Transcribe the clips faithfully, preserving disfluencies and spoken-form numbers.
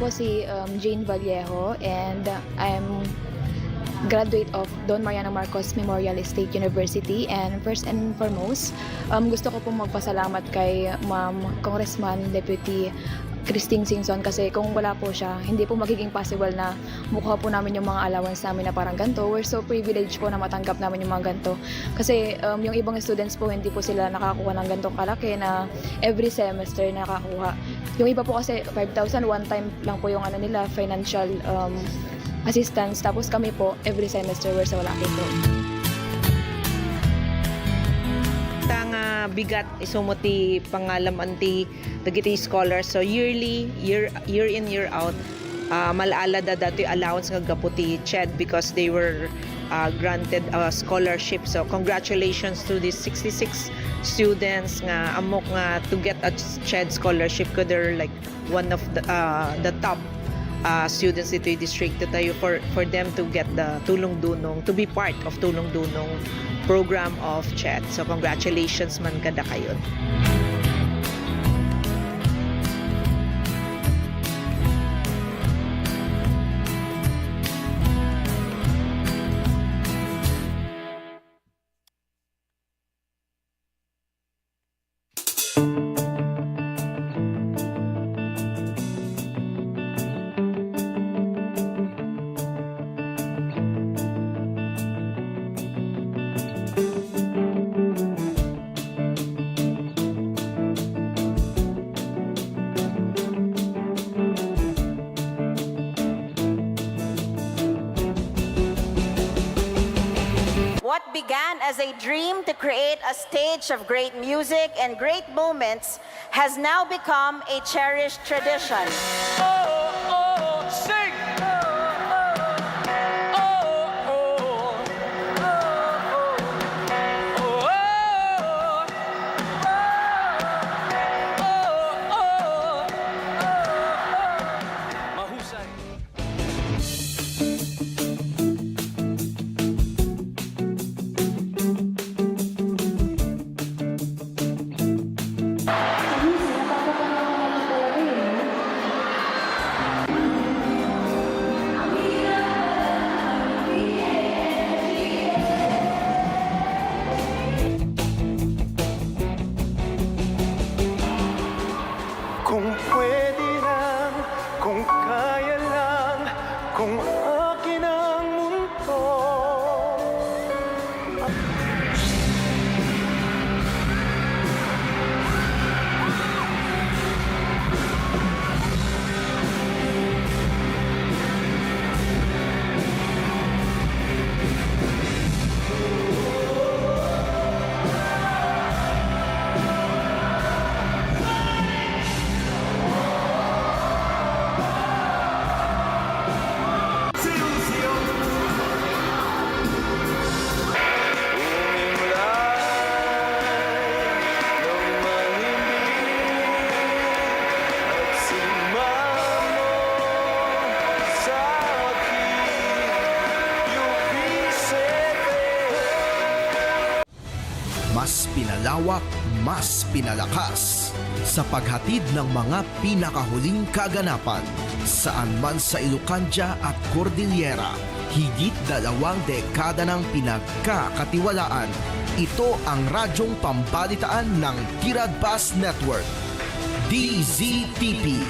Ako si, um, Jane Vallejo, and I'm graduate of Don Mariano Marcos Memorial State University. And first and foremost, um, gusto ko pong magpasalamat kay Ma'am Congressman Deputy Christine Singson, kasi kung wala po siya, hindi po magiging possible na makuha po namin yung mga allowance namin na parang ganito. We're so privileged po na matanggap namin yung mga ganito. Kasi, um, yung ibang students po, hindi po sila nakakuha ng ganitong kalaki na every semester nakakuha. Yung iba po kasi five thousand, one time lang po yung ano nila, financial, um, assistance. Tapos kami po, every semester, we're so lucky po. Ta nga bigat isumo ti pangalam-an ti dagiti scholars. So yearly, year, year in, year out, ah, mal-ala da datoy allowance nga gapu ti CHED because they were, ah, granted a scholarship. So congratulations to these sixty-six students nga ammok nga to get a CHED scholarship, 'cause they're, like, one of the, ah, the top, ah, students ditoy distrito tayo, for, for them to get the Tulong Dunong, to be part of Tulong Dunong program of CHED. So congratulations man kadakayo. What began as a dream to create a stage of great music and great moments has now become a cherished tradition. Oh, oh, sing! Oh, oh, oh, oh, oh, oh, oh. Mahusay. Kung pwede lang, kung kaya lang, kung akin ang mundo. Mas pinalawak, mas pinalakas sa paghatid ng mga pinakahuling kaganapan. Saan man sa Ilocandia at Cordillera, higit dalawang dekada nang pinagkakatiwalaan. Ito ang radyong pambalitaan ng Tiradbas Network. D Z T P,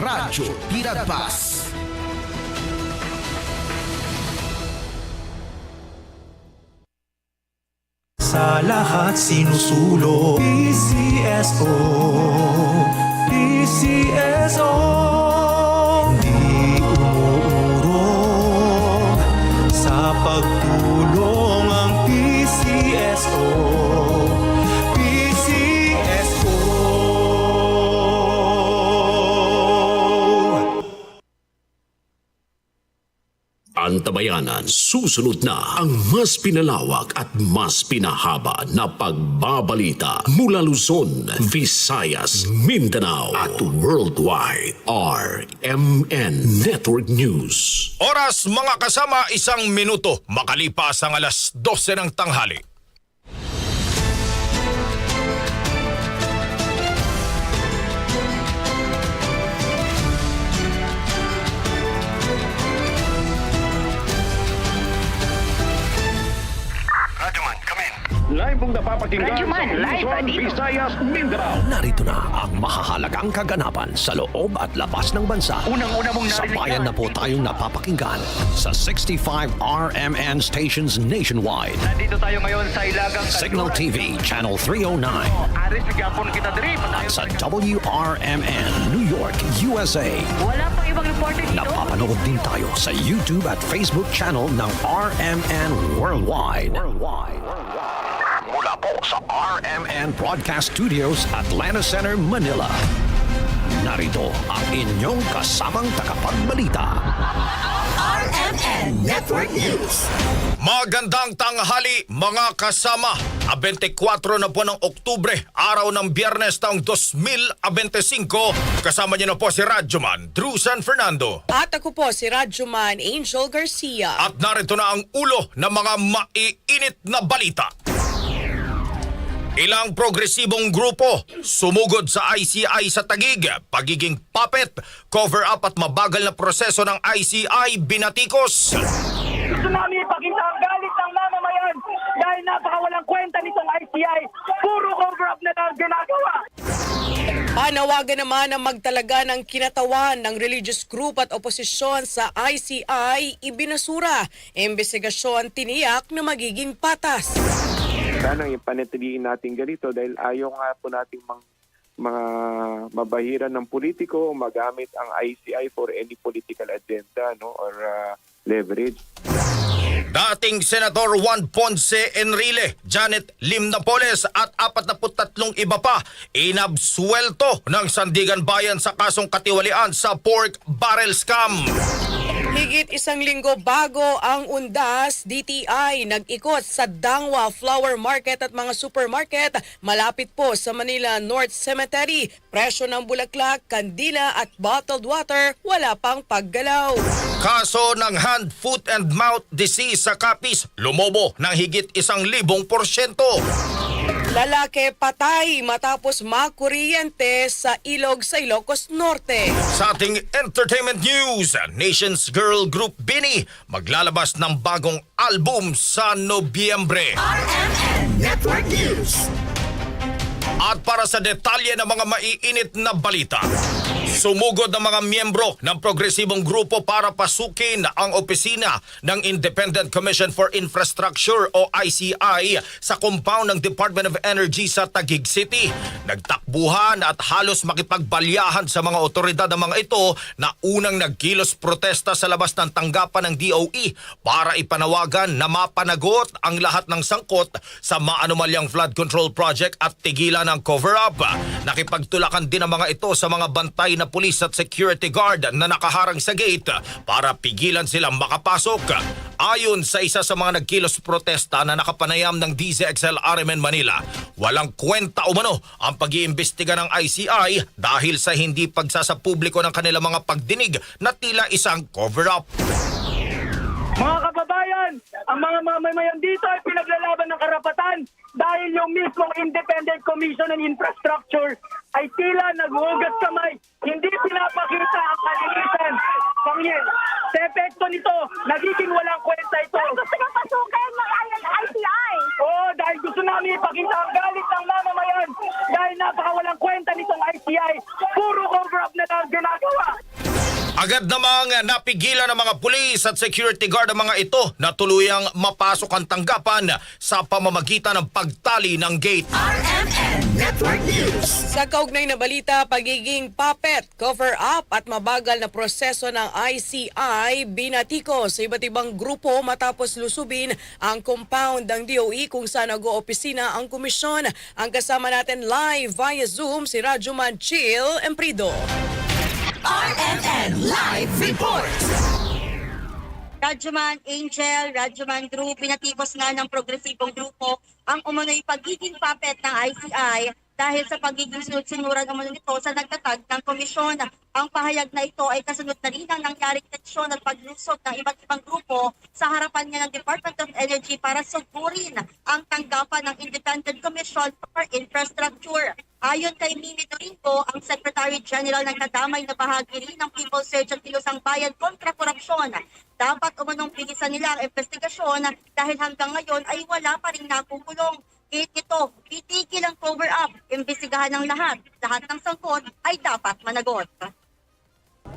Radyo Tiradbas. Sa lahat sinusulong P C S O, P C S O. Di umuurong sa pagtulong ang P C S O, P C S O. Antabayanan, susunod na ang mas pinalawak at mas pinahaba na pagbabalita mula Luzon, Visayas, Mindanao at worldwide. R M N Network News. Oras, mga kasama, isang minuto makalipas ang alas dose ng tanghali. Papakinggan Radyo Man, sa live Luzon, at dito. Visayas, Mindanao. Narito na ang mahahalagang kaganapan sa loob at labas ng bansa. Unang-una mong narinig Sabayan na po tayong napapakinggan sa sixty-five R M N stations nationwide. Nandito tayo ngayon sa Ilagang Signal Kanluran. T V Channel three oh nine. Aris, gapon kita diri. At sa W R M N New York, U S A. Wala pang ibang reporter dito. Napapanood din tayo sa YouTube at Facebook channel ng R M N Worldwide. Worldwide. Mula po sa R M N Broadcast Studios, Atlanta Center, Manila. Narito ang inyong kasamang tagapagbalita. R M N Network News. Magandang tanghali, mga kasama. A twenty-four na po ng Oktubre, araw ng Biyernes taong dos mil twenty-five. Kasama niyo na po si Radyoman Drew San Fernando. At ako po si Radyoman Angel Garcia. At narito na ang ulo ng mga maiinit na balita. Ilang progresibong grupo sumugod sa I C I sa Taguig, pagiging puppet, cover-up at mabagal na proseso ng I C I binatikos. Gusto namin ipakita ang galit ng mamamayan dahil napakawalang kwenta nitong I C I. Puro cover-up na lang ginagawa. Panawagan naman ang magtalaga ng kinatawan ng religious group at oposisyon sa I C I, ibinasura. Imbestigasyon tiniyak na magiging patas. Sana yung panatilihin natin ganito dahil ayaw nga po nating mang-, mga mabahiran ng politiko magamit ang I C I for any political agenda, no, or, ah, leverage. Dating Senator Juan Ponce Enrile, Janet Lim Napoles at apat na put tatlong iba pa inabsuwelto ng Sandiganbayan sa kasong katiwalian sa pork barrel scam. Higit isang linggo bago ang undas, D T I nag-ikot sa Dangwa Flower Market at mga supermarket malapit po sa Manila North Cemetery. Presyo ng bulaklak, kandila at bottled water, wala pang paggalaw. Kaso ng hand, foot and mouth disease sa Capiz, lumobo ng higit isang libong porsyento. Lalaki patay matapos makuryente sa ilog sa Ilocos Norte. Sa ating entertainment news, Nation's Girl Group BINI maglalabas ng bagong album sa Nobyembre. R M N Network News. At para sa detalye ng mga maiinit na balita, sumugod ang mga miyembro ng progresibong grupo para pasukin ang opisina ng Independent Commission for Infrastructure o I C I sa compound ng Department of Energy sa Taguig City. Nagtakbuhan at halos makipagbalyahan sa mga otoridad ang mga ito na unang nagkilos protesta sa labas ng tanggapan ng D O E para ipanawagan na mapanagot ang lahat ng sangkot sa maanomalyang flood control project at tigilan ang cover-up. Nakipagtulakan din ang mga ito sa mga bantay na pulis at security guard na nakaharang sa gate para pigilan silang makapasok. Ayon sa isa sa mga nagkilos protesta na nakapanayam ng D Z X L R M N Manila, walang kwenta umano ang pag-iimbestiga ng I C I dahil sa hindi pagsasapubliko ng kanilang mga pagdinig na tila isang cover-up. Mga kababayan, ang mga mamamayan dito ay pinaglalaban ng karapatan dahil yung mismong Independent Commission on Infrastructure ay tila naghuhugas kamay, hindi pinapakita ang kalinisan. Pangye-, sa epekto nito, nagiging walang kwenta ito. Ay, gusto niyo pasukin ng I C I? Oo, dahil gusto namin ipakita ang galit ng mamamayan dahil napakawalang kwenta nitong I C I. Puro cover-up na lang ginagawa. Agad namang napigilan ng mga pulis at security guard ang mga ito na tuluyang mapasok ang tanggapan sa pamamagitan ng pagtali ng gate. R M N Network News. Sa kaugnay na balita, pagiging puppet, cover-up at mabagal na proseso ng I C I, binatikos sa iba't ibang grupo matapos lusubin ang compound ng D O E kung saan nag-oopisina ang komisyon. Ang kasama natin live via Zoom si Radyoman Chill Emprido. R M N Live Report. Radyoman Angel, Radyoman Drew, binatikos nga ng progresibong grupo ang umano'y pagiging puppet ng I C I dahil sa pagiging sunod-sunuran umano nito sa nagtatag ng komisyon. Ang pahayag na ito ay kasunod na rin ng nangyaring tensyon at paglusob ng iba't ibang grupo sa harapan nga ng Department of Energy para sugurin ang tanggapan ng Independent Commission for Infrastructure. Ayon kay Mimi Doringo, ang Secretary General, nagdadamay na bahagi rin ng People's Surge at Kilusang Bayan kontra korupsyon. Dapat umanong bilisan nila ang investigasyon dahil hanggang ngayon ay wala pa ring nakukulong. Giit nito, itigil ang cover-up, imbestigahan ang lahat. Lahat ng sangkot ay dapat managot.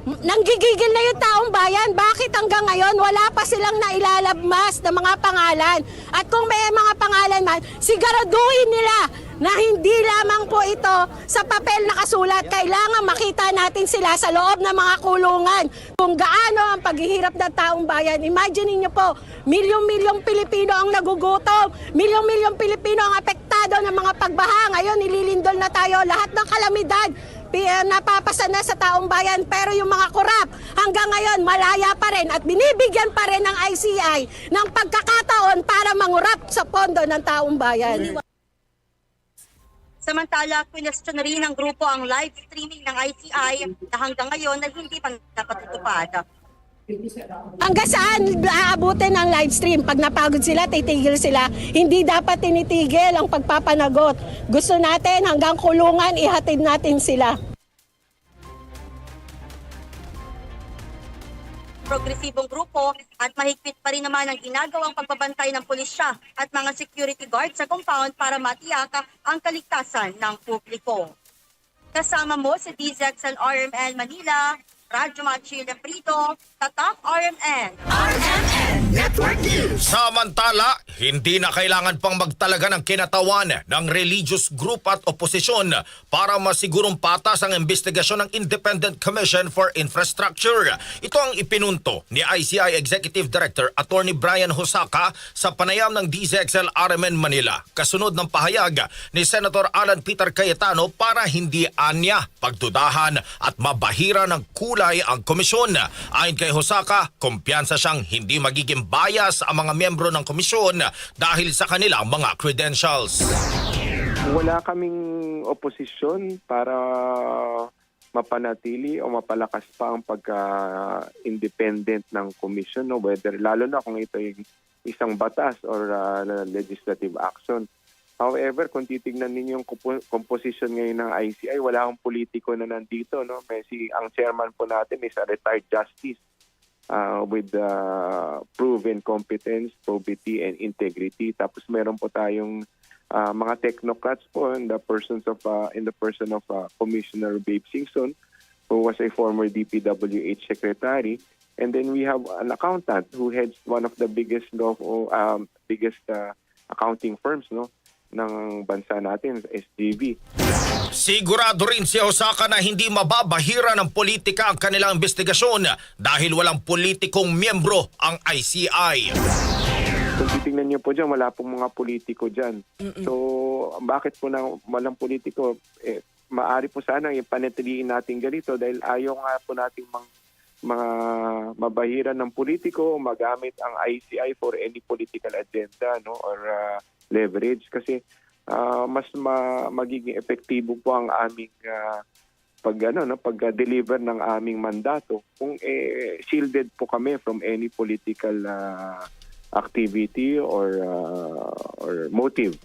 Nanggigigil na yung taong bayan. Bakit hanggang ngayon wala pa silang nailalabmas na mga pangalan? At kung may mga pangalan man, siguraduhin nila na hindi lamang po ito sa papel nakasulat. Kailangan makita natin sila sa loob ng mga kulungan kung gaano ang paghihirap ng taong bayan. Imagine niyo po, milyong-milyong Pilipino ang nagugutom. Milyong-milyong Pilipino ang apektado ng mga pagbaha. Ngayon, nililindol na tayo. Lahat ng kalamidad, pi-, ah, napapasa na sa taong bayan. Pero yung mga korap, hanggang ngayon, malaya pa rin at binibigyan pa rin ng I C I ng pagkakataon para mangurap sa pondo ng taong bayan. Samantala, kwinestiyon rin ng grupo ang live streaming ng I C I na hanggang ngayon ay hindi pa napatutupad. Hanggang saan aabutin ang live stream? Pag napagod sila, titigil sila. Hindi dapat tinitigil ang pagpapanagot. Gusto natin hanggang kulungan, ihatid natin sila. Progresibong grupo at mahigpit pa rin naman ang ginagawang pagbabantay ng pulisya at mga security guard sa compound para matiyak ang kaligtasan ng publiko. Kasama mo si D Z X L R M N Manila, Radyo Machi Leprito, Tatak R M N. R M N Network News. Samantala, hindi na kailangan pang magtalaga ng kinatawan ng religious group at oposisyon para masigurong patas ang investigasyon ng Independent Commission for Infrastructure. Ito ang ipinunto ni I C I Executive Director Attorney Brian Hosaka sa panayam ng D Z X L R M N Manila, kasunod ng pahayag ni Senator Alan Peter Cayetano para hindi anya pagdudahan at mabahiran ng kulay ang komisyon. Ayon kay Hosaka, kumpiyansa siyang hindi magiging bias ang mga miyembro ng komisyon dahil sa kanilang mga credentials. Wala kaming oposisyon para mapanatili o mapalakas pa ang pagka-independent ng komisyon, no? Whether, lalo na kung ito yung isang batas or, ah, legislative action. However, kung titignan ninyo yung kompo-, composition ngayon ng I C I, wala akong politiko na nandito, no? May si, ang chairman po natin is a retired justice, ah, with, ah, proven competence, probity, and integrity. Tapos meron po tayong, ah, mga technocrats po in the persons of, ah, in the person of, ah, Commissioner Babe Singson, who was a former D P W H secretary. And then we have an accountant who heads one of the biggest law, um, biggest, ah, accounting firms, no, ng bansa natin, S G B. Sigurado rin si Hosaka na hindi mababahira ng politika ang kanilang investigasyon dahil walang politikong miyembro ang I C I. Kung titingnan niyo po dyan, wala pong mga politiko dyan. Mm-mm. So, bakit po na walang politiko? Eh, maari po sana yung panatiliin natin ganito dahil ayaw nga po nating mang-, mga mabahiran ng politiko magamit ang I C I for any political agenda, no, or, ah, leverage kasi, ah, mas ma-, magiging epektibo po ang aming, ah, pag, ano, no, pag-deliver ng aming mandato kung, eh, shielded po kami from any political, ah, activity or, ah, or motive.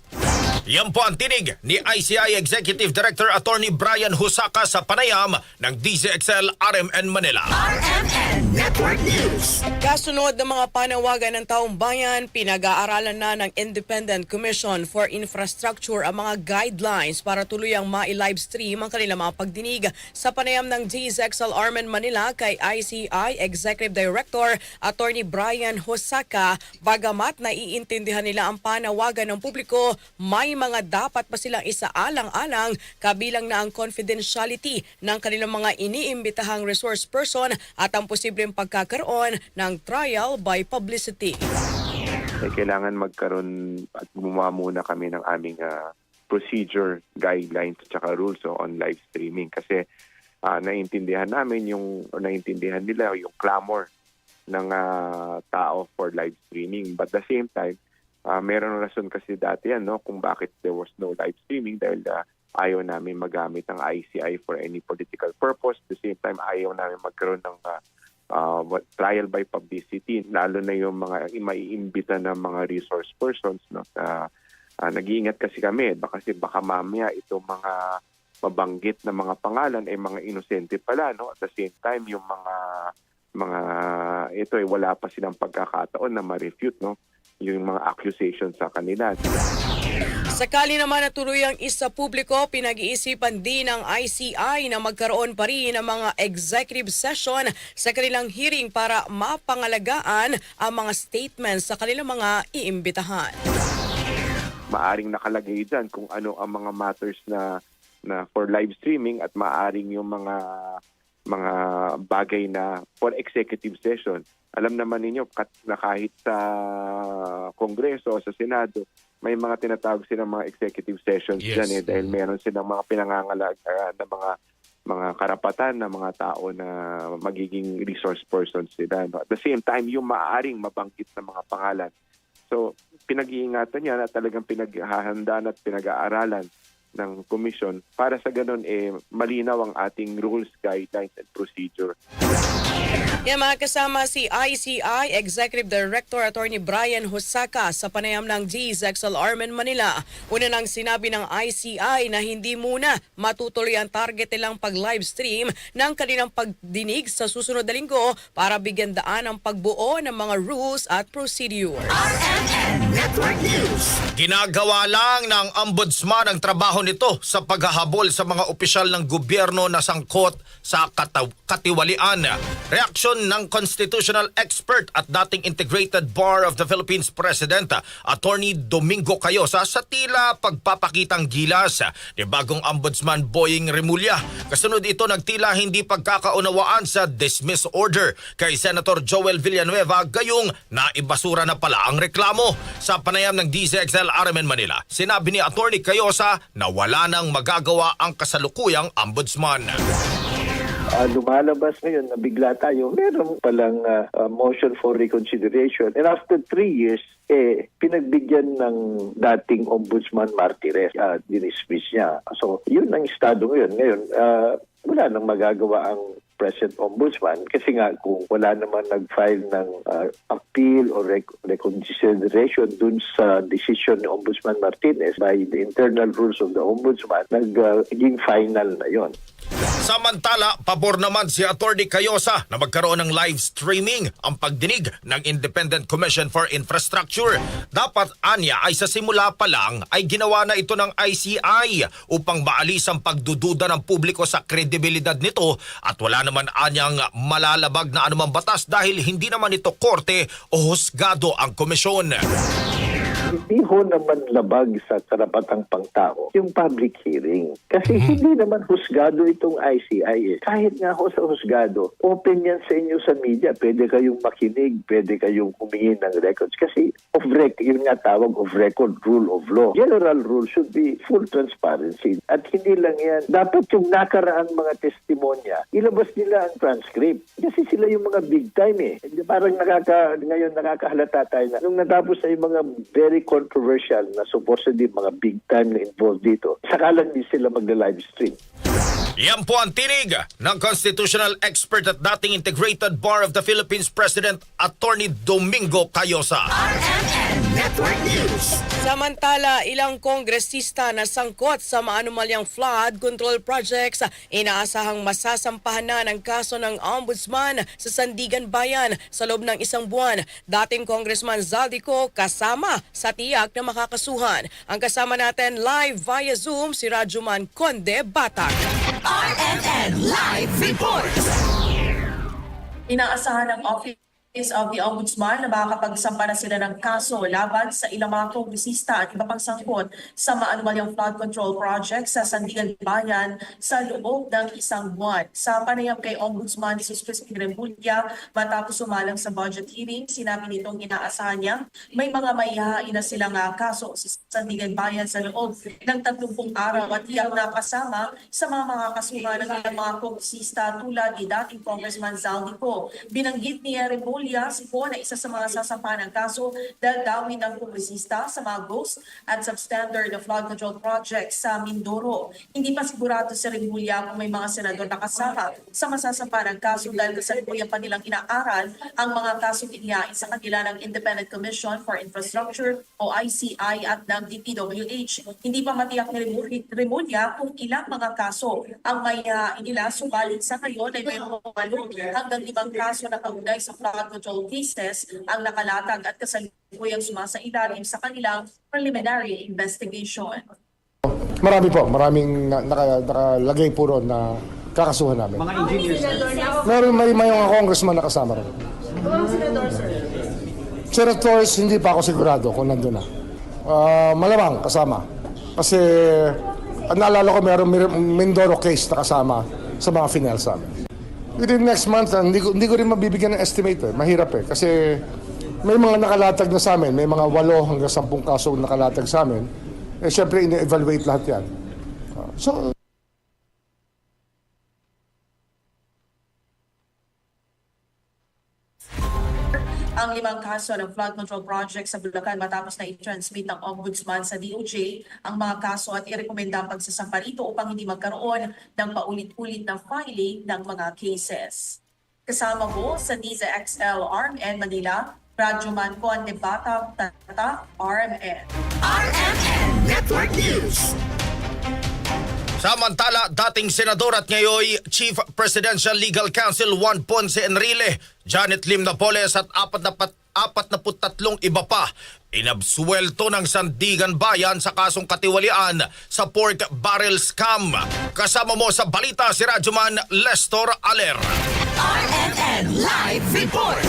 Yan po ang tinig ni I C I Executive Director Attorney Brian Husaka sa panayam ng D Z X L R M N Manila. R M N Network News. Kasunod ng mga panawagan ng taong bayan, pinag-aaralan na ng Independent Commission for Infrastructure ang mga guidelines para tuluyang mai-livestream ang kanilang mga pagdinig. Sa panayam ng D Z X L R M N Manila kay I C I Executive Director Attorney Brian Hosaka, bagamat naiintindihan nila ang panawagan ng publiko, may mga dapat pa silang isaalang-alang, kabilang na ang confidentiality ng kanilang mga iniimbitahang resource person at ang posibleng pagkakaroon ng trial by publicity. Eh, kailangan magkaroon at gumawa muna kami ng aming, ah, procedure, guidelines, at saka rules, so, on live streaming. Kasi, ah, naiintindihan namin yung, o naiintindihan nila yung clamor ng, ah, tao for live streaming. But the same time, ah, meron rason kasi dati yan, no, kung bakit there was no live streaming dahil, ah, ayaw namin magamit ang I C I for any political purpose. At the same time, ayaw namin magkaroon ng, ah, ah, what, trial by publicity, lalo na yung mga i-, maiimbita ng mga resource persons, no? Ah, ah, nag-iingat kasi kami, baka, kasi baka mamaya itong mga mabanggit na mga pangalan ay mga inosente pala, no? At the same time, yung mga, mga ito ay wala pa silang pagkakataon na ma-refute, no? Yung mga accusation sa kanila. Sakali naman na tuluyang isapubliko, pinag-iisipan din ng I C I na magkaroon pa rin ng mga executive session sa kanilang hearing para mapangalagaan ang mga statements sa kanilang mga iimbitahan. Maaring nakalagay dyan kung ano ang mga matters na, na for live streaming at maaring yung mga, mga bagay na for executive session. Alam naman ninyo kat, na kahit sa Kongreso o sa Senado, may mga tinatawag silang mga executive sessions Yes. dyan eh, dahil Mm. meron silang mga pinangangalagaan na mga mga karapatan ng mga tao na magiging resource persons sila. No? At the same time, yung maaring mabanggit na mga pangalan. So, pinag-iingatan yan at talagang pinaghahandaan at pinag-aaralan ng komisyon para sa ganun eh malinaw ang ating rules, guidelines and procedure. Yan mga kasama, si I C I Executive Director Attorney Brian Hosaka sa panayam ng D Z X L Armen Manila. Una nang sinabi ng I C I na hindi muna matutuloy ang target nilang pag-livestream ng kanilang pagdinig sa susunod na linggo para bigyan daan ang pagbuo ng mga rules at procedures. R M N Network News. Ginagawa lang ng Ombudsman ang trabaho nito sa paghahabol sa mga opisyal ng gobyerno na sangkot sa kataw- katiwalian. Reaksyon ng constitutional expert at dating Integrated Bar of the Philippines President, Attorney Domingo Cayosa, sa tila pagpapakitang gilas ni bagong Ombudsman Boying Remulla. Kasunod ito ng tila hindi pagkakaunawaan sa dismiss order kay Senator Joel Villanueva, gayong naibasura na pala ang reklamo. Sa panayam ng D Z X L R M N Manila, sinabi ni Attorney Cayosa na wala nang magagawa ang kasalukuyang ombudsman. Ah, lumalabas ngayon na bigla tayo, meron palang ah, ah, motion for reconsideration. And after three years, eh, pinagbigyan ng dating Ombudsman Martinez, ah, dinismiss niya. So, yun ang estado ngayon. Ngayon, ah, wala nang magagawa ang present Ombudsman kasi nga kung wala naman nag-file ng ah, appeal or rec- reconsideration dun sa decision ni Ombudsman Martinez, by the internal rules of the Ombudsman, nag, ah, naging final na yon. Samantala, pabor naman si Attorney Cayosa na magkaroon ng live streaming ang pagdinig ng Independent Commission for Infrastructure. Dapat anya ay sa simula pa lang ay ginawa na ito ng I C I upang maalis ang pagdududa ng publiko sa kredibilidad nito at wala naman anyang malalabag na anumang batas dahil hindi naman ito korte o husgado ang komisyon. Hindi ho naman labag sa karapatang pangtao yung public hearing. Kasi hindi naman husgado itong I C I eh. Kahit nga ho sa husgado, open yan sa inyo sa media. Pwede kayong makinig, pwede kayong humingi ng records. Kasi of rec, yun nga tawag of record, rule of law. General rule should be full transparency. At hindi lang yan. Dapat yung nakaraang mga testimonya, ilabas nila ang transcript. Kasi sila yung mga big time eh. Parang nakaka, ngayon nakakahalata tayo na nung natapos na yung mga very controversial na supposedly mga big time na involved dito, saka lang din sila magla-live stream. Yan po ang tinig ng constitutional expert at dating Integrated Bar of the Philippines President Attorney Domingo Cayosa. R M N Network News. Samantala, ilang kongresista na sangkot sa maanumalyang flood control projects inaasahang masasampahan na ng kaso ng Ombudsman sa Sandigan Bayan sa loob ng isang buwan. Dating Congressman Zaldy Co kasama sa tiyak na makakasuhan. Ang kasama natin live via Zoom si Radyoman Conde Batag. R M N Live Report. Inaasahan ng Office of the Ombudsman na makakapagsampa na sila ng kaso laban sa ilang mga kongresista at iba pang sangkot sa maanumalyang flood control project sa Sandigan Bayan sa loob ng isang buwan. Sa panayam kay Ombudsman Jesus Crispin Remulla matapos sumalang sa budget hearing, sinabi nitong inaasahan niya may mga maihahain na silang ah, kaso sa Sandigan Bayan sa loob ng tatlumpung araw at tiyak na kasama sa mga makakasuhan ng ilang mga kongresista tulad ni dating Congressman Zaldy Co. Binanggit ni Remulla si Co na isa sa mga sasampahan ng kaso dahil dawit ang kongresista sa mga ghost at substandard na flood control projects sa Mindoro. Hindi pa sigurado si Remulla kung may mga senador na kasama sa masasampahan ng kaso dahil kasalukuyan pa nilang inaaral ang mga kasong inihain sa kanila ng Independent Commission for Infrastructure o I C I at ng D P W H. Hindi pa matiyak ni Remu- Remulla kung ilang mga kaso ang maihahain nila, subalit sa ngayon ay may mga walo hanggang limang kaso na kaugnay sa flood control cases ang nakalatag at kasalukuyang sumasailalim sa kanilang preliminary investigation. Marami po, maraming na, naka, nakalagay po ron na kakasuhan namin. Mga engineers. Meron may, may mga congressman na kasama ron. Senators, hindi pa ako sigurado kung nandun na. Uh, malamang kasama. Kasi ang naalala ko, meron Mindoro case na kasama sa mga finals namin. Within next month, ah, hindi ko, hindi ko rin mabibigyan ng estimate eh. Mahirap eh. Kasi may mga nakalatag na sa amin. May mga walo hanggang sampung kaso nakalatag sa amin. Eh, syempre, ine-evaluate lahat yan. Ah, so, Ang limang kaso ng flood control project sa Bulacan matapos na i-transmit ng Ombudsman sa D O J ang mga kaso at irekomenda ang pagsasampa rito upang hindi magkaroon ng paulit-ulit na filing ng mga cases. Kasama mo sa D Z X L R M N Manila, Radyoman Conde Batang, Tatak R M N. R M N Network News. Samantala, dating senador at ngayoy Chief Presidential Legal Counsel Juan Ponce Enrile, Janet Lim Napoles at apat na pat- apat na put tatlong iba pa inabsuwelto ng Sandigan Bayan sa kasong katiwalian sa pork barrel scam. Kasama mo sa balita si Radyoman Lestor Aler. R M N Live Report.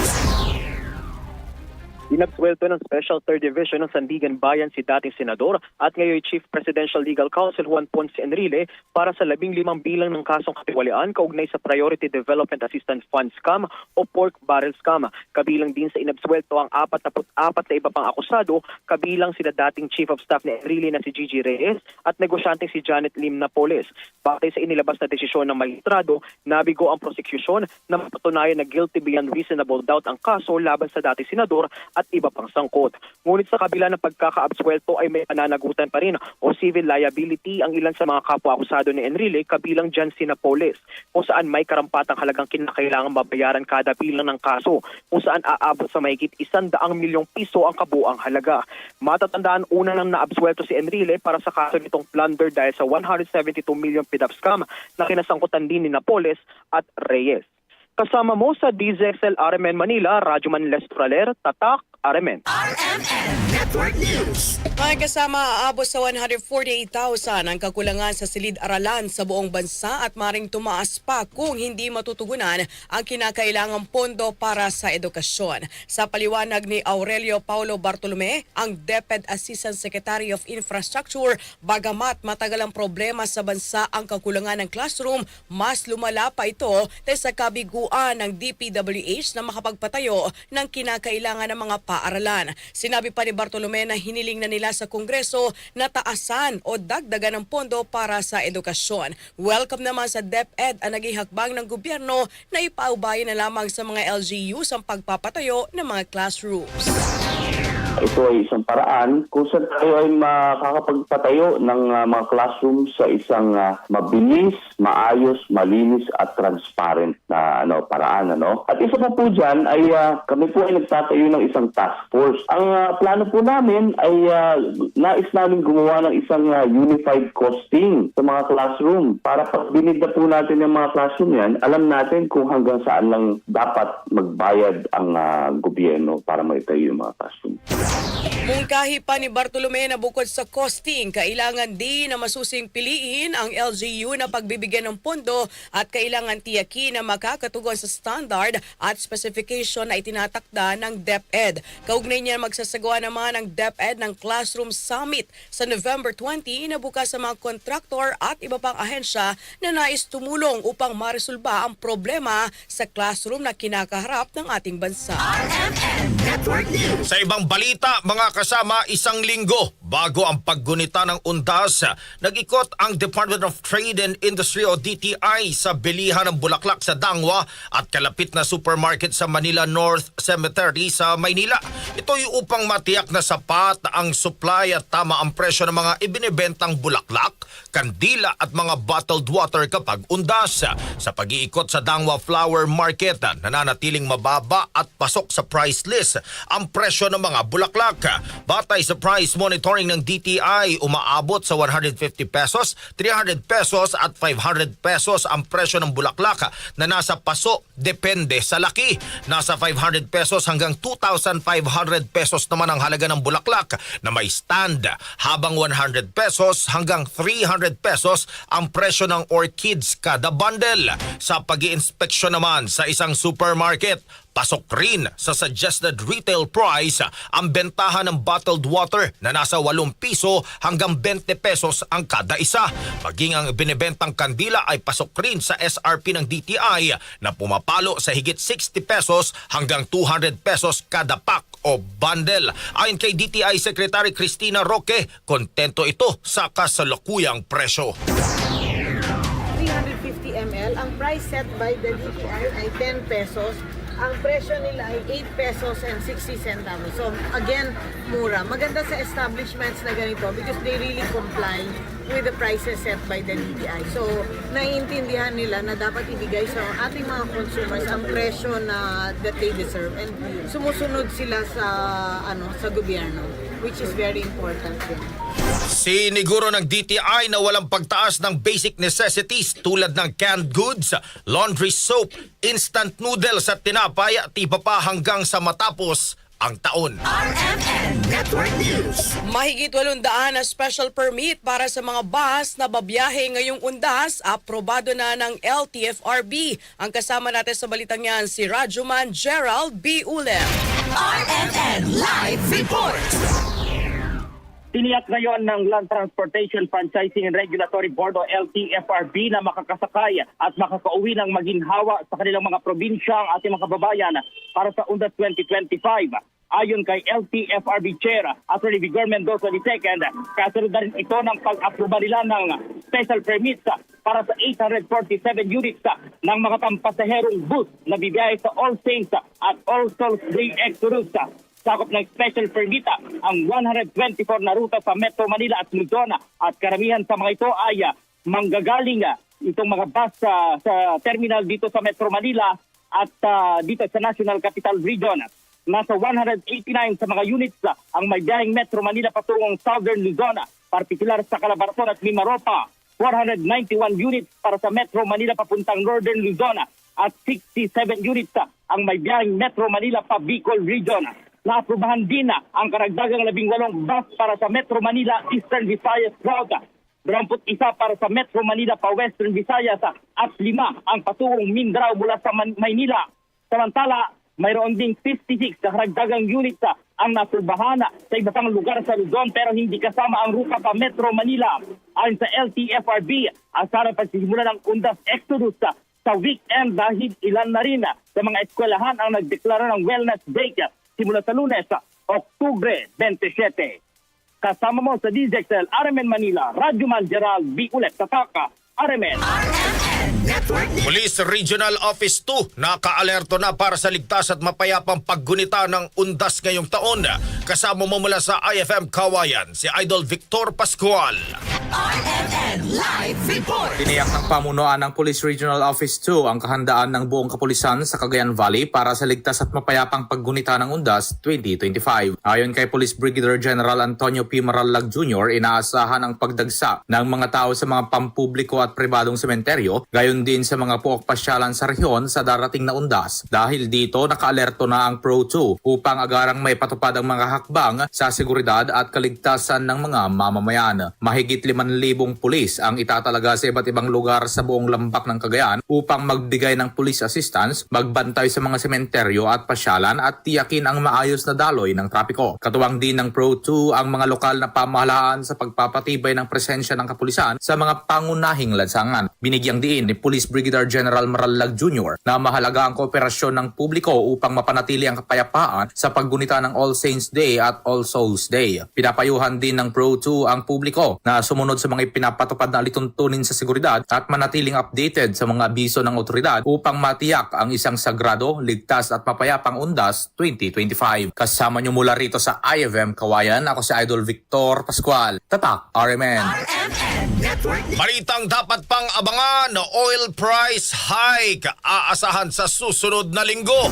Inabsuwelto ng Special Third Division ng Sandigan Bayan si dating senador at ngayon Chief Presidential Legal Counsel Juan Ponce Enrile para sa labing limang bilang ng kasong katiwalian kaugnay sa Priority Development Assistance Fund scam o pork barrel scam. Kabilang din sa inabsuwelto ang apat na put apat na iba pang akusado, kabilang sina dating Chief of Staff ni Enrile na si Gigi Reyes at negosyanteng si Janet Lim Napoles. Batay sa inilabas na desisyon ng magistrado, nabigo ang prosekusyon na mapatunayan na guilty beyond reasonable doubt ang kaso laban sa dating senador at iba pang sangkot. Ngunit sa kabila ng pagkakaabsuwelto ay may pananagutan pa rin o civil liability ang ilan sa mga kapwa-akusado ni Enrile, kabilang diyan si Napoles, kung saan may karampatang halagang kinakailangang mabayaran kada bilang ng kaso, kung saan aabot sa mahigit isang daang milyong piso ang kabuang halaga. Matatandaan, una nang naabsuwelto si Enrile para sa kaso nitong plunder dahil sa one hundred seventy-two million PDAP scam na kinasangkutan din ni Napoles at Reyes. Kasama mo sa D Z X L R M N Manila, Radyoman Lester Aler, Tatak R M N. R M N Network News. Mga kasama, aabot sa one hundred forty-eight thousand ang kakulangan sa silid-aralan sa buong bansa at maring tumaas pa kung hindi matutugunan ang kinakailangang pondo para sa edukasyon. Sa paliwanag ni Aurelio Paulo Bartolome, ang DepEd Assistant Secretary of Infrastructure, bagamat matagal ang problema sa bansa ang kakulangan ng classroom, mas lumala pa ito dahil sa kabiguan ng D P W H na makapagpatayo ng kinakailangan ng mga paaralan. Sinabi pa ni Bartolome na hiniling na nila sa Kongreso na taasan o dagdagan ang pondo para sa edukasyon. Welcome naman sa DepEd ang naging hakbang ng gobyerno na ipaubaya na lamang sa mga L G Us ang pagpapatayo ng mga classrooms. Ito ay isang paraan kung saan tayo ay makakapagpatayo ng ah, mga classroom sa isang ah, mabilis, maayos, malinis at transparent na ano paraan, ano. At isa pa po diyan ay ah, kami po ay nagtatayo ng isang task force. Ang ah, plano po namin ay ah, nais namin gumawa ng isang ah, unified costing sa mga classroom para pag binid na po natin yung mga classroom yan, alam natin kung hanggang saan lang dapat magbayad ang ah, gobyerno para maitayo yung mga classroom. Mungkahi pa ni Bartolome na bukod sa costing, kailangan din na masusing piliin ang L G U na pagbibigyan ng pondo at kailangan tiyakin na makakatugon sa standard at specification na itinatakda ng DepEd. Kaugnay niyan, magsasagawa naman ang DepEd ng Classroom Summit sa November twenty na bukas sa mga kontraktor at iba pang ahensya na nais tumulong upang maresolba ang problema sa classroom na kinakaharap ng ating bansa. R M N Network News. Sa ibang balita, mga kasama, isang linggo bago ang paggunita ng undas, nag-ikot ang Department of Trade and Industry o D T I sa bilihan ng bulaklak sa Dangwa at kalapit na supermarket sa Manila North Cemetery sa Maynila. Ito'y upang matiyak na sapat ang supply at tama ang presyo ng mga ibinebentang bulaklak kandila at mga bottled water kapag undas. Sa pag-iikot sa Dangwa Flower Market, nananatiling mababa at pasok sa price list ang presyo ng mga bulaklak. Batay sa price monitoring ng D T I, umaabot sa one hundred fifty pesos, three hundred pesos at five hundred pesos ang presyo ng bulaklak na nasa paso, depende sa laki. Nasa five hundred pesos hanggang two thousand five hundred pesos naman ang halaga ng bulaklak na may stand, habang one hundred pesos hanggang three hundred pesos ang presyo ng orchids kada bundle. Sa pag-iinspeksyon naman sa isang supermarket, pasok rin sa suggested retail price ang bentahan ng bottled water na nasa walong piso hanggang bente pesos ang kada isa. Maging ang binebentang kandila ay pasok rin sa S R P ng D T I na pumapalo sa higit sixty pesos hanggang two hundred pesos kada pack o bundle. Ayon kay D T I Secretary Cristina Roque, kontento ito sa kasalukuyang presyo. three hundred fifty M L, ang price set by the D T I ay ten pesos. Ang presyo nila ay eight pesos and sixty centavos. So, again, mura. Maganda sa establishments na ganito because they really comply with the prices set by the D T I. So, naiintindihan nila na dapat ibigay sa ating mga consumers ang presyo na that they deserve and sumusunod sila sa ano sa gobyerno, which is very important din. Siniguro ng D T I na walang pagtaas ng basic necessities tulad ng canned goods, laundry soap, instant noodles at tinapay, tipa pa hanggang sa matapos ang taon. R M N Network News. Mahigit walong daan na special permit para sa mga bus na babiyahe ngayong undas, aprobado na ng L T F R B. Ang kasama natin sa balitang yan, si Radyoman Gerald B. Ulem. R M N Live Report. Tiniyak ngayon ng Land Transportation Franchising and Regulatory Board o L T F R B na makakasakay at makakauwi ng maginhawa sa kanilang mga probinsya ang ating mga kababayan para sa UNDAS twenty twenty-five. Ayon kay L T F R B Chair Attorney Vigor Mendoza the second, kasunod na rin ito ng pag-aproba nila ng special permits para sa eight hundred forty-seven units ng mga pampasaherong bus na bibiyahe sa All Saints at All Souls Day Exodus. Sakop ng special permit ang one hundred twenty-four na ruta sa Metro Manila at Luzon at karamihan sa mga ito ay manggagaling itong mga bus sa, sa terminal dito sa Metro Manila at ah, dito sa National Capital Region. Nasa one hundred eighty-nine sa mga units ang may biyaheng Metro Manila patungong Southern Luzon, partikular sa Calabarzon at Mimaropa, four hundred ninety-one units para sa Metro Manila papuntang Northern Luzon at sixty-seven units ang may biyaheng Metro Manila pa Bicol Region. Naaprubahan din ang karagdagang labing walong bus para sa Metro Manila Eastern Visayas Route, dalawamput isa para sa Metro Manila pa Western Visayas at lima ang patungong Mindanao mula sa Man- Maynila. Samantala, mayroon ding fifty-six na karagdagang units ang naaprubahan sa iba pang lugar sa Luzon pero hindi kasama ang ruta pa Metro Manila. Ayon sa L T F R B, asahan ang pagsisimula ng UNDAS Exodus sa weekend dahil ilan na rin sa mga eskwelahan ang nagdeklara ng wellness break simula sa Lunes, Oktubre twenty-seven. Kasama mo sa D Z X L R M N Manila, Radyoman Gerald B. Ulet Tataka, R M N. R M N Network News. Police Regional Office two nakaalerto na para sa ligtas at mapayapang paggunita ng UNDAS ngayong taon. Kasama mo mula sa I F M Kawayan, si Idol Victor Pascual. R M N Live Report. Tiniyak ng pamunuan ng Police Regional Office two ang kahandaan ng buong kapulisan sa Cagayan Valley para sa ligtas at mapayapang paggunita ng UNDAS twenty twenty-five. Ayon kay Police Brigadier General Antonio P. Marallag Junior, inaasahan ang pagdagsa ng mga tao sa mga pampubliko at pribadong sementeryo, gayon din sa mga puok pasyalan sa rehiyon sa darating na UNDAS. Dahil dito, nakaalerto na ang Pro two upang agarang maipatupad ang mga hakbang sa seguridad at kaligtasan ng mga mamamayan. Mahigit liman libong pulis ang itatalaga sa iba't ibang lugar sa buong lambak ng Cagayan upang magbigay ng police assistance, magbantay sa mga sementeryo at pasyalan at tiyakin ang maayos na daloy ng trapiko. Katuwang din ng Pro two ang mga lokal na pamahalaan sa pagpapatibay ng presensya ng kapulisan sa mga pangunahing lansangan. Binigyang diin ni Police Brigadier General Marallag Junior na mahalaga ang kooperasyon ng publiko upang mapanatili ang kapayapaan sa paggunita ng All Saints Day at All Souls Day. Pinapayuhan din ng Pro two ang publiko na sumunod sa mga ipinapatupad na alituntunin nin sa seguridad at manatiling updated sa mga abiso ng awtoridad upang matiyak ang isang sagrado, ligtas at mapayapang Undas twenty twenty-five. Kasama niyo mula rito sa I F M Kawayan, ako si Idol Victor Pascual. Tatak, R M N. Balitang dapat pang abangan, oil price hike aasahan sa susunod na linggo.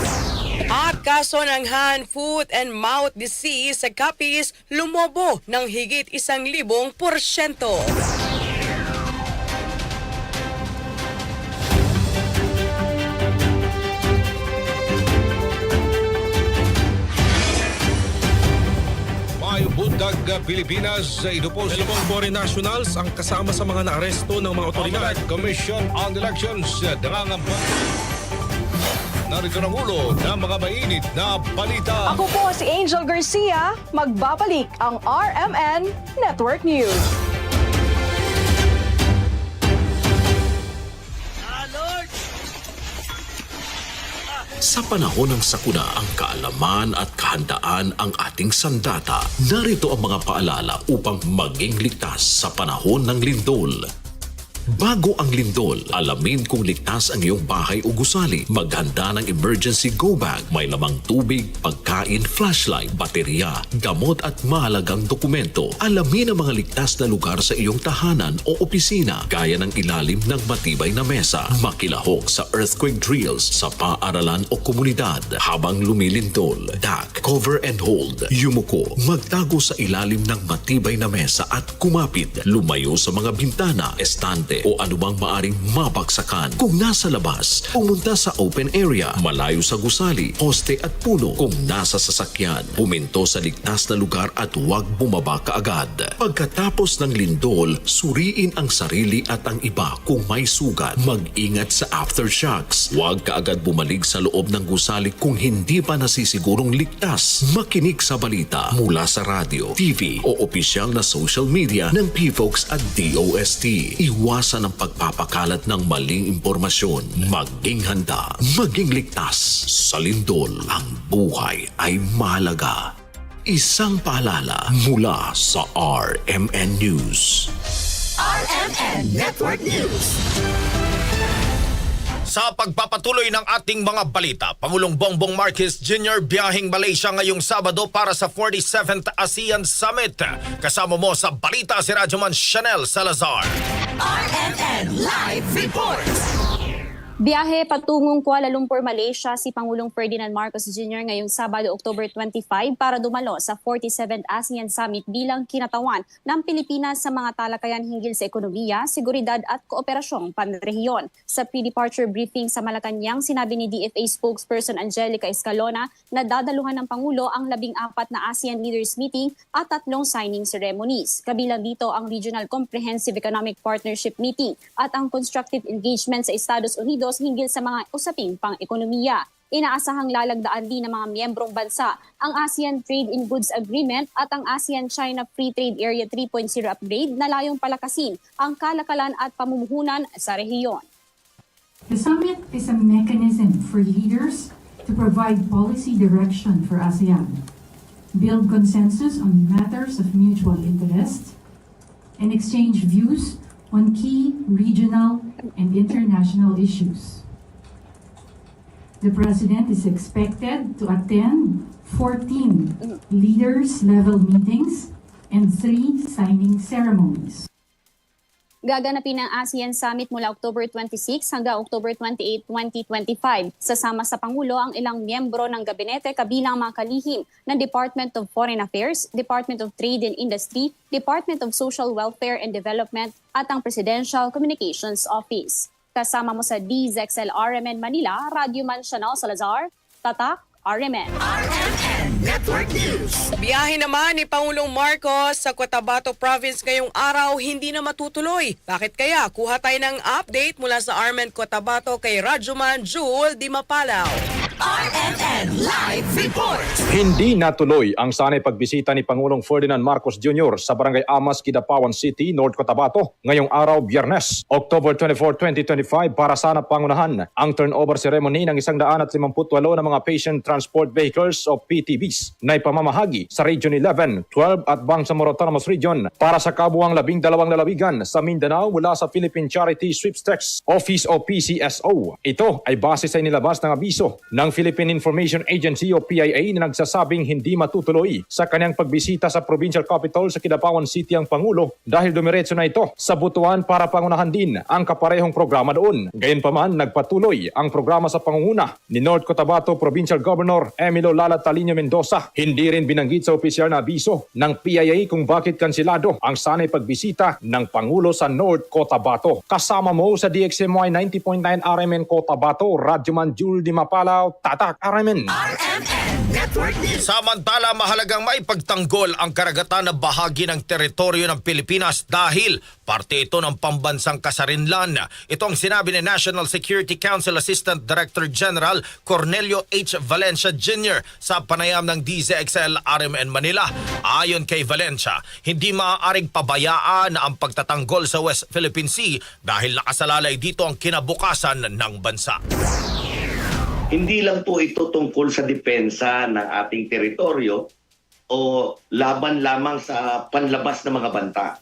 At kaso ng hand, foot, and mouth disease sa Capiz lumobo ng higit isang libong porsyento. Maayong buntag, Pilipinas. Ito po si Dalawang foreign nationals ang kasama sa mga naaresto ng mga otoridad. Commission on Elections, nangangamba. Narito ang ulo ng mga mainit na balita. Ako po si Angel Garcia. Magbabalik ang R M N Network News. Sa panahon ng sakuna, ang kaalaman at kahandaan ang ating sandata. Narito ang mga paalala upang maging ligtas sa panahon ng lindol. Bago ang lindol, alamin kung ligtas ang iyong bahay o gusali. Maghanda ng emergency go bag. May lamang tubig, pagkain, flashlight, baterya, gamot at mahalagang dokumento. Alamin ang mga ligtas na lugar sa iyong tahanan o opisina, gaya ng ilalim ng matibay na mesa. Makilahok sa earthquake drills sa paaralan o komunidad habang lumilindol. Dak, cover and hold. Yumuko. Magtago sa ilalim ng matibay na mesa at kumapit. Lumayo sa mga bintana, estante o anumang maaring mabagsakan. Kung nasa labas, pumunta sa open area, malayo sa gusali, poste at puno. Kung nasa sasakyan, huminto sa ligtas na lugar at huwag bumaba kaagad. Pagkatapos ng lindol, suriin ang sarili at ang iba kung may sugat. Mag-ingat sa aftershocks. Huwag kaagad bumalik sa loob ng gusali kung hindi pa nasisigurong ligtas. Makinig sa balita mula sa radyo, T V o opisyal na social media ng PHIVOLCS at D O S T. Iwasan ang pagpapakalat ng maling impormasyon. Maging handa, maging ligtas. Sa lindol, ang buhay ay mahalaga. Isang paalala mula sa R M N News. R M N Network News. Sa pagpapatuloy ng ating mga balita, Pangulong Bongbong Marcos Junior biyaheng Malaysia ngayong Sabado para sa forty-seventh ASEAN Summit. Kasama mo sa balita si Radyoman Chanel Salazar. R M N Live Report. Biyahe patungong Kuala Lumpur, Malaysia si Pangulong Ferdinand Marcos Junior ngayong Sabado, October twenty-five, para dumalo sa forty-seventh ASEAN Summit bilang kinatawan ng Pilipinas sa mga talakayan hinggil sa ekonomiya, seguridad at kooperasyong panrehiyon. Sa pre-departure briefing sa Malacañang, sinabi ni D F A spokesperson Angelica Escalona na dadaluhan ng Pangulo ang labing-apat na ASEAN Leaders Meeting at tatlong signing ceremonies. Kabilang dito ang Regional Comprehensive Economic Partnership Meeting at ang constructive engagement sa Estados Unidos hinggil sa mga usaping pang-ekonomiya. Inaasahang lalagdaan din ng mga miyembrong bansa ang ASEAN Trade in Goods Agreement at ang ASEAN-China Free Trade Area three point zero upgrade na layong palakasin ang kalakalan at pamumuhunan sa rehiyon. The summit is a mechanism for leaders to provide policy direction for ASEAN, build consensus on matters of mutual interest, and exchange views on key regional and international issues. The President is expected to attend fourteen leaders-level meetings and three signing ceremonies. Gaganapin ang ASEAN Summit mula October twenty-six hanggang October twenty-eight, twenty twenty-five. Sasama sa Pangulo ang ilang miyembro ng gabinete, kabilang mga kalihim ng Department of Foreign Affairs, Department of Trade and Industry, Department of Social Welfare and Development at ang Presidential Communications Office. Kasama mo sa D Z X L R M N Manila, Radyoman Chanel Salazar, Tatak, R M N. R M N Network News. Biyahe naman ni Pangulong Marcos sa Cotabato Province ngayong araw, hindi na matutuloy. Bakit kaya? Kuha tayo ng update mula sa R M N Cotabato kay Radyoman Jewel Dimapalaw. R M N Live Report. Hindi natuloy ang sana'y pagbisita ni Pangulong Ferdinand Marcos Junior sa Barangay Amas, Kidapawan City, North Cotabato, ngayong araw, Biyernes, October twenty-four, twenty twenty-five, para sana pangunahan ang turnover ceremony ng isang daan at limampu't walo na mga patient transport vehicles o P T Vs na ipamamahagi sa Region eleven, twelve at Bangsamoro Autonomous Region para sa kabuang labing dalawang lalawigan sa Mindanao mula sa Philippine Charity Sweepstakes Office o P C S O. Ito ay base sa inilabas ng abiso ng Philippine Information Agency o P I A na nagsasabing hindi matutuloy sa kanyang pagbisita sa Provincial Capital sa Kidapawan City ang Pangulo dahil dumiretso na ito sa Butuan para pangunahan din ang kaparehong programa doon. Gayunpaman, nagpatuloy ang programa sa pangunguna ni North Cotabato Provincial Governor Emilio Lala Taliño Mendoza. Hindi rin binanggit sa opisyal na abiso ng P I A kung bakit kanselado ang sana'y pagbisita ng Pangulo sa North Cotabato. Kasama mo sa D X M Y ninety point nine R M N Cotabato, Radyoman Jul Di Mapalaw, Tatak R M N. R M N Network News. Samantala, mahalagang maipagtanggol ang karagatan na bahagi ng teritoryo ng Pilipinas dahil parte ito ng pambansang kasarinlan. Ito ang sinabi ni National Security Council Assistant Director General Cornelio H. Valencia Junior sa panayam ng D Z X L R M N Manila. Ayon kay Valencia, hindi maaaring pabayaan ang pagtatanggol sa West Philippine Sea dahil nakasalalay dito ang kinabukasan ng bansa. Hindi lang po ito tungkol sa depensa ng ating teritoryo o laban lamang sa panlabas ng mga banta.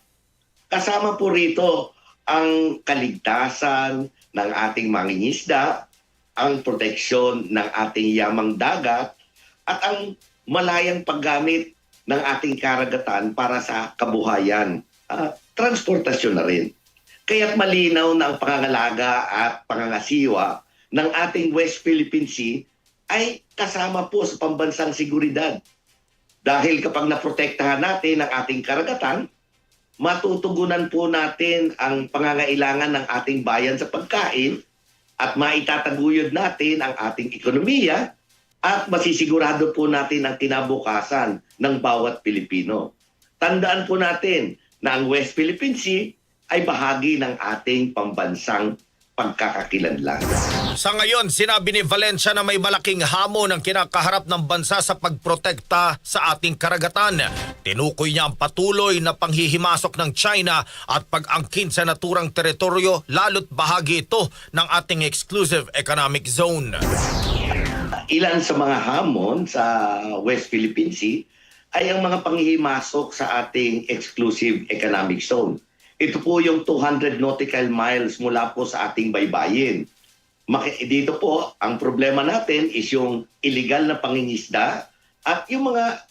Kasama po rito ang kaligtasan ng ating mangingisda, ang proteksyon ng ating yamang dagat, at ang malayang paggamit ng ating karagatan para sa kabuhayan, ah, transportasyon na rin. Kaya't malinaw na ang pangangalaga at pangangasiwa ng ating West Philippine Sea ay kasama po sa pambansang seguridad. Dahil kapag naprotektahan natin ang ating karagatan, matutugunan po natin ang pangangailangan ng ating bayan sa pagkain at maitataguyod natin ang ating ekonomiya at masisigurado po natin ang kinabukasan ng bawat Pilipino. Tandaan po natin na ang West Philippine Sea ay bahagi ng ating pambansang pagkakakilanlan. Sa ngayon, sinabi ni Valencia na may malaking hamon ang kinakaharap ng bansa sa pagprotekta sa ating karagatan. Tinukoy niya ang patuloy na panghihimasok ng China at pag-angkin sa naturang teritoryo, lalo't bahagi ito ng ating exclusive economic zone. Ilan sa mga hamon sa West Philippine Sea ay ang mga panghihimasok sa ating exclusive economic zone. Ito po yung two hundred nautical miles mula po sa ating baybayin. Maki-, dito po, ang problema natin is yung illegal na pangingisda at yung mga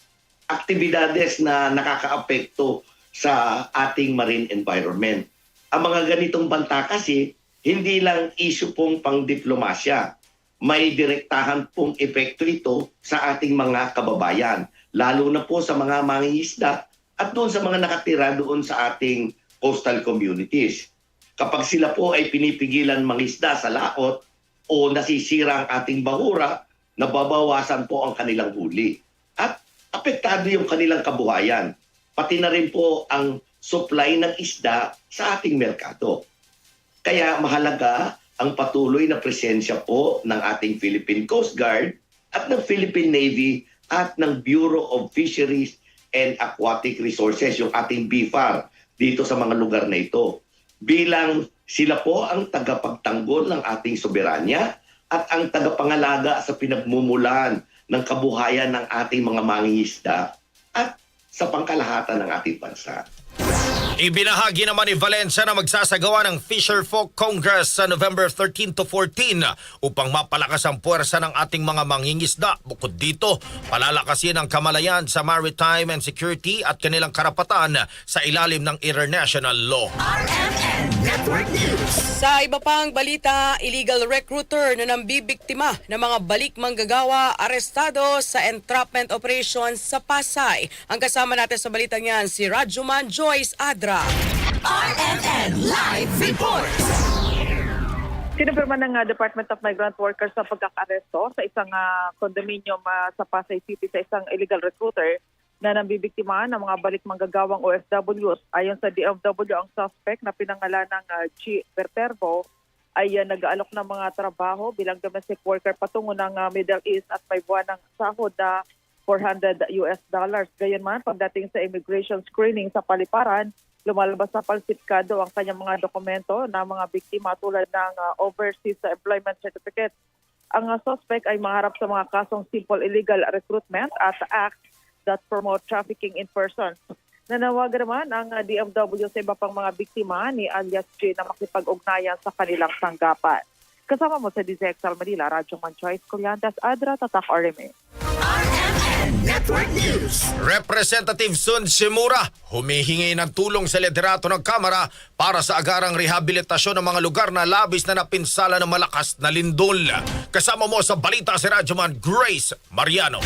aktibidades na nakakaapekto sa ating marine environment. Ang mga ganitong banta kasi, hindi lang issue pong pangdiplomasya. May direktahan pong epekto ito sa ating mga kababayan, lalo na po sa mga mangingisda at doon sa mga nakatira doon sa ating coastal communities. Kapag sila po ay pinipigilan mangisda sa laot o nasisira ang ating bahura, nababawasan po ang kanilang huli. At apektado yung kanilang kabuhayan, pati na rin po ang supply ng isda sa ating merkado. Kaya mahalaga ang patuloy na presensya po ng ating Philippine Coast Guard at ng Philippine Navy at ng Bureau of Fisheries and Aquatic Resources, yung ating BFAR, dito sa mga lugar na ito. Bilang sila po ang tagapagtanggol ng ating soberanya at ang tagapangalaga sa pinagmumulan ng kabuhayan ng ating mga mangingisda at sa pangkalahatan ng ating bansa. Ibinahagi naman ni Valencia na magsasagawa ng Fisherfolk Congress sa November thirteen to fourteen upang mapalakas ang puwersa ng ating mga mangingisda. Bukod dito, palalakasin ang kamalayan sa maritime and security at kanilang karapatan sa ilalim ng international law. R M N Network News. Sa iba pang balita, illegal recruiter na nambibiktima ng mga balik manggagawa arestado sa entrapment operation sa Pasay. Ang kasama natin sa balitang yan, si Radyoman Joyce Adra. R M N Live Report. Kinumpirma ng, ah, Department of Migrant Workers ang pagkakaaresto sa isang, ah, condominium, ah, sa Pasay City sa isang illegal recruiter na nambibiktima ng mga balik manggagawang O F Ws. Ayon sa D M W, ang suspect na pinangalan ng, ah, G Berterbo ay, ah, nag-aalok ng mga trabaho bilang domestic worker patungo ng, ah, Middle East at may buwanang sahod na four hundred U S dollars. Gayunman, pagdating sa immigration screening sa paliparan, lumalabas na palsitikado ang kanyang mga dokumento na mga biktima tulad ng, ah, overseas employment certificate. Ang, ah, suspect ay maharap sa mga kasong simple illegal recruitment at acts that promote trafficking in persons. Nanawagan naman ang, ah, D M W sa iba pang mga biktima ni alias J na makipag-ugnayan sa kanilang tanggapan. Kasama mo sa D Z X L Manila, Radyo Man Joyce Colliantes, Adra Tatak R M A. R M N Network News. Representative Sun Shimura humihingi ng tulong sa liderato ng Kamara para sa agarang rehabilitasyon ng mga lugar na labis na napinsala ng malakas na lindol. Kasama mo sa balita si Radyoman Grace Mariano.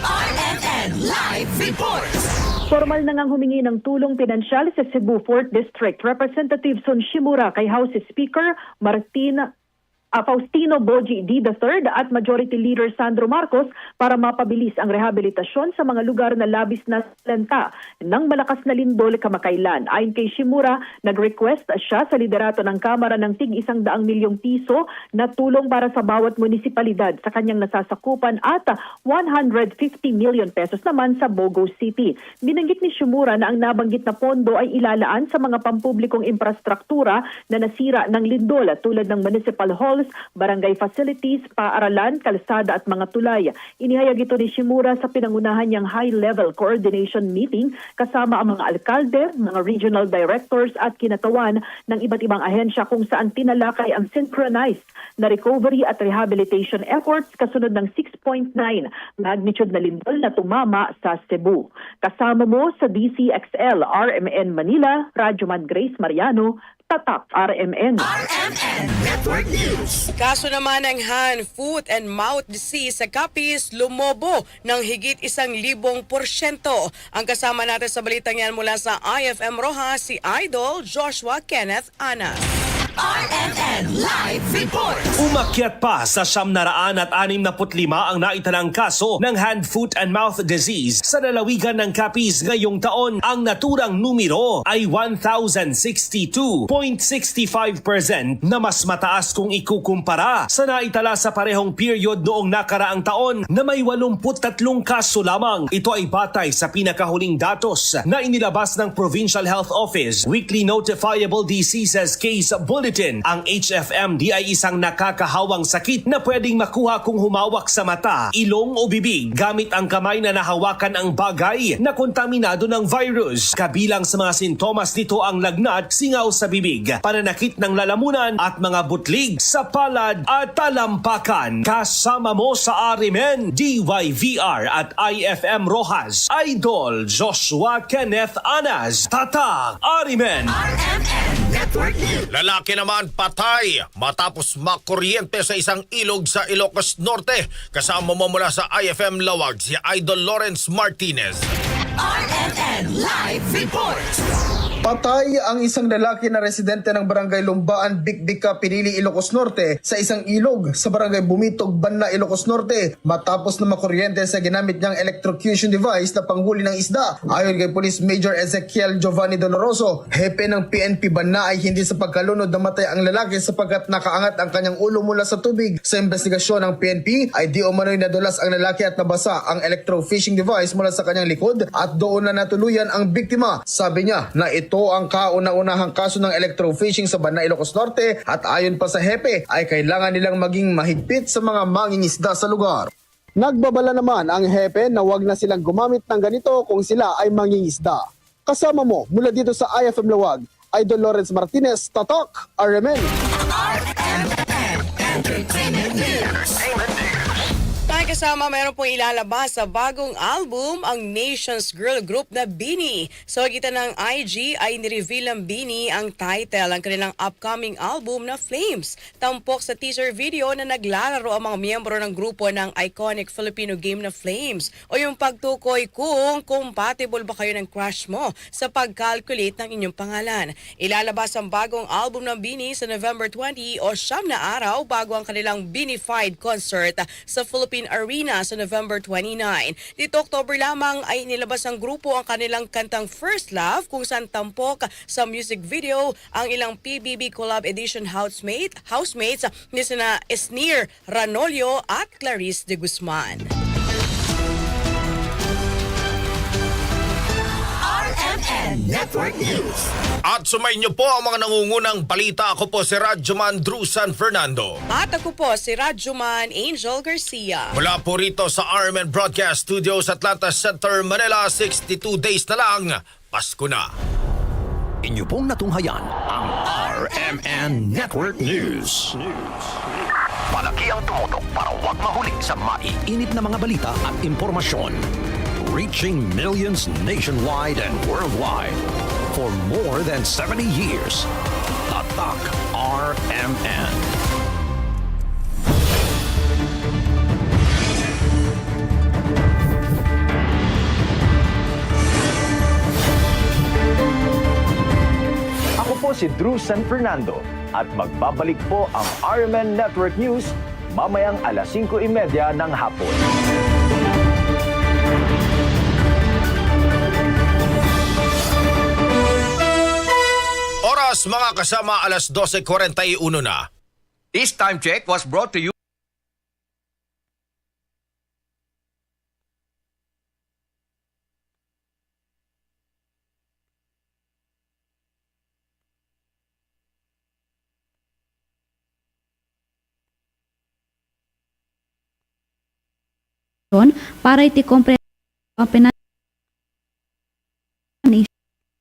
R M N Live Report. Formal na ngang humingi ng tulong pinansyal sa Cebu Fourth District Representative Sun Shimura kay House Speaker Martin, ah, Faustino Boji D the third at Majority Leader Sandro Marcos para mapabilis ang rehabilitasyon sa mga lugar na labis na salanta ng malakas na lindol kamakailan. Ayon kay Shimura, nag-request siya sa liderato ng Kamara ng tig isang daang milyong piso na tulong para sa bawat munisipalidad sa kanyang nasasakupan at one hundred fifty million pesos naman sa Bogo City. Binanggit ni Shimura na ang nabanggit na pondo ay ilalaan sa mga pampublikong infrastruktura na nasira ng lindol, tulad ng municipal halls, barangay facilities, paaralan, kalsada at mga tulay. Inihayag ito ni Shimura sa pinangunahan niyang high-level coordination meeting kasama ang mga alkalde, mga regional directors at kinatawan ng iba't ibang ahensya, kung saan tinalakay ang synchronized na recovery at rehabilitation efforts kasunod ng six point nine magnitude na lindol na tumama sa Cebu. Kasama mo sa D Z X L R M N Manila, Radyoman Grace Mariano, Tatak R M N. R M N Network News. Kaso naman ng hand, foot, and mouth disease sa Capiz lumobo ng higit isang libong porsyento. Ang kasama natin sa balitang yan mula sa I F M Roxas, si Idol Joshua Kenneth Anas. R M N Live Report. Umakyat pa sa siyam na raan at anim na put lima ang naitalang kaso ng hand, foot, and mouth disease sa lalawigan ng Capiz ngayong taon. Ang naturang numero ay one thousand sixty-two point six five percent, na mas mataas kung ikukumpara sa naitala sa parehong period noong nakaraang taon na may walumput tatlong kaso lamang. Ito ay batay sa pinakahuling datos na inilabas ng Provincial Health Office Weekly Notifiable Diseases Case Bulletin. Ang H F M D ay isang nakakahawang sakit na pwedeng makuha kung humawak sa mata, ilong o bibig gamit ang kamay na nahawakan ang bagay na kontaminado ng virus. Kabilang sa mga sintomas nito ang lagnat, singaw sa bibig, pananakit ng lalamunan at mga butlig sa palad at talampakan. Kasama mo sa R M N, D Y V R at I F M Roxas, Idol Joshua Kenneth Anas, Tatak R M N. R M N Network News. Lalaki naman patay matapos makuryente sa isang ilog sa Ilocos Norte. Kasama mo mula sa I F M Laoag si Idol Lawrence Martinez. R M N Live Report. Patay ang isang lalaki na residente ng Barangay Lumbaan, Bikbika, Pinili, Ilocos Norte sa isang ilog sa Barangay Bumitog, Banna, Ilocos Norte matapos na makuryente sa ginamit niyang electrocution device na panghuli ng isda. Ayon kay Police Major Ezekiel Giovanni Doloroso, hepe ng P N P Banna, ay hindi sa pagkalunod namatay ang lalaki sapagkat nakaangat ang kanyang ulo mula sa tubig. Sa investigasyon ng P N P ay di umano'y nadulas ang lalaki at nabasa ang electrofishing device mula sa kanyang likod at doon na natuluyan ang biktima. Sabi niya na ito ang kauna-unahang kaso ng electrofishing sa Banna, Ilocos Norte at ayon pa sa hepe ay kailangan nilang maging mahigpit sa mga mangingisda sa lugar. Nagbabala naman ang hepe na wag na silang gumamit ng ganito kung sila ay mangingisda. Kasama mo mula dito sa I F M Laoag, Idol Lawrence Martinez, Tatak R M N. R M N Entertainment News. Tayo kasama, meron pong ilalabas sa bagong album ang Nations Girl Group na BINI. Sa pagitan ng I G ay nireveal ng BINI ang title ng kanilang upcoming album na Flames. Tampok sa teaser video na naglalaro ang mga miyembro ng grupo ng iconic Filipino game na Flames, o yung pagtukoy kung compatible ba kayo ng crush mo sa pag-calculate ng inyong pangalan. Ilalabas ang bagong album ng BINI sa November twenty o siyam na araw bago ang kanilang BINIfied concert sa Philippine Arena sa November twenty-nine. Dito October lamang ay inilabas ng grupo ang kanilang kantang First Love, kung saan tampok sa music video ang ilang P B B Collab Edition housemate, housemates ni sina Esnir Ranolio at Clarice de Guzman. R M N Network News. At sumayin niyo po ang mga nangungunang balita. Ako po si Radyoman Drew San Fernando. At ako po si Radyoman Angel Garcia. Mula po rito sa R M N Broadcast Studio sa Atlanta Center, Manila, sixty-two days na lang, Pasko na. Inyo pong natunghayan ang R M N Network News. Palagi ang tumutok para huwag mahuli sa maiinit na mga balita at impormasyon. Reaching millions nationwide and worldwide for more than seventy years. Tatak R M N. Ako po si Drew San Fernando at magbabalik po ang R M N Network News mamayang alas singko y media ng hapon. Oras, mga kasama, alas dose kwarenta y uno na. This time check was brought to you. Para iti kompre-,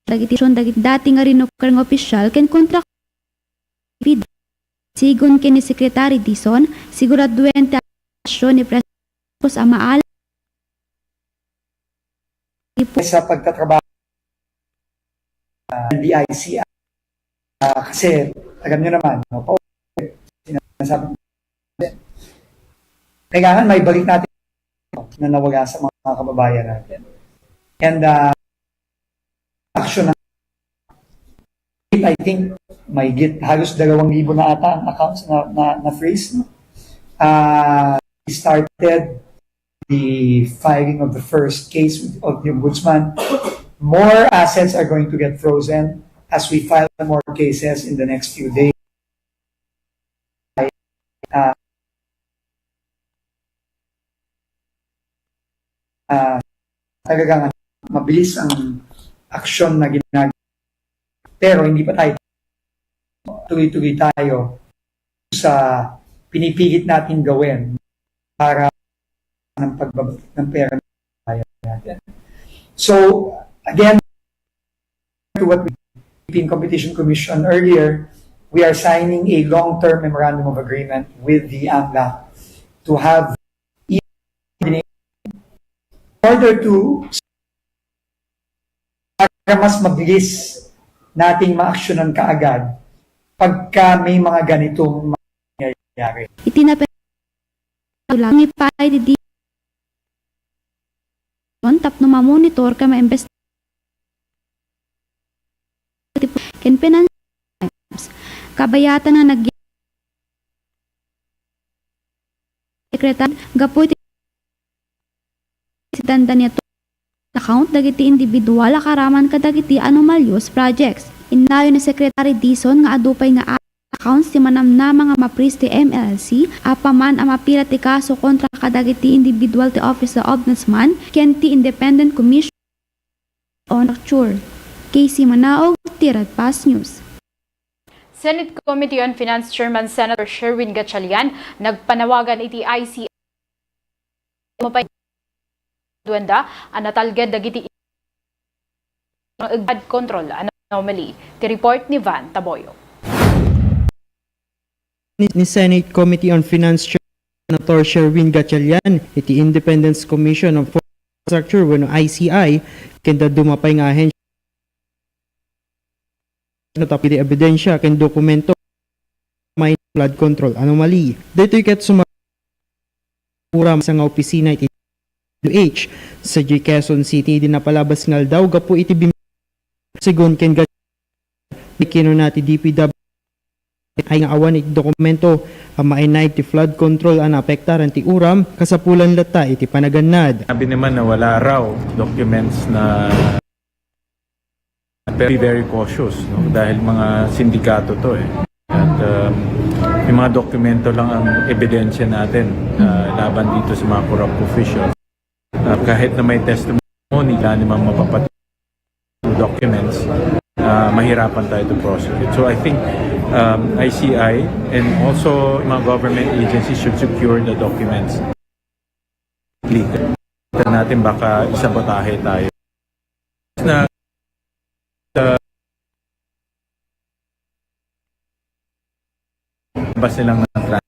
dagiti, dagiti dati nga rinnuker nga opisyal ken kontrak-, sigun ken ni Secretary Dizon, siguraduen ti aksyon ni President Marcos a maalam sa pagtatrabaho, ah, D I C, ah, kasi alam niyo naman, no, pa-, sinasabi, kailangan maibalik natin na nawala sa mga kababayan natin. And, uh, action na, I think, mahigit halos dalawang libo na ata ang accounts na, na, na-freeze, no? Uh, we started the filing of the first case of the ombudsman. More assets are going to get frozen as we file more cases in the next few days. Ah, ah, talagang mabilis ang aksyon na ginagawa. Pero hindi pa tayo, tuloy-tuloy tayo sa pinipilit natin gawin para ng pagbabalik ng pera ng bayan natin. So, again, to what we, Philippine Competition Commission earlier, we are signing a long-term memorandum of agreement with the AMLAC to have in order to, para mas mabilis nating maaksyonan kaagad pagka may mga ganitong mangyayari. Iti nape-, lang ipay di tapno mamonitor ken maimbestiga ken financial crimes. Kabayatan nga nag-, Secretary, gapu iti sitanda niya account dagiti individual a karaman kadagiti anomalous projects. Innayon ni Secretary Dizon nga adu pay nga accounts ti manamnama nga ma-freeze ti M L C, apaman a mapila ti kaso kontra kadagiti individual ti Office of Ombudsman ken ti Independent Commission on Structure. Casey Manaog, ti Radpas News. Senate Committee on Finance Chairman Senator Sherwin Gatchalian nagpanawagan iti I C I mapay-, duanda a natalged dagiti flood control anomaly. Ti report ni Van Taboyo. Ni, ni Senate Committee on Finance Chair Senator Sherwin Gatchalian iti Independence Commission on Infrastructure wenno I C I ken dadduma pay nga ahensya no tapno iti ebidensya ken dokumento may flood control anomaly. Daytoy ket suma-, uram sa nga opisina iti D O H sadiay Quezon City idi napalabas nga aldaw gapu iti bim-, segun ken ga-, kinuna ti D P W ay nga awan iti dokumento a mainaig ti flood control a naapektaran ti uram, kasapulan latta iti panagannad. Sabi naman na wala raw documents na Pero be very cautious, no? Dahil mga sindikato to eh. At um, yung mga dokumento lang ang ebidensya natin uh, laban dito sa mga corrupt officials. Uh, kahit na may testimony, wala namang mapapat documents, uh, mahirapan tayo to prosecute. So I think um, I C I and also mga government agencies should secure the documents. Legal. Kita natin baka isabotahe tayo. Na sa labas nilang ng trans-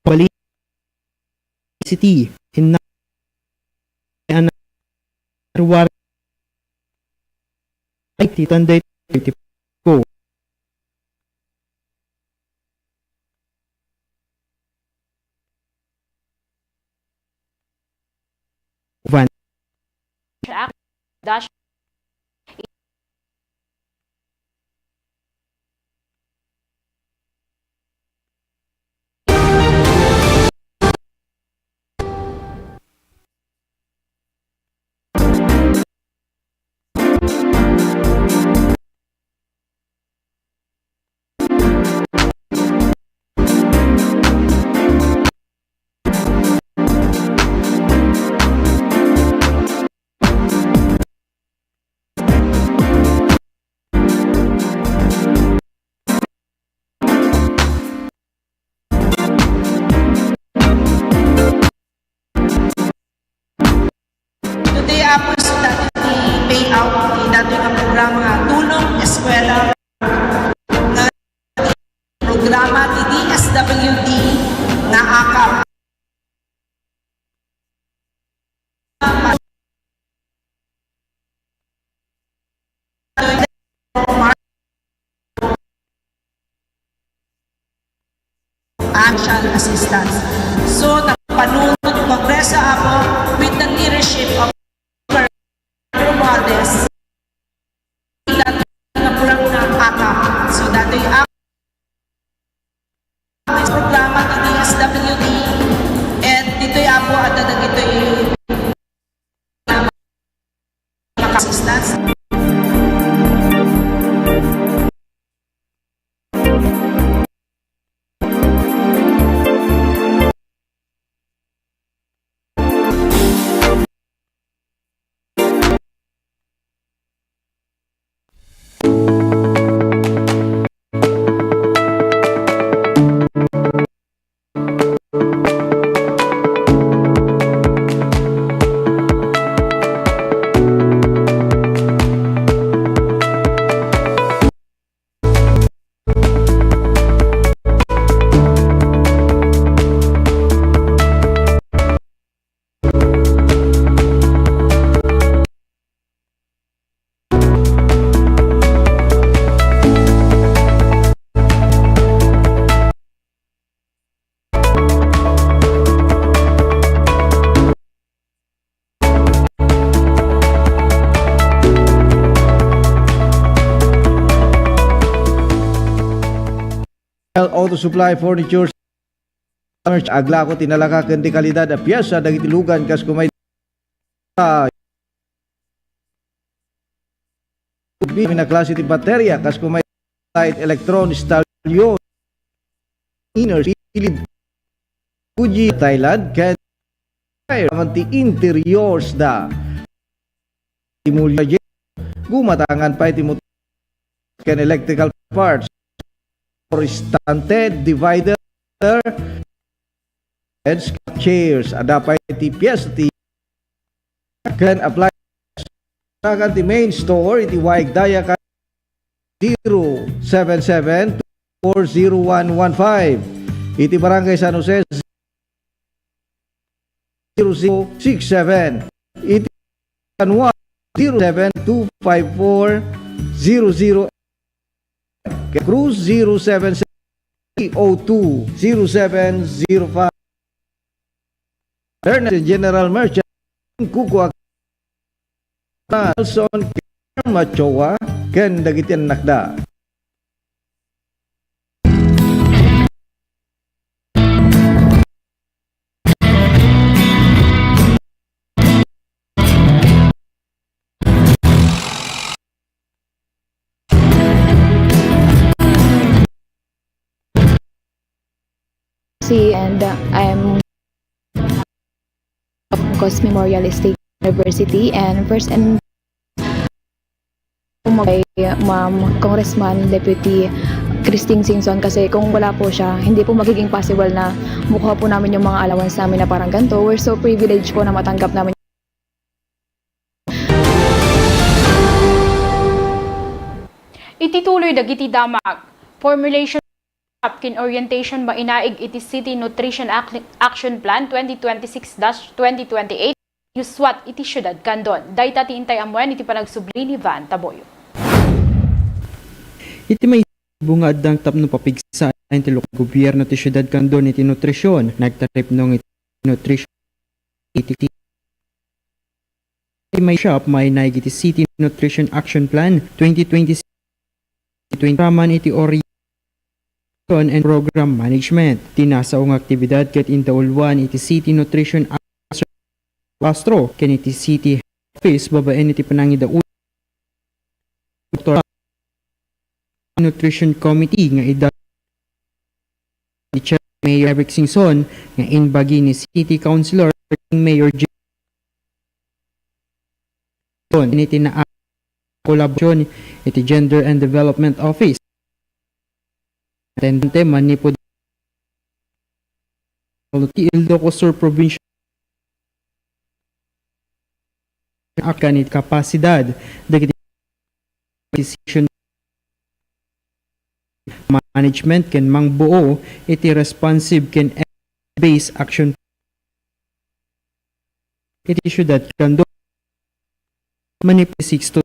Bali City, inna, ana, ruwar, ay, titan day, ti ko. Van. Dash Today, Apo, so dati ti payout ti datoy nga programa nga Tulong Eskwela nga programa ti D S W D nga akap. Financial assistance. So, napanunot Kongreso, Apo, with the leadership of Governor Romualdez, ilan nga program nga akap. So, datoy akap, programa ti D S W D, and ditoy, Apo, adda dagitoy assistance. Auto Supply Furniture. Aglako ti nalaka ken ti kalidad a piesa dagiti lugan kas kumay. Bibin a klase ti bateria kas kumay light electron stallion inner shield Fuji Thailand ken aman ti interiors da ti mulya gumatangan pay ti motor ken electrical parts for stunted divider and chairs. Adda pay ti piesta ti ken apply. Tagan ti main store iti Waig Daya ka zero seven seven two four zero one one five. Iti Barangay San Jose, zero zero six seven. Iti San Juan, zero seven two five four zero zero. Cruz, zero seven seven three oh two zero seven zero five. Ernest General Merchant, Kukua Nelson, Machoa, ken dagiti annakda. See, and, uh, I'm of Cos Memorial State University, and first and kay Ma'am Congressman Deputy Christine Singson, kasi kung wala po siya, hindi po magiging possible na makuha po namin yung mga allowance namin na parang ganito. We're so privileged po na matanggap namin. Iti tuloy dagiti damag, formulation ken orientation mainaig iti City Nutrition Ac-, Action Plan twenty twenty-six dash twenty twenty-eight, U S W A T iti Siudad Candon. Dayta ti intay amuen iti panagsubli ni Van Taboyo. Iti may bunga addang tapno papigsaen ti lokal gobierno ti Siudad Candon iti nutrisyon, nagtaripnong iti nutrition iti Ti may shop mainaig iti City Nutrition Action Plan twenty twenty-six, twenty raman iti Orientation and Program Management. Ti nasao nga aktibidad ket indauluan iti City Nutrition Action Cluster ken iti City Office babaen iti panangidaul Nutrition Committee nga ida ni Chair Mayor Eric Singson nga imbagi ni City Councilor Mayor Jim Singson iti naa kolaborasyon iti Gender and Development Office. Atendante manipud ti Ilocos Sur Provincial akan iti kapasidad dagiti decision management ken mangbuo iti responsive ken based action iti Siudad Candon. Manipud Sixto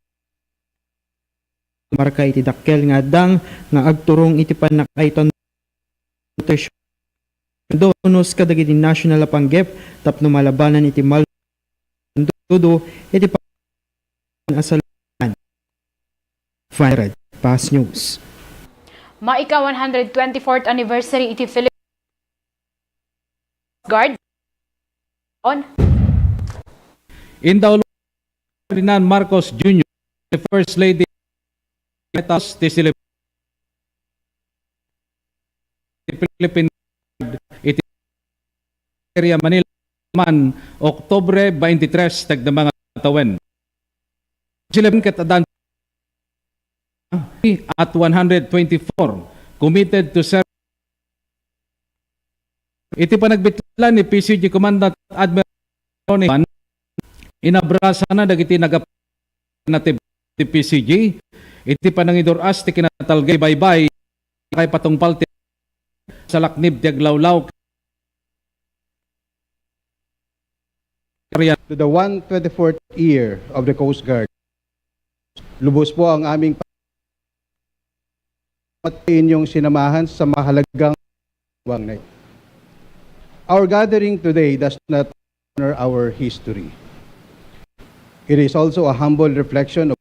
marka iti dakkel nga addang nga agturong iti pannakaayton nutrition donos kadagiti national a panggep tapno malabanan iti mal-, tudo iti pa-, asaluan. Fired. Fast News. Maika one hundred twenty-fourth anniversary iti Philippine Guard. On. Indauluan Ferdinand Marcos Junior, the First Lady, ti celebration ti Philippine Guard iti area Manila man Oktubre twenty-three tagna mga tawen. Sila ket adan at one hundred twenty-four committed to serve. Iti panagbitlan ni P C G Commandant Admiral Ronnie Van, inabrasana dagiti nagap-, native ti P C G iti panangidur-as ti kinatalgay baybay kay patungpal ti salaknib ti aglawlaw. To the one twenty-fourth year of the Coast Guard. Lubos po ang aming pa-, at inyong sinamahan sa mahalagang wang na ito. Our gathering today does not honor our history. It is also a humble reflection of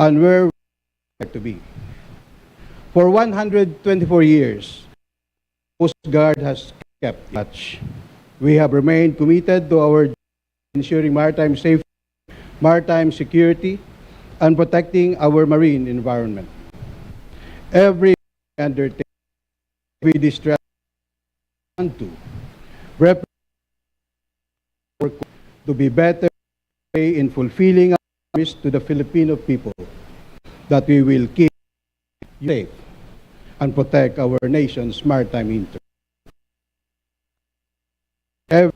and where we expect to be. For one hundred twenty-four years, Coast Guard has kept watch. We have remained committed to our ensuring maritime safety, maritime security, and protecting our marine environment. Every undertaking we distress and to rep-, to be better in fulfilling our promise to the Filipino people that we will keep you safe and protect our nation's maritime interests. Ev-,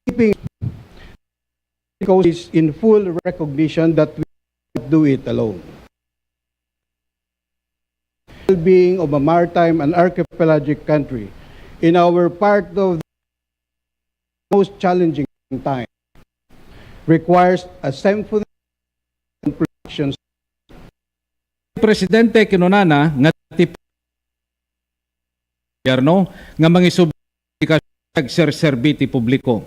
keeping is in full recognition that we cannot do it alone. Being of a maritime and archipelagic country in our part of the most challenging time requires a symphony and productions. Presidente kinunana nga ti gobyerno nga mangisubli iti agserserbi ti publiko.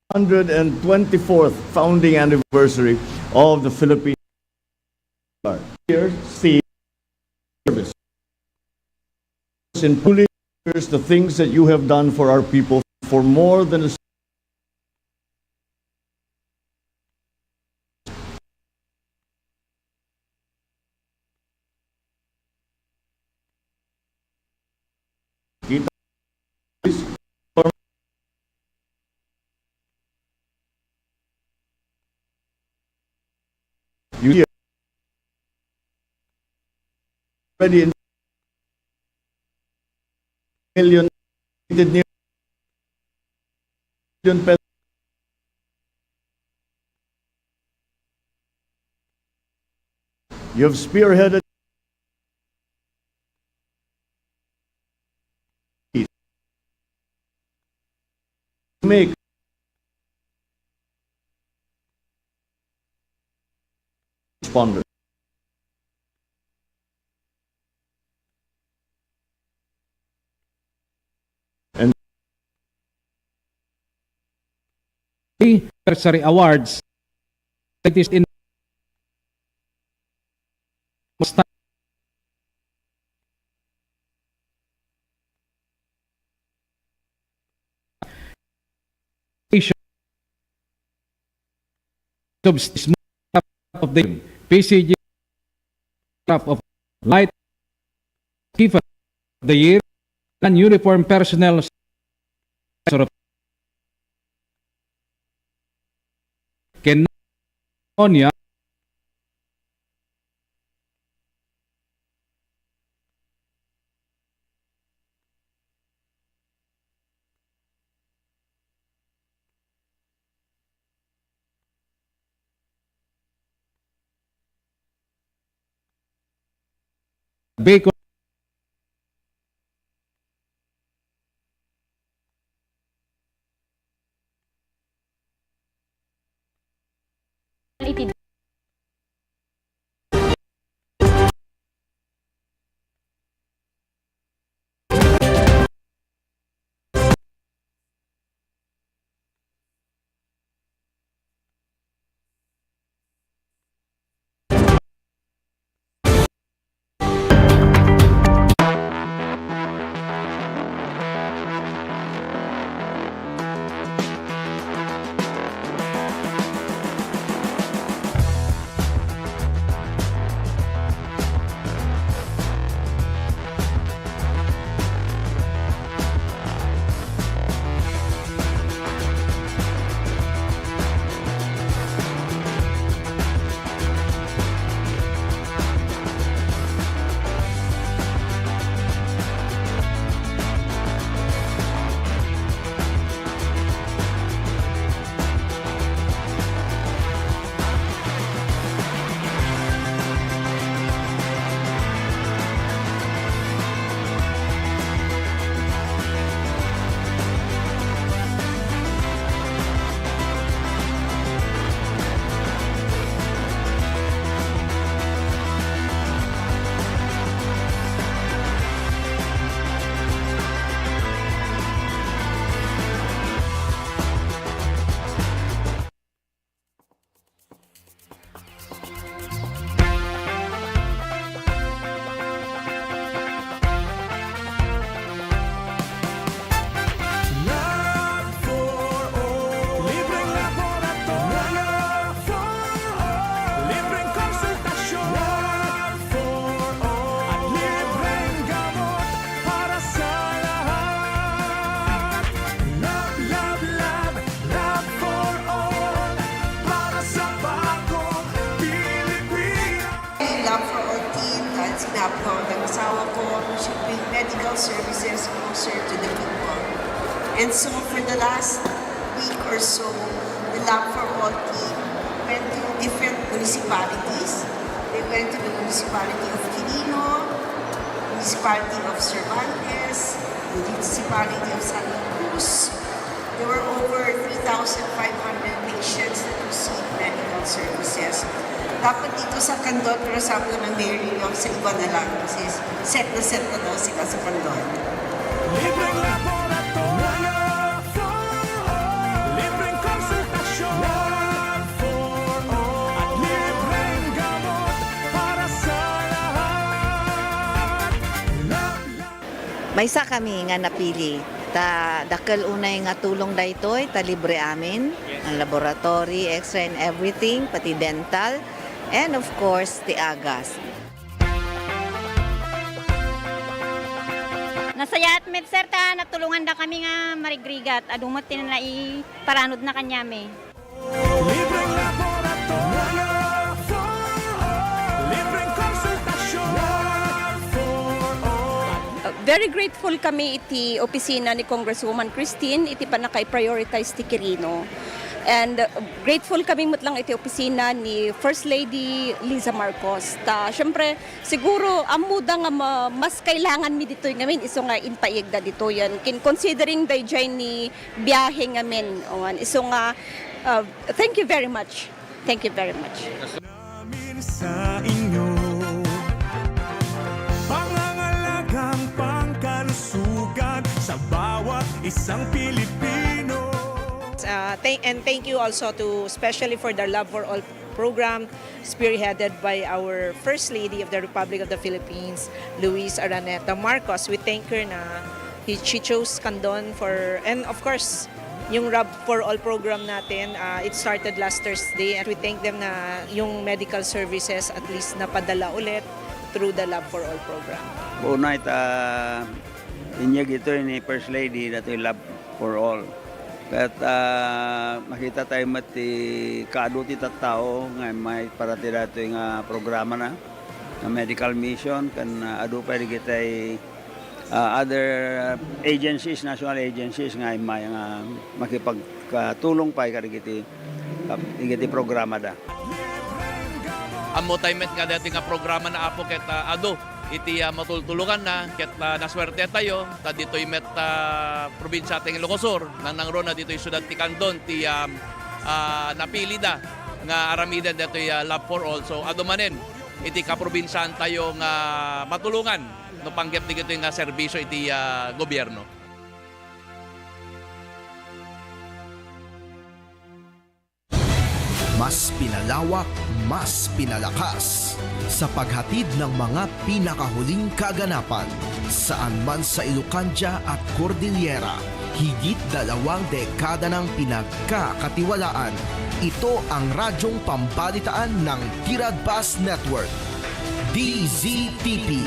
Hundred and twenty-fourth founding anniversary of the Philippine Coast Guard. Here, see service. In truly, here's the things that you have done for our people for more than a Kita, you hear already in million, million pesos. You have spearheaded make responder. And anniversary awards, it is in substation of the P C G of Light Gift of the Year and Uniform Personnel ken Onya. Bacon. Iti Love for all. Libreng laboratorio. Love for all. Libreng konsultasyon. Love for all. At libreng gamot para sa lahat. Love, love, love. Love for all, para sa bagong Pilipinas. Love for all team, dahil sinabi ko ng asawa ko, siyempre medical services closer to the people. And so for the last week or so, the Love for All team went to different municipalities. They went to the municipality of Quirino, municipality of Cervantes, municipality of Santa Cruz, There were over three thousand five hundred patients that received medical services. Dapat dito sa Candon, pero sabi ko ng Mayor Lino, sa iba na lang kasi set na set na daw sila sa Candon. Libreng laboratorio for all. Libreng konsultasyon for all. At libreng gamot para sa lahat. Love, love. Maysa kami nga napili. Ta dakkel unay nga tulong daytoy, ta libre amin. Ang laboratory, X-ray and everything, pati dental, and of course, ti agas. Nasayaat met, sir, ta natulongandakami nga marigrigat. Adu met ti naiparanudna kaniami. Libreng laboratorio for all. Libreng konsultasyon for all. Uh, very grateful kami iti opisina ni Congresswoman Christine iti pannakaiprioritize ti Quirino. And, uh, grateful kami met lang iti opisina ni First Lady Liza Marcos. Ta, syempre, siguro, ammoda nga ma-, mas kailanganmi ditoy ngamin isu nga impaiggida ditoyen. Kin-, considering daydiay ni biahe ngamin, awan. Isu nga, uh, thank you very much. Thank you very much. Namin sa inyo, pangangalagang pangkalusugan sa bawat isang Pilipino. Uh, thank, and thank you also to, especially for the Love for All program, spearheaded by our First Lady of the Republic of the Philippines, Luis Araneta Marcos. We thank her na he, she chose Candon for, and of course, yung Love for All program natin, ah, it started last Thursday, and we thank them na yung medical services at least napadala ulit through the Love for All program. Unay ta inyeg ito ni First Lady, datoy Love for All. Ket, ah, makita tayo met ti kaadu ti tattao nga immay para ti datoy nga programana, nga medical mission, ken, ah, adu pay dagiti, ah, other agencies, national agencies nga immay nga makipagkatulong pay kadagiti, ah, dagiti programada. Ammo tayo met nga dati nga programa na, Apo, ket, ah, adu iti, ah, matultulukanna, ket, ah, nasuerte tayo, ta ditoy met, ah, probinsia ti Ilocos Sur, nangnangruna ditoy siudad ti Candon, ti, ah, ah, napilida nga aramiden detoy, ah, Love for All. So, adu manen iti kaprobinsiaan tayo nga matulongan no panggep dagitoy nga serbisio iti, ah, gobierno. Mas pinalawak, mas pinalakas. Sa paghatid ng mga pinakahuling kaganapan, saan man sa Ilocandia at Cordillera, higit dalawang dekada nang pinagkakatiwalaan. Ito ang radyong pambalitaan ng Tiradpas Network. D Z T P,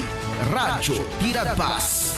Radyo Tiradpas.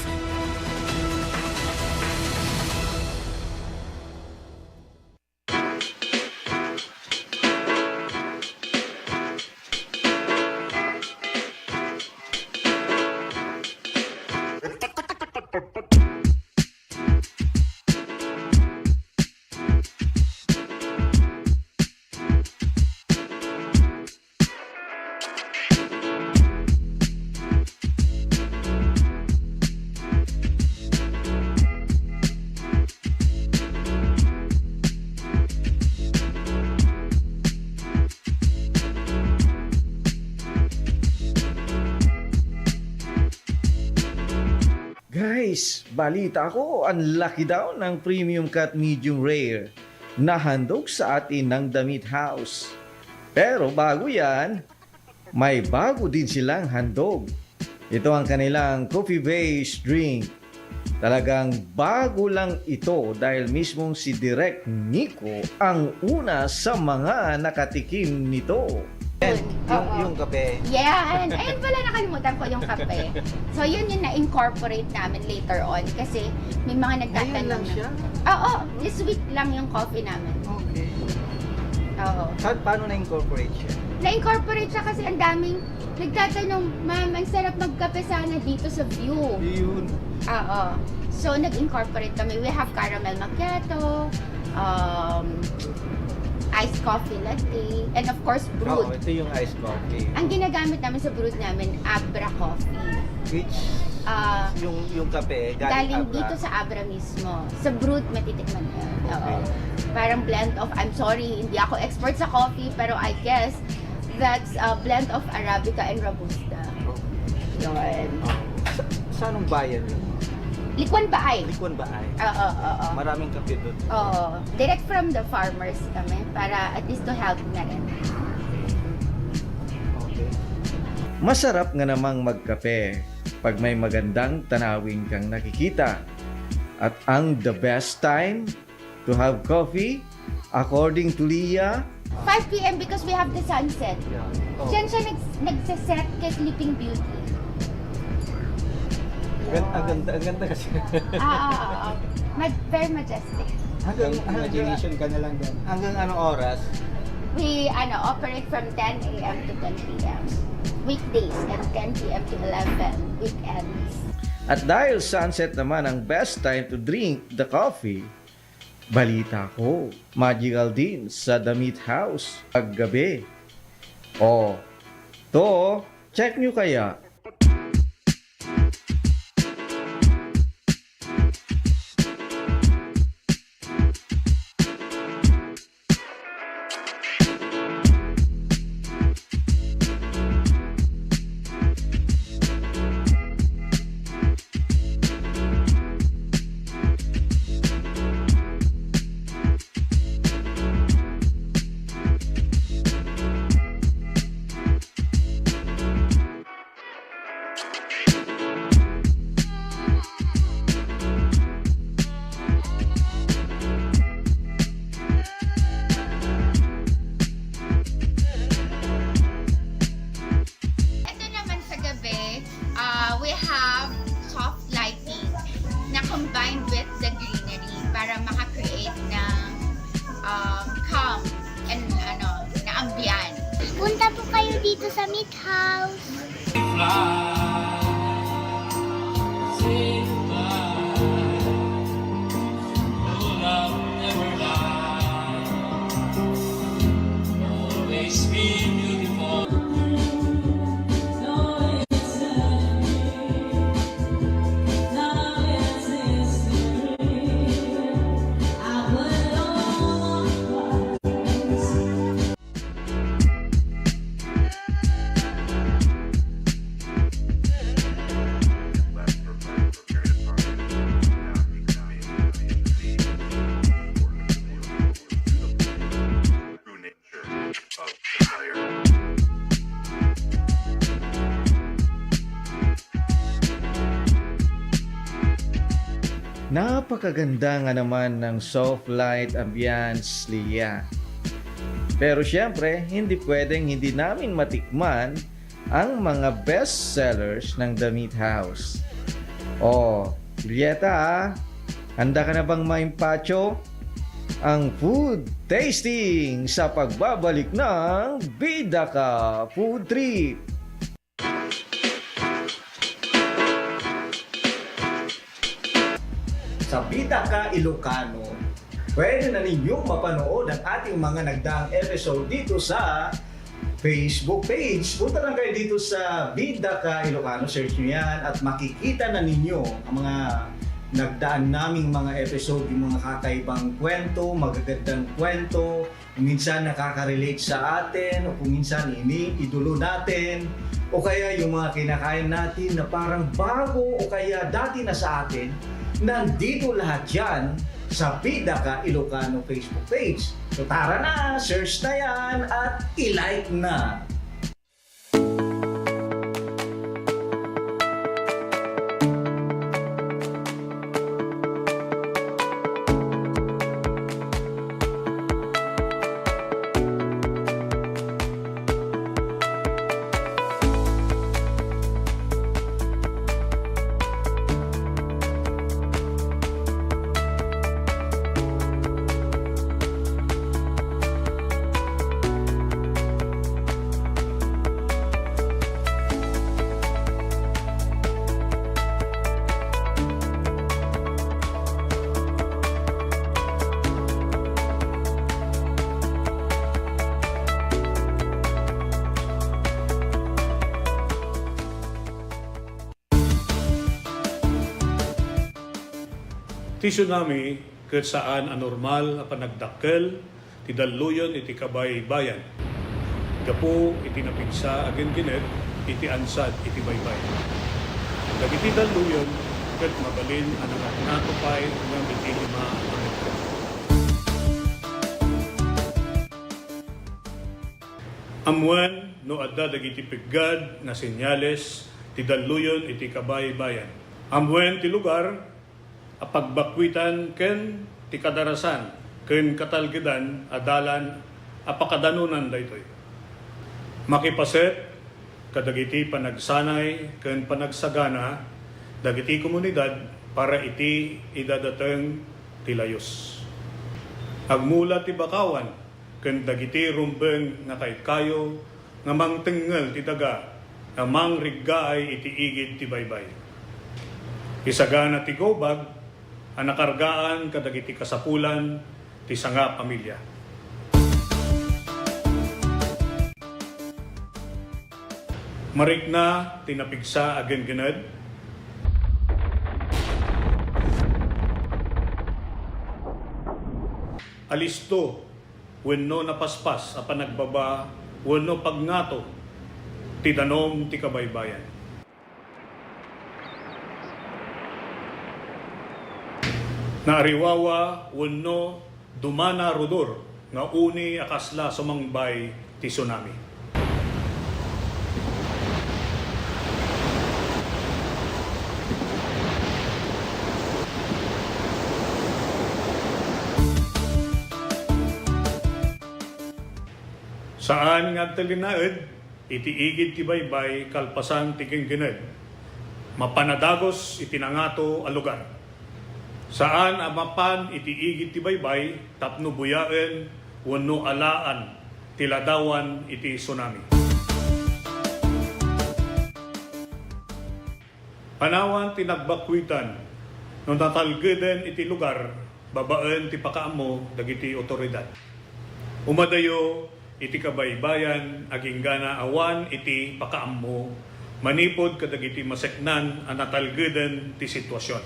Guys, balita ko, ang laki daw ng premium cut medium rare na handog sa atin ng Damit House. Pero bago yan, may bago din silang handog. Ito ang kanilang coffee-based drink. Talagang bago lang ito dahil mismong si Direk Nico ang una sa mga nakatikim nito. Yan, yung, Oo. yung kape. Yan. Ayun pala, nakalimutan ko yung kape. So, yun yung na-incorporate namin later on kasi may mga Ngayon nagtatanong lang na siya? Oo, this week lang yung coffee namin. Okay. Oo. Sa-, paano na-incorporate siya? Na-incorporate siya kasi ang daming nagtatanong, "Ma'am, ang sarap magkape sana dito sa view." Yun. Oo. So, nag-incorporate kami. We have caramel macchiato, um, iced coffee latte, and of course, brewed. Oo, ito yung iced coffee. Ang ginagamit namin sa brewed namin, Abra Coffee. Which, Ah, yung, yung kape, galing galing Abra? Dito sa Abra mismo. Sa brewed, matitikman mo yun. Oo. Okay. Parang blend of, I'm sorry, hindi ako expert sa coffee, pero I guess that's a blend of Arabica and Robusta. Okay. Yun. Ah, sa, saan ang bayan yun? Likwan Baay. Likwan Baay. Oo, oo. Maraming kape doon. Oo. Direct from the farmers kami para at least to help na rin. Okay. Masarap nga namang magkape pag may magandang tanawin kang nakikita. At ang the best time to have coffee, according to Leah, five p m because we have the sunset. Yeah. Oh. Diyan siya nag-, nagsiset kay Sleeping Beauty. Gan-, ang ganda, ang ganda kasi. Ah, ah, ah, ah. Mag-, very majestic. Hanggang, hanggang, imagination ka na lang dyan. Hanggang anong oras? We, ano, operate from ten a m to ten p m. Weekdays and ten p m to eleven, weekends. At dahil sunset naman ang best time to drink the coffee, balita ko, magical din sa The Meat House paggabi. O, to, check nyo kaya. Ito naman sa gabi, ah, we have soft lighting na combined with the greenery para maka-create ng, um, calm and, ano, na ambiance. Punta po kayo dito sa Meat House. Napakaganda nga naman ng soft light ambience, Leah. Pero siyempre, hindi pwedeng hindi namin matikman ang mga best sellers ng The Meat House. O, Julieta, handa ka na bang maimpatyo? Ang food tasting sa pagbabalik ng Bida Ka Food Trip. Sa Bida Ka Ilocano, pwede na ninyong mapanood ang ating mga nagdaang episode dito sa Facebook page. Punta lang kayo dito sa Bida Ka Ilocano, search nyo yan at makikita na ninyo ang mga nagdaan naming mga episode, yung mga kakaibang kwento, magagandang kwento, kung minsan nakaka-relate sa atin, o kung minsan iniidolo natin, o kaya yung mga kinakain natin na parang bago o kaya dati na sa atin, nandito lahat yan sa Bida Ka Ilocano Facebook page. So tara na, search na yan at i-like na. Ti tsunami ket saan a normal a panagdakkel ti dalluyon iti kabaybayan gapu iti napigsa a genggenet iti ansad iti baybay. Dagiti dalluyon Mabalin a nangatngato pay ngem iti lima a metro. Ammoen no adda dagiti peggad nga senyales ti dalluyon iti kabaybayan. Ammoen ti lugar a pagbakkuitan ken ti kadarasan ken katalgedan a dalan a pakadanunan daytoy. Makipaset kadagiti panagsanay ken panagsagana dagiti komunidad para iti idadateng ti layus. Agmula ti bakawan ken dagiti rumbeng nga kaykayo nga mangtengngel ti daga nga mangriggaay iti igid ti baybay. Isagana ti gubag a nakargaan kadagiti kasapulan ti sangapamilia. Marikna ti napigsa a genggened. Alisto wenno napaspas a panagbaba wenno pagngato ti danum ti kabaybayan. Naariwawa wenno dumana rudor nga uni a kasla sumangbay ti tsunami. Saan nga agtalinaed iti igid ti baybay kalpasan ti genggened. Mapan a dagus iti nangato a lugar. Saan a mapan iti igid ti baybay tapno buyaen wenno alaan ti ladawan iti tsunami. Panawan ti nagbakkuitan no natalgeden iti lugar babaen ti pakaammo dagiti otoridad. Umadayo iti kabaybayan agingga awan iti pakaammo manipud kadagiti maseknan a natalgeden ti sitwasion.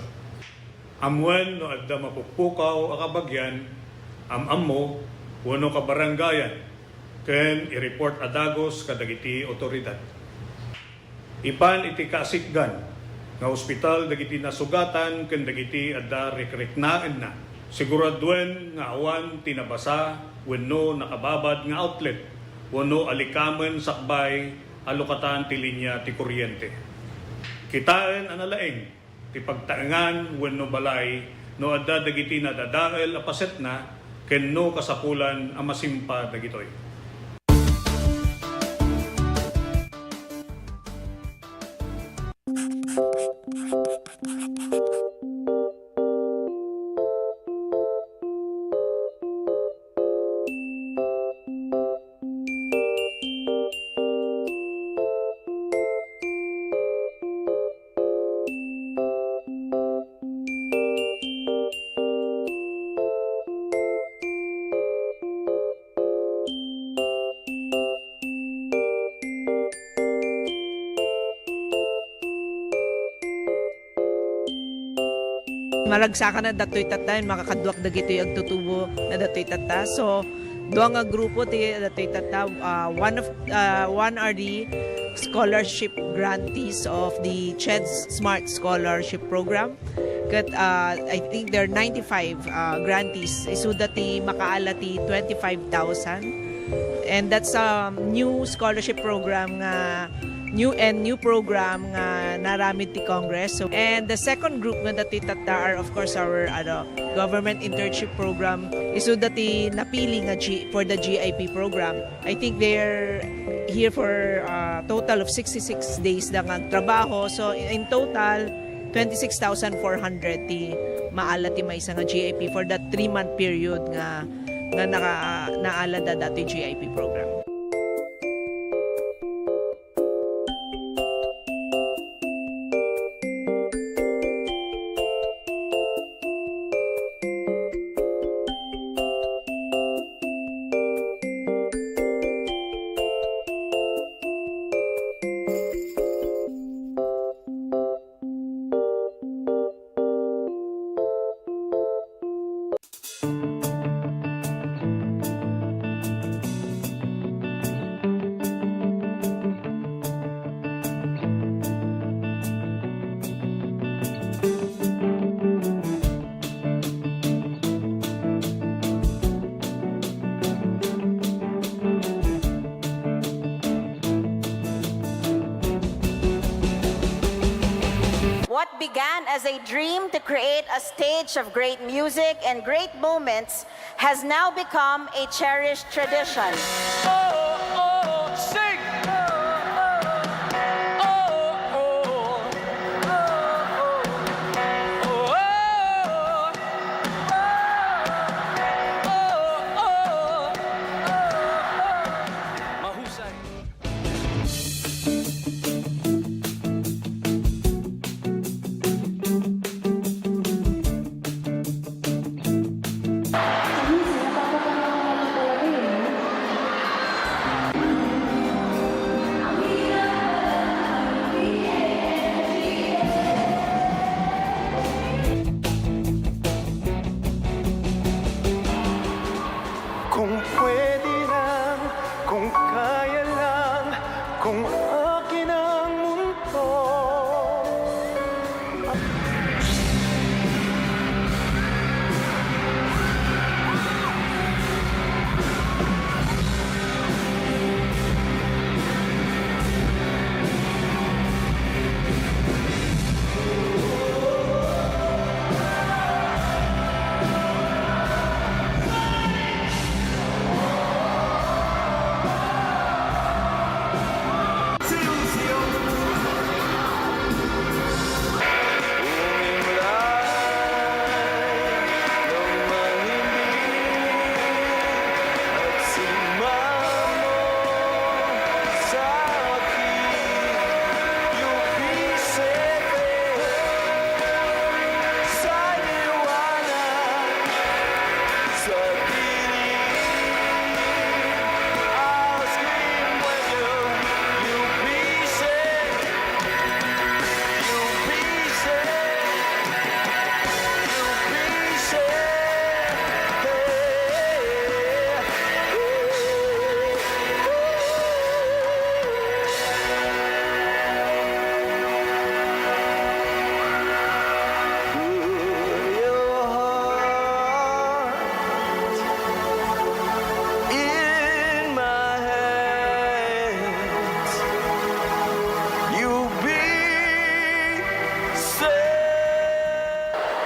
Ammoen no adda mapukpukaw a kabagian, am-ammo wenno kabarangayan ken i-report a dagus kadagiti otoridad. Ipan iti kaasikgan nga ospital dagiti nasugatan ken dagiti adda rikriknaenna. Siguraduen nga awan ti nabasa wenno nakababad nga outlet wenno alikamen sakbay a lukatan ti linia ti kuryente. Kitaen a nalaing ti pagtaengan wenno balay no adda dagiti nadadael a pasetna ken no kasapulan a masimpa dagitoy. Maragsakan a datoy tatta, makakaduak dagitoy agtutubo na datoy tatta. So, dua nga grupo ti datoy tatta. Ah, one of, ah, one are the scholarship grantees of the CHED Smart Scholarship Program. Ket, ah, I think there are ninety-five, ah, grantees. Isuda ti makaala ti twenty-five thousand. And that's a new scholarship program nga, new and new program nga naaramid ti Congress. So, and the second group nga datoy tatta are, of course, our, ano, government internship program. Isuda ti napili nga G-, for the G I P program. I think they're here for a total of sixty-six days da nga trabaho. So, in total, twenty-six thousand four hundred ti maala ti maysa nga G I P for that three-month period nga, nga naka-, naala da datoy G I P program. Began as a dream to create a stage of great music and great moments has now become a cherished tradition. Mahusay. Kung pwede lang, kung kaya lang, kung akin ang mundo.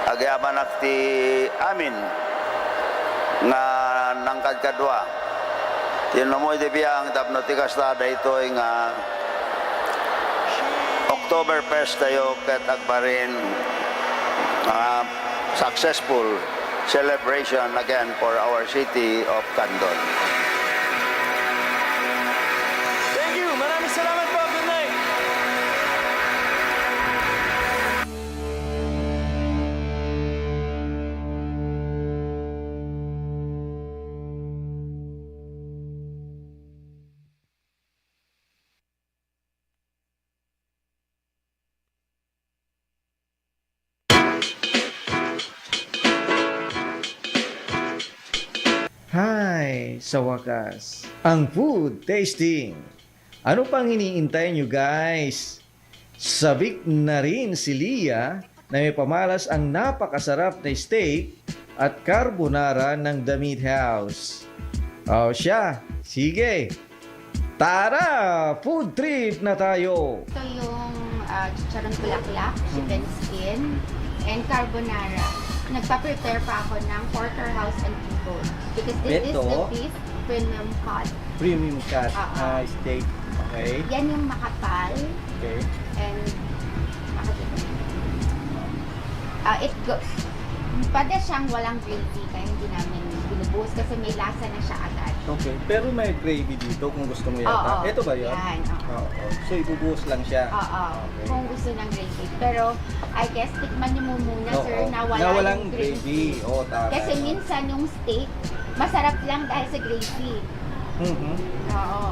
Agyamanak ti amin nga nangkadkadua. Ti namuy ti biang tapno ti kasta daytoy nga Oktoberfest tayo ket agbarin, ah, successful celebration again for our city of Candon. Thank you. Maraming salamat po. Good night. Hi! Sa wakas, ang food tasting. Ano pang iniintay nyo, guys? Sabik na rin si Lia na may pamalas ang napakasarap na steak at carbonara ng The Meat House. O siya, sige. Tara, food trip na tayo! Ito yung, ah, chicharon bulaklak, chicken skin, and carbonara. Nagpa-prepare pa ako ng porterhouse and T-bone because this is the beef premium cut. Premium cut, ah, steak. Okay. Yan yung makapal. Okay. And makikita niyo. Ah, it go-, pwede siyang walang gravy, kaya hindi namin binubuhos kasi may lasa na siya agad. Okay. Pero may gravy dito kung gusto mo yata. Oo. Ito ba yun? Yan, oo. Oo. So, ibubuhos lang siya? Oo. Okay. Kung gusto ng gravy. Pero, I guess, tikman niyo mo muna, sir, na wala yung gravy. Oo, tama. Kasi minsan yung steak, masarap lang dahil sa gravy. Mhm. Oo.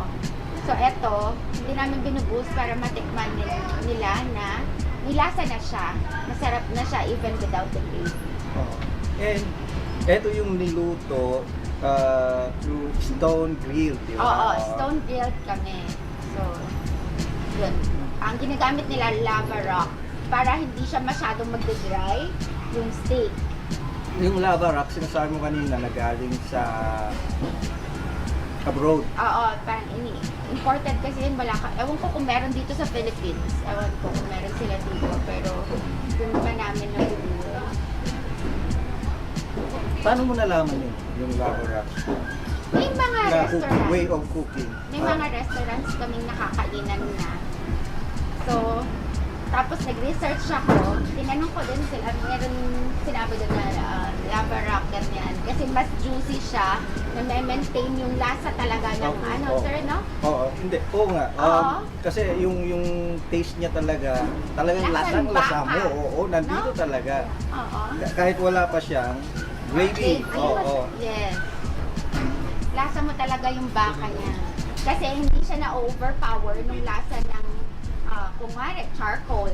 So, eto, hindi namin binubuhos para matikman nil-, nila na may lasa na siya. Masarap na siya even without the gravy. Oo. And eto yung niluto, ah, through stone grill, di ba? Oo, stone grilled kami. So, yun. Ang ginagamit nila, lava rock. Para hindi siya masyadong magdadry yung steak. Yung lava rock, sinasabi mo kanina, nagaling sa Abroad. Oo, parang ini imported kasi yun, wala ka, ewan ko kung meron dito sa Philippines, ewan ko kung meron sila dito, pero dun pa namin nabibili. Paano mo nalaman yun, yung lava wrap? May mga Na cook, restaurant. Way of cooking. May mga restaurants kaming nakakainan na. So, tapos nag-research ako, tinanong ko din sila, meron sinabi doon na uh, lava wrap, ganyan. Kasi mas juicy siya, na-maintain yung lasa talaga ng Okay, ano, oo. Sir, no? Oo, hindi. Oo nga. Um, Oo. Kasi yung yung taste niya talaga, talagang Lasang lasang lasa mo. baka. Oo, nandito No? talaga. Oo. Ka- Kahit wala pa siyang gravy. Gravy. Oo. Yes. Lasa mo talaga yung baka niya. Kasi hindi siya na-overpower nung lasa ng, ah, kung nga, charcoal.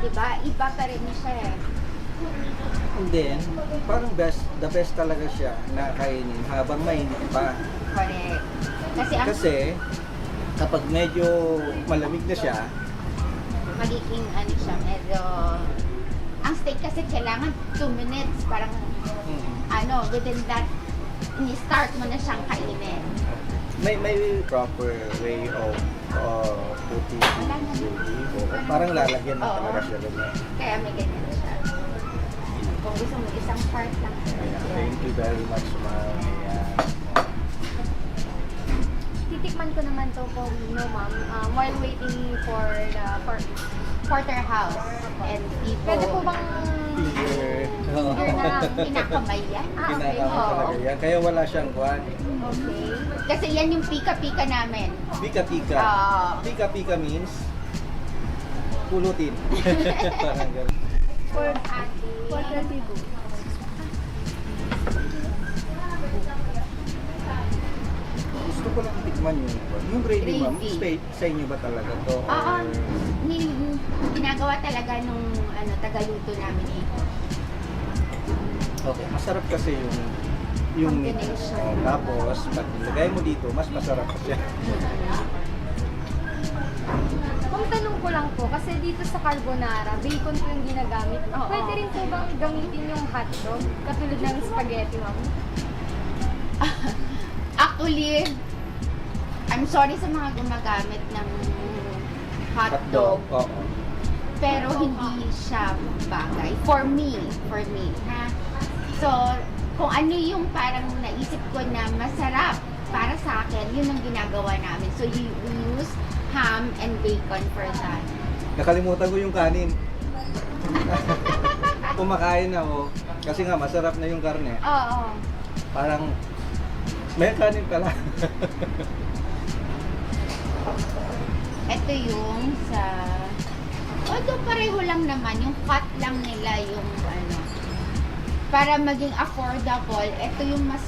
Diba? Iba pa rin siya eh. And then, parang best, the best talaga siya na kainin habang mainit pa. Correct. Kasi ang Kasi kapag medyo malamig na siya, magiging ano siya, medyo, ang steak kasi kailangan two minutes, parang mm, ano, within that, ni-start mo na siyang kainin. may may proper way of uh, putting the gravy. Parang lalagyan na Oo. Talaga siya ganyan. Kaya may ganyan siya. Kung gusto mo isang part lang. Ayan. Thank you very much, ma'am. Ayan. Titikman ko naman to po, no, ma'am, um, while waiting for the for, porterhouse and people. Pwede po bang Finger. finger na lang, kinakamay yan? Ah, okay. Kinakamay talaga yan. Kaya wala siyang kwan. Okay. Kasi yan yung pika-pika namin. Pika-pika. Oo. Pika-pika means pulutin. Parang ganun. For, for the table. Gusto ko lang tikman yung, yung gravy, ma'am. Gravy. Sa, sa inyo ba talaga to? Oo. Or- Ni, ginagawa talaga nung ano, tagaluto namin eh. Okay, masarap kasi yung yung meat. Combination. Oh, tapos, pag nilagay mo dito, mas masarap pa siya. Kung tanong ko lang po, kasi dito sa carbonara, bacon po yung ginagamit. Oo. Pwede rin po bang gamitin yung hotdog? Katulad ng spaghetti, ma'am? Actually, I'm sorry sa mga gumagamit ng hotdog. Oo. Pero hindi siya bagay. For me, for me, ha? So, kung ano yung parang naisip ko na masarap para sa akin, yun ang ginagawa namin. So, you, we use ham and bacon for that. Nakalimutan ko yung kanin. Kumakain ako kasi nga masarap na yung karne. Oo. Parang may kanin pala. Ito yung sa... Although pareho lang naman, yung cut lang nila yung ano, para maging affordable, ito yung mas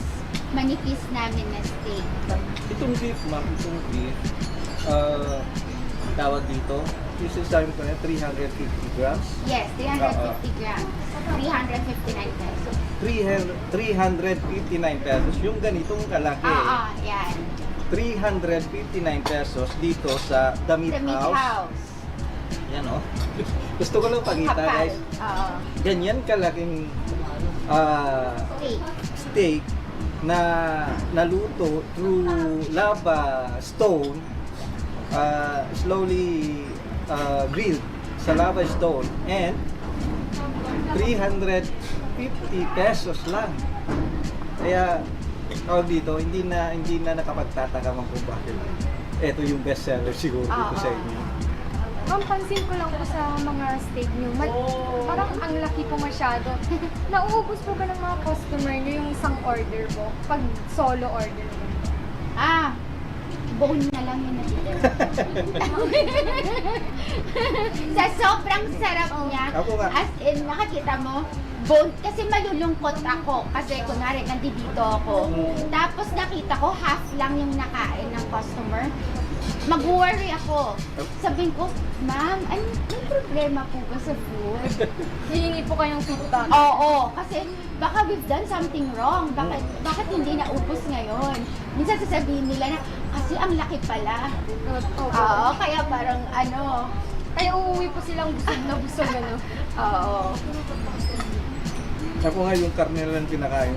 manipis namin na steak. Itong beef, ma'am, itong beef, ah, tawag dito, usually sabi ko na three hundred fifty grams. Yes, three hundred fifty grams. Three hundred fifty-nine pesos. Three hundred, three hundred fifty-nine pesos yung ganitong kalaki. Oo, yan. Three hundred fifty-nine pesos dito sa The Meat The Meat House. House. Yan, oh. Gusto ko lang pakita, Kapal. Guys. Oo. Ganyan kalaking ah, Steak. Steak na naluto through lava stone, ah, slowly ah, grilled sa lava stone, and three hundred fifty pesos lang. Kaya, tawag dito, hindi na hindi na nakapagtataka man kung bakit ito yung best seller siguro dito sa inyo. Ma'am, pansin ko lang po sa mga steak nyo, ma- parang ang laki po masyado. Nauubos po ba ng mga customer nyo yung isang order po? Pag solo order po? Ah, bone na lang yung natitira. Sa sobrang sarap niya, Ako nga. As in, nakakita mo, bone, kasi malulungkot ako. Kasi kunwari, nandito ako. Tapos nakita ko, half lang yung nakain ng customer. Mag-worry ako. Sabihin ko, "Ma'am, ano, may problema po ba sa food?" Hihingi po kayong feedback. Oo, kasi baka we've done something wrong. Bakit, bakit hindi naubos ngayon? Minsan sasabihin nila na, "Kasi ang laki pala." Opo. Oo, kaya parang ano, Kaya uuwi po silang busog na busog, ano? Oo. Ako nga yung karne lang kinakain.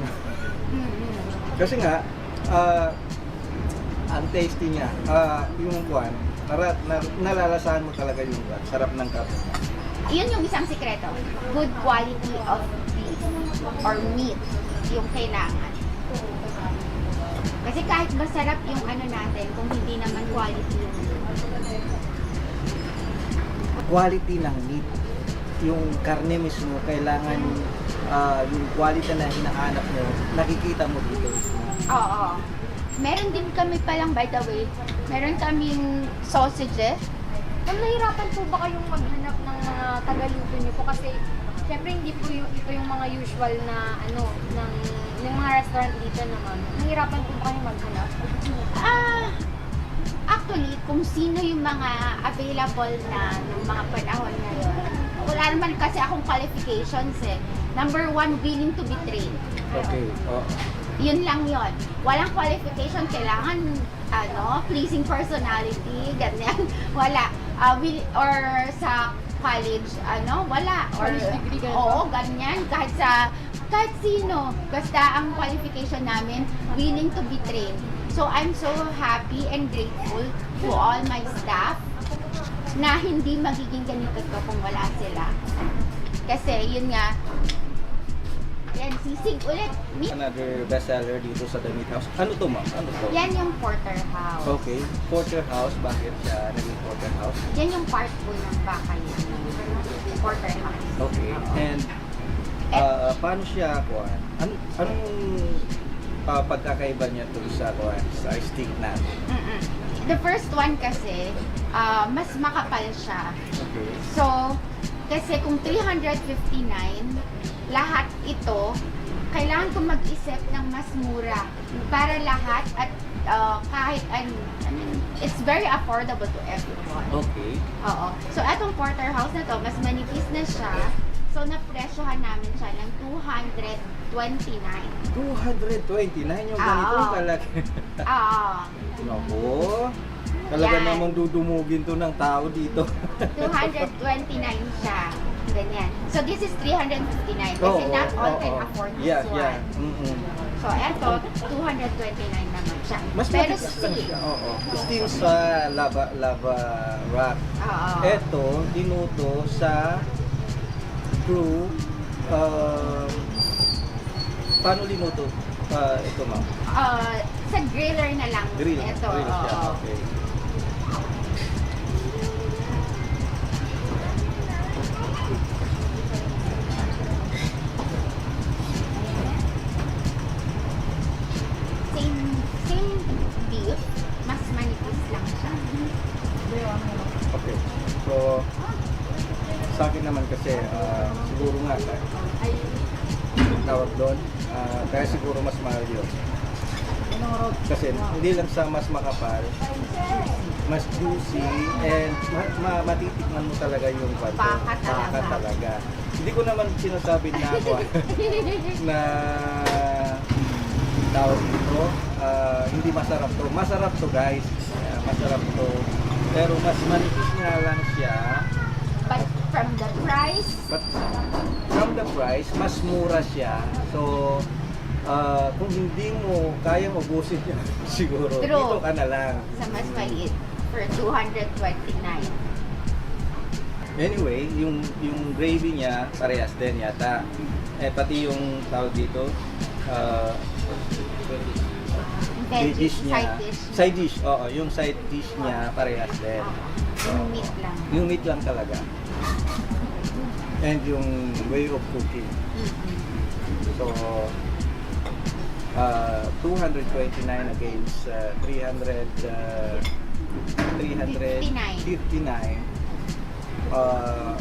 Mm-mm. Kasi nga, ah, Ang tasty niya, ah, yung kuwan, nara-, na-, nalalasahan mo talaga yung kuwan, sarap ng karne. Yun yung isang sikreto. Good quality of beef or meat yung kailangan. Kasi kahit masarap yung ano natin, kung hindi naman quality yung Quality ng meat, yung karne mismo, kailangan, ah, yung quality na hinahanap mo, nakikita mo dito mismo. Oo. Meron din kami palang, by the way, meron kaming sausages. Ma'am, nahirapan po ba kayong maghanap ng mga tagaluto niyo po? Kasi, syempre, hindi po yung, ito yung mga usual na, ano, ng, ng mga restaurant dito na, ma'am. Nahirapan po ba kayong maghanap? Ah, actually, kung sino yung mga available na ng mga panahon ngayon, wala naman kasi akong qualifications eh. Number one, willing to be trained. Okay, oo. Yun lang yon. Walang qualification, kailangan, ano, pleasing personality, ganyan. Wala. Ah, will, or sa college, ano, wala. Or, college degree, ganun. Oo, ganyan. Kahit sa, kahit sino. Basta ang qualification namin, willing to be trained. So, I'm so happy and grateful to all my staff na hindi magiging ganito to kung wala sila. Kasi, yun nga, yan, sisig ulit. Another bestseller dito sa The Meat House. Ano to, ma'am? Ano to? Yan yung porterhouse. Okay. Porterhouse, bakit siya naging porterhouse? Yan yung part po ng baka yun. Porterhouse. Okay. Oo. And, and ah, paano siya, kuwan? An-, anong ah, pagkakaiba niya to sa, kuwan, sa steak natin? Mm-mm. The first one kasi, ah, mas makapal siya. Okay. So, kasi kung three hundred fifty-nine, lahat ito, kailangan kong mag-isip ng mas mura para lahat at, ah, kahit ano, I mean, it's very affordable to everyone. Okay. Oo. So, etong porterhouse na to, mas manipis na siya. So, napresyohan namin siya ng two hundred twenty-nine. Two hundred twenty-nine yung ganito. Oo. Talaga. Oo. Naku. Talaga namang dudumugin to ng tao dito. Two hundred twenty-nine siya. Ganyan. So, this is three hundred fifty-nine kasi not all can afford this one. Oo, oo. Yeah, yeah. Mm-mm. So, eto, two hundred twenty-nine naman siya. Pero steam. Mas matigas lang siya, oo. Steam sa lava, lava rock. Oo. Eto, dinuto sa through, um, paano linuto? Ah, ito, ma'am. Ah, sa griller na lang. Grill, ito, grill siya, oo. Okay. Same, same beef, mas manipis lang siya. Okay. So, sa akin naman kasi, ah, siguro nga, tawag doon, ah, kaya siguro mas mahal yun. Kasi hindi lang sa mas makapal, mas juicy, and ma-, ma-, matitikman mo talaga yung kwan, baka talaga. Baka talaga. Hindi ko naman sinasabi na ako, na tawag dito, ah, hindi masarap to. Masarap to, guys. Ah, masarap to. Pero mas manipis nga lang siya. But from the price? But from the price, mas mura siya. So, ah, kung hindi mo kayang ubusin yun, siguro, true, dito ka na lang. Sa mas maliit for two hundred twenty-nine. Anyway, yung, yung gravy niya, parehas din yata. Eh, pati yung tawag dito, ah, veggie, dish niya, side dish. Side dish, oo, yung side dish niya, parehas din. Oo. Yung meat lang. Yung meat lang talaga. And yung way of cooking. Mm-mm. So, ah, two hundred twenty-nine against, ah, three hundred, ah, three hundred fifty-nine. Ah,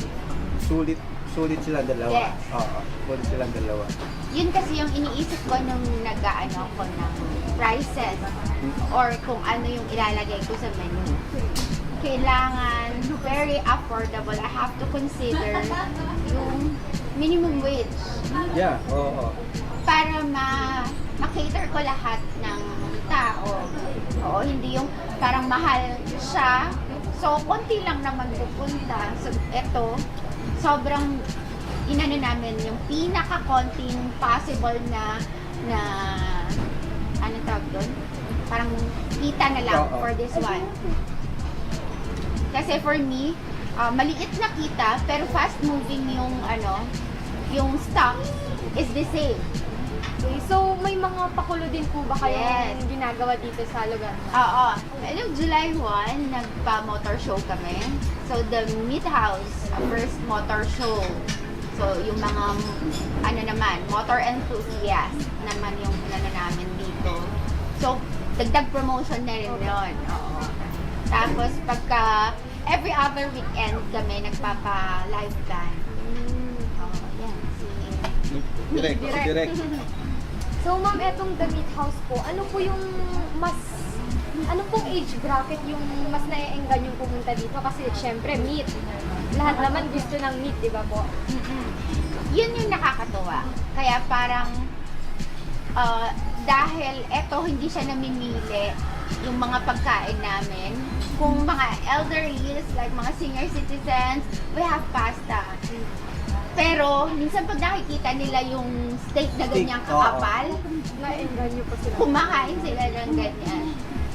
sulit, sulit silang dalawa. Yes. Oo, sulit silang dalawa. Yun kasi yung iniisip ko nung nag-aano ako ng prices or kung ano yung ilalagay ko sa menu. Kailangan very affordable. I have to consider yung minimum wage. Yeah, oo. Para ma-, ma-cater ko lahat ng tao. Oo, hindi yung parang mahal siya. So, konti lang naman pupunta. So, eto, sobrang inano namin yung pinaka-konting possible na, na, ano tawag doon? Parang Kita na lang Oo. for this one. Kasi for me, ah, maliit na kita, pero fast moving yung, ano, yung stock is the same. Okay, so may mga pakulo din po ba kayong Yes. ginagawa dito sa lugar? Oo. Well, yung July one, nagpa-motor show kami. So, the Meat House, uh, first motor show. So, yung mga, ano naman, motor enthusiast naman yung inano namin dito. So, dagdag promotion na rin yun. Oo. Tapos, pagka every other weekend kami nagpapa-live band. Mm. Oo, yan. Si Direk, Direk. Direk. So, ma'am, etong The Meat House po, ano po yung mas, ano pong age bracket yung mas naiengganyo pumunta dito? Kasi, syempre, meat. Lahat naman gusto ng meat, di ba po? Mm-mm. Yun yung nakakatuwa. Kaya parang, ah, dahil eto, hindi siya namimili yung mga pagkain namin. Kung mga elderlies, like mga senior citizens, we have pasta. Pero minsan pag nakikita nila yung steak na Steak, ganyang oo. kakapal, Naengganyo po sila. kumakain sila ng ganyan.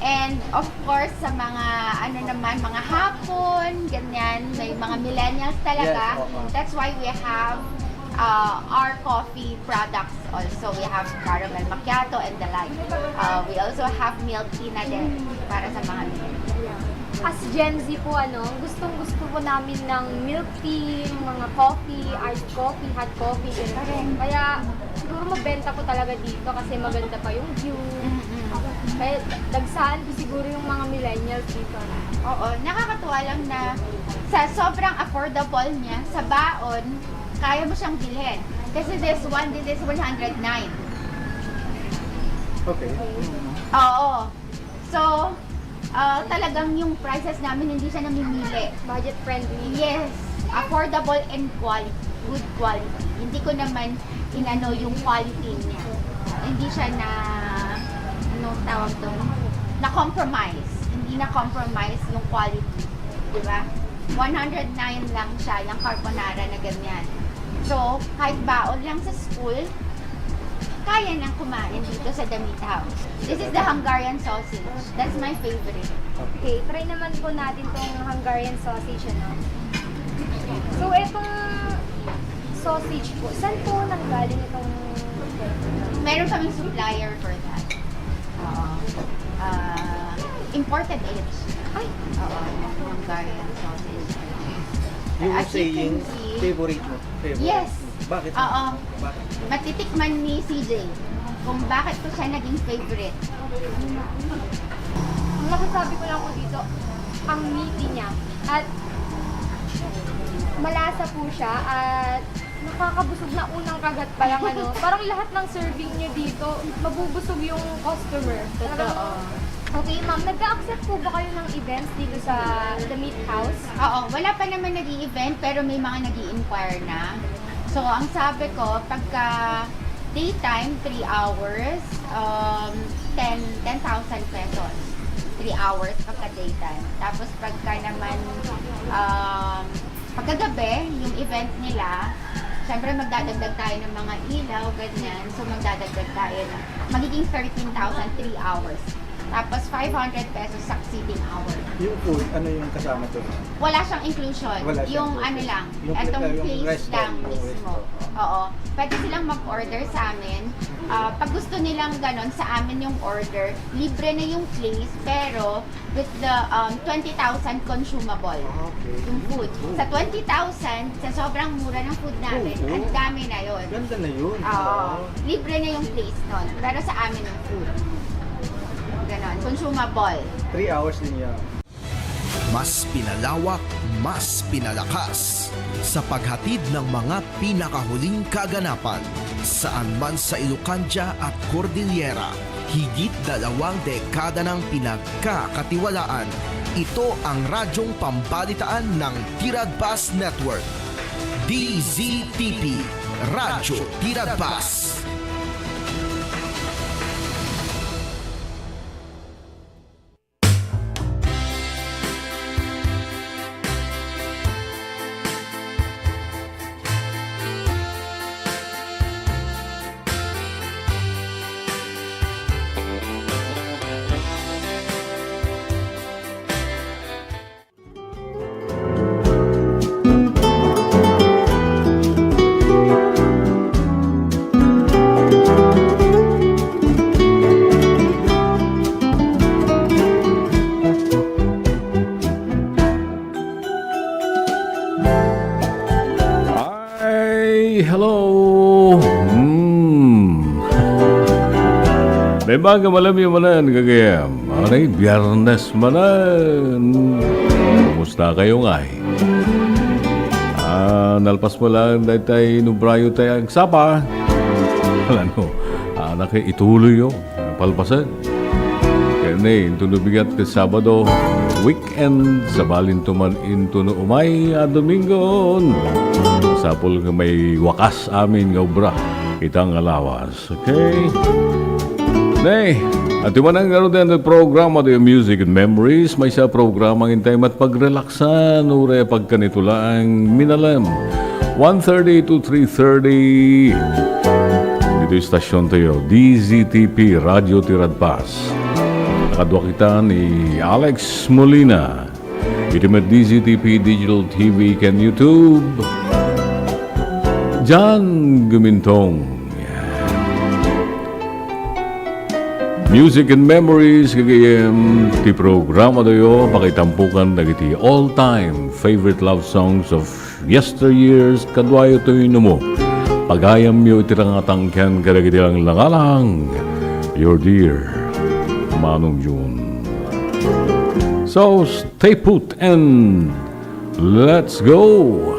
And of course, sa mga ano naman, mga hapon, ganyan, may mga millennials talaga. Yes, oo. That's why we have uh, our coffee products also. We have caramel macchiato and the like. Uh, we also have milk tea na din para sa mga millennials. As Gen Z po, ano, gustong-gusto po namin ng milk tea, mga coffee, iced coffee, hot coffee, ganyan. Kaya siguro mabenta po talaga dito kasi maganda pa yung view. Mm-mm. Kaya dagsahan po siguro yung mga millennials dito. Oo, nakakatuwa lang na sa sobrang affordable niya, sa baon, kaya mo siyang bilhin. Kasi this one, this is one hundred nine. Okay. Oo. So, ah, talagang yung prices namin, hindi siya namimili. Budget friendly. Yes. Affordable and quality. Good quality. Hindi ko naman inano yung quality niya. Hindi siya na, anong tawag doon? Na-compromise. Hindi na-compromise yung quality. Di ba? One hundred nine lang siya, yung carbonara na ganyan. So, kahit baon lang sa school, kaya nang kumain dito sa The Meat House. This is the Hungarian sausage. That's my favorite. Okay, try naman po natin tong Hungarian sausage, ano? So, itong sausage po, saan po nanggaling itong Meron kaming supplier for that. Oo. Ah, imported age. Ay! Oo, Hungarian sausage. You were As you can saying, see, favorite mo. Favorite. Yes. Bakit? Oo. Bakit? Matitikman ni C J kung bakit ko siya naging favorite. Ang masasabi ko lang po dito, ang meaty niya. At malasa po siya at nakakabusog na unang kagat pa lang, ano. Parang lahat ng serving niyo dito, mabubusog yung customer. Totoo. Talagang Okay, ma'am, nag-a-accept po ba kayo ng events dito sa The Meat House? Oo, wala pa naman nag-i-event pero may mga nag-i-inquire na. So, ang sabi ko, pagka daytime, three hours, um, ten, ten thousand pesos. Three hours pagka daytime. Tapos pagka naman, um, pagkagabi, yung event nila, syempre magdadagdag tayo ng mga ilaw, ganyan. So, magdadagdag tayo ng, magiging thirteen thousand, three hours. Tapos five hundred pesos succeeding hour. Yung food, ano yung kasama doon? Wala siyang inclusion. Wala siyang Yung inclusion. ano lang, Yung etong pre-, yung place resto, lang yung mismo. resto. Oo. Pwede silang mag-order sa amin. Ah, pag gusto nilang ganon, sa amin yung order, libre na yung place, pero with the, um, twenty thousand consumable. Ah, okay. Yung food. Oo. Sa twenty thousand, sa sobrang mura ng food namin, Oo. ang dami na yun. Ganda na yun. Oo. Oo. Libre na yung place nun. Pero sa amin yung food. Ganon. Consumable. Three hours din yan. Mas pinalawak, mas pinalakas sa paghatid ng mga pinakahuling kaganapan. Saan man sa Ilocandia at Cordillera, higit dalawang dekada nang pinagkakatiwalaan. Ito ang radyong pambalitaan ng Tiradbas Network. D Z T P, Radyo Tiradbas. Oh, hmm. Naimbag a malem manen, gagayem. Anay, Biyernes manen. Kumusta kayo ngay? Ah, nalpas mo lang, daytay inubrayo tayo agsapa. Wala no. Ah, naki-, ituloy yo. Palpasen. Kaya ni, intono bigat ket Sabado, weekend, sabalinto man intono umay a Domingo. Sapul nga may wakas amin nga obra ita nga lawas. Okay? Nay, at manen ngaruden ti programa ti Music and Memories, maysa a programa nga intay met pagrelaksan, uray pagkanito laeng minalem. One thirty to three thirty. Ditoy stasyon tayo, D Z T P, Radyo Tiradpas. Nakadua kita ni Alex Molina. Iti met D Z T P Digital T V ken YouTube. John Gumintong. Music and Memories, gagayem, ti programa tayo, pakaitampukan dagiti all-time favorite love songs of yesteryears, kaduayo toy numo. Pagayamyo iti rangatang ken kadagiti langlangalang. Your dear Manong Jun. So, stay put and let's go!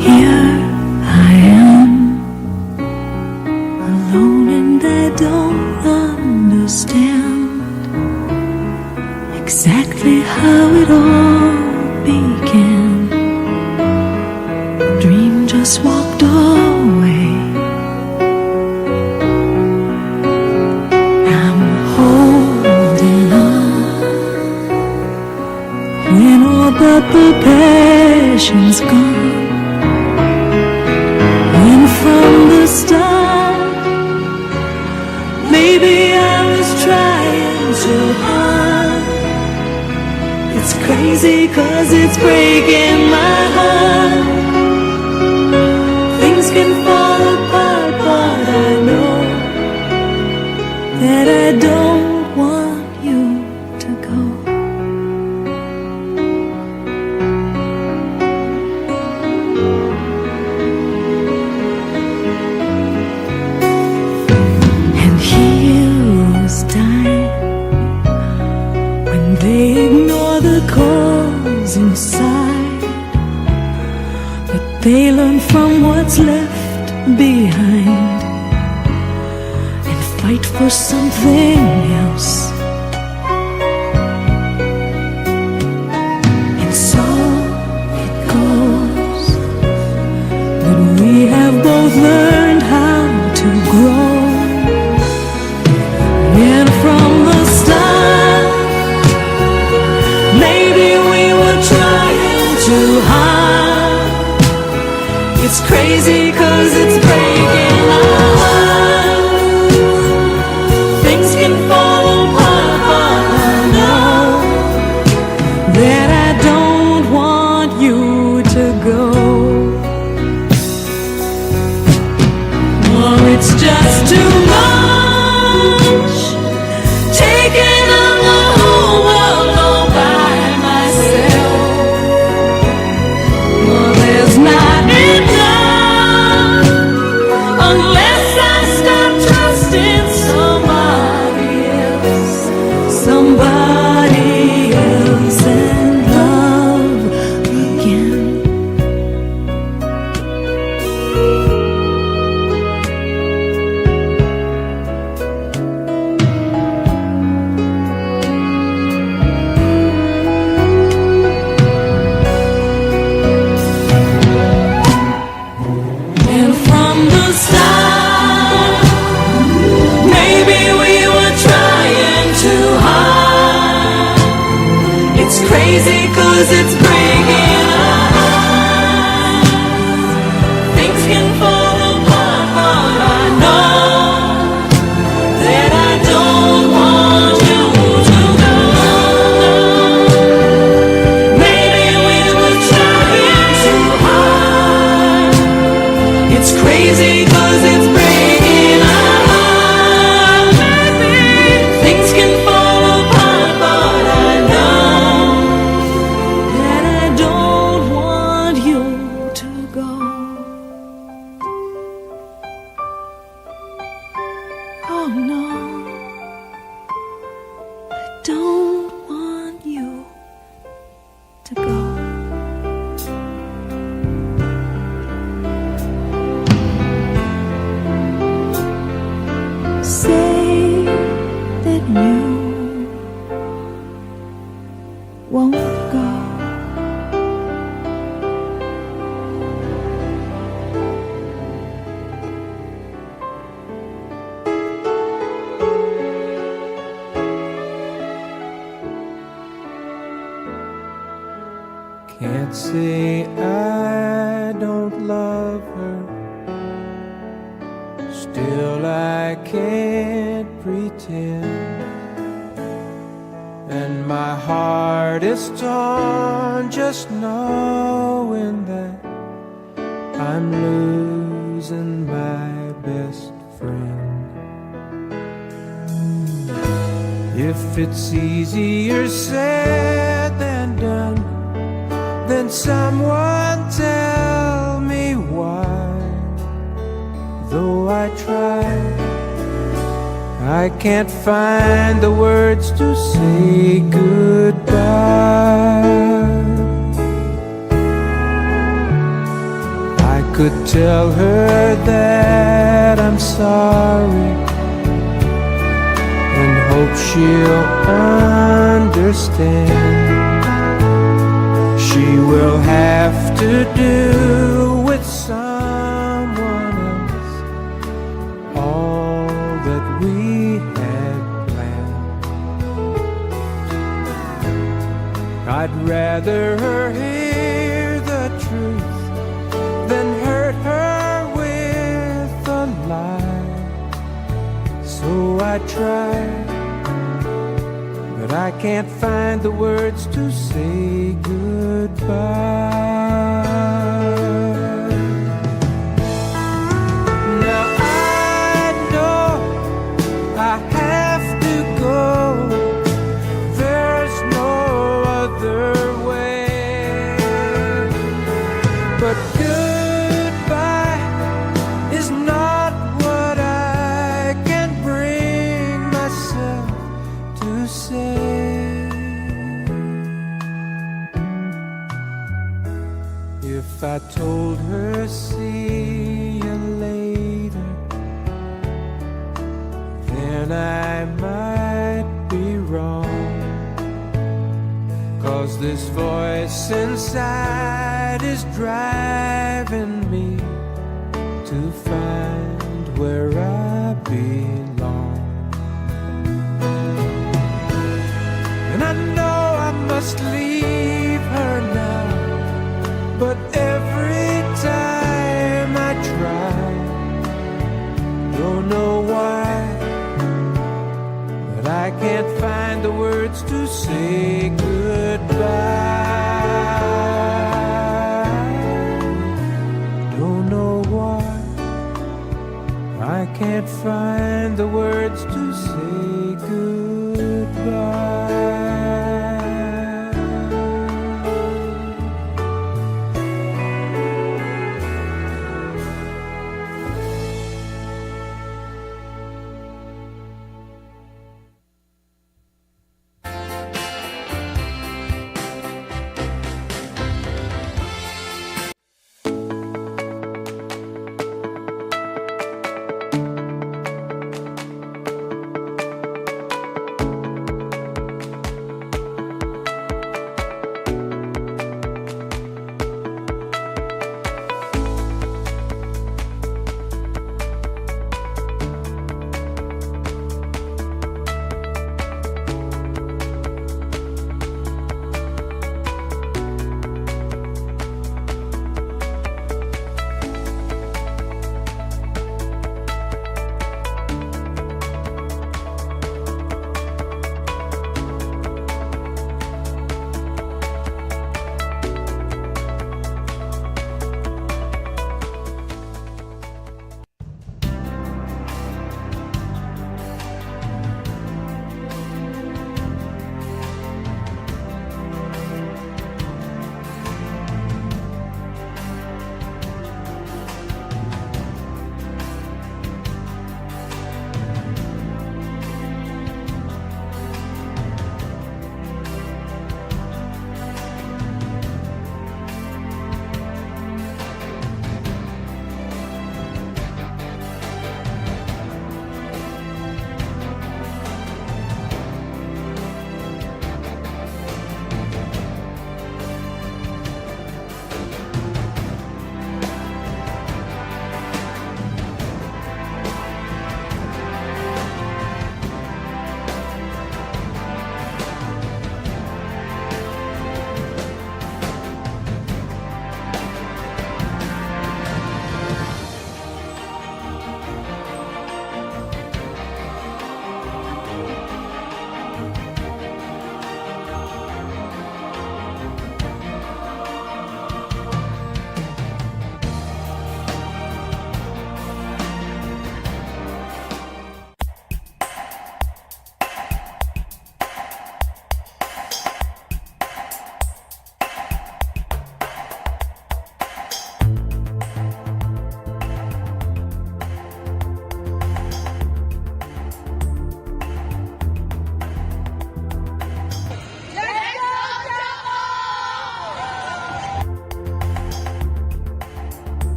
Here I am, alone, and I don't understand exactly how it all began. A dream just walked away. I'm holding on when all but the passion's gone. When from the start, maybe I was trying too hard. It's crazy 'cause it's breaking my heart. Things can fall apart, but I know that I don't want you to go. And heroes die when they ignore the cause inside. But they learn from what's left behind and fight for something else. And so it goes. But we have both learned how to grow. And from the start, maybe we were trying too hard. It's crazy 'cause it's breaking our heart. Things can fall apart, but I know that I don't want you to go. Oh, it's just too much. Taking on the whole world all by myself. Well, there's not enough unless I start trusting somebody else, somebody else, and love again. And from the start, maybe we were trying too hard. It's crazy 'cause it's breaking our hearts. Things can fall apart, but I know that I don't Can't say I don't love her. Still, I can't pretend. And my heart is torn just knowing that I'm losing my best friend. If it's easier said than done, then someone tell me why. Though I try, I can't find the words to say goodbye. I could tell her that I'm sorry and hope she'll understand. She will have to do with someone else all that we had planned. I'd rather her hear the truth than hurt her with a lie. So I try, but I can't find the words to say goodbye. Now I know I have to go. There's no other way. But goodbye is not what I can bring myself to say. If I told her, "See you later," then I might be wrong. 'Cause this voice inside is driving me to find where I belong. And I know I must leave her now, but every time I try, don't know why, but I can't find the words to say goodbye. Don't know why, I can't find the words to say goodbye.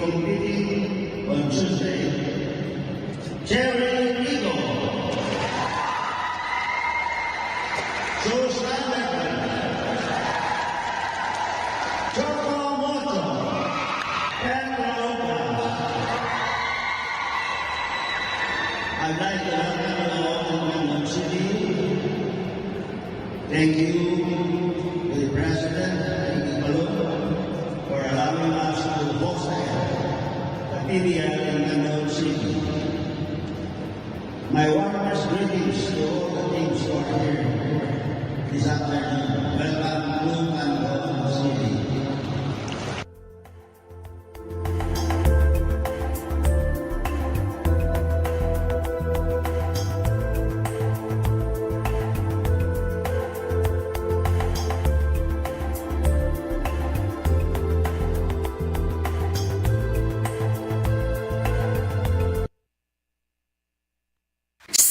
Committee on Tuesday, Jerry Rico, Susan Edwin, Choco Mocho, Pedro Upa. I'd like to welcome you all to Quezon City. Thank you to the President, Ricky Paloma, for allowing us to host the P D L in Quezon City. My warmest greetings to all the teams who are here this afternoon. Welcome to Quezon City.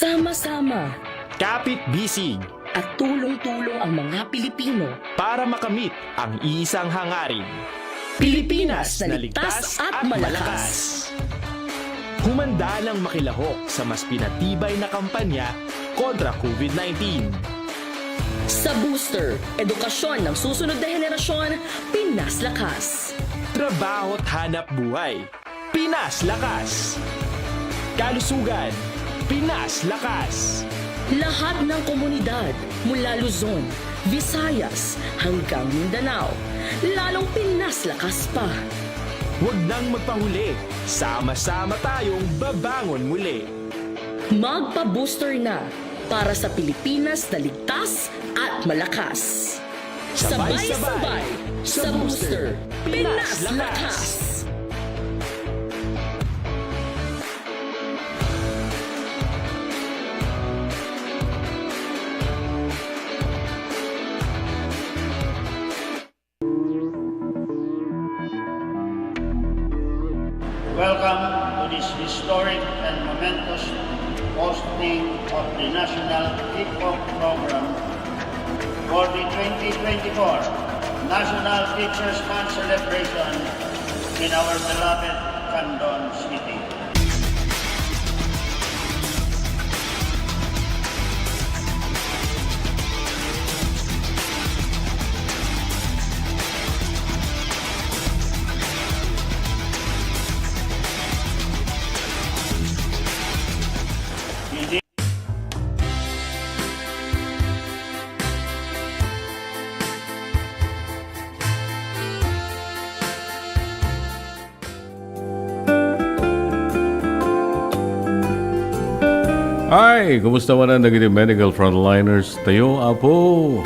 Sama-sama. Kapit-bisig. At tulong-tulong ang mga Pilipino. Para makamit ang iisang hangarin. Pilipinas na ligtas at malakas. Humanda nang makilahok sa mas pinatibay na kampanya kontra COVID nineteen. Sa Booster, edukasyon ng susunod na henerasyon, Pinas Lakas. Trabaho at hanap buhay, Pinas Lakas. Kalusugan, Pinas Lakas. Lahat ng komunidad, mula Luzon, Visayas, hanggang Mindanao, lalong Pinas Lakas pa. Huwag nang magpahuli. Sama-sama tayong babangon muli. Magpa-booster na para sa Pilipinas na ligtas at malakas. Sabay-sabay sa Booster, Pinas Lakas! Welcome to this historic and momentous hosting of the National Kickoff Program for the twenty twenty-four National Teachers' Month celebration in our beloved Candon City. Ay, kumusta manen dagiti medical frontliners tayo, Apo?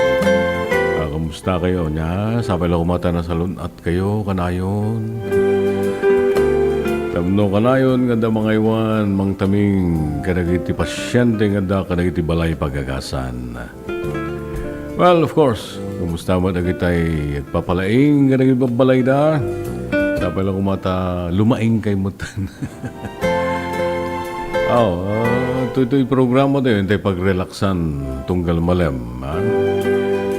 Ah, kumusta kayo? Nia, sapay la koma ta nasalun-at kayo kanayon. Tapno kanayon nga adda mangaywan, mangtaming kadagiti pasiente nga adda kadagiti balay pagagasan. Well, of course, kumusta met dagitay agpapalaing kadagiti babbalayda? Sapay la koma ta lumaing kay met. Aw, ah, toy, toy programa tayo, intay pagrelaksan tunggal malem, ha?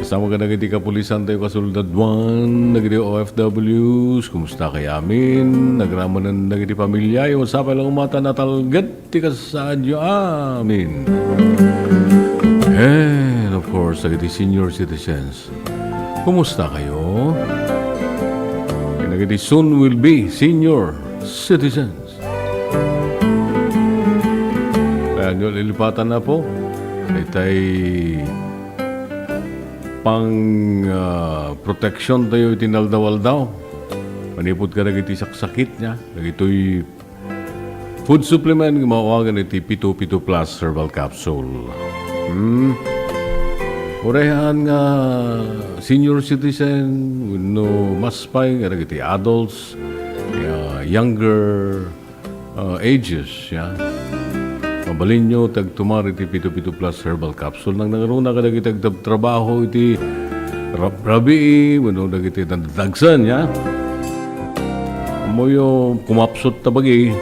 Kasama kadagiti kapulisan tayo, kasuldaduan, dagiti O F Ws, kumusta kay amin? Nagramanen dagiti pamilyayo, sapay la koma ta natalged ti kasaadyo. Amin. And of course, dagiti senior citizens. Kumusta kayo? Kadagiti soon will be senior citizens. Kaya nyo lilipatan na po. Itay pang, ah, protection tayo iti naldaw-aldaw. Manipod kadagiti saksakit nia. Dagitoy food supplement nga maawagan iti pito pito plus herbal capsule. Hmm. Uray haan nga senior citizen, wenno mas pay nga dagiti adults, nga younger, uh, ages, ya. Mabalinyo ti agtumar iti pito pito plus herbal capsule. Nangnangruna kadagiti agtabtrabaho iti rab-, rabii, wenno dagiti nadadagsen, ya. Ammoyo, kumapsut ta bagi.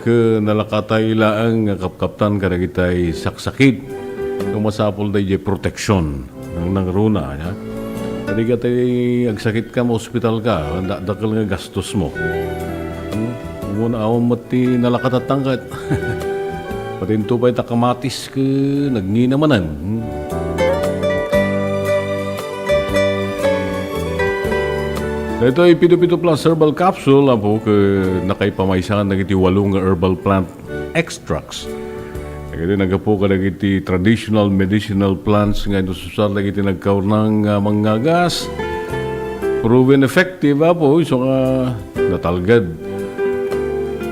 Ket nalakatay laeng nga kapkaptan kadagitay saksakit. Ket masapul daydiay protection. Nangnangruna, ya. Kadi ka ti agsakit ka, maospital ka, dakdakkel nga gastos mo. Hmm? Umuna awan met ti nalakatatangkat. Pati into pay ta kamatis ke nagngina manen. Hmm? Daytoy Pito Pito Plus Herbal Capsule, apo, ke nakaipamaysaan dagiti walo nga herbal plant extracts. Dagiti naggapu kadagiti traditional medicinal plants nga inusar dagiti nagkaurnang, ah, manggagas. Proven effective, apo, isu nga natalged.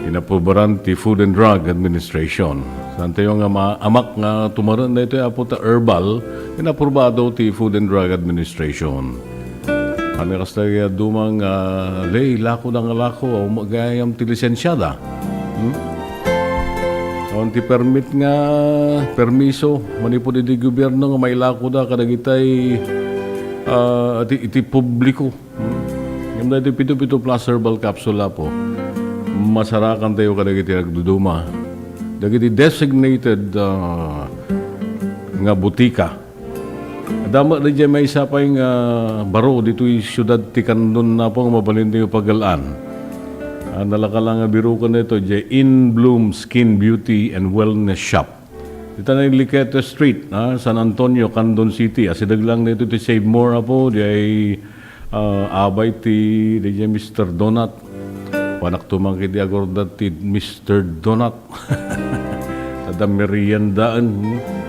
Inaprubaran ti Food and Drug Administration. Santayo nga ma-, amak nga tumaren daytoy, apo, ta herbal, inaprobado ti Food and Drug Administration. Ano kasta nga dumang, ah, lay, lako da nga lako, magayam ti lisensiada. Hmm? Awan ti permit nga, permiso, manipud idi gobierno nga mailako da kadagitay, ah, iti, iti publiko. Hmm? Ngem daytoy Pito Pito Plus Herbal Capsule, apo, masarakan tayo kadagiti nagduduma. Dagiti designated, ah, nga butika. Adda met daydiay maysa pay nga baro ditoy siudad ti Candon, apo, nga mabalin tayo pagal-an. Ah, nalaka la nga biroken daytoy, diay In Bloom Skin Beauty and Wellness Shop. Dita na Enriqueta Street, ah, San Antonio, Candon City. Asideg lang daytoy ti Save More, apo, diay, ah, abay ti, diay Mister Donut. Panak tumang iti agurda ti Mister Donut. Adda meriendaen, hmm?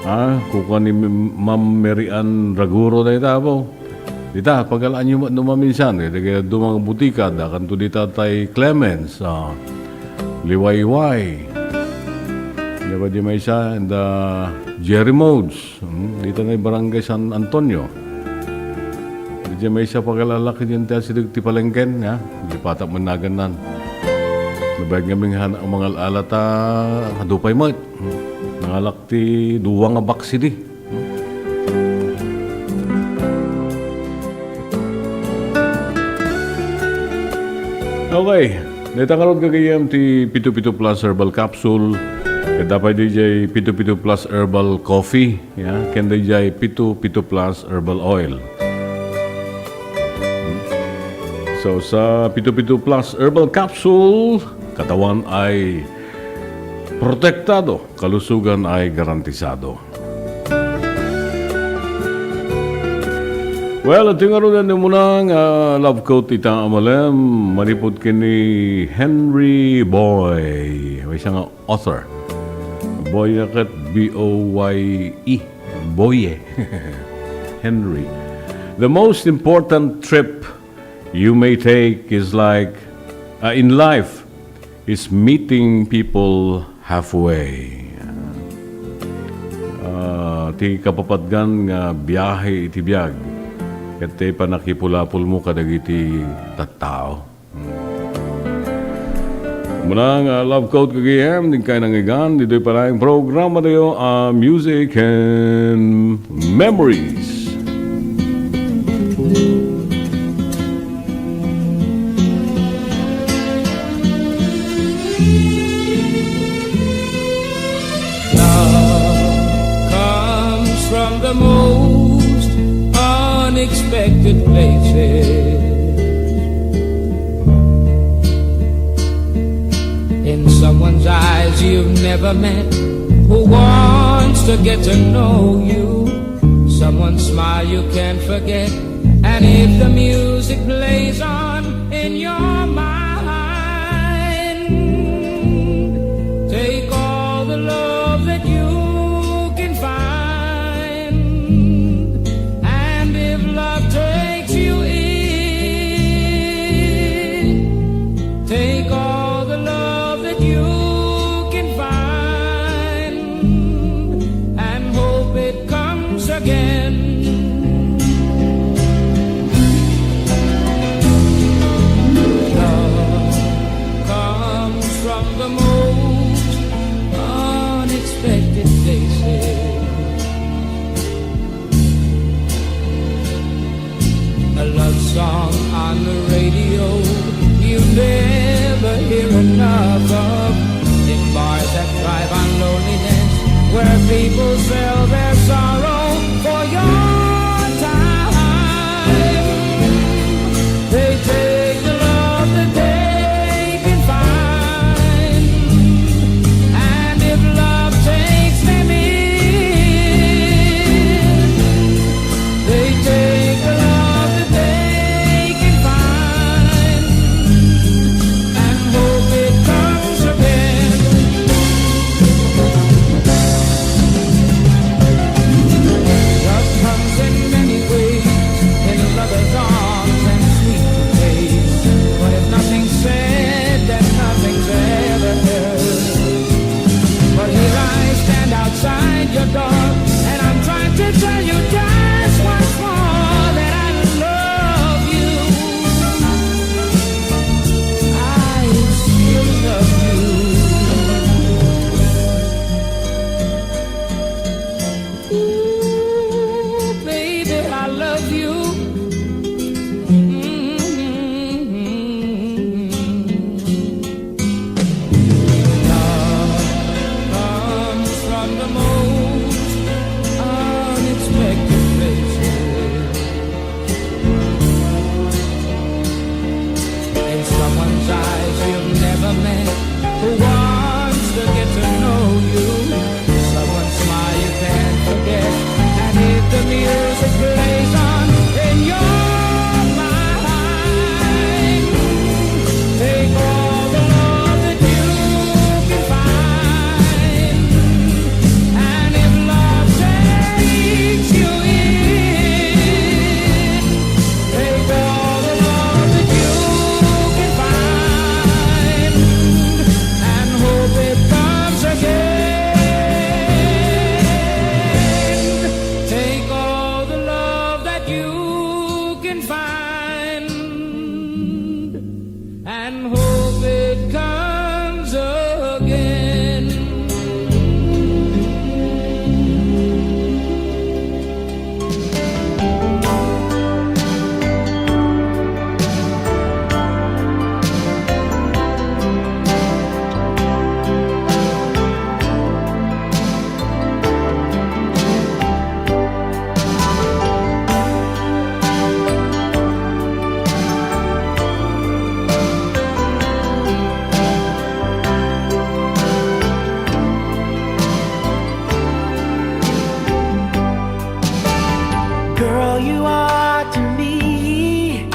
Ah, kukuan ni Ma'am Mary Ann Raguro dayta, apo. Dita, pagal-anyo met no maminsan, eh, dagiti dumang butika, adda kanto dita tay Clemens, ah, Liwayway. Diba di maysa, and, ah, Jerry Modes, hmm? Dita na Barangay San Antonio. Diay maysa pagal-alak diay ti asideg ti palengken, ha? Di patak man nagannan. Nabayag ngamin nga han-, mangal-ala ta, adu pay met. Nangalak ti dua nga box idi. Okay. Dayta ngarud gagayyem ti Pito Pito Plus Herbal Capsule. Ket apay diay Pito Pito Plus Herbal Coffee. Ya, ken daydiay Pito Pito Plus Herbal Oil. So, sa Pito Pito Plus Herbal Capsule, katawan ay protektado, kalusugan ay garantisado. Well, iti ngaruden ni muna nga love quote ita a malem, manipud ken ni Henry Boy. Maysa nga author. Boye ket B O Y E. Boye. Henry. The most important trip you may take is like, uh, in life is meeting people halfway. Ah, ti kapapadgan nga biahe iti biag, ket ti pannakipulapolmo kadagiti tattao. Muna nga love quote gagayyem, di kayo nangigan, ditoy pala yung programa tayo, ah, Music and Memories. Love comes from the most unexpected places. In someone's eyes you've never met, who wants to get to know you. Someone's smile you can't forget. And if the music plays on in your mind, take all the love that you can find. And if love takes you in, take all the love that you can find. And hope it comes again. Love comes from the most unexpected places. A love song on the radio, you never hear enough of. In bars that thrive on loneliness, where people sell their sorrow for your time. the most unexpected places. In someone's eyes you've never met, who wants to get to know you. Someone's smile you can't forget, and if the music plays on in your mind, take all the love that you can find. And if love takes you in, take all the love that you can find and hope it comes again. Take all the love that you can find and hope it comes again. Girl, you are to me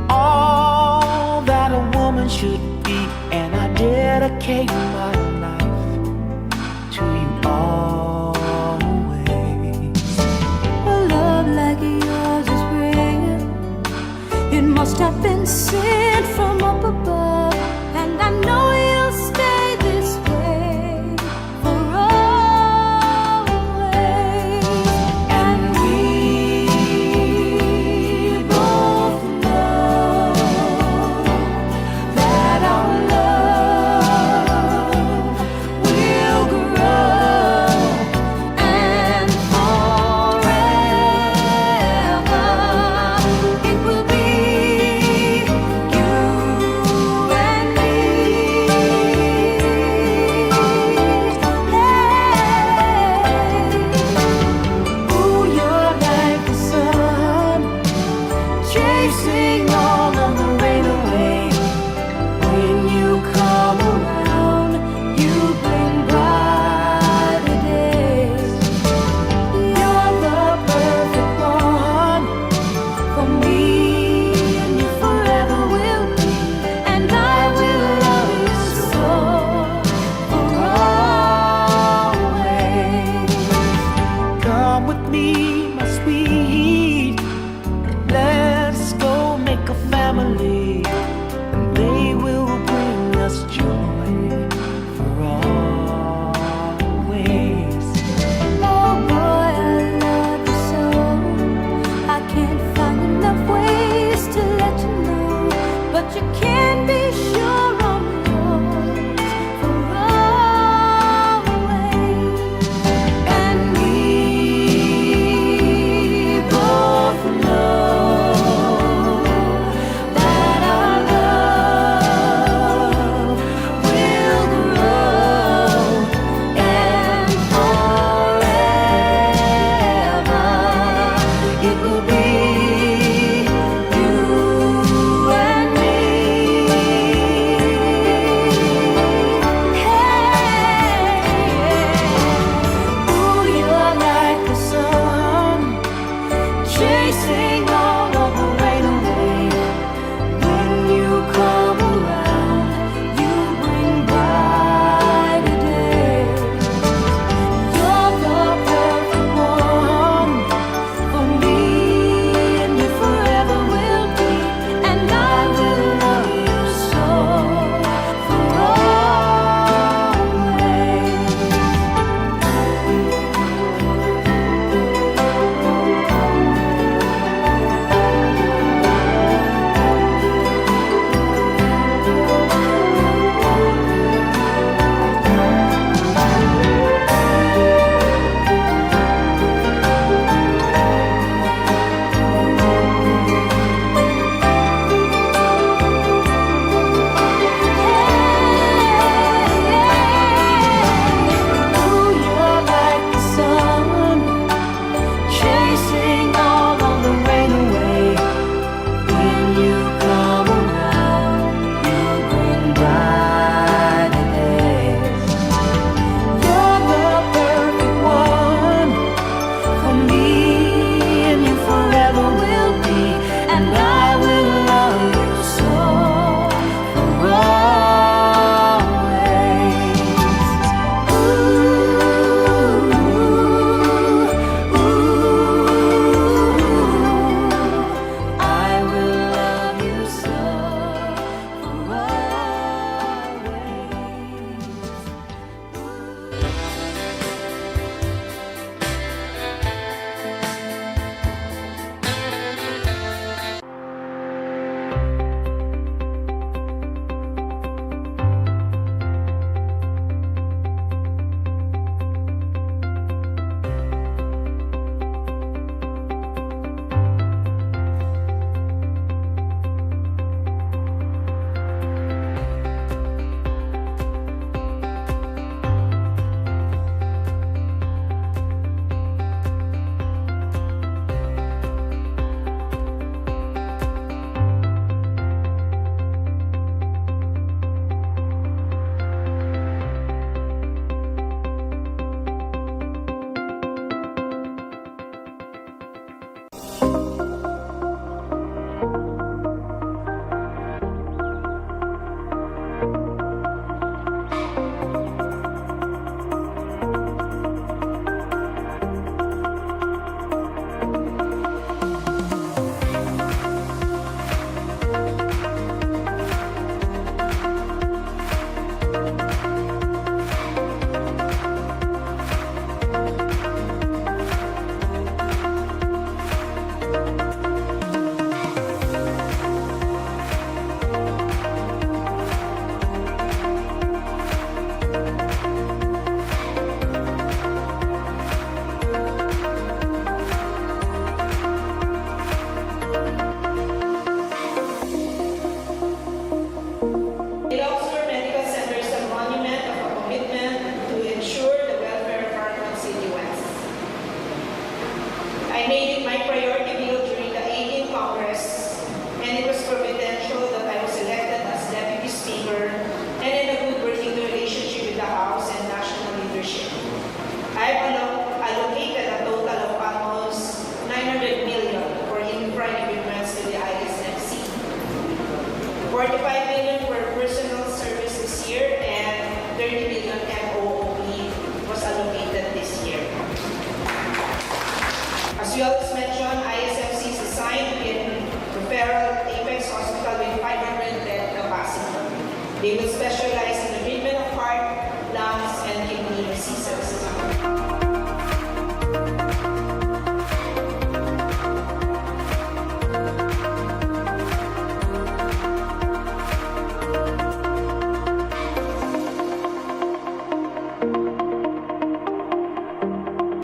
all that a woman should be, and I dedicate my life to you always. A love like yours is rare. It must have been sent from up above, and I know you'll stay this way for always. And we both know that our love will grow, and forever it will be you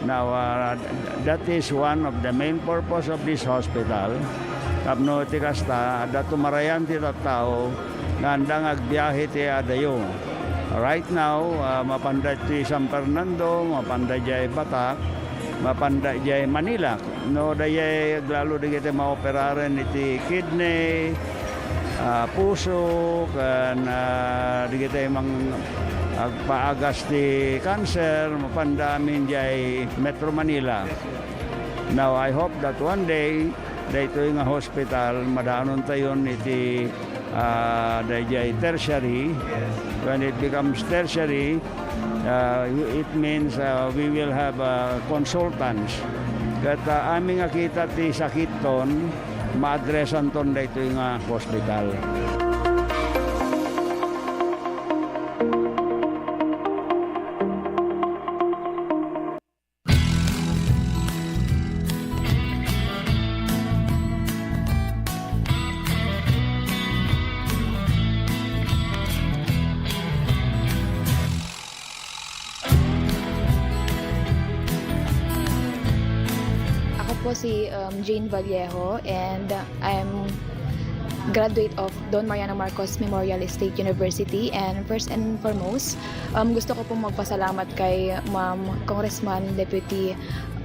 Now, uh, that is one of the main purpose of this hospital. Tapno ti kasta, adda tumarayan ti tattao nga andang agbiahe ti adayo. Right now, uh, mapanda ti San Fernando, mapanda jay Batac, mapanda jay Manila. No, dayay aglalo dagiti maoperaren iti kidney, ah, puso, ken, ah, dagiti mang-, agpaagas ti cancer, mapanda amin jay Metro Manila. Now, I hope that one day, daytoy nga hospital, madaanontayon iti ah, dayjay tertiary. When it becomes tertiary, ah, it means, ah, we will have, ah, consultants. Ket, ah, amin nga kita ti sakitton, maadresanton daytoy nga hospital. Ako po si, um, Jane Vallejo, and I'm graduate of Don Mariano Marcos Memorial State University. And first and foremost, um, gusto ko pong magpasalamat kay Ma'am Congressman Deputy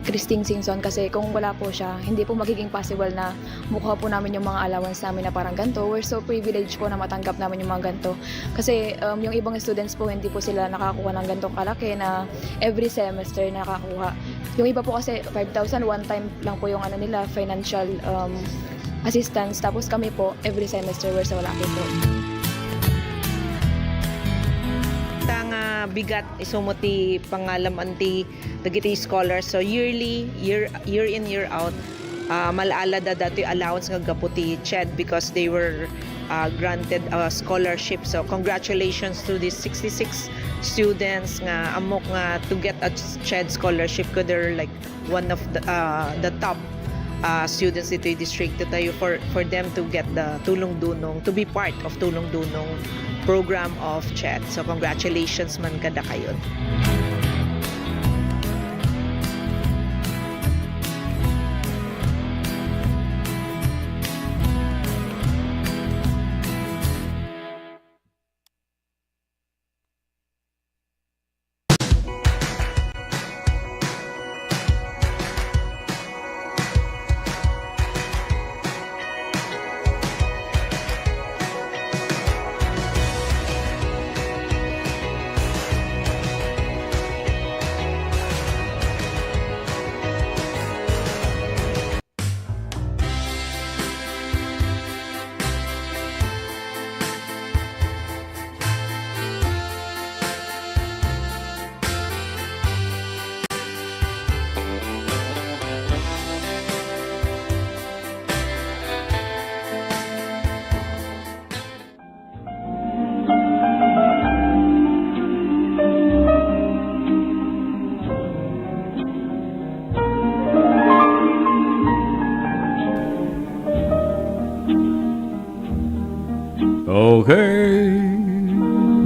Christine Singson, kasi kung wala po siya, hindi po magiging possible na makuha po namin yung mga allowance namin na parang ganito. We're so privileged po na matanggap namin yung mga ganito. Kasi, um, yung ibang students po, hindi po sila nakakuha ng ganitong kalaki na every semester nakakuha. Yung iba po kasi, five thousand, one time lang po yung ano nila, financial, um, assistance. Tapos kami po, every semester, we're so lucky po. Ta nga bigat, isu met ti pangalam-an ti dagiti scholars. So yearly, year, year in, year out, ah, mal-ala da datoy allowance nga gapu ti CHED because they were, ah, granted a scholarship. So congratulations to these sixty-six students nga ammok nga to get a CHED scholarship, 'cause they're, like, one of the, ah, the top, ah, students ditoy distrito tayo, for, for them to get the Tulong Dunong, to be part of Tulong Dunong program of CHED. So congratulations man kadakayo. Okay.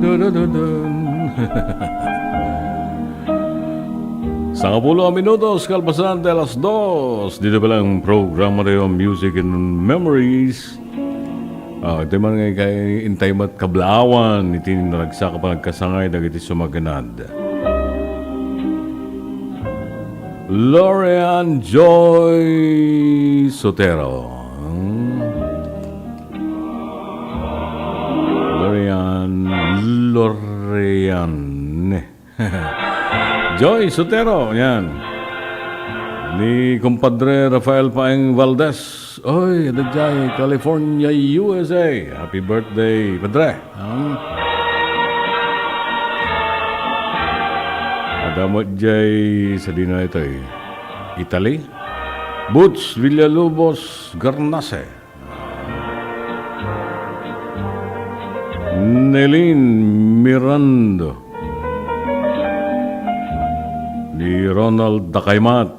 Dun, dun, dun, dun. Sangapulo a minutos kalpasan ti alas dos. Dito pa lang programa tayo, Music and Memories. Ah, iti man nga kay intay met kablawan iti naragsak a panagkasangay dagiti sumaganad. Lorian Joy Sotero. Hmm. Lorian, Lorian. Joy Sotero, yan. Ni kumpadre Rafael Paeng Valdez. Oy, adda jay California, U S A. Happy birthday, padre. Hmm. Adda met jay sadino itoy, Italy. Boots Villalobos Garnase. Nelin Mirando, ni Ronald Dakaymat,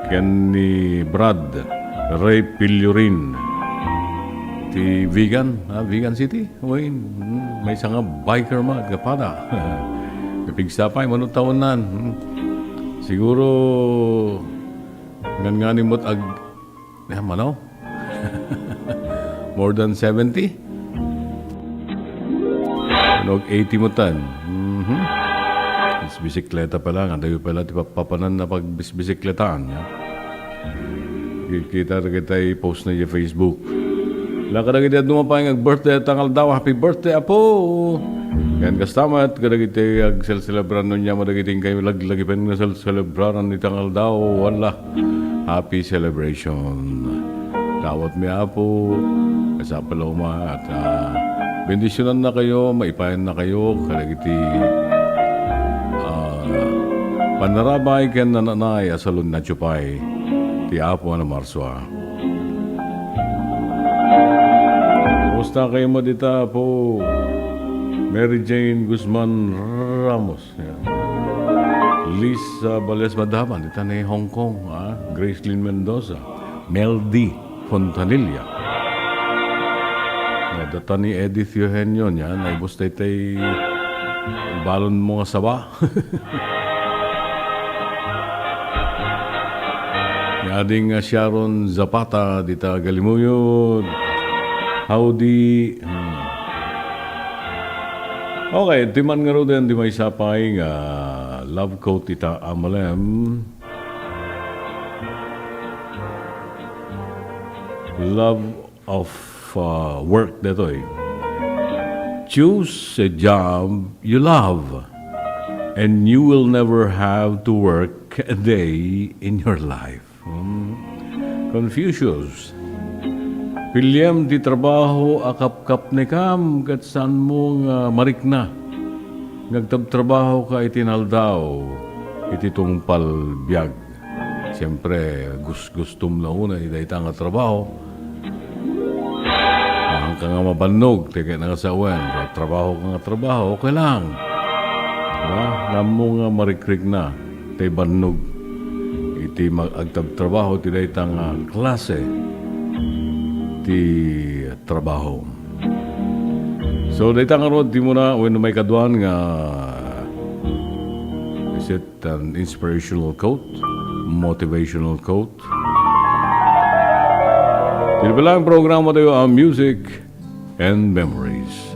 ken ni Brad Ray Pillurin. Ti Vigan, ah, Vigan City, Wayne. Hmm, maysa nga biker man, kapada. Napigsa pay, mano taonan. Hmm. Siguro, ngan-ngani mo't ag-, eh, mano? More than seventy? Ano, eighty mo tan? Mhm. Bisbisikleta pala, nga dayo pala ti papanan na pagbisbisikletaan, ya. Kikita, kita i-post na di Facebook. La kadagiti adu mapayen nga birthday ita nga aldaw, happy birthday, apo! Yan, kasta met, kadagiti agselselebrar no nia, madagiti inkay laglagipen nga sel-, selebraran ita nga aldaw, wala. Happy celebration. Dawatmi, Apo, kasapel a uma, at, ah, bendisyonanna kayo, maipayanna kayo, kadagiti, ah, panarabay ken nananay a salun natio pay ti Apo a namarsua. Kumusta kayo mo dita, Apo? Mary Jane Guzman Ramos. Yan. Lisa Bales Madaban, dita ni Hong Kong, ah. Grace Lynn Mendoza. Mel D Fontanilla. Data ni Edith Eugenio, yan. Naibus tay tay balon mo nga saba. Ni ading, ah, Sharon Zapata, dita Galimuyod. Howdy. Hmm. Okay, ti man ngaruden, ti maysa pay nga love quote ita a malem. Love of, uh, work detoy. Choose a job you love, and you will never have to work a day in your life. Hmm. Confucius. Piliem ti trabaho a kapkapnekam ket saanmo nga marikna nga agtabtrabahoka iti naldaw iti tungpal biag. Siempre, gus-, gustom la unay dayta nga trabaho. Maanka nga mabannog, ti ket nga sawen, trabaho ka nga trabaho, okay lang. Diba? Nammo nga marikrikna, tay bannog. Iti mag-, agtabtrabaho, ti dayta nga klase ti trabaho. So, dayta nga rod, ti muna, wenno maikadua nga, is it an inspirational quote, motivational quote? Iti pala nga programa tayo, ang Music and Memories.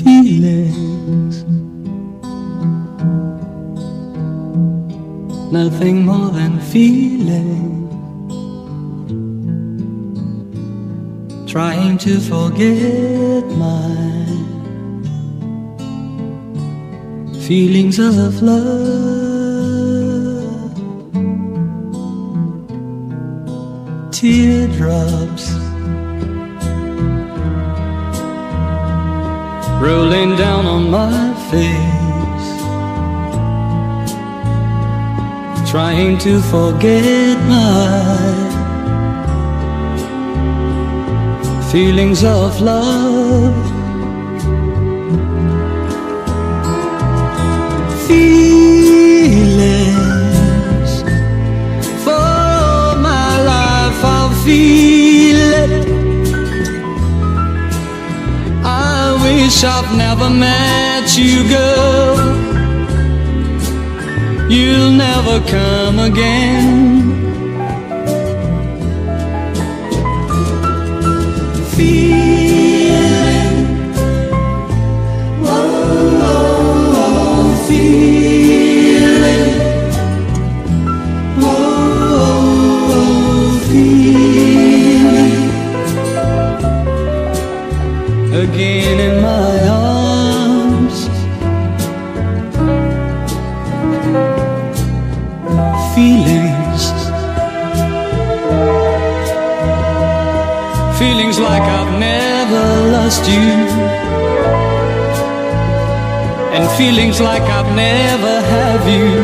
Feelings, nothing more than feeling. Trying to forget my feelings of love. Teardrops rolling down on my face. Trying to forget my feelings of love. Feelings, for my life I'll feel it. I wish I've never met you, girl. You'll never come again. Feeling, oh, oh, oh, feeling, oh, oh, oh, feeling. Again in my arms. Feelings. Feelings like I've never lost you. And feelings like I've never have you.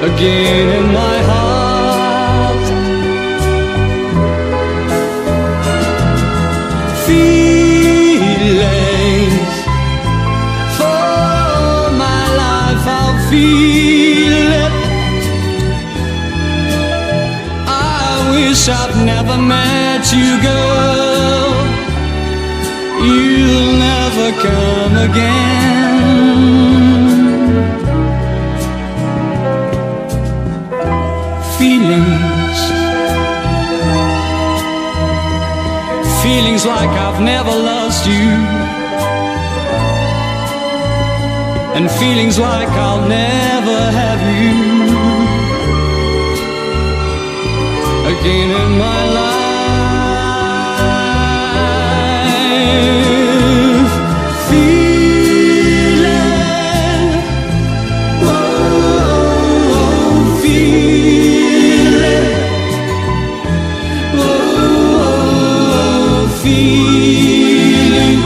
Again in my heart. Feelings, for my life I'll feel it. I wish I'd never met you, girl. Come again. Feelings, feelings like I've never lost you, and feelings like I'll never have you again in my life. Feeling, oh, feeling, oh, feeling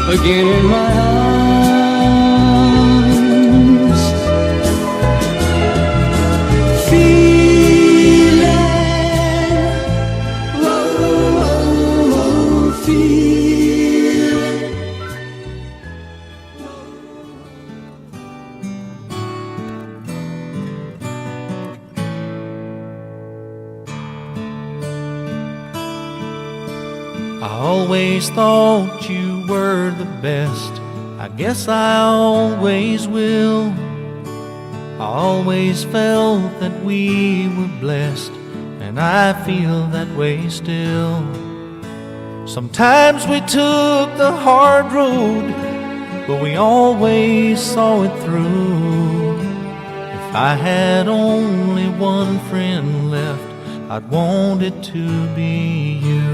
again in my arms. Feeling, oh, oh, oh, feeling. I always thought you were the best. I guess I always will. I always felt that we were blessed, and I feel that way still. Sometimes we took the hard road, but we always saw it through. If I had only one friend left, I'd want it to be you.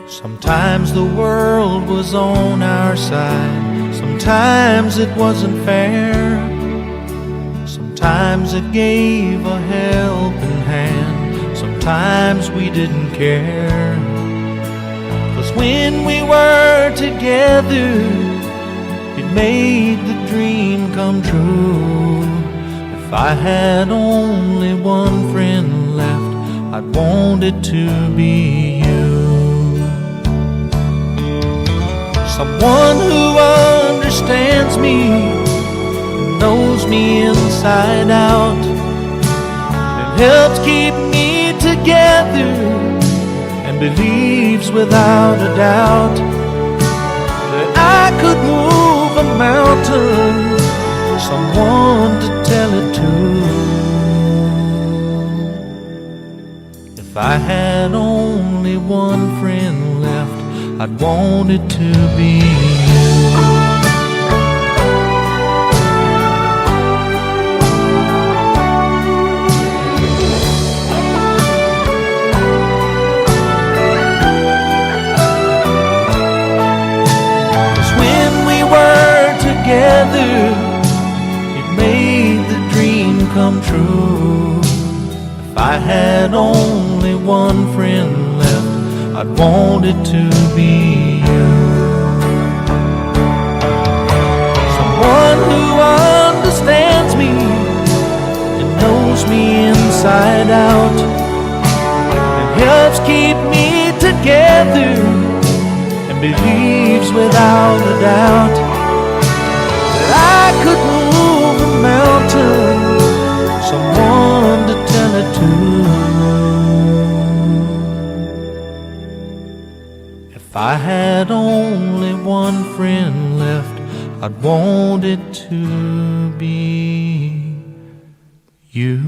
Sometimes the world was on our side, sometimes it wasn't fair. Sometimes it gave a helping hand, sometimes we didn't care. 'Cause when we were together, it made the dream come true. If I had only one friend left, I'd want it to be you. Someone who understands me, knows me inside out, and helps keep me together, and believes without a doubt that I could move a mountain. Someone to tell it to. If I had only one friend left, I'd want it to be you. 'Cause when we were together, it made the dream come true. If I had only one friend left, I'd want it to be you. Someone who understands me and knows me inside out, and helps keep me together, and believes without a doubt that I could move a mountain. Someone to tell it to. If I had only one friend left, I'd want it to be you.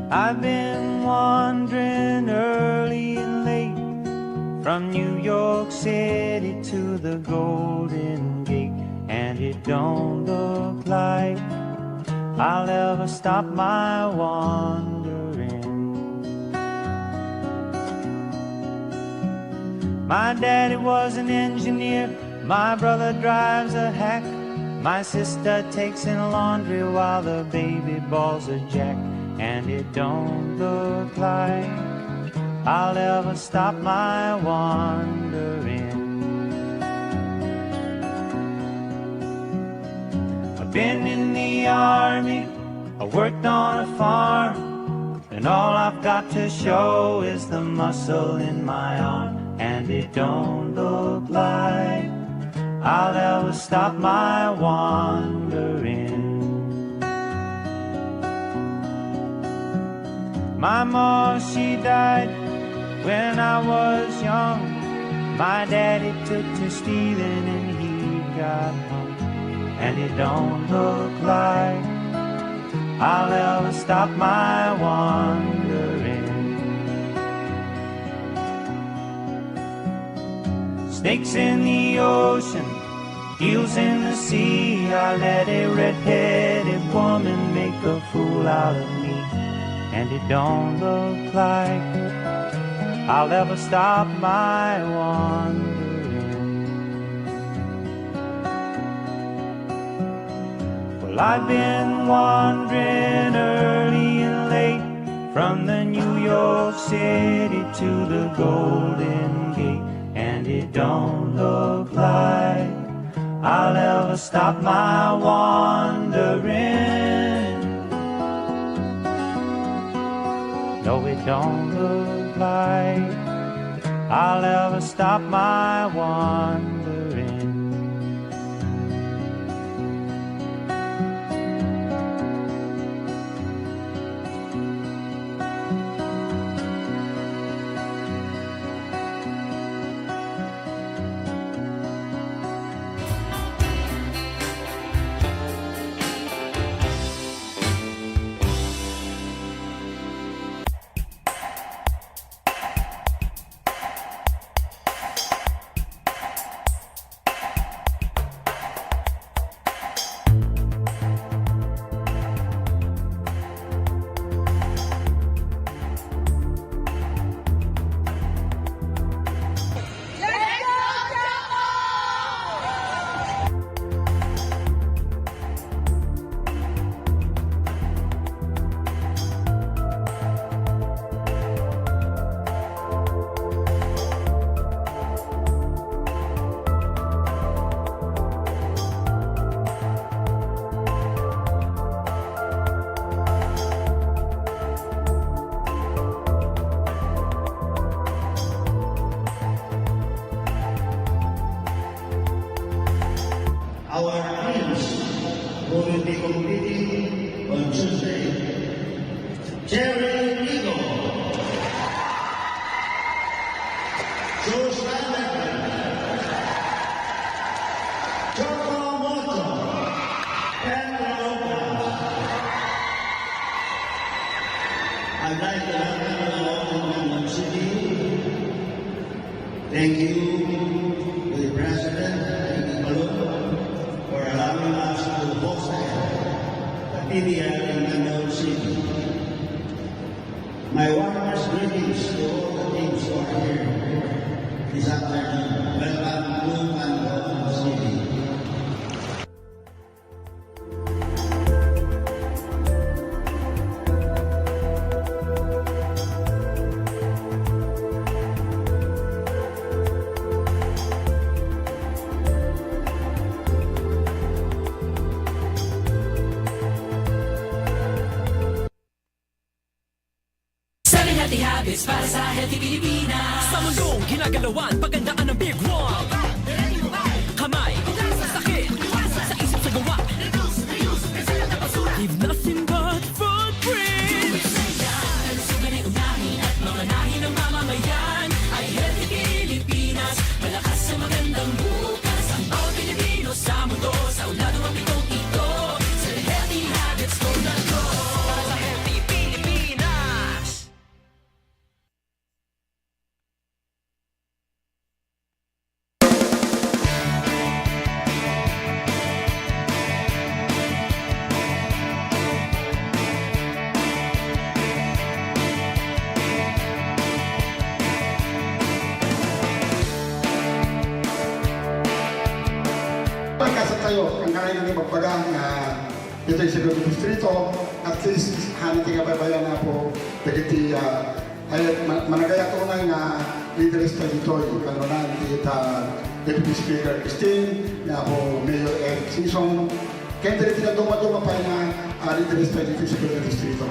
I've been wandering early and late from New York City to the Golden Gate, and it don't look like I'll ever stop my wandering. My daddy was an engineer, my brother drives a hack, my sister takes in laundry while the baby bawls a jack, and it don't look like I'll ever stop my wandering. I've been in the army, I worked on a farm, And all I've got to show is the muscle in my arm, and it don't look like I'll ever stop my wandering. My mom, she died when I was young. My daddy took to stealing and he got hung. And it don't look like I'll ever stop my wandering. Snakes in the ocean, eels in the sea. I let a red-headed woman make a fool out of me. And it don't look like I'll ever stop my wandering. Well, I've been wandering early and late, from the New York City to the Golden Gate, and it don't look like I'll ever stop my wandering. No, it don't look like I'll ever stop my wandering. Our teams who will be competing on Tuesday, Jerry Rigo, Jules Allen, Choco Moto, Pedro Lopez. I'd like to welcome you all to Quezon City. Thank you to the President, Ricky Colon, for allowing us to host the P B L in Quezon City. My warmest greetings to all the teams who are here this afternoon. Welcome to Quezon City. Seven healthy habits para sa healthy Pilipinas. Sa mundong ginagalawan, pagandaan ang big one. Kamay, sakit, sa isip sa gawa. Give nothing but footprints. Kalusugan ay unahin at mamanahin ng mamamayan. Ay healthy Pilipinas, malakas sa magandang bukas. Ang bawat Pilipino sa mundo, sa ulado ang pitong ito. Sa healthy habits, go na go. Para sa healthy Pilipinas. Pagkasat tayo, ang kailangan magbaga nga ditoy sa Distrito, at least, hana ti kabaybayan na po, dagiti, ah, ay, ma-, managayat unay nga leaders ta ditoy, kanunay, ti, ah, Deputy Speaker Christine, nga po Mayor Eric Sison, ken dagiti naduma-duma pay nga, ah, leaders ta ditoy sa Distrito.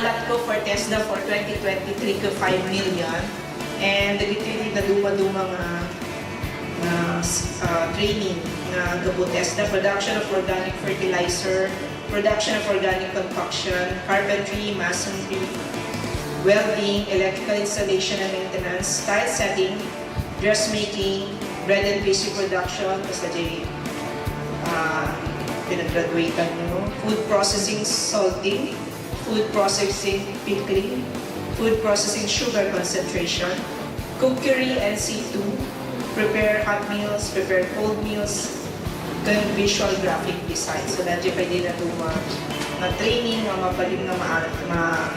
Latko for TESDA for twenty twenty-three ket five million. And dagiti dadduma-duma nga, nga, ah, training nga gapu TESDA, production of organic fertilizer, production of organic compaction, carpentry, masonry, welding, electrical installation and maintenance, tile setting, dressmaking, bread and pastry production, basta di, ah, pinag-graduatean mo, food processing, salting, food processing, pickling, food processing, sugar concentration, cookery and C two, prepare hot meals, prepare cold meals, then visual graphic design. So, dati pwede na ito ma-, ma-training, ma-, mabalin nga ma-, ma-,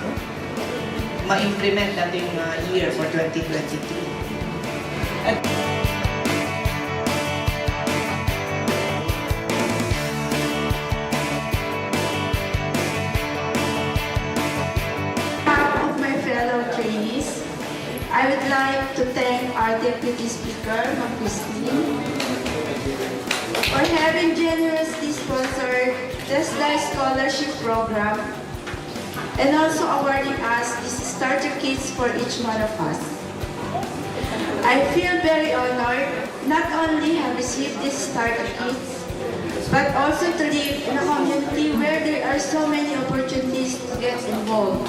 ma-implement natin nga year for twenty twenty-three. At behalf of my fellow trainees, I would like to thank our Deputy Speaker, Ma'am Christine, for having generously sponsored TESDA Scholarship Program and also awarding us these starter kits for each one of us. I feel very honored not only have received these starter kits, but also to live in a community where there are so many opportunities to get involved.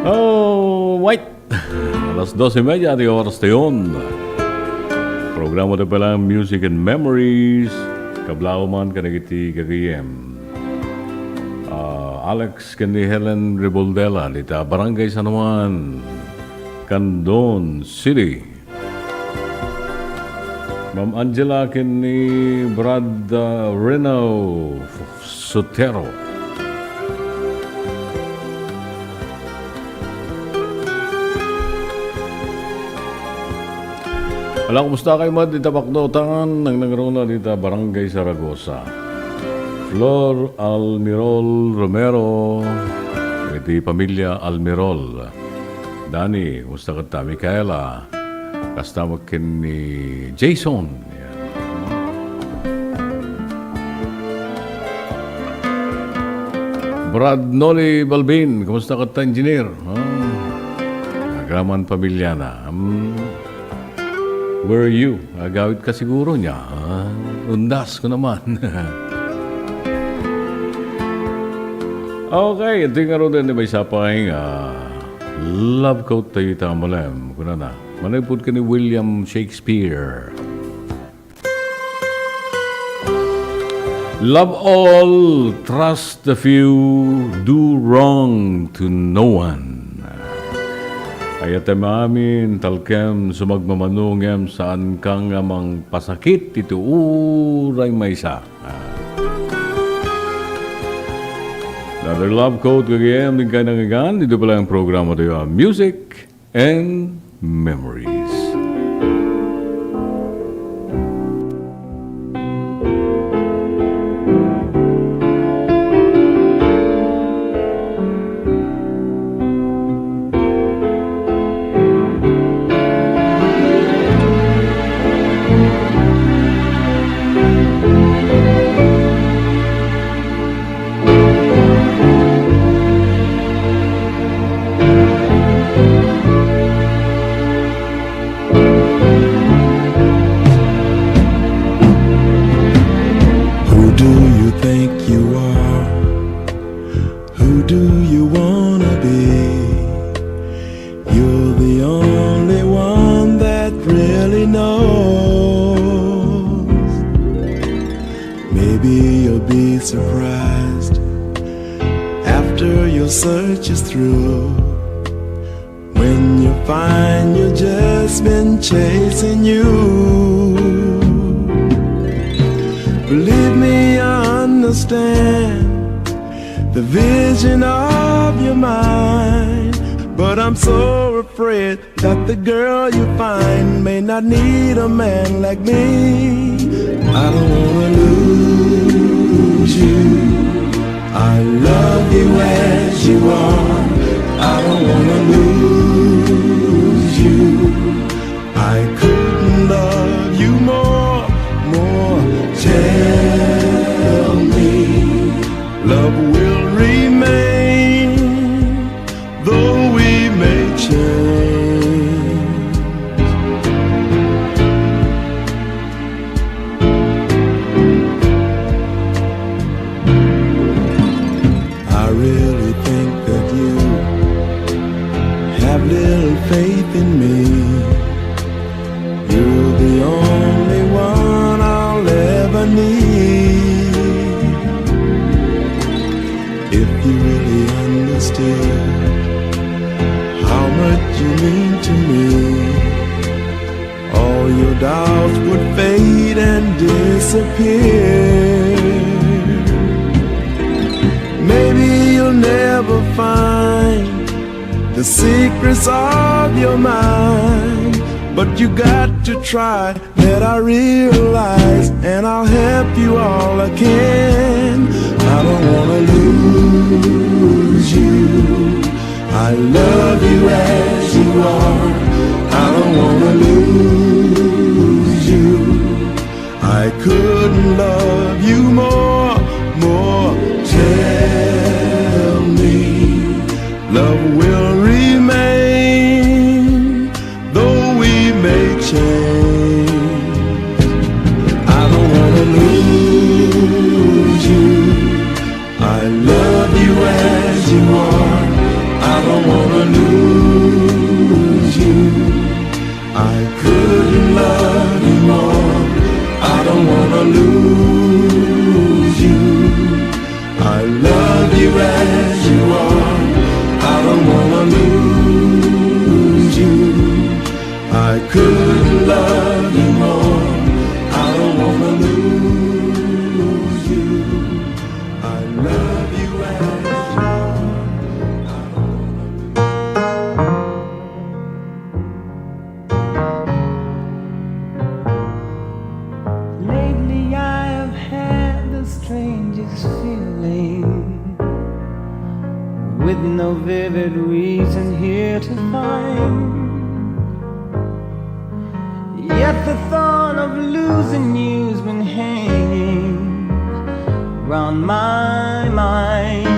Oh, wait. Alas dos y media ti oras tayon. Programa ti pala Music and Memories. Kablaw man kadagiti gagayem. Ah, Alex ken ni Helen Reboldela dita Barangay San Juan, Candon City. Ma'am Angela ken ni Brad, ah, Reno Sotero. Ala, kumusta kayo met dita Baknotan? Nangnangruna dita Barangay Zaragoza. Flor Almirol Romero, iti pamilya Almirol. Dani, kumusta kata? Micaela, kasta met ken ni Jason. Yan. Brad Noli Balbin, kumusta kata, engineer? Ah, agraman pamilyana. Hmm. Where are you? Agawid ka siguro niya. Ah, undas ko naman. Okay, ito yung araw din ni may sapay nga love quote tayo ita, malem. Kuna na. Manipod ka ni William Shakespeare. Love all, trust the few, do wrong to no one. Ayatem amin, talkem, sumagmamano, ngem saanka nga mangpasakit iti uray maysa. Another love quote, gagayem, din kayo nangigan, dito pala yung programa tayo, ah, Music and Memories. search is through. When you find you just been chasing you, believe me, I understand the vision of your mind. But I'm so afraid that the girl you find may not need a man like me. I don't wanna lose you. I love you as you are. I don't wanna lose you. I couldn't love you more, more. Tell me, love will remain, though we may change. I really think that you have little faith in me. You're the only one I'll ever need. If you really understood how much you mean to me, all your doubts would fade and disappear. Maybe you'll never find the secrets of your mind, but you got to try. That I realize, and I'll help you all I can. I don't wanna lose you. I love you as you are. I don't wanna lose you. I couldn't love you more, more. Tell me, love will remain, though we may change. I don't wanna lose you. I love you as you are. I don't wanna lose you. I couldn't love you more. I don't wanna lose you. I love you as you are. I don't wanna lose you. I couldn't love you more. I don't wanna lose you. I love you as you are. Lately I have had the strangest feeling, with no vivid reason here to find. Yet the thought of losing you's been hanging round my mind.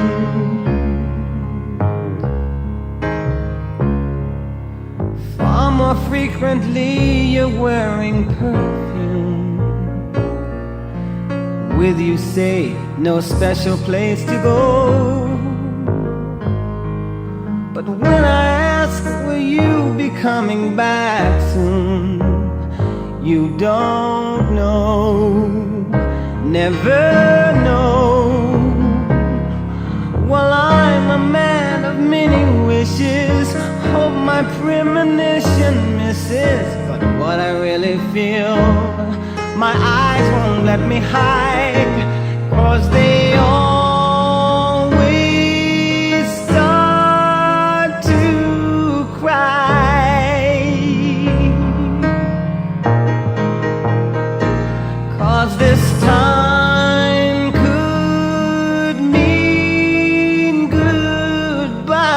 Far more frequently you're wearing perfume. With you say no special place to go. But when I ask, will you be coming back soon? You don't know, never know. Well, I'm a man of many wishes. Hope my premonition misses. But what I really feel, my eyes won't let me hide. 'Cause they always start to cry. 'Cause this time could mean goodbye.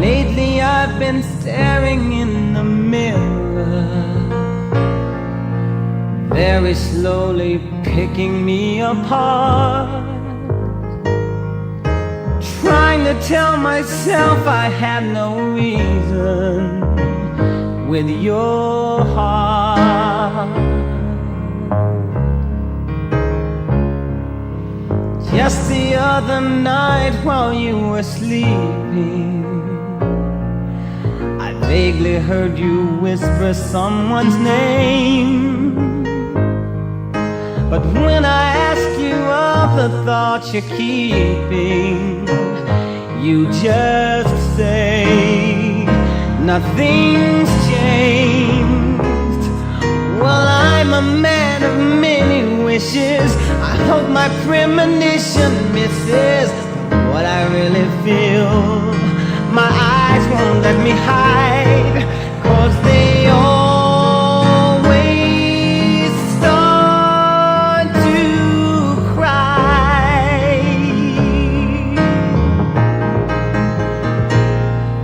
Lately I've been staring in the mirror, very slowly picking me apart. Trying to tell myself I had no reason with your heart. Just the other night while you were sleeping, I Vaguely heard you whisper someone's name. But when I ask you of the thoughts you're keeping, you just say nothing's changed. Well, I'm a man of many wishes. I hope my premonition misses what I really feel. My eyes won't let me hide, 'cause they always start to cry.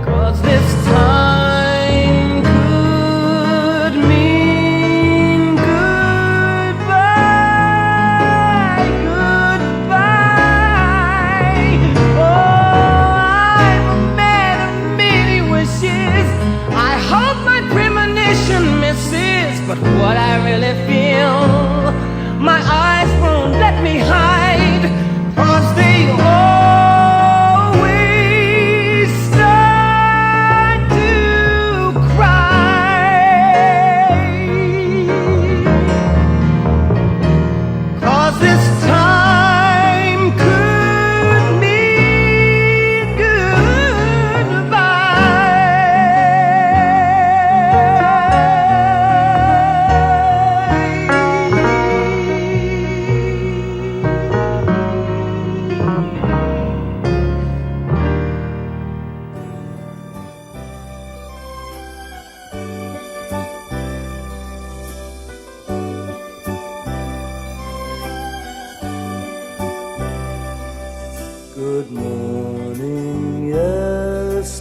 'Cause this time could mean goodbye, goodbye. Oh, I'm a man of many wishes. I hope my premonition misses, but what I really feel, my eyes won't let me hide, 'cause they always start to cry. 'Cause this time could mean goodbye. Good morning, yesterday.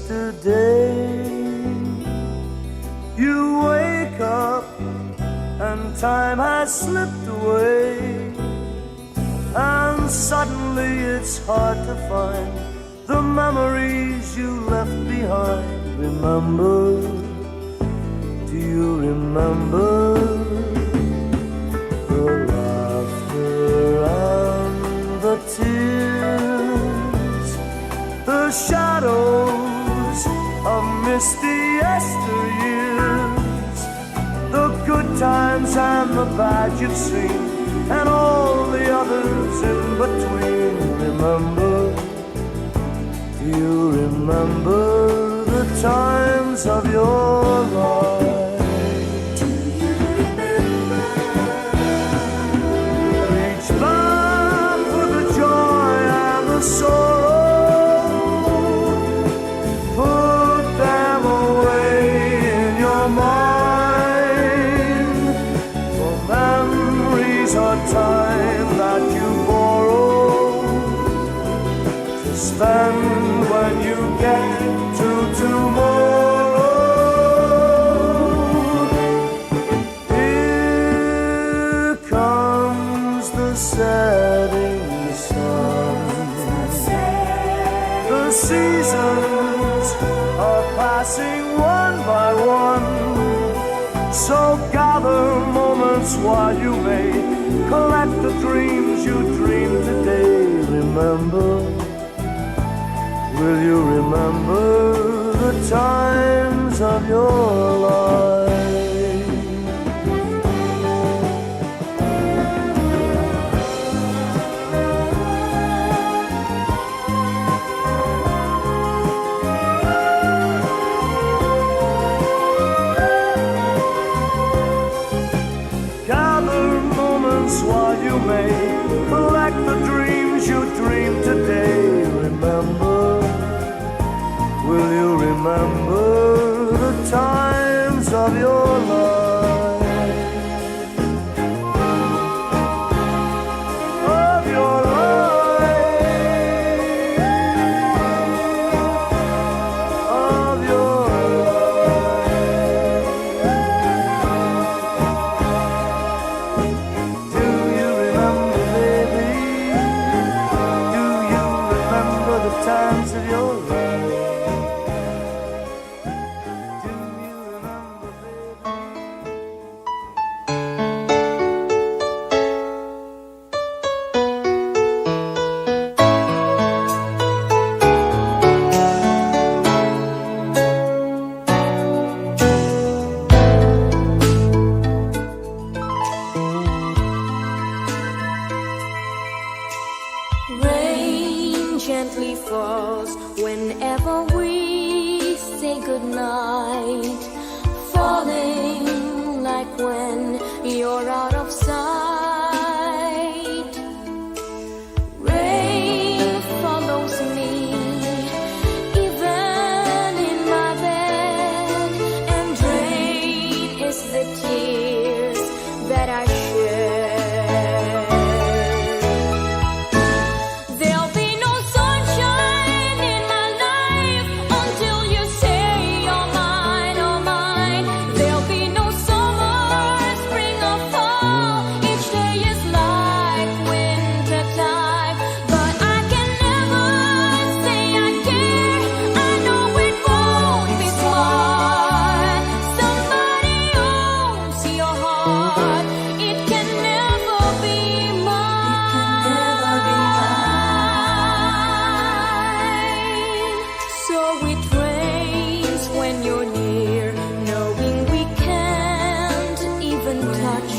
You wake up and time has slipped away. And suddenly it's hard to find the memories you left behind. Remember, do you remember the laughter and the tears, the shadows of misty yesteryears, the good times and the bad you've seen, and all the others in between? Remember, do you remember the times of your life? Do you remember? Reach back for the joy and the sorrow. Put them away in your mind. For memories are time that you borrow to spend when you get to tomorrow. Here comes the setting sun. The seasons are passing one by one. So gather moments while you may. Collect the dreams you dreamed today. Remember, will you remember the times of your life? Gather moments while you may. Collect the dreams you dreamed today. Remember, will you remember the times of your life? Of your life, of your life. Do you remember, baby? Do you remember the times of your life? Do you remember, baby? You're out of sight. Rain follows me, even in my bed, and rain is the tears that I shed. There'll be no sunshine in my life until you say you're mine, oh mine. There'll be no summer, spring or fall. Each day is like winter time, but I can never say I care. I know it won't be smart. Somebody owns your heart. It can never be mine. So it rains when you're near, knowing we can't even touch.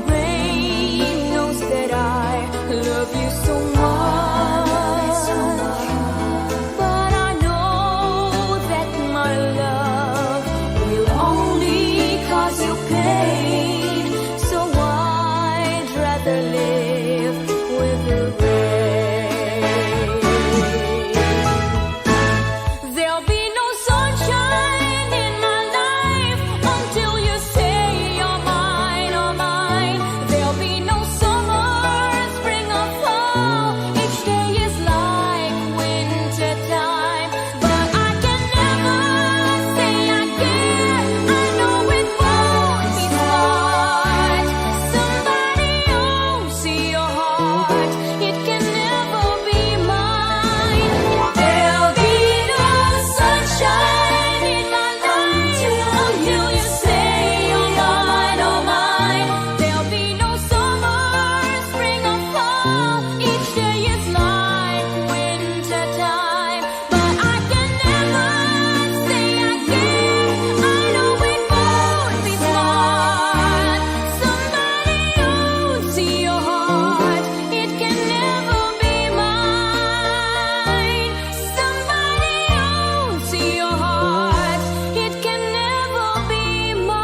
Rain knows that I love you so much, but I know that my love will only cause you pain. So I'd rather live with the rain. There'll be no sunshine in my life until you say you're mine, oh mine. There'll be no summer, spring or fall. Each day is like winter time. But I can never say I care. I know it won't be smart. Somebody owns your heart. It can never be mine. There'll be no sunshine in my life until you say you're mine, oh mine. There'll be no summer, spring or fall. Each day is like winter time. But I can never say I care. I know it won't be smart. Somebody owns your heart. It can never be mine. Somebody owns your heart. It can never be mine.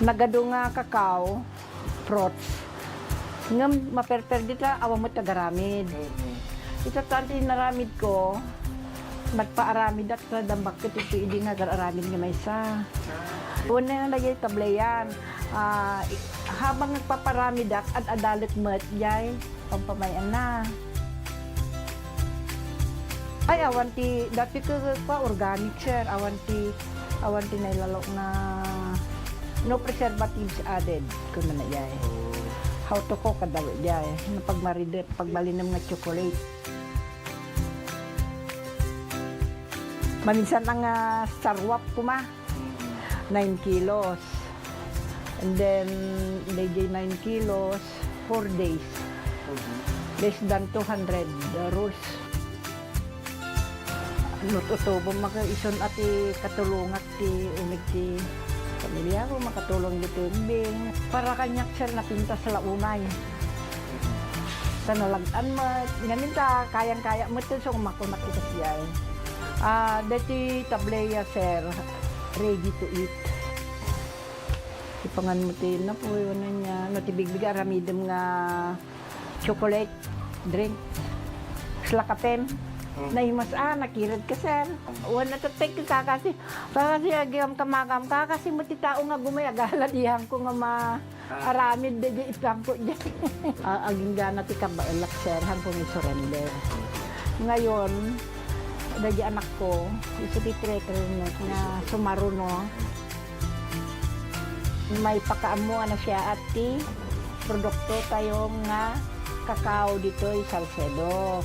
Nagadu nga kakao, fruits. Ngem maperper dita, awan met agaramid. Mm. Ita ta ti inaramid ko, nagpaaramidak ta dambak ket iti idi nga agar-aramid nga maysa. Wenno nga dagiti tableyan, ah, i-, habang nagpaparamidak, ad-adalek met, jay. Pampamayanna. Ay, awan ti, dati ket, kua, organic, sir. Awan ti, awan ti nailalo nga no preservatives added, kunana jay. Oh. How to cook, kada jay. No pagmaride, pagbalinem nga chocolate. Maminsan nga sarwap koma. Mm. Nine kilos. And then, dayjay nine kilos, four days. Mhm. Less than two hundred, uh, rolls. No tutubo, maka-, isun a ti katulongak ti umeg ti pamilya ko, makatulong ditoy ubbing. Para kaniak, sir, napintas la unay. Ta nalag-an met. Ngamin ta, kayang-kaya met, so, makunak ita siya, eh. Ah, deti tableya, sir, ready to eat. It Pangan mo ti napuy, wano niya, no, ti bigbig aramidem nga chocolate drink. Sla kapem. Mm. Naimas, ah, nakired ka, sir. Wano, thank you, kakasi. Kakasi, agiyam kamagam, kakasi mo ti tao nga gumay, agalad, iyan ko nga ma-, Ah. Aramid, di, di, ipangko, di. Ah, aginggana ti kabaelak, sir, han ko surrender. Ngayon, dagiti anakko, isu ti treatment nga sumaruno. Maipakaammo a nasayaat ti produktotayo nga kakao ditoy Salcedo.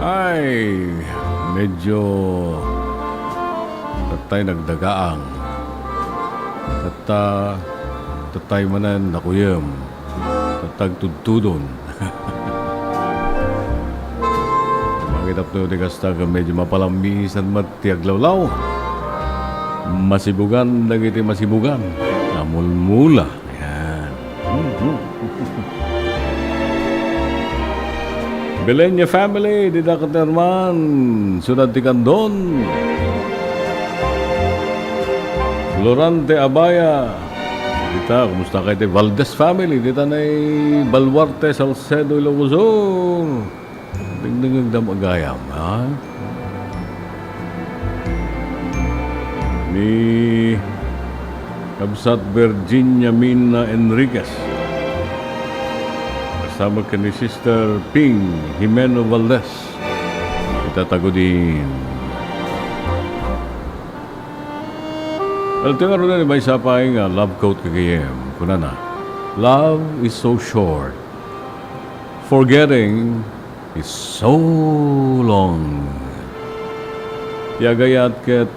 Ay, medyo tattay nagdagaang. Tatta, tattay manen nakuyem. Tatta agtudtudon. Bakit apno di kasta ka medyo mapalamisan met ti aglawlaw? Masibugan dagiti masibugan. Namulmula. Ayan. Belenia family, dita Katerman, Ciudad ti Candon. Florante Abaya, dita, kumusta kayo ti Valdez family? Dita na Baluarte, Salcedo, Ilocos Sur. Dingdingagdam agayam, ha? Ni Kabsat Virginia Mina Enriquez. Kasama ken ni Sister Ping Jimeno Valdez. Ita tagudin. Alto nga runa ni maysa pay nga love quote gagayem. Kunana, "Love is so short. Forgetting is so long. Ti agayat ket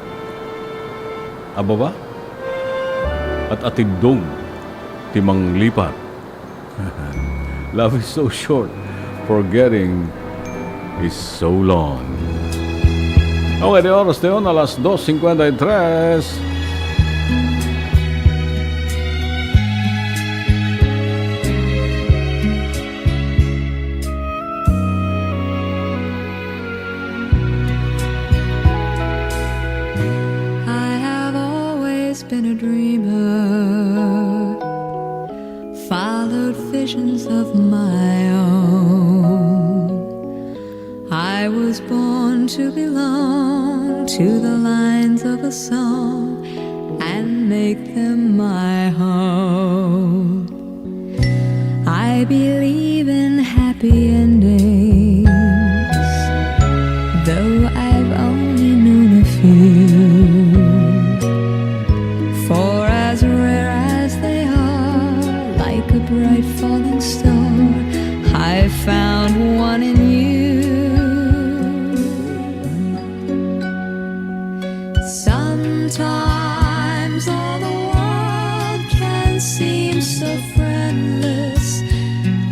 ababa, at atiddog ti manglipat. Love is so short, forgetting is so long. Okay, ti oras tayo, alas dos cincuenta y tres. I have always been a dreamer, followed visions of my own. I was born to belong to the lines of a song and make them my home. I believe in happy endings, though I've only known a few. For as rare as they are, like a bright falling star, I found one in you. Sometimes all the world can seem so friendless,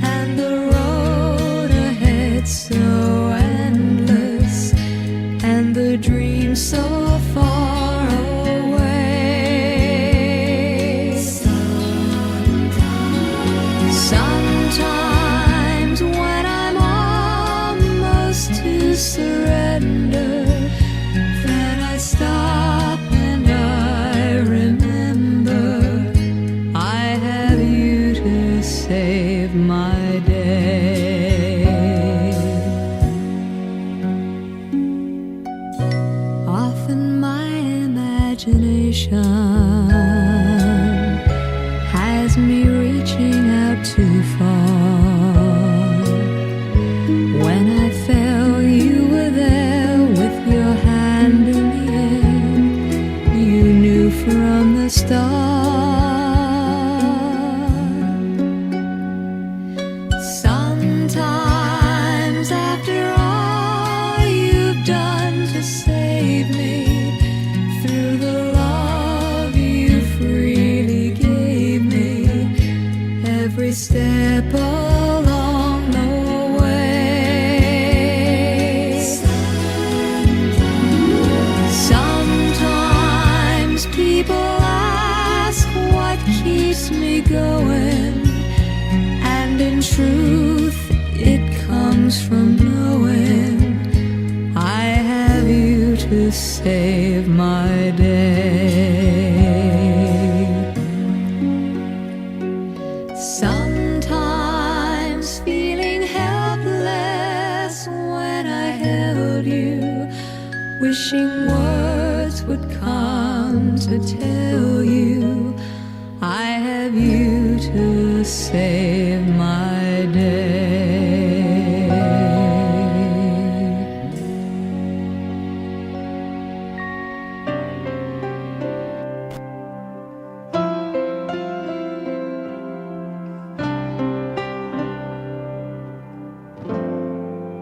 and the road ahead so endless, and the dream so far away. Sometimes when I'm almost to surrender, then I stop and I remember I have you to save my day. Often my imagination has me reaching out too far. When I fell, you were there with your hand in the air. You knew from the start. Sometimes, after all you've done to save me, through the love you freely gave me, every step along the way. Sometimes people ask what keeps me going, and in truth, it comes from knowing I have you to save my day. Sometimes feeling helpless when I held you, wishing words would come to tell you I have you to save my day.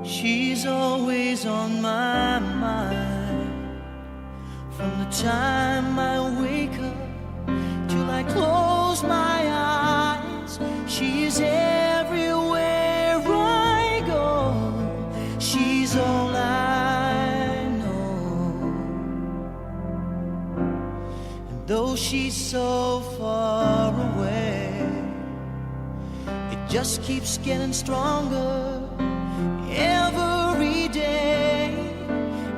She's always on my mind. From the time I wake up till I close my eyes, she's everywhere I go. She's all I know. And though she's so far away, it just keeps getting stronger every day.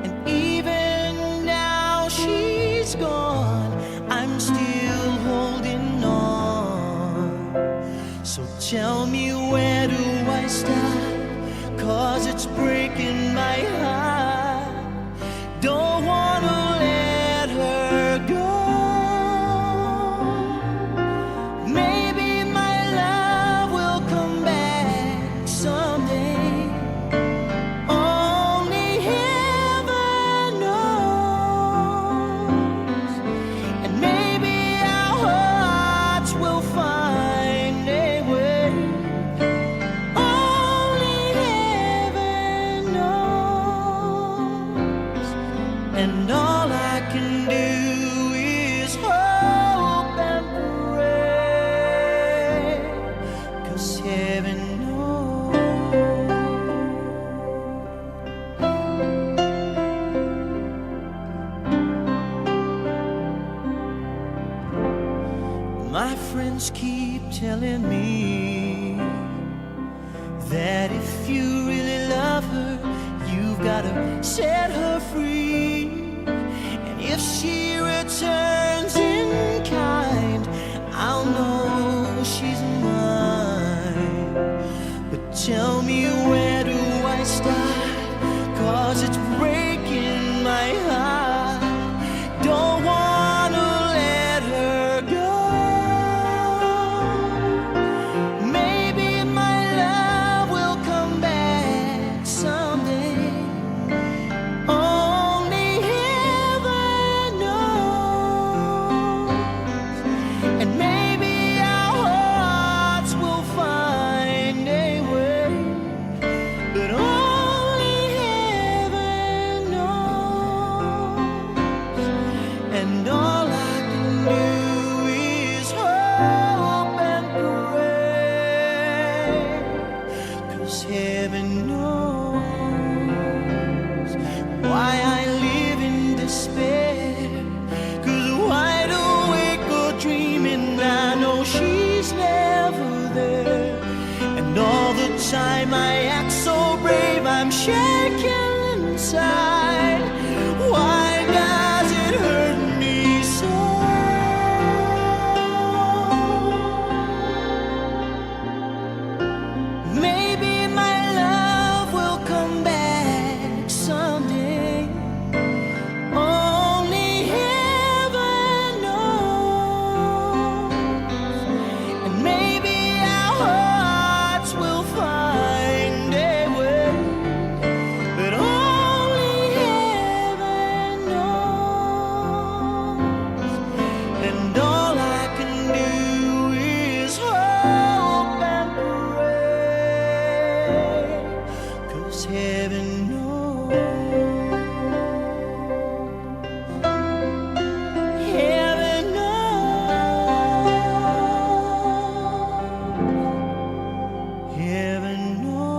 And even now she's gone, I'm still holding on. So tell me, where do I start? 'Cause it's breaking my heart. Don't wanna let her go. Maybe my love will come back someday. Only heaven knows. And maybe our hearts will find a way. Only heaven Keep telling me that if you really love her, you've gotta set her free. And if she returns in kind, I'll know she's mine. But tell me, where do I start? 'Cause it's breaking my heart. Don't wanna let her go. Maybe my love will come back someday. Only heaven knows. And maybe our hearts will find a way. But only heaven knows. And all I can do is hope and pray. 'Cause heaven knows why I live in despair. 'Cause wide awake or dreaming, I know she's never there. And all the time I act so brave, I'm shaking inside. Why does it hurt me so? Maybe my love will come back someday. Only heaven knows. And maybe our hearts will find a way. But only heaven knows. And all I can do is hope and pray. 'Cause heaven knows. Heaven knows. Heaven knows.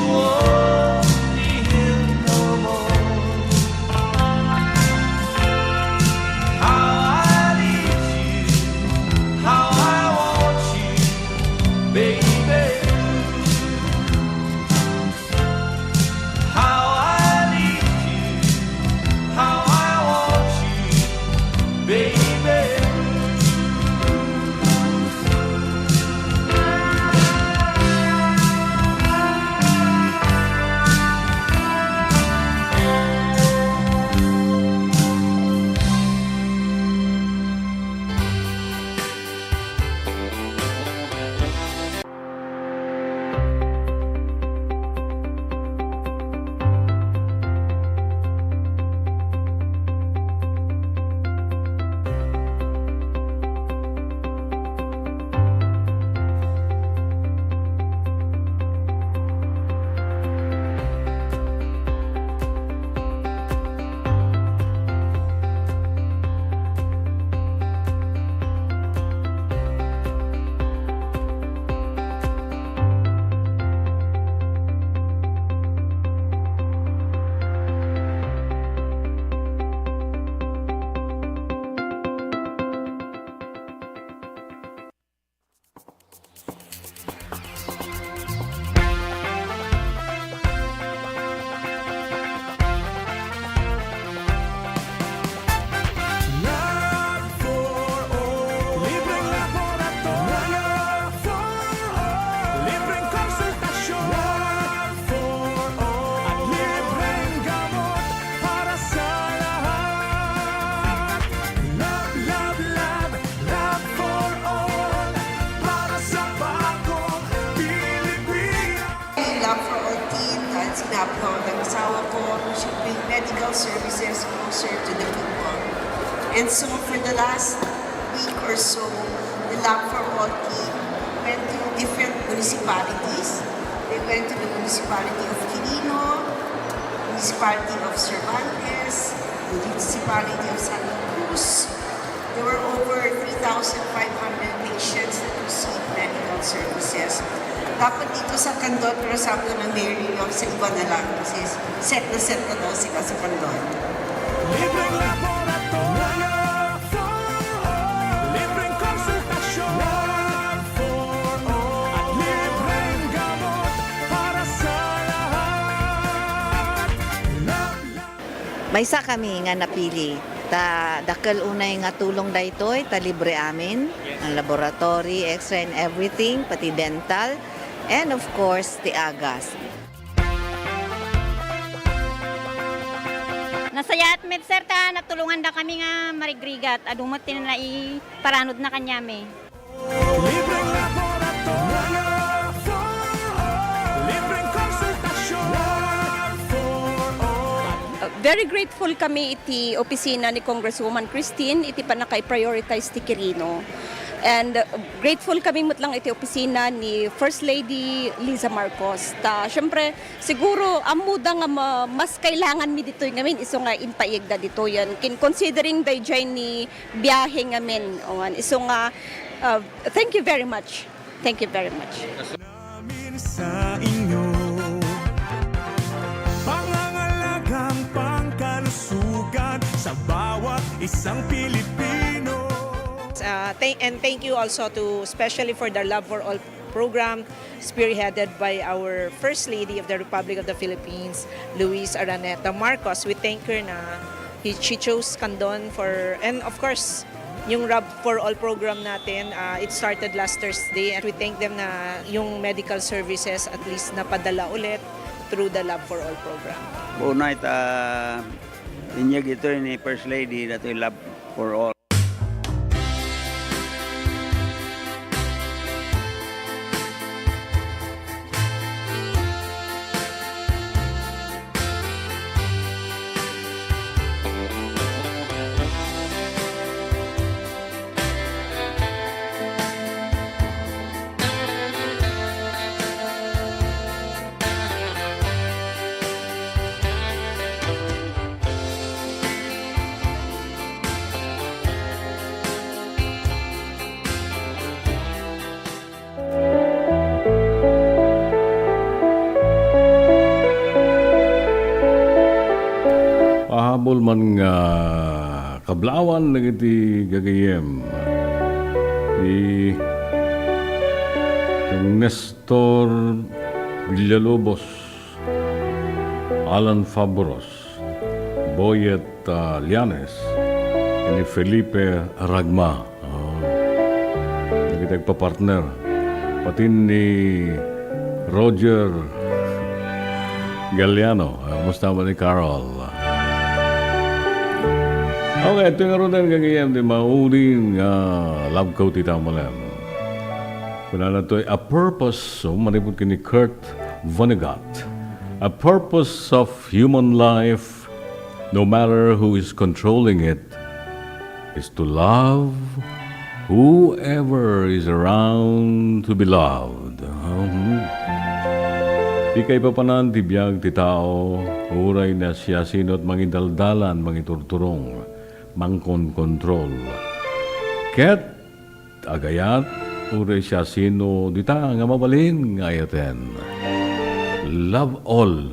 Won't be here no more. How I need you, how I want you, baby. How I need you, how I want you, baby. Love for all. Libreng laboratory. Love for all. Libreng konsultasyon. Love for all. At libreng gamot para sa lahat. Love, love, love. Love for all, para sa bagong Pilipinas. Love for All team, dahil sinabi ho ng asawa ko, we should bring medical services closer to the people. And so for the last week or so, the Love for All team went to different municipalities. They went to the municipality of Quirino, municipality of Cervantes, municipality of Santa Cruz, There were over three thousand five hundred patients that received medical services. Dapat dito sa Candon, pero sabi ko ng mayor ninyo, sa iba na lang kasi set na set na daw sila sa Candon. Libreng laboratorio, libreng konsultasyon, at libreng gamot para sa lahat. Maysa kami nga napili. Ta dakkel unay nga tulong daytoy, ta libre amin, ang laboratory, X-ray and everything, pati dental, and of course, ti agas. Nasayaat met, sir, ta natulonganda kami nga marigrigat. Adu met ti naiparanodna kaniami. Libreng laboratorio, libreng konsultasyon. Uh, very grateful kami iti opisina ni Congresswoman Christine iti pannakaiprioritize ti Quirino. And, uh, grateful kami met lang iti opisina ni First Lady Liza Marcos. Ta, syempre, siguro, ammoda nga ma-, mas kailangan mi ditoy ngamin, isu nga impaigda ditoyen. Kin-, considering dayjay ni biahe ngamin. Awan, isu nga, uh, thank you very much. Thank you very much. Namin sa inyo, pangangalagang pangkalusugan sa bawat isang Pilipino. Uh, thank, and thank you also to, especially for the Love for All program, spearheaded by our First Lady of the Republic of the Philippines, Luis Araneta Marcos. We thank her na he, she chose Candon for, and of course, yung Love for All program natin, ah, it started last Thursday, and we thank them na yung medical services at least napadala ulit through the Love for All program. Unay ta inyeg ito ni First Lady, datoy Love for All. Bulman nga kablawan dagiti gagayyem. Ni Nestor Villalobos, Alan Fabros, Boyet, ah, Llanes, ni Felipe Ragma. Oh. Dagiti agpapartner. Pati ni Roger Galliano. Ah, kumusta man ni Carol? Okay, ito nga ruden gagayyem ti maudin nga Love Ko ti Tamalem. Kunana toy, a purpose, so, manipud ken ni Kurt Vonnegut. A purpose of human life, no matter who is controlling it, is to love whoever is around to be loved. Mhm. Ti kaipapanan ti biag ti tao, uray no siasino ti mangidaldalan, mangiturturong, mangkonkontrol. Ket agayat, uray siasino dita nga mabalin nga ayaten. Love all.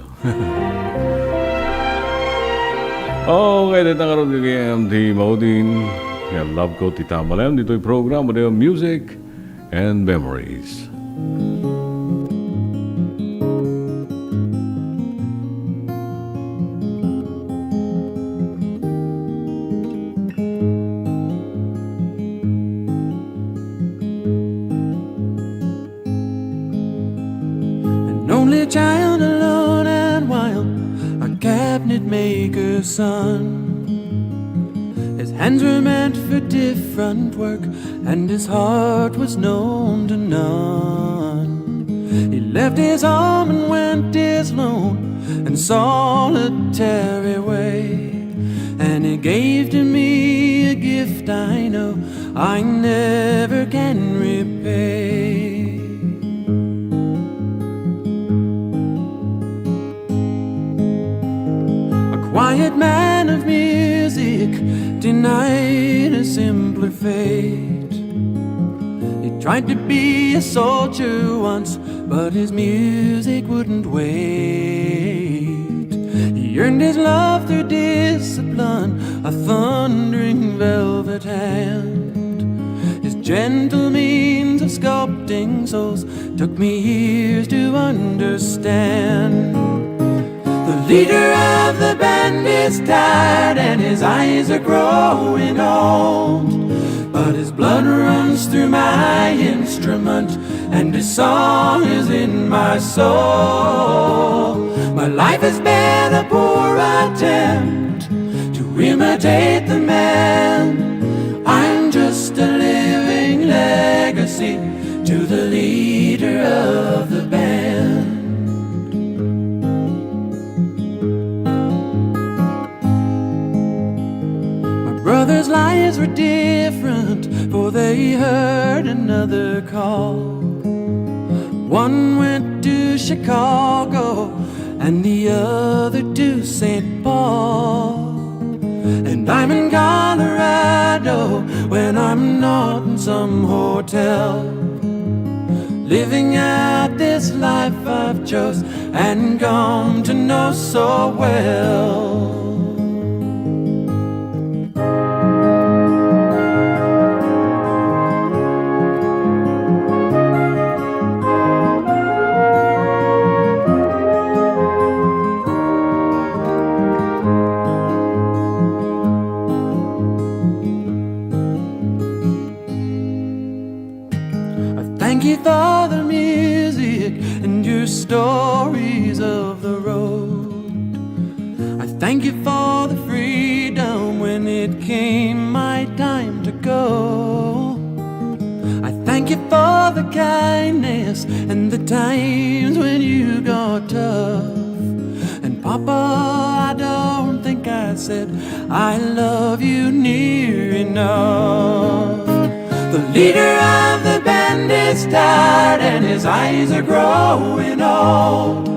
Okay, dita ngarud gagayyem ti maudin nga Love Ko ti Tamalem, ditoy programa ti Music and Memories. An only child, alone and wild, a cabinet maker's son. His hands were meant for different work, and his heart was known to none. He left his home and went his lone and solitary way, and he gave to me a gift I know I never can repay. A quiet man of music, denied a simpler fate. He tried to be a soldier once, but his music wouldn't wait. He earned his love through discipline, a thundering velvet hand. His gentle means of sculpting souls took me years to understand. The leader of the band is tired and his eyes are growing old, but his blood runs through my instrument and his song is in my soul. My life has been a poor attempt to imitate the man. I'm just a living legacy to the leader of the band. My brothers' lives were different, for they heard another call. One went to Chicago and the other to Saint Paul. And I'm in Colorado when I'm not in some hotel, living out this life I've chose and come to know so well. I thank you for the music and your stories of the road. I thank you for the freedom when it came my time to go. I thank you for the kindness and the times when you got tough. And Papa, I don't think I said I love you near enough. The leader of the band is tired and his eyes are growing old.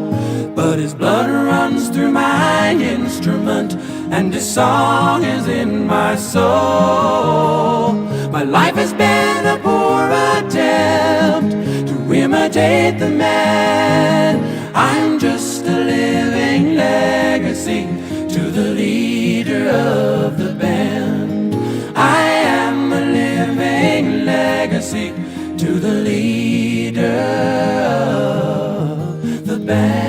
But his blood runs through my instrument and his song is in my soul. My life has been a poor attempt to imitate the man. I'm just a living legacy to the leader of the band. I am a living legacy to the leader of the band.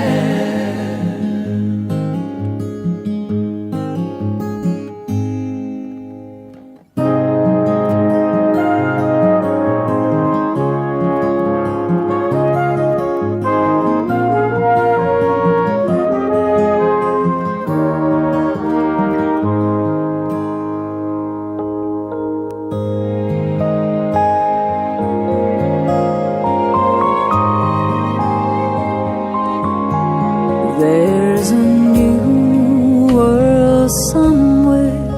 There's a new world somewhere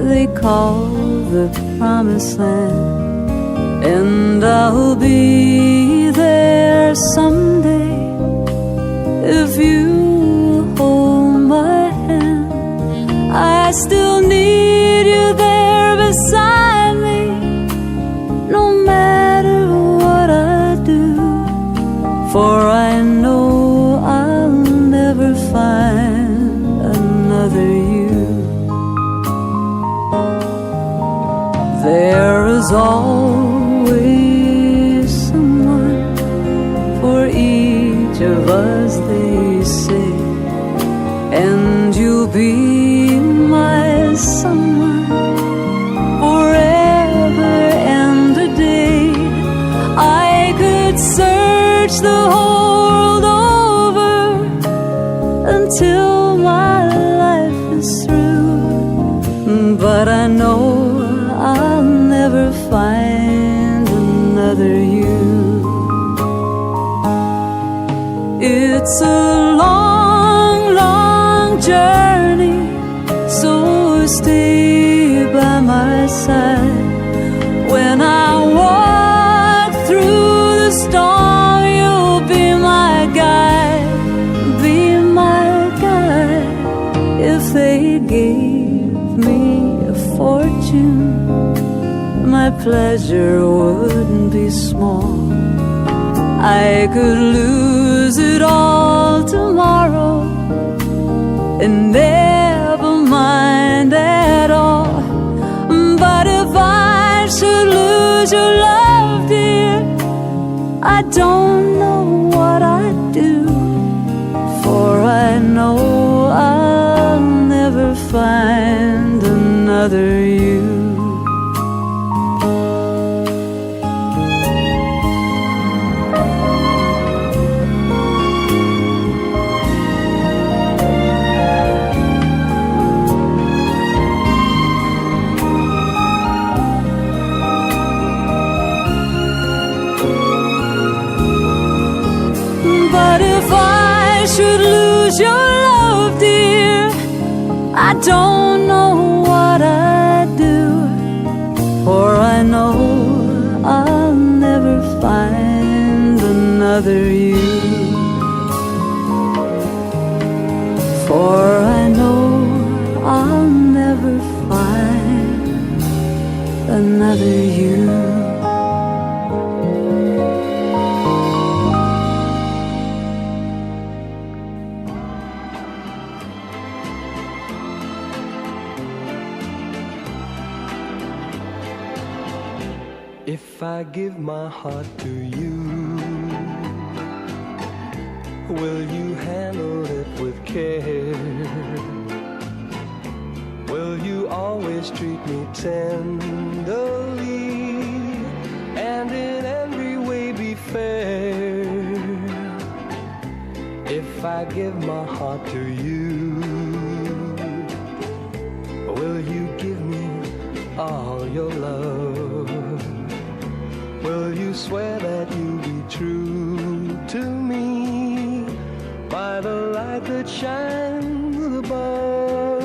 they call the promised land, and I'll be there someday if you hold my hand. I still need you there beside me, no matter what I do, for I know I'll never find another you. There is always someone for each of us, they say, and you'll be my someone forever and a day. I could search the whole world over until my life is through, but I know I'll never find another you. It's a long, long journey, so stay by my side. When I walk through the storm, you'll be my guide, be my guide. If they gave me a fortune, my pleasure wouldn't be small. I could lose it all tomorrow and never mind at all. But if I should lose your love, dear, I don't know what I'd do, for I know I'll never find another you. But if I should lose your love, dear, I don't know what I'd do, for I know I'll never find another you. For I know I'll never find another you. If I give my heart to you, will you handle it with care? Will you always treat me tenderly and in every way be fair? If I give my heart to you, will you give me all your love? Will you swear that you'll be true to me by the light that shines above?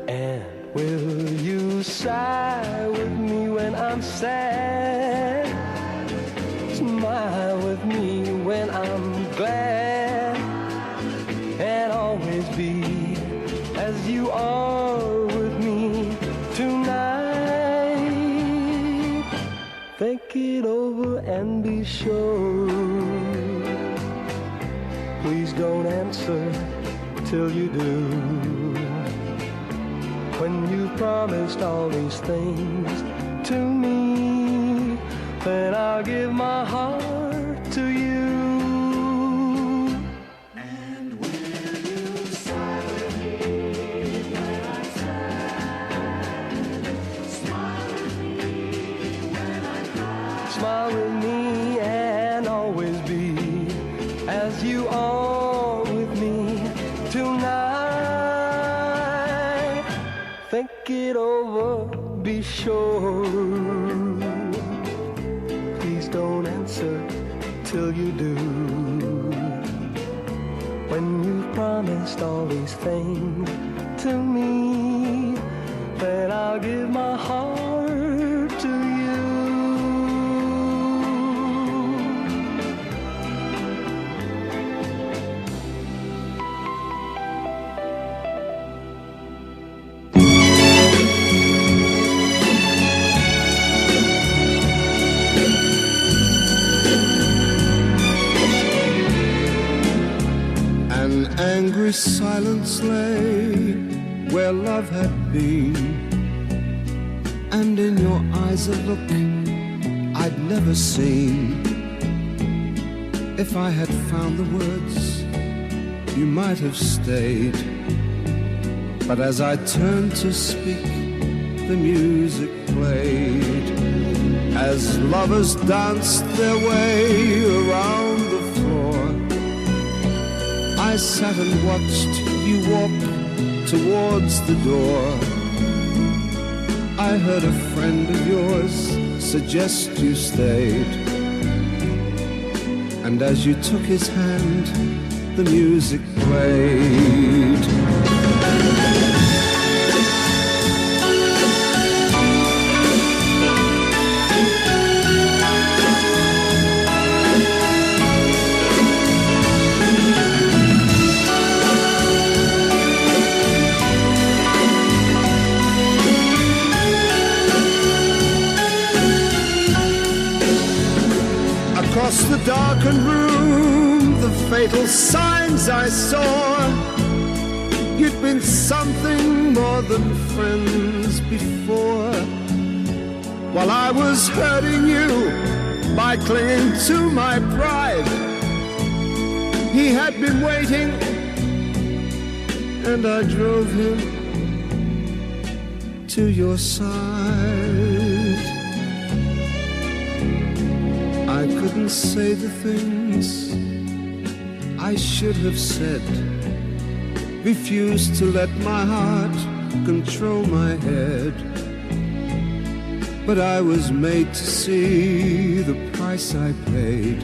And will you sigh with me when I'm sad? Smile with me when I'm glad. And always be as you are with me tonight. Think it over and be sure. Please don't answer till you do. When you promised all these things to me, then I'll give my heart to you. And will you smile with me when I smile? Smile with me when I cry. Smile with me and always be as you are with me tonight. Think it over, be sure. Please don't answer till you do. When you've promised all these things to me, then I'll give my heart to you. An angry silence lay where love had been, and in your eyes a look I'd never seen. If I had found the words, you might have stayed. But as I turned to speak, the music played. As lovers danced their way around the floor, I sat and watched you walk towards the door. I heard a friend of yours suggest you stayed. And as you took his hand, the music played. Across the darkened room, the fatal signs I saw. You'd been something more than friends before. While I was hurting you by clinging to my pride, he had been waiting, and I drove him to your side. I couldn't say the things I should have said, refused to let my heart control my head. But I was made to see the price I paid.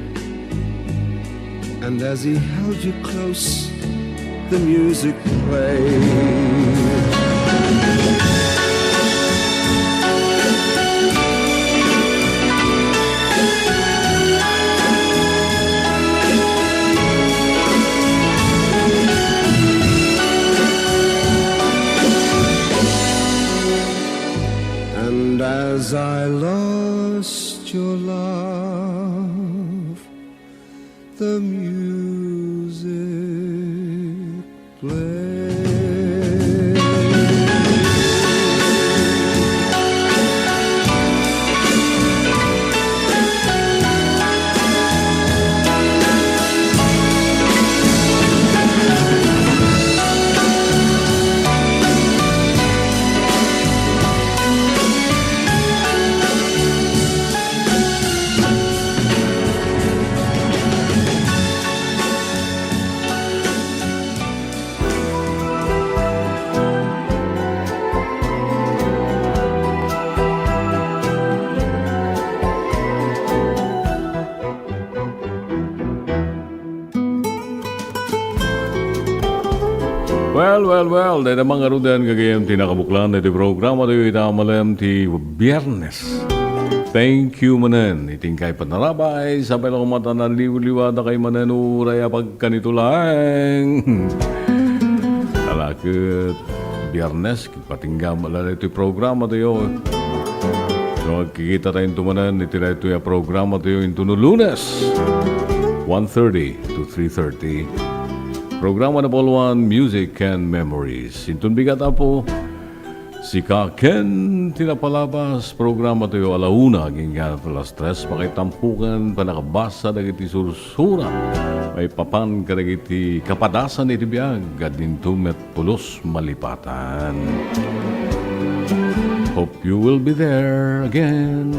And as he held you close, the music played. And as I lost your love, the music played. Well, well, well, dayta ngaruden gagayyem ti nakabuklan iti programa tayo ita malem ti Biyernes. Thank you manen iti inkay panarabay, sabay la koma ta naliwliwada kay manen uray a pagkanito laeng. Ala ket Biyernes, patingga la daytoy programa tayo. So, agkikita tayo into manen iti daytoy a programa tayo into no Lunes, one thirty to three thirty. Programa Number One, Music and Memories. Inton bigat, Apo, sika ken ti napalabas. Programa tayo ala una, agingga alas tres, pakaitampukan, panakabasa dagiti sursurat maipapan kadagiti kapadasan iti biag, adinto met pulos malipatan. Hope you will be there again.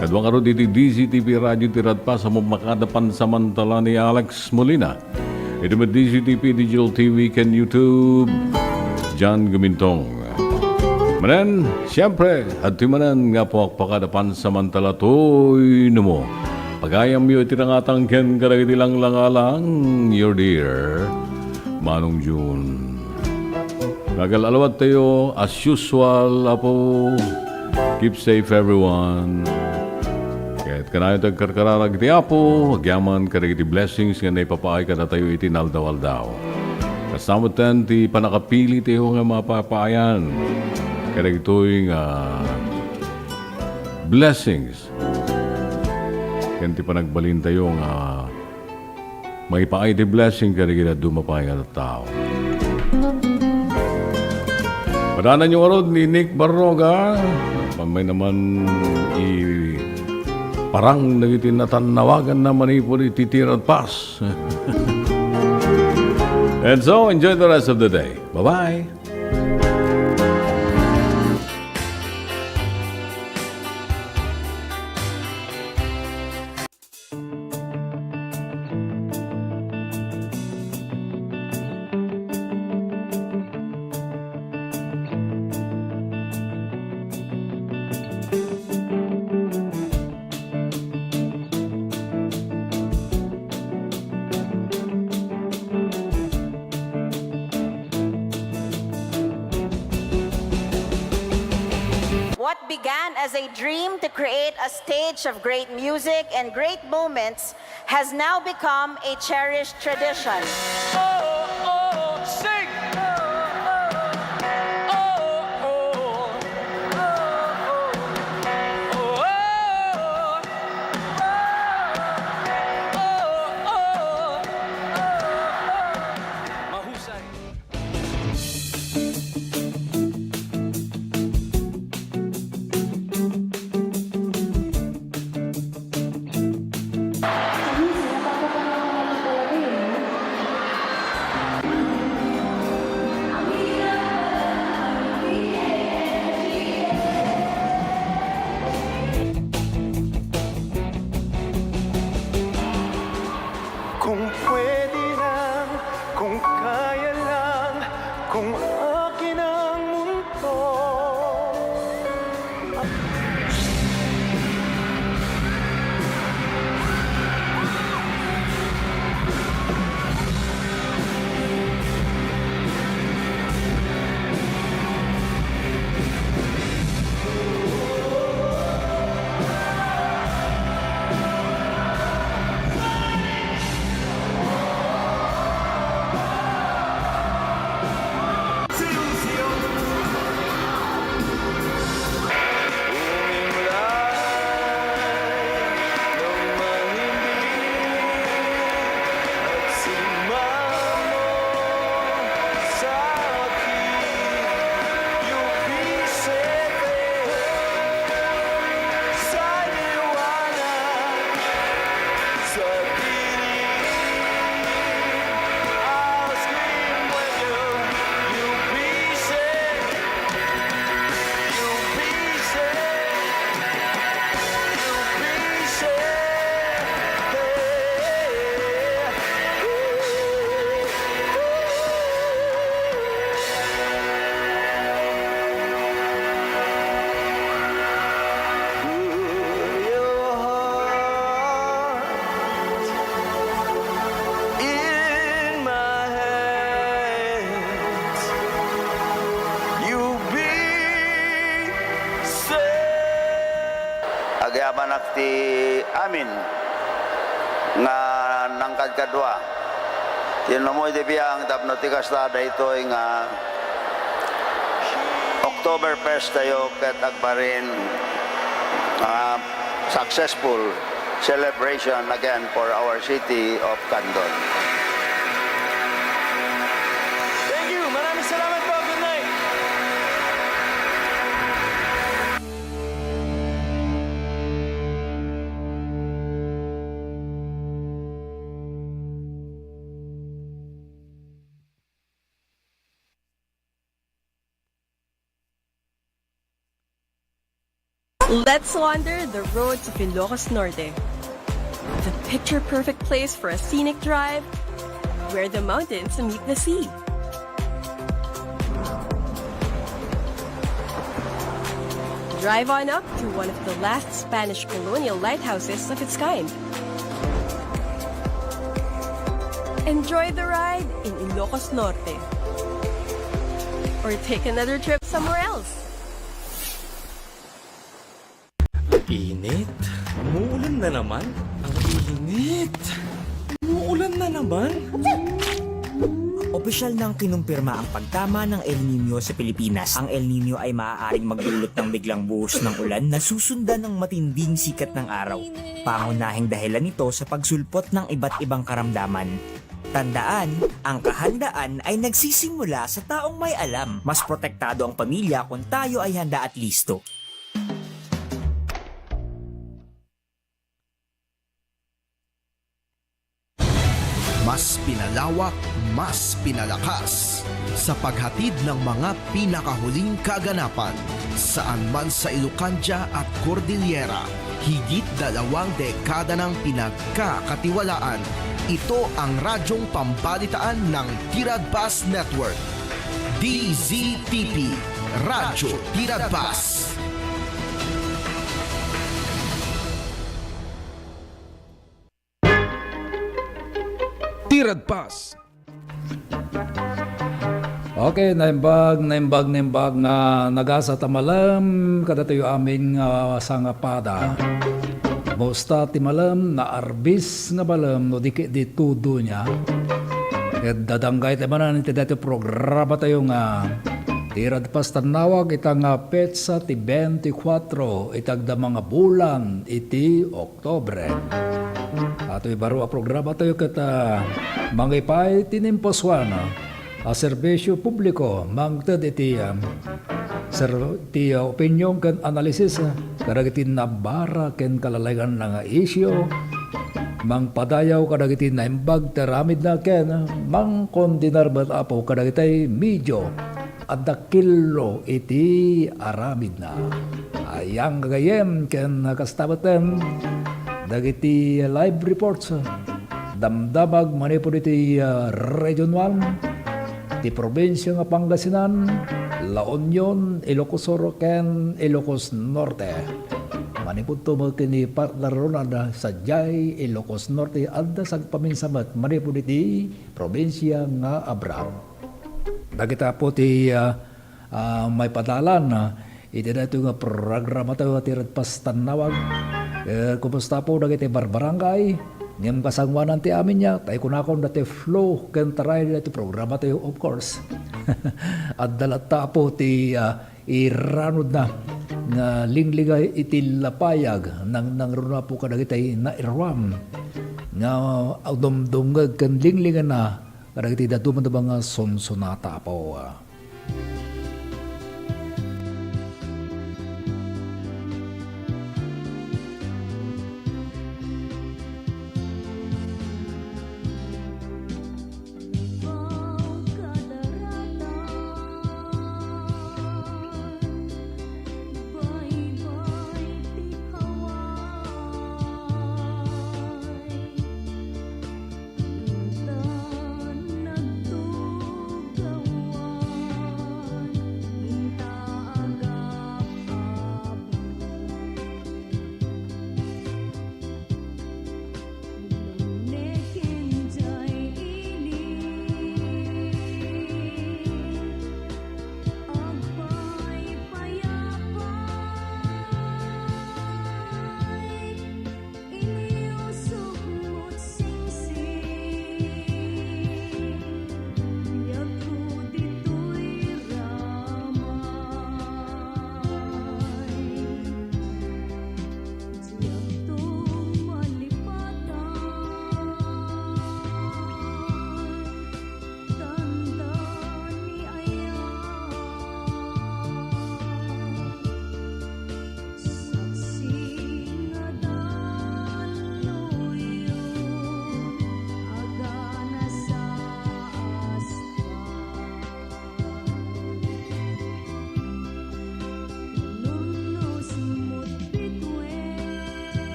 Kadua ngarud iti D Z T V Radio ti Radpas, a mapakada pansamantala ni Alex Molina. Iti met D Z T V Digital T V ken YouTube, John Gumintong. Manen, siempre, adtoy manen nga pakpakada pansamantala toy no mo. Pagayamyo iti nangatang ken kadagiti langlangalang, your dear Manong June. Nagal-alawat tayo, as usual, Apo. Keep safe, everyone. Ket kanayon ti agkarkararag iti Apo, agyaman kadagiti blessings nga naipapaay kadatayo iti naldaw-aldaw. Kasta met ti pannakapili tayo nga mapapaayan kadagitoy nga blessings. Ken ti panagbalin tayo nga maipaay ti blessing kadagiti adu mapay nga tattao. Padananyo ngarud ni Nick Barroga. Mamay naman iparang dagiti natannawaganna manipud iti T V Radpas. And so, enjoy the rest of the day. Bye-bye. What began as a dream to create a stage of great music and great moments has now become a cherished tradition. Kung pwede lang, kung kaya lang, kung akin ang mundo. In my hands, you be safe. Agyamanak ti amin nga nangkadkadua. Ti inummo iti biang tapno ti kasta, daytoy nga Oktoberfest tayo ket agbalin, ah, successful celebration again for our city of Candon. Let's wander the roads of Ilocos Norte, the picture perfect place for a scenic drive where the mountains meet the sea. Drive on up to one of the last Spanish colonial lighthouses of its kind. Enjoy the ride in Ilocos Norte. Or take another trip somewhere else. Init? Umuulan na naman? Ang init! Umuulan na naman? Opisyal nang kinumpirma ang pagtama ng El Niño sa Pilipinas. Ang El Niño ay maaaring magdulot ng biglang buhos ng ulan na susundan ng matinding sikat ng araw. Pangunahing dahilan nito sa pagsulpot ng iba't ibang karamdaman. Tandaan, ang kahandaan ay nagsisimula sa taong may alam. Mas protektado ang pamilya kung tayo ay handa at listo. Mas pinalawak, mas pinalakas sa paghatid ng mga pinakahuling kaganapan saan man sa Ilocandia at Cordillera. Higit dalawang dekada nang pinagkakatiwalaan. Ito ang radyong pambalitaan ng Tiradpas Network. D Z T P, Radyo Tiradpas. Tiradpas. Okay, naimbag, naimbag, naimbag nga nagasa ta malem kadatayo amin nga sangapada. Musta ti malem, naarbis nga malem, no di ket di tudo niya? Ket dadanggay tayo manen iti daytoy programa tayo nga Tiradpas Tannawag ita nga petsa ti bentikwatro iti agdama nga bulan iti Oktubre. Atoy baro a programa tayo ket, ah, mangipay ti naimpusuan, ah, a serbisio publiko, mangted iti, ah, ser-, ti, ah, opinion ken analisis, ah, kadagiti nabara ken kalalayanna nga isyu, mangpadayaw kadagiti naimbag ti aramidna ken, ah, mangkondenar met, Apo, kadagiti media adda kello iti aramidna. Ayan gagayyem ken kasta metten dagiti live reports, damdamag manipud iti, ah, Region one, ti probinsia nga Pangasinan, La Union, Ilocos Sur, ken Ilocos Norte. Manipud to met ken ni partner Ronald, sadiay Ilocos Norte, adda sagpaminsan met manipud iti probinsia nga Abra. Dagita, Apo, ti, ah, ah, maipadalan, ah, iti daytoy nga programa tayo, Tiradpas Tannawag. Eh, kumusta, Apo, dagiti barbarangay? Ngem kasangoanan ti amin ya, tay kunakon dati Flo ken Taray daytoy programa tayo, of course. Adda latta, Apo, ti, ah, iranudna nga linglinga iti lapayag, nangnangruna, Apo, kadagiti nairuam nga dumdumngeg ken linglinganna kadagiti dadduma nga sunsonata, Apo.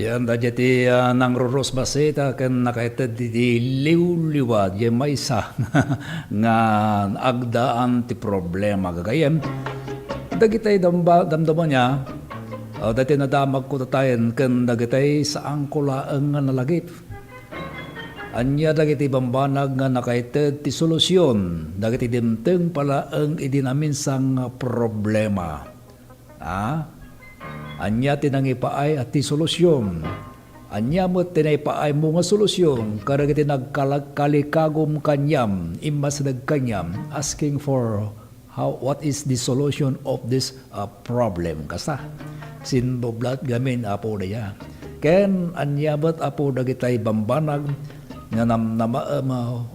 Yan, daydiay ti, ah, nangrurusbasita ken nakaited ti liwliwa, diay maysa nga agdaan ti problema. Gagayyem, dagitay damba-, damdama niya, ah, daytoy nadamagko tatayen ken dagitay saanko laeng nga nalagip. Ania dagiti bambanag nga nakaited ti solusion dagiti dimteng pay laeng idi naminsan nga problema? Ah? Ania ti nangipaay a ti solusion? Ania met ti naipaaymo nga solusion kadagiti nagkala-, kalikagum kaniam, immasideg kaniam, asking for how, what is the solution of this, uh, problem? Kasta, sinublat ngamin, Apo, daydiay. Ken ania met, Apo, dagitay bambanag nga namnamaem, uh,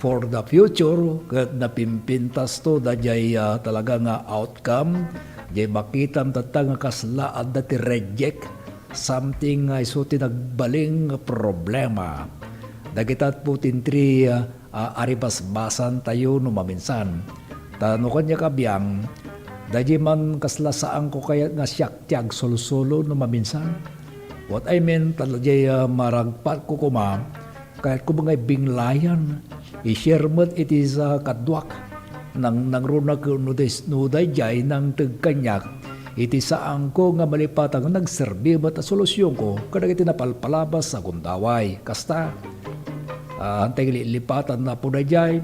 for the future, ket napimpintasto daydiay, uh, talaga nga outcome, diay makitam tatta nga kasla adda ti reject, something nga isu ti nagbalin nga problema. Dagita, Apo, ti intri, uh, a-, aribasbasantayo no maminsan. Ta no kaniak a biang, daydiay man kasla saanko kayat nga siak ti agsulsulo no maminsan. What I mean, ta daydiay, ah, maragpatko koma, kayatko nga ibinglayan, i-share met iti sa kaduak. Nang, nangruna ket no day-, no daydiay nangted kaniak, iti saanko nga malipatan nga nagserbi met a solusionko kadagiti napalpalabas a gundaway. Kasta, ah, antay lilipatan, Apo, daydiay,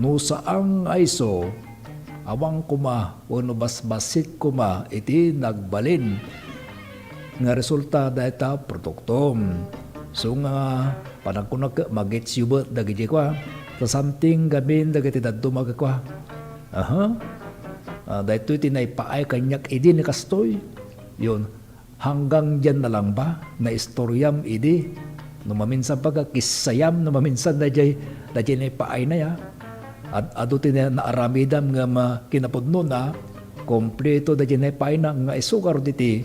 no saan nga isu, awan koma wenno basbasit koma iti nagbalin nga resulta dayta produkto. So nga, panagkunak, magetsyo met dagiti kua, ta something gamin dagiti dadduma kua. Aha. Ah, daytoy ti naipaay kaniak idi ni kastoy. Yun, hanggang diyan na lang ba? Naistoriam idi? No maminsan pay, kissayam, no maminsan daydiay, daydiay naipaayna ya. Ad-, adu ti na-, naaramidam nga ma-, kinapudnona, kompleto daydiay naipaayna nga isu ngarud iti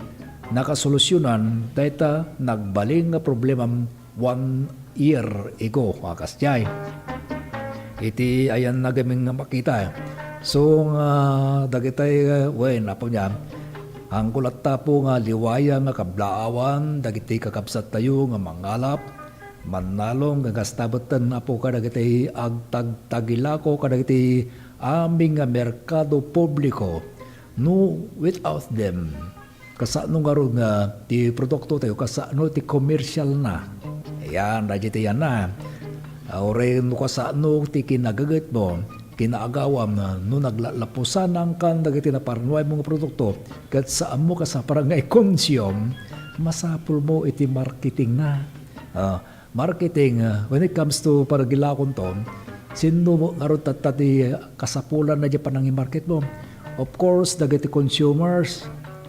nakasolusyonan dayta nagbalin nga problemam one year ago, a, kasdiay. Iti ayanna gamin nga makita. So, nga dagitay, wen, Apo, nia, angko latta, Apo, nga liwaya nga kablaawan dagiti kakabsattayo nga mangalap, mannalong, nga kasta metten, Apo, kadagiti agtagtagilako kadagiti amin nga merkado publiko. No, without them, kasano ngarud nga ti produktotayo, kasano ti komersialna? Ayan, daydiay ti ayanna. Ah, uray no kasano ti kinagagetmo, kinaagawam, no naglalapusanankan dagiti naparnuaymo nga produkto, ket saanmo kasapara nga i-consume, masapulmo iti marketingna. Ah, Marketing, uh, when it comes to paragilakonto, sinno ngarud tatta ti kasapulan na diay panangimarketmo? Of course, dagiti consumers.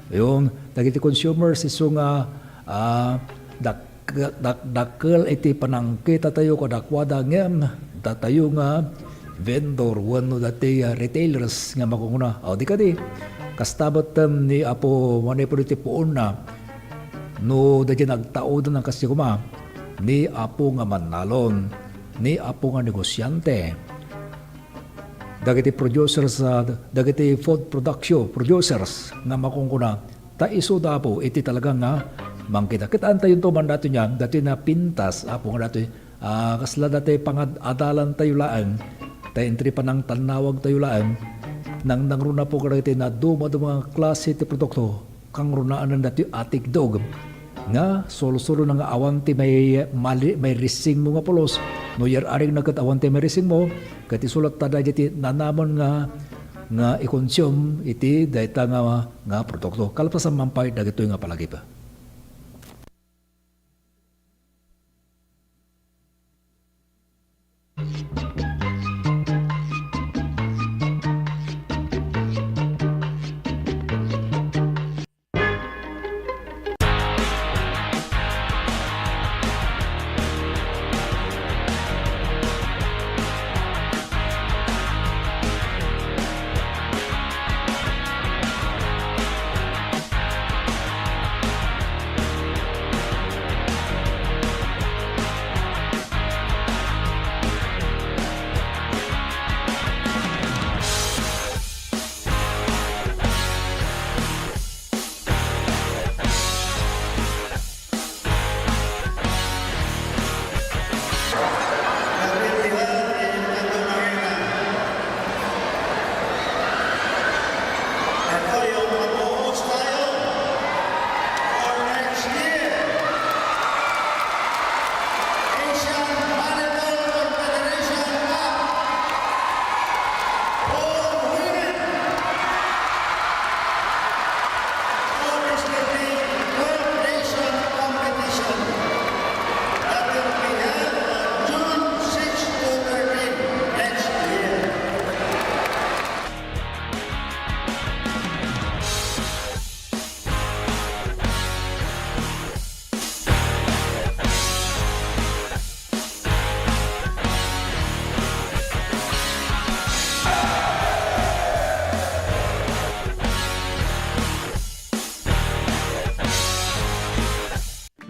Yun, dagiti consumers, isu nga, ah, dak-, dak-, dakkel iti panangkitatayo kadakuada ngem datayo nga vendor wenno dati, ah, retailers nga makunguna, "Aw, di kadi, kasta metten ni Apo manipud iti puonna." No daydiay nagtaudan a kas di koma, ni Apo nga mannalon, ni Apo nga negosiante, dagiti producers, ah, dagiti food production producers nga makungkuna, ta isuda, Apo, iti talaga nga mangkita. Kitaentayo man datoy niya, datoy napintas, Apo, nga datoy, ah, kasla datoy pangad-adalantayo laeng, ta entri panangtannawagtayo laeng, nang nangruna, Apo, kadagiti nadumaduma nga klase ti produkto, kangrunaan datoy a tikdog nga sulsulo na nga awan ti may mali-, may rissingmo nga pulos. No yar-aring na ket awan ti may rissingmo, ket isu latta daydiay ti nanamon nga, nga i-consume iti dayta nga, nga produkto. Kalpasan man pay dagitoy nga palagip.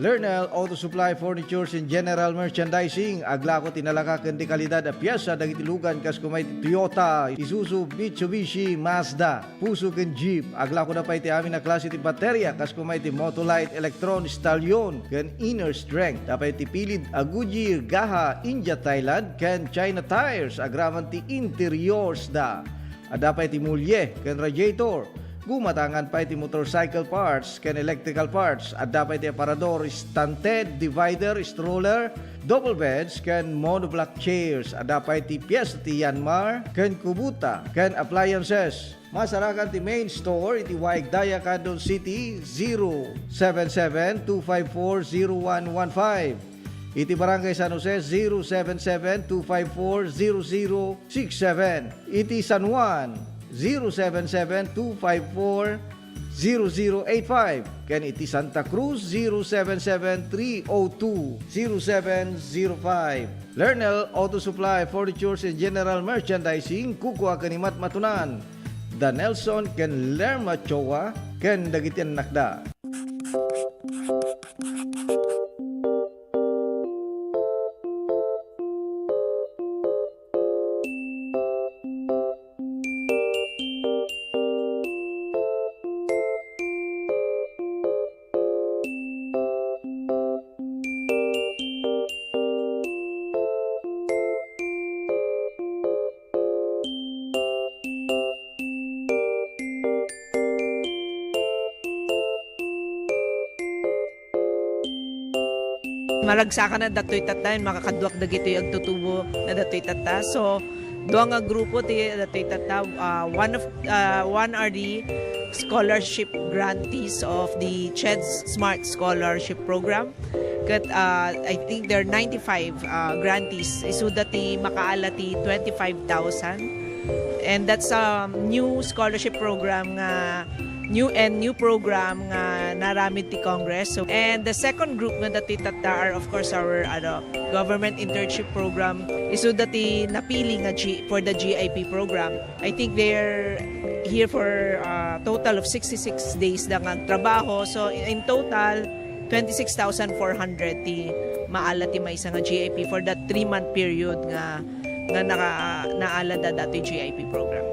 Lernel Auto Supply Furnitures and General Merchandising, aglako ti nalaka ken di kalidad a piesa dagiti lugan kas kuma iti Toyota, Isuzu, Mitsubishi, Mazda, Fuso ken Jeep. Aglako da pay ti amin a klase ti bateria kas kuma iti Motolite, Electron, Stallion, ken Inner Strength. Da pay ti pilid a Goodyear, Gaha, India, Thailand, ken China tires. Agraman ti interiors da. Adda pay ti mulye ken radiator. Gumatangan pay ti motorcycle parts ken electrical parts. Adda pay ti aparador, stand, divider, stroller, double beds, ken monoblock chairs. Adda pay ti piyesta ti Yanmar ken Kubota ken appliances. Masarakan ti main store iti Waig Daya, Candon City, zero seven seven two five four zero one one five. Iti Barangay San Jose, zero seven seven two five four zero zero six seven. Iti San Juan, zero seven seven two five four zero zero eight five. Ken iti Santa Cruz, zero seven seven three oh two zero seven zero five. Lernel Auto Supply, Furnitures and General Merchandising, kukua ken ni Matmatunan. Da Nelson ken Lerma Choa ken dagiti annakda. Maragsakan a datoy tatta, makakaduak dagitoy agtutubo na datoy tatta. So, dua nga grupo ti datoy tatta. Ah, one of, ah, one are the scholarship grantees of the CHED Smart Scholarship Program. Ket, ah, I think there are ninety-five, ah, grantees. Isuda ti makaala ti twenty-five thousand. And that's a new scholarship program nga, new and new program nga naaramid ti Congress. So, and the second group nga datoy tatta are, of course, our, ano, government internship program. Isuda ti napili nga G-, for the G I P program. I think they're here for, uh, total of sixty-six days da nga agtrabaho. So, in total, twenty-six thousand four hundred ti maala ti maysa nga G I P for that three-month period nga, nga naka-, naala da datoy G I P program.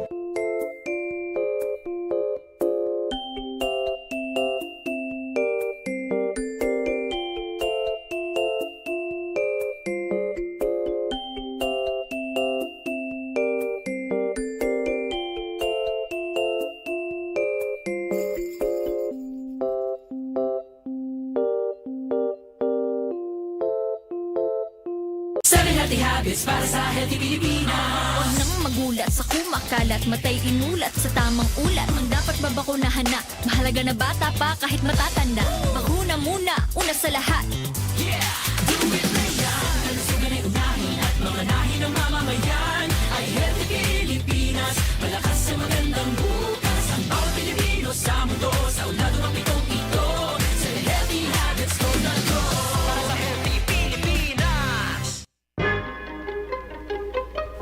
Seven Healthy Habits para sa Healthy Pilipinas. Huwag nang magulat sa kumakalat, matay inulat sa tamang ulat. Ang dapat babakunahan na, mahalaga na bata pa kahit matatanda. Bakuna muna, una sa lahat. Yeah! Do it na yan! Kalusugan ay unahin at mamanahin ang mamamayan. Ay Healthy Pilipinas, malakas sa magandang bukas. Ang bawat Pilipino sa mundo, sa uladong ang pitong ito. Sa Healthy Habits Code na to. Para sa Healthy Pilipinas.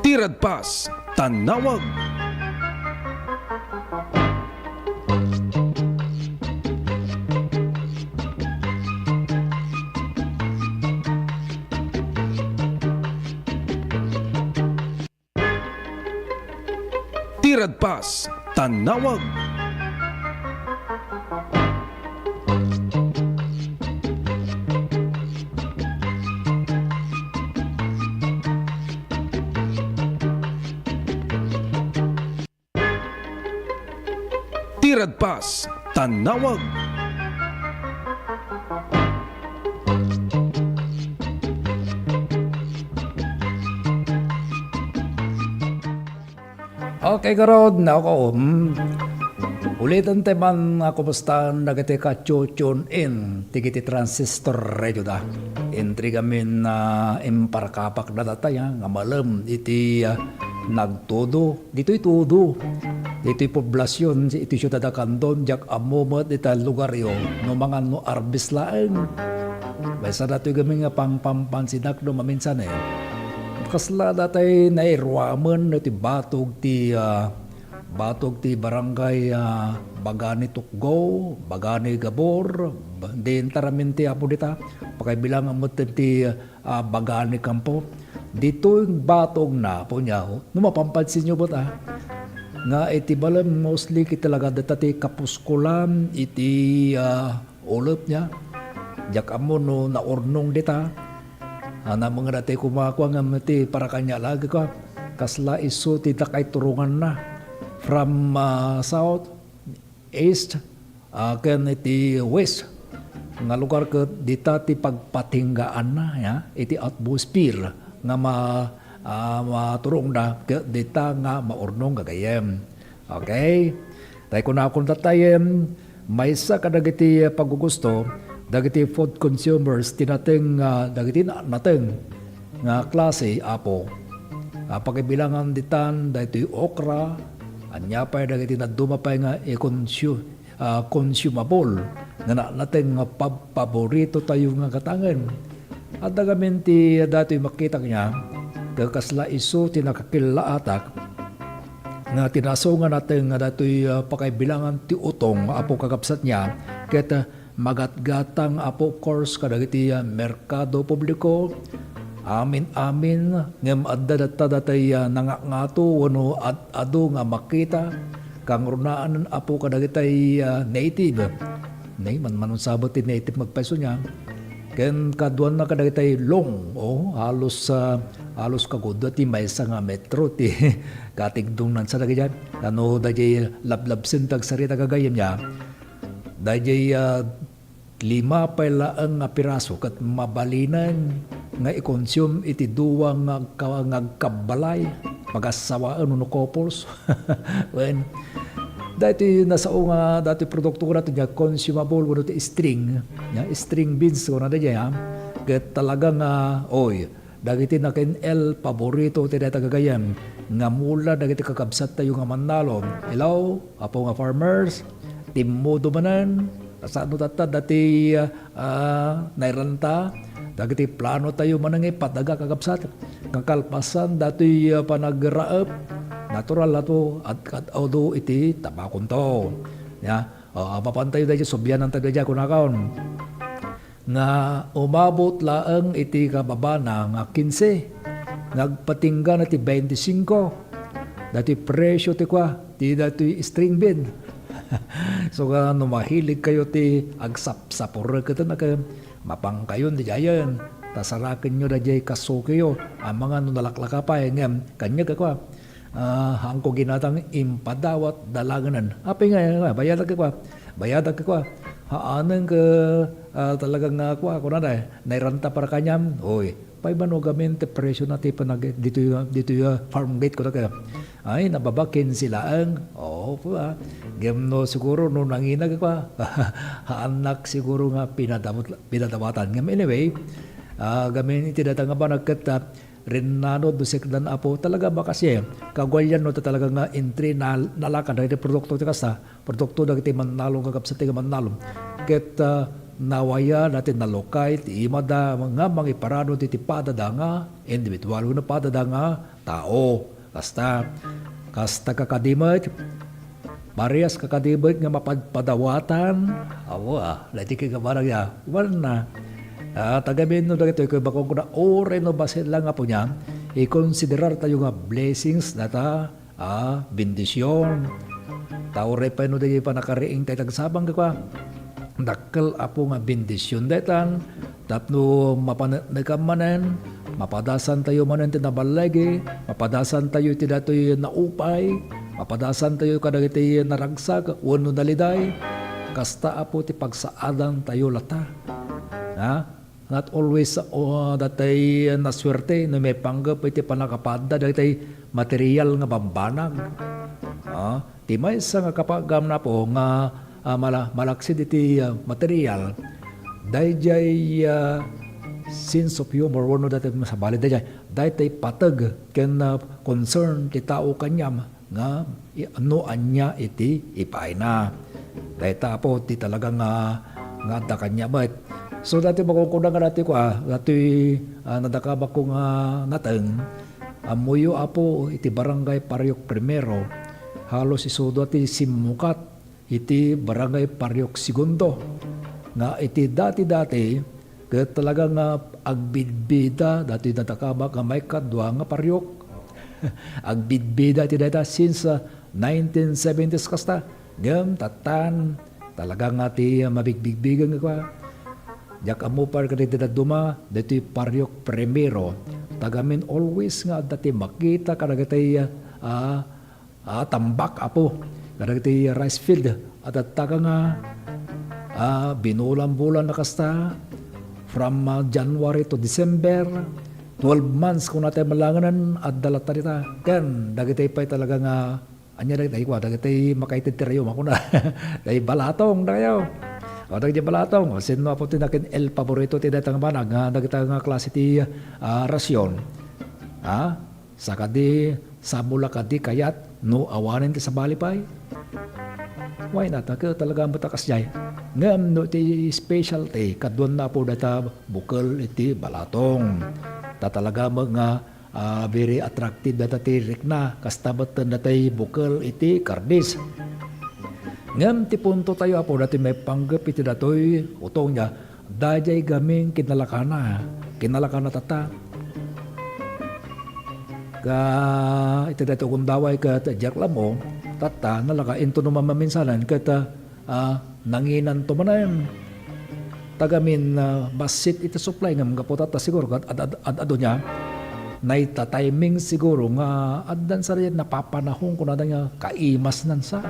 Ti Radpas, Tanawag. Ti Radpas, Tanawag. Ti Radpas, Tanawag. Okay, garud, nako, hmm. Ulitan tayo man nga kumusta dagiti ka-tune in ti Transistor Radio da. Intrigamin, ah, imparkapak na dataya nga malem iti, ah, nagtudo. Ditoy tudo. Ditoy poblasion, iti siudad a Candon, diak ammo met ita lugaryo, no mangan no arbes laeng. Maysa datoy gamin nga pangpampansinak no maminsan, eh. Kasla datay nairuamen iti batog ti, ah, Batog ti barangay, ah, Bagani Tukgo, Bagani Gabor, ba-, di intaramin ti Apo dita, pakaibilangan met ti, ah, Bagani Campo. Ditoy batog na, Apo niya, oh. No mapapansin nyo ba ta? Nga iti balem mostly kiti talaga dita ti kapuskulan iti, ah, ulep niya. Diak ammo no naurnong dita. Ana, mga dati kumakua nga ti para kanya lagi ka. Kasla isu ti dakay turonganna. From, ah, south, east, ah, ken iti west nga lugar ket dita ti pagpatinggaanna, ya, iti atmosphere nga ma-, ah, maturongda ket dita nga maurnong gagayyem. Okay? Tay kunakon tattayen, maysa kadagiti paggugusto dagiti food consumers ti nateng, ah, dagiti na-, nateng nga klase, Apo. Ah, pakibilangan ditan daytoy okra, ania pay dagiti dadduma pay nga i-consu-, ah, consumable nga na-, nateng nga pab-, paborito tayo nga gatangen. Adda gamin ti datoy makita kaniak, ket kasla isu ti nakakillaatak nga tinaso nga nateng nga datoy, ah, pakaibilangan ti utong nga Apo kakabsat niya, ket, ah, magatgatang Apo, of course, kadagiti, ah, merkado publiko. Amin-amin, ngem adda datta datay, ah, nangangato wenno ad-adu nga makita. Kangrunaan Apo kadagitay, ah, native. Nay, man-, manun sabet ti native magpayso niya. Ken kaduanna kadagitay long, oh, halos, ah, halos kagudua ti maysa nga metro ti katigdongnan sa dagijay. Ano, dayjay lablabsen ti agsarita gagayyem niya. Dayjay, ah, lima pay laeng nga piraso ket mabalinen nga i-consume iti dua nga agka-, nga agkabbalay, pagassawaen wenno couples. Wen, daytoy nasao nga daytoy produkto ko daytoy nga consumable wenno ti string, ya, string beans ko na dayjay, ha. Ket talaga nga, oy, dagiti nakin-el paborito ti dayta gagayyem nga mula dagiti kakabsat tayo nga mannalon. Hello, Apo nga farmers, timmudo manen, kasano tatta dati, ah, nairanta, dagiti plano tayo manen nga ipadaga kakabsat, nga kalpasan datoy, ah, panagraep, natural ato, at, at, adu iti tabakon to. Ya, ah, mapan tayo dayjay, subianan tayo dayjay, kunakon. Nga umabot laeng iti kababana nga kinse, nga agpatinggana ti baintisingko. Datoy presyo ti kua, ti datoy string bean. So, nga no mahilig kayo ti agsapsapurek ken, mapan kayon dijayen. Ta sarakenyo dayjay kasukiyo, amangan no nalaklaka pay, ngem kaniak a kua. Ah, haanko ginatang impadawat dalangenen. Apay nga, nga, bayadak kua. Bayadak kua. Haanen ke, ah, talaga nga kua, kunada, nairanta para kaniam. Oy, pay mano gamin ti presyo na ti panag-, ditoy, ditoy, ah, farm gate ko na kaya. Ay, nababa kinse laeng. Oo, kua. Ngem no siguro no nanginag kua. Haanak siguro nga pinadawat, pinadawatan. Ngem anyway, ah, gamin iti data nga banag ket, ah, Rinnanod no sekdan, Apo, talaga makasi. Kagualian no ta talaga nga entry na nalaka dagiti produkto ti kasta, produkto dagiti mannalon, kakabsat ti mannalon. Ket, ah, nawaya dati nalukay ti imada nga mangiparado ti, ti padada nga individual wenno padada nga tao. Kasta, kasta kakadi met, Parehas kakadi met nga mapadpadawatan. Awa, daytoy kay kabarag ya. Wan na. Ah, tagamin no dagitoy kay bakong kuna, uray no basit lang nga po niya, ikonsiderar tayo nga blessings data, ah, bendisyon. Ta uray pay no dagitoy panakariing tayo tagsabang ka kwa. Dakkel, Apo, nga bendisyon daytan, tapno mapaneknekan manen, mapadasan tayo manen ti naballigi, mapadasan tayo iti datoy naupay, mapadasan tayo kadagiti naragsak wenno naliday. Kasta, Apo, ti pagsaadan tayo latta. Ha? Not always, o, datay nasuerte no maipanggep iti pannakapaadda dagitay material nga bambanag. Ah, ti maysa nga kapagamna po nga, ah, mala-, malaksid iti, ah, material, dayjay, ah, sense of humor wenno dayjay masabali dayjay, daytay pateg ken, ah, concern ti tao kaniam nga i-, no ania iti ipaayna. Dayta, Apo, ti talaga nga, nga adda kaniam met. So, dati makunkuna nga dati ko, ah, dati, ah, nadakabak ko nga nateng, ammoyo, Apo, iti Barangay Pariok Primero, Halos isuda ti simmukat iti Barangay Pariok Segundo, nga iti dati-dati ket talaga nga agbidbida dati nadakamak nga maikadua nga pariok. Agbidbida iti dayta since, ah, nineteen seventies kasta. Ngem tattan, talaga nga ti mabigbigbigen nga kua. Diak ammo pay kadagiti dadduma, ditoy Pariok Primero. Tagamin always nga adda ti makita kadagiti, ah, ah, tambak, Apo, kadagiti rice field. At adda ka nga, ah, binulan-bulan na kasta, from, ah, January to December, twelve months, kuna tayo malanganan, adda latta dita. Ken, dagiti pay talaga nga, anya dagiti, kua, dagiti makaitid ti rayuma, kuna. Dagiti balatong, dagiti. O, dagiti balatong. O, sinno, Apo, ti nakin el paborito ti dayta nga banag, nga dagita nga klase ti, ah, rasyon? Ha? Sakadi, samola kadi kayat no awanen ti sabali pay? Why not? Ket talaga met a kasdiay. Ngem no ti specialty, kaduanna, Apo, dayta bukel iti balatong. Ta talaga met nga, ah, very attractive dayta ti rikna. Kasta met ten dayta bukel iti kardis. Ngem ti punto tayo, Apo, daytoy maipanggep iti daytoy utongna, daydiay gamin kinalakana. Kinalakana tatta. Ka, iti daytoy gundaway ket diak lammo, tatta, nalaka into no maminsanan ket, ah, nanginanto manen. Tagamin, ah, bassit iti supply ngem gapu tatta siguro ket ad-, ad-, ad-, adu nia. Naita timing siguro nga addan sa napapanahon kunada nga kaimasnan sa.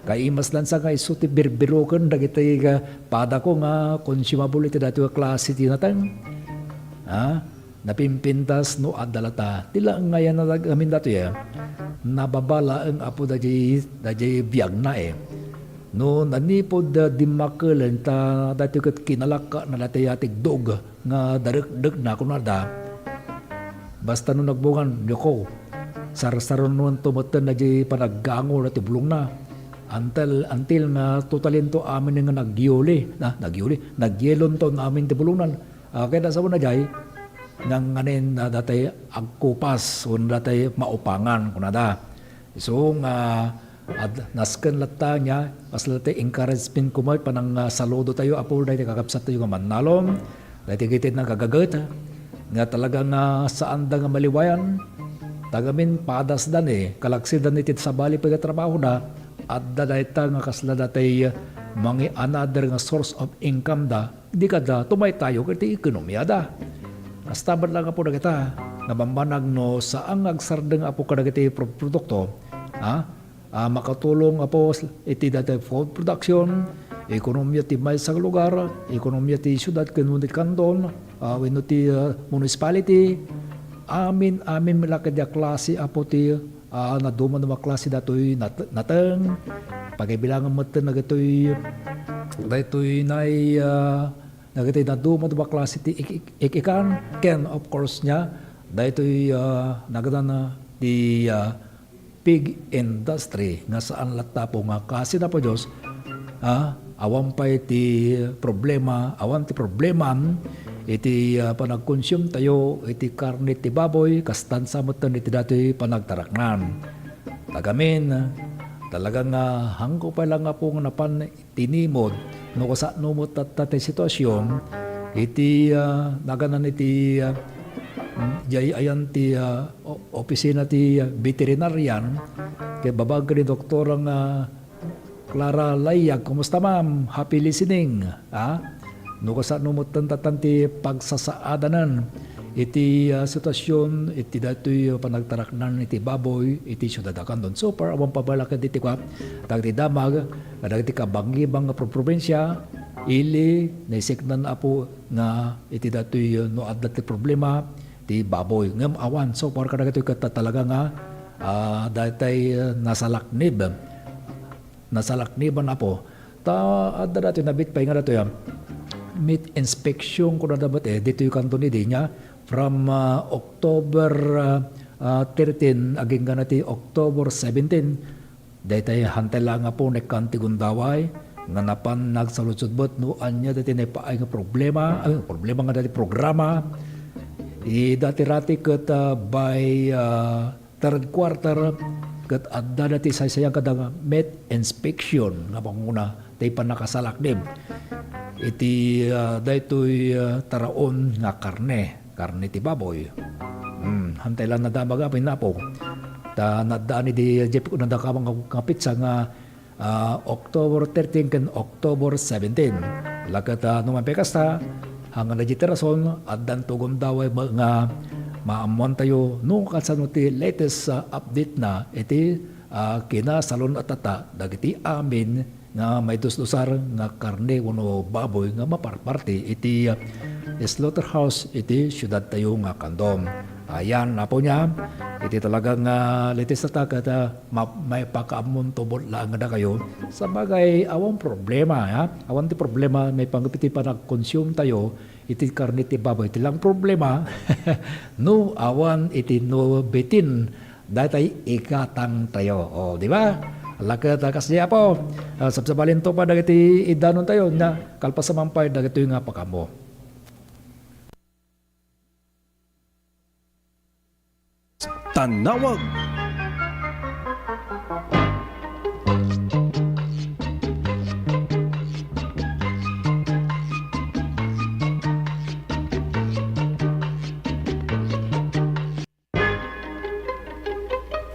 Kaimasnan sa nga isu ti birbiroken dagiti, ah, padako nga consumable iti daytoy a klase ti nateng. Ha? Napimpintas no adda latta. Ti laeng nga yan amin datoy, eh. Nababa laeng, Apo, daydiay, daydiay biagna, eh. No nanipod, ah, dimmakelen ta daytoy ket kinalakana daytoy a tigdog nga darukdokna, kunada. Basta no nagbungan, yoko, sarsaronto metten daydiay panaggango daytoy bulongna. Until, until nga totalinto amin nga nagyuli, na, nagyuli, nagyelonto amin ti bulongnan. Ah, kaya da sa una jay, nanganin na daytoy agkupas, wenno daytoy maupangan, kunada. Isu nga, ad-, nasken latta nia, kasla ti encouragement ko met, panang, ah, saludo tayo, Apo, daytoy kakabsat tayo nga mannalom, daytoy ket nagagaget, nga talaga nga saan da nga maliwayan, tagamin padas da ni, kalaksid da ni ti sabali pay nga trabaho da, adda dayta nga kasla daytoy mangi-another nga source of income da, di kada tumaytayo iti ekonomiada. Kasta met laeng, Apo, dagita nga bambanag no saan nga agsardeng, Apo, kadagiti pro-, produkto, ha? Ah, makatulong, Apo, iti dayta food production, ekonomiya ti maysa nga lugar, ekonomiya ti siudad ken wenno ti kanton, ah, wenno ti, ah, municipality. Amin, amin met la kadagiti a klase, Apo, ti ah, nadumaduma a klase daytoy nat-, nateng. Pagibilangan met dagitoy, daytoy nay, ah, dagitoy nadumaduma a klase ti ik-, ik-, ik-ikan. Ken, of course, nia, daytoy, ah, nagana ti, ah, pig industry nga saan latta, Apo, nga kaasi, Apo Dios, ah, awan pay ti problema, awan ti problema iti, ah, panagkonsum tayo iti karne ti baboy, kastan sa metten iti datoy panagtaraknan. Tagamin, talaga nga hangko pay la nga, Apo, nga napan tinimod no kasano met tatta ti situasion iti, ah, naganan iti, ah, jay ayan ti, ah, o-, opisina ti, ah, veterinarian, ket babag ken ni doktora nga Clara Layag, kumusta, ma'am? Happy listening, ah. No kasano metten tattan ti pagsasaadanan iti, ah, sitwasyon iti daytoy panagtaraknan iti baboy iti siudad a Candon. So far, awan pay la ket iti kua, dagiti damag, dagiti kabangibang nga probinsya, ili, naisiknan, Apo, nga iti daytoy, ah, no adda ti problema, ti baboy. Ngem awan, so far, kadagitoy ket talaga nga, ah, daytoy, ah, nasalaknib. Nasalakniban, Apo. Ta adda datoy, nabit pay nga datoy, ah, meat inspection, kunada met, eh, ditoy kanton idi nia, from, ah, October, ah, ah, thirteen, agingga na ti October seventeen. Daytay hantay la nga, Apo, naikkan ti gundaway, nga napan nagsaludsod met no ania daytay naipaay nga problema, ah, problema nga daytay programa. Ida ti rati ket, ah, by, ah, third quarter, Ket adda dati saysayang kada nga meat inspection nga panguna ti pannakasalaknib iti, ah, daytoy, ah, taraon nga karne, karne ti baboy. Hmm, hantay lang nadamag amin, Apo. Ta naddaan idi Jeep ko nadakaw nga, nga petsa nga, ah, October thirteen ken October seventeen. Laket, ah, no mapikasta, hanggang na rason, addan tugon daway ma-, nga maammuantayo no kasano ti latest, ah, update na iti, ah, kinasalun-atata dagiti amin nga maidusdusar nga karne wenno baboy nga maparparti iti, ah, slaughterhouse iti siudadtayo nga Candom. Ayan, Apo, nia, iti talaga nga latest-atata ket, ah, ma-, maipakaammonto met laeng kadakayo. Sabagay, awan problema, ha? Awan ti problema, maipanggep iti panagkonsumtayo iti karne ti baboy. Iti lang problema, no awan iti no bitin, daytay igatangtayo. O, di ba? Laket, ah, kasdi, Apo, ah, sabsabalinto pay dagiti idanontayo, nia, kalpasan man pay dagitoy nga pakaammo. Tannawag.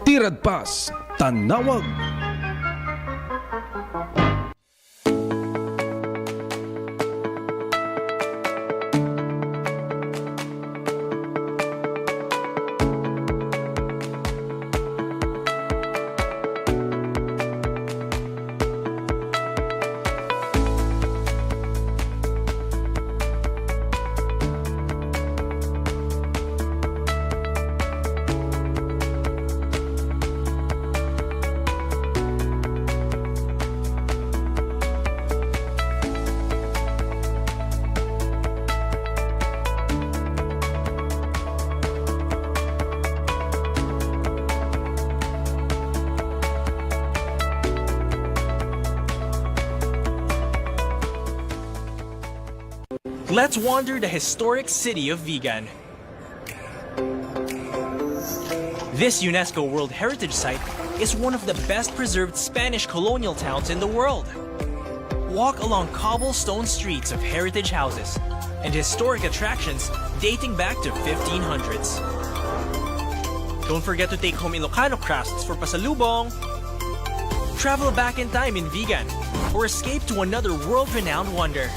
Ti Radpas, Tannawag. Let's wander the historic city of Vigan. This UNESCO World Heritage Site is one of the best preserved Spanish colonial towns in the world. Walk along cobblestone streets of heritage houses and historic attractions dating back to fifteen hundreds. Don't forget to take home Ilocano crafts for pasalubong. Travel back in time in Vigan or escape to another world-renowned wonder.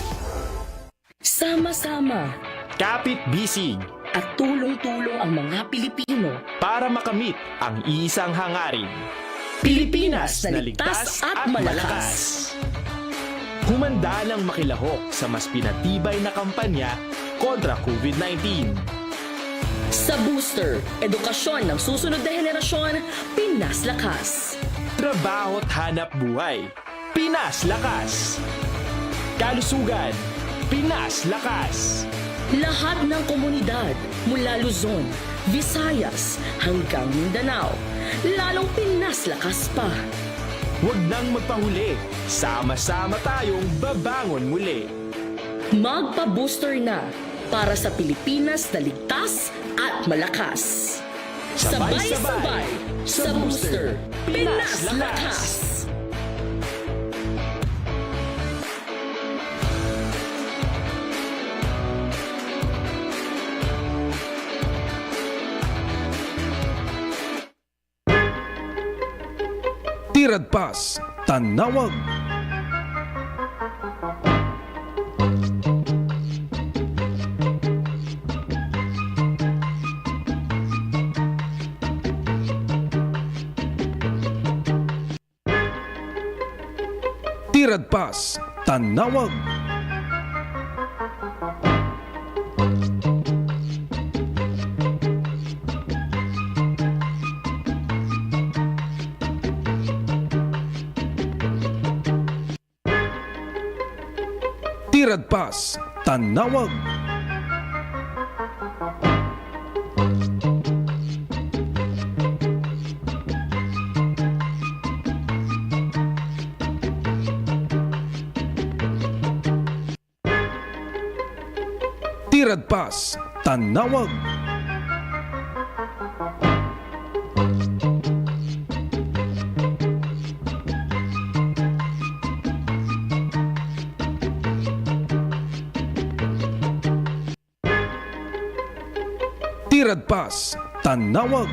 Sama-sama. Kapit-bisig. At tulong-tulong ang mga Pilipino. Para makamit ang iisang hangarin. Pilipinas na ligtas at malakas. Humanda nang makilahok sa mas pinatibay na kampanya kontra COVID nineteen. Sa Booster, edukasyon ng susunod na henerasyon, Pinas Lakas. Trabaho at hanap buhay. Pinas Lakas. Kalusugan, Pinas Lakas. Lahat ng komunidad mula Luzon, Visayas hanggang Mindanao, lalong Pinas Lakas pa. Huwag nang magpahuli, sama-sama tayong babangon muli. Magpa-booster na para sa Pilipinas na ligtas at malakas. Sabay-sabay sa Booster, Pinas Lakas! Ti Radpas, Tannawag. Ti Radpas, Tannawag. Ti Radpas, Tannawag. Ti Radpas, Tannawag. Radpas, Tannawag.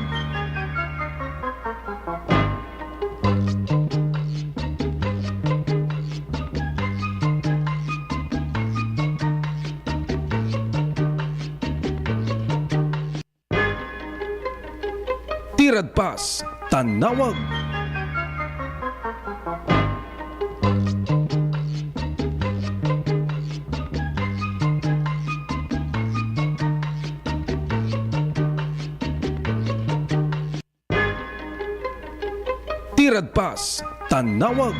Ti Radpas, Tannawag. Ti Radpas, Tannawag.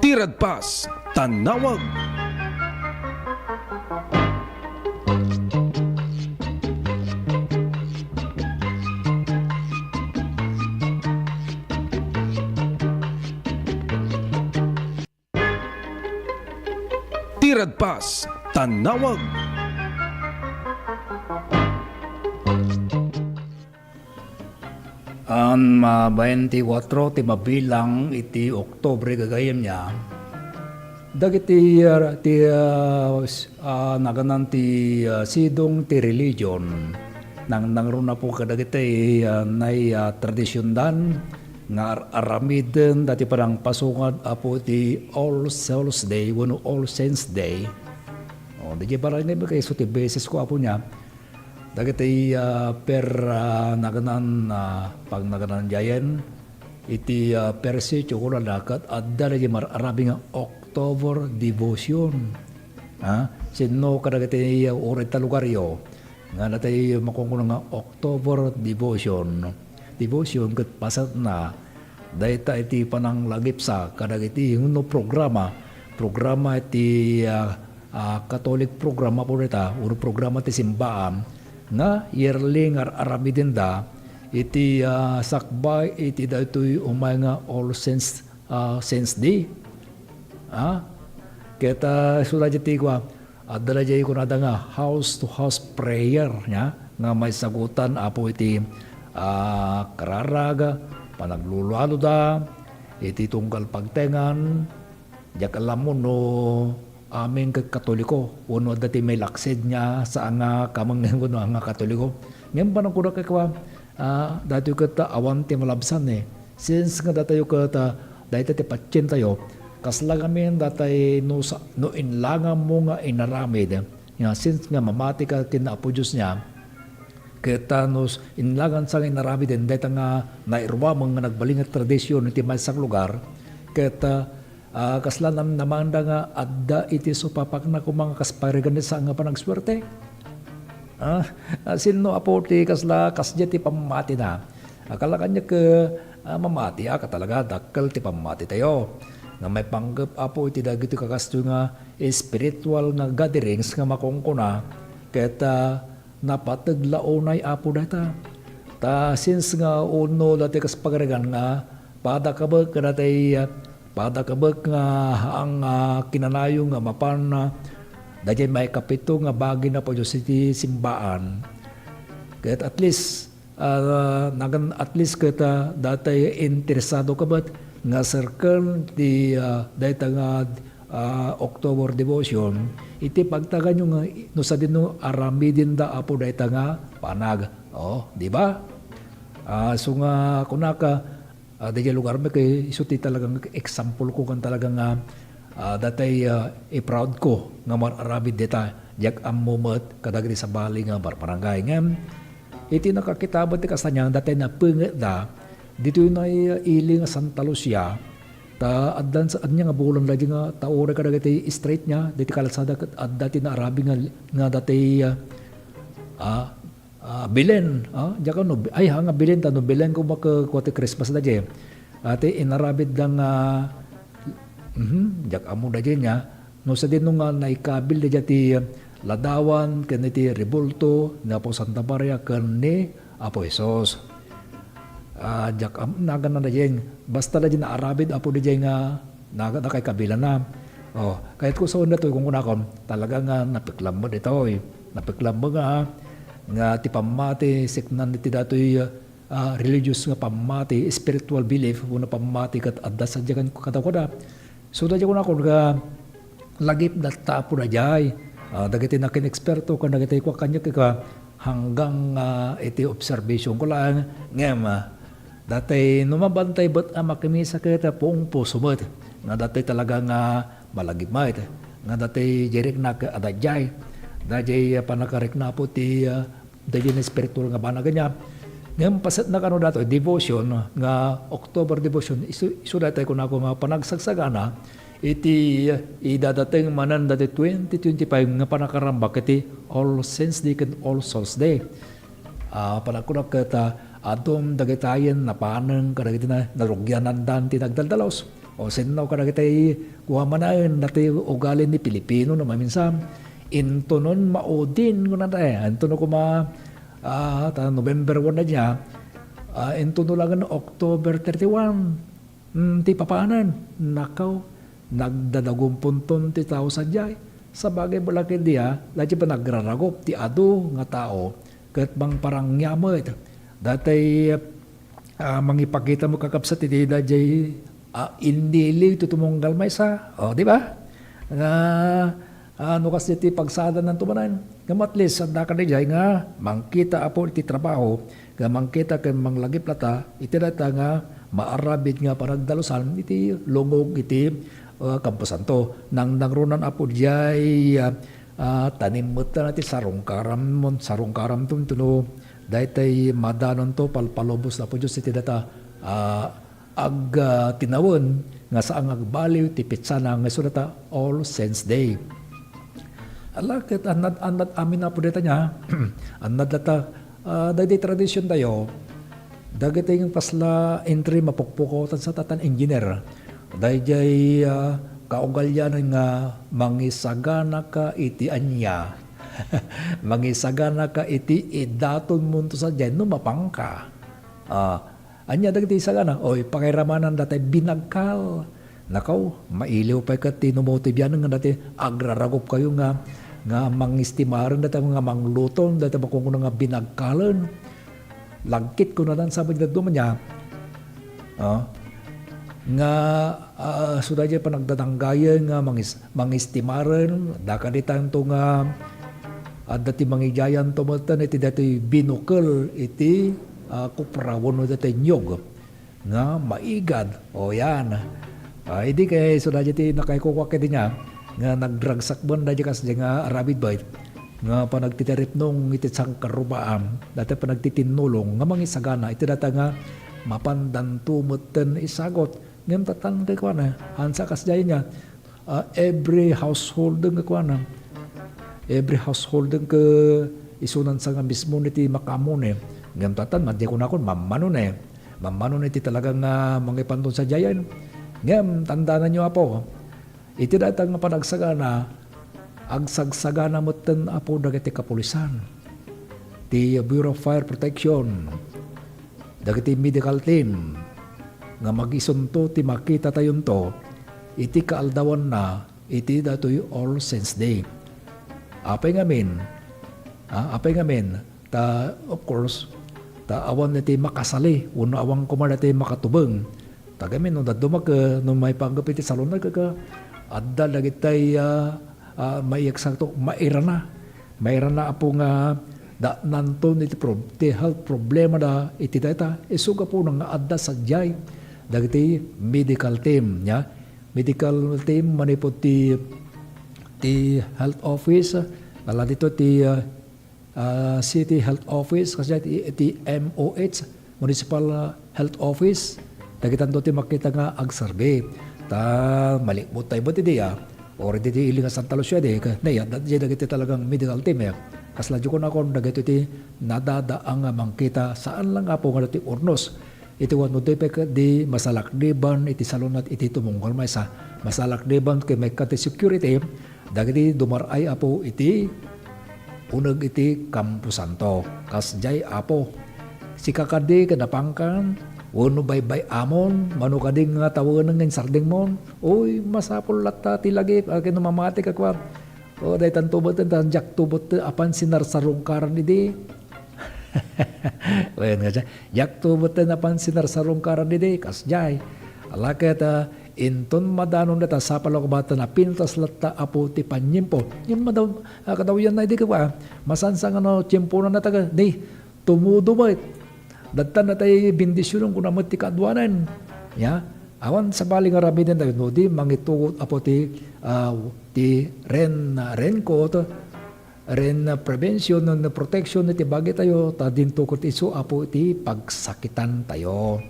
Ti Radpas, Tannawag. Ti Radpas, Tannawag. An, ah, baintikwatro ti mabilang iti Oktubre gagayyemna. Dagiti, ah, ti, ah, s-, ah, naganan ti, ah, sidong ti religion. Nangnangruna po kadagiti, ah, nay, ah, tradisiondan nga ar-, aramiden dati panangpasungad apo ti All Souls Day wenno All Saints Day. O, di barangay mi kayso ti beses ko, apo niya. Dagiti, ah, per, ah, naganan, ah, pagnaganandiayen iti, ah, per sitio kunana ket adda dagiti mar-arabi nga October devotion. Ha? Sinno kadagiti, ah, uray ta lugaryo nga natay makunkuna nga October devotion. Devotion ket pasetna dayta iti pananglagipsa kadagiti wenno programa, programa iti, ah, ah, Catholic programa po dayta, wenno programa ti simbaan, nga yearly nga ar-aramidenda iti, ah, sakbay iti daytoy umay nga All Saints, ah, Saints Day. Ah, ket, ah, isu dayta ti kua, adda daydiay kunada nga house to house prayer, nia, nga maissagutan apo iti, ah, kararag, panaglulualuda, iti tunggal pagtengan, diak alam no amin ket Katoliko, wenno adda ti may laksid nia, saan nga kameng wenno nga Katoliko. Ngem panagkunak ket kua, ah, daytoy ket awan ti malabsan, eh. Since nga datayo ket, ah, dayta ti patientayo, kasla ngamin datay no sa-, no inlanganmo nga inaramid, nga since nga mamati ka ken Apo Dios nia, ket, ah, no s-, inlangansa nga inaramid dayta nga nairuamen nga nagbalin nga tradision iti maysa nga lugar, ket, ah, ah, kasla namnamanda nga adda iti supapakna koma nga kas parigan ni saan nga panagsuerte. Ah, ah, sinno, Apo, ti kasla, kasdiay ti pammatina? Ah, kalakan niya ke, ah, mamati, ah, katalaga, dakkel ti pammatitayo. Nga maipanggep, Apo, iti dagiti kakastoy nga spiritual nga gatherings nga makunkuna, ket, ah, napateg la unay, Apo, dayta. Ta since nga uno dati kas pagarigan nga pada kabek kadagiti, ah, pada kabek nga ang, ah, kinanayo nga mapan, ah, daydiay maikapito nga bagi na po iti simbaan. Ket at least, ah, nagan-, at least ket, ah, datay interesado ka met nga serken ti, ah, dayta nga, ah, October devotion, iti pagtaganyo nga no sadino aramidenda, Apo, dayta nga panag. Oh, di ba? Ah, so nga kunaka, ah, daydiay lugar mi kay isu ti talagang example ko kan talaga nga, ah, datay, ah, i-proud ko nga mar-aramid dita. Diak ammo met kadagiti sabali nga barbarangay. Ngem, iti nakakita met ti kasanian, datay napengetda, ditoy na ili nga Santa Lucia, ta addan sa, ania nga bulan daydi nga taure kadagiti street niya, diti kalsada ket adda ti naarabi nga, nga datay, ah, ah, ah, Belen, ah, diak no, ay, ha, nga Belen ta, no Belen ko makakua ti Christmas daydi. Ati, inarabid da nga, mhm, diak ammo daydi niya, no sadino nga naikabil daydi ti ladawan, ken iti rebulto, ni Apo Santa Maria, ken ni Apo Jesus. Ah, diak am-, nagan na daydi, basta daydi naarabid, Apo, daydi nga, naga-, nakaikabilana. Oh, kayat ko sa unda toy, kung kunakon, talaga nga napiklam mo ditoy. Napiklam mo nga, nga ti pammati, siknan iti datoy, ah, religious nga pammati, spiritual belief, wenno pammati ket adda sadiay kadakuada. So, daydiay kunakon nga lagip latta apo daydiay. Ah, dagiti nakin-eksperto ken dagiti kua kaniak ika hanggang, ah, iti observation ko laeng. Ngem, ah, datoy no mabantay bet a makimisa ket puong puso met nga datoy talaga nga malagip met nga datoy diay rikna ket adda diay. Daydiay, ah, panakarikna apo ti, ah, daydiay nga espiritual nga banag ania. Ngem paset na kano datoy devotion nga October devotion, isu, isu daytoy kunako nga panagsagsagana iti, ah, idadateng manen dati twenty twenty-five nga panakarambak iti All Saints Day ken All Souls Day. Ah, panagkunak ket, ah, adun dagitayen napaneng kadagiti na, narugianandan ti nagdaldalos. O sinno kadagiti kua manaen dati ugali ni Pilipino no maminsan. Intonon maudin, kunana, eh. Intono koma, ah, ta November one na dia, ah, intono laeng October thirty-one. Hmm, ti papanan, nakaw, nagdadagumpon ti tao sadiay. Sabagay, bala ket dia, daydiay panagraragup ti adu nga tao, ket mangparangia met. Daytoy, ah, mangipakita mo kakabsat iti daydiay, ah, iniliw ti tumunggal maysa. O, di ba? Nga, ah, no kas iti pagsadananto manen. Ngem at least, adda kadaydiay nga mangkita apo iti trabaho, nga mangkita ken manglagip latta iti dayta nga maaramid nga panagdalusan iti lungog iti, ah, kamposanto. Nangnangronan apo diay, ah, ah, tanim met latta ti sarungkaram, sarungkaramto, no daytoy madanonto, palpalubos Apo Dios iti dayta, ah, ag, ah, tinawen nga saan nga agbaliw ti petsana nga isu dayta All Saints Day. Ala, ket annad-annad amin apo dayta nia. Annad latta, ah, daydi tradisiontayo, dagiti kasla entry mapukpukotan sa tatan engineer. Daydiay, ah, kaugalianan nga mangisaganaka iti ania. Mangisaganaka iti idatonmonto sadiay no mapanka. Ah, Ania dagiti sagana? Oy, pakairamannakon dayta binagkal. Nakaw, mailiw pay ket ti no motibian nga dayta agraragupkayo nga, nga mangistimaren dayta nga mangluton, dayta makunkuna nga binagkalen. Lagkit kunana sa dadduma nia. Ah, nga, ah, isu daydiay panagdadanggayen nga mangis-, mangistimaren, dakadi tanto nga adda ti mangidiayanto metten iti daytoy binukel iti, ah, kupra wenno daytoy niyog nga maigad. O, yan. Ah, idi kay isu daydiay ti nakaikukuak iti nia, nga nagragsakben daydiay kasdiay nga aramid bay, nga panagtitiripnong iti sangkarrubaan, dayta panagtitinnulong nga mangisagana iti dayta nga mapandanto metten isagut. Ngem tattan kay kuana, hansa kasdiay nia, ah, every household nga kuana. Every household nga isunan sa nga mismo ni ti makaammo ni. Ngem tattan, madi kunakon, mammano ni. Mammano ni ti talaga nga mangipanton sadiayen. Ngem, tandananyo, Apo, iti dayta nga panagsagana, agsagsagana metten, Apo, dagiti kapulisan. Ti Bureau of Fire Protection, dagiti medical team nga magisunto ti makitatayonto iti kaaldawanna iti datoy All Saints Day. Apay ngamin, ah, apay ngamin, ta, of course, ta awan iti makasali, wenno awan koma dati makatubeng. Ta ngamin, no dadduma ket, no maipanggep iti salon na, ket, adda dagitay, ah, ah, maiyaksakto, mairana. Mairana, Apo, nga daknanton iti prob-, ti health problema da iti dayta. Isu gapuna nga adda sadiay dagiti medical team, nia? Medical team manipud ti, ti health office, ala dito ti, ah, ah, city health office, kasdiay ti, ti M O H, Municipal, ah, Health Office, dagitanto ti makita nga agserbi. Ta malikmut tayo met idi, ah, or idi ti ili nga Santa Lucia, di, ka, nay, adda dagiti talagang medical team, eh. Kasla di kunakon, dagito ti nadada nga mangkita, saan lang, Apo, nga ti urnos. Iti wano di pay ket di masalakniban iti salunat iti tumunggal maysa. Masalakniban ket may kat ti security, dagiti dumar-ay, Apo, iti uneg iti kamposanto. Kasdiay, Apo, sika kadi ket napankan, wenno baybay-amon, mano kadi nga tawenen nga insardengmon? Uy, masapul latta ti lagip, akin no mamati ka kua. O, daytanto met, ta diakto met apan sinarsarungkaran idi. Wen nga siya, diakto met apan sinarsarungkaran idi, kasdiay. Ala ket, ah, inton madanon dayta, sapay la koma ta napintas latta, Apo, ti paniempo. Ngem madaw-, ah, kadawyan na idi kua, masansa nga no tiemponan na taga, di, tumudo met. Dadtan daytay bendisionen, kuna met ti kaaduanan. Ya, awan sabali nga aramiden tayo, no di mangitugot, Apo, ti, ah, ti rain, raincoat, rain prevention, no, no protection iti bagitayo, ta dinto ket isu, Apo, iti pagsakitantayo.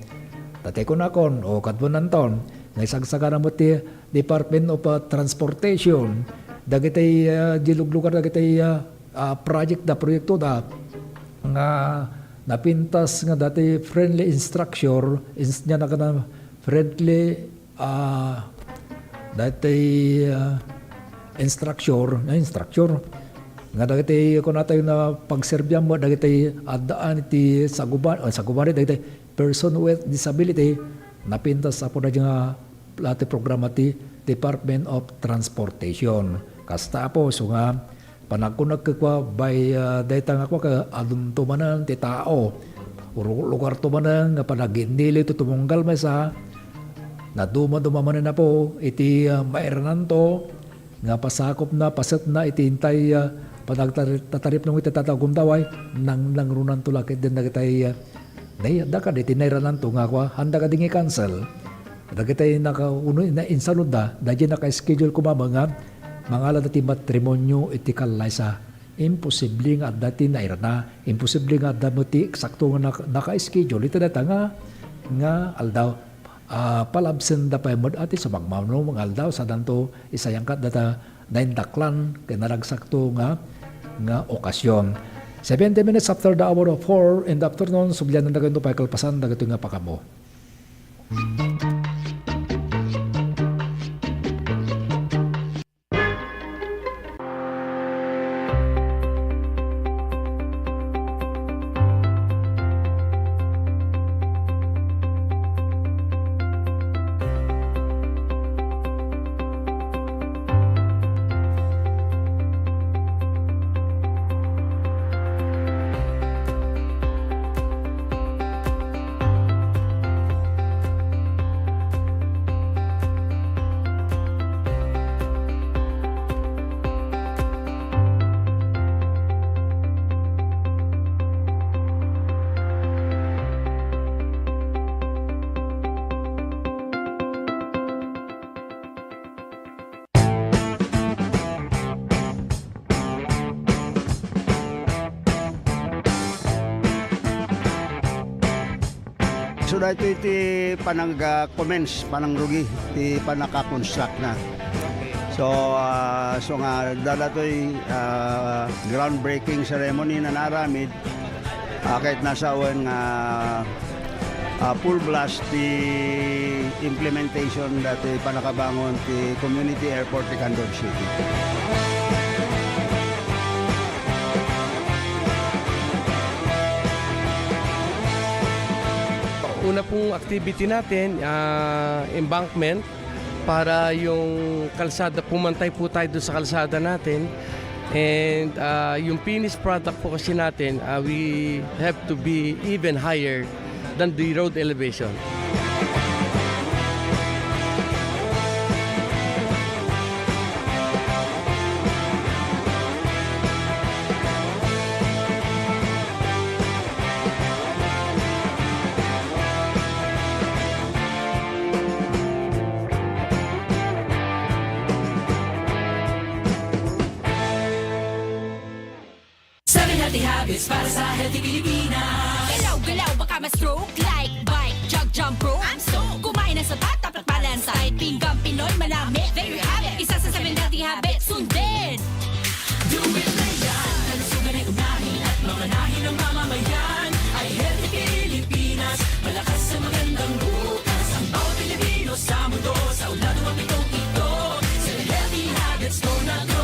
Tatay kunakon, o kaduananton, nga isagsagana met ti Department of, ah, Transportation, dagitay, ah, di luglugar, dagitay, ah, ah, project da, proyekto da, nga napintas nga dati friendly instructure, ins-, niya na friendly, ah, dati, ah, instructure, na instructure. Nga dagiti kunatayo na pagserbian mo, dagiti addaan iti saguban, ah, saguban, dagiti person with disability, napintas, Apo, da nga, ah, ti programa ti Department of Transportation. Kasta, Apo, so nga, panagkunak kua, bay, ah, dayta nga kua, ka-, adunto manen ti tao. Uru-, lugarto manen nga panaginnili ti tumunggal maysa. Naduma-duma manen, Apo, iti, ah, mairananto nga pasakopna, pasetna iti intay, ah, panagtar-, tataripnong iti tataw gundaway, nang-, nangrunanto la ket den dagitay, ah, nay, adda kadi ti nairananto nga kua, handa kadi nga i-cancel. Dagitay naka-, uno, na-, insanudda, daydiay naka-schedule koma nga mangalada ti matrimonio iti kallaysa. Imposible nga adda ti nairana, imposible nga adda met ti eksakto nga naka-, naka-schedule iti dayta nga, nga aldaw. Ah, palabsenda pay met a ti sumagmamano nga aldaw, sadanto isayangkat dayta naindaklan ken naragsakto nga, nga okasyon. Seventy minutes after the hour of four in the afternoon, sublianan dagayto pay kalpasan dagitoy nga pakamo. So, daytoy ti panag-, ah, commence, panangrugi ti pannaka-construct na. So, ah, so nga, daytoy, ah, groundbreaking ceremony nga naaramid, ah, ket nasawen nga, ah, full blast ti implementation daytoy pannakabangon ti community airport ti Candon City. Una pong activity natin, ah, embankment para yung kalsada, pumantay po tayo doon sa kalsada natin. And, ah, yung finished product po kasi natin, ah, we have to be even higher than the road elevation. Seven healthy habits para sa healthy Pilipinas. Galaw-galaw, baka ma-stroke. Like, bike, jog, jump rope. I'm stoked. Kumain ng sapat, dapat balance. Kahit pinggang Pinoy, manami. There you have it. Isa sa seven healthy habits. Sundin. Do it na yan. Kalusugan ay unahin at mamanahin ng mamamayan. Ay healthy Pilipinas. Malakas sa magandang bukas. Ang bawat Pilipino sa mundo. Sa ulado ang pitong ito. Seven healthy habits, go na go.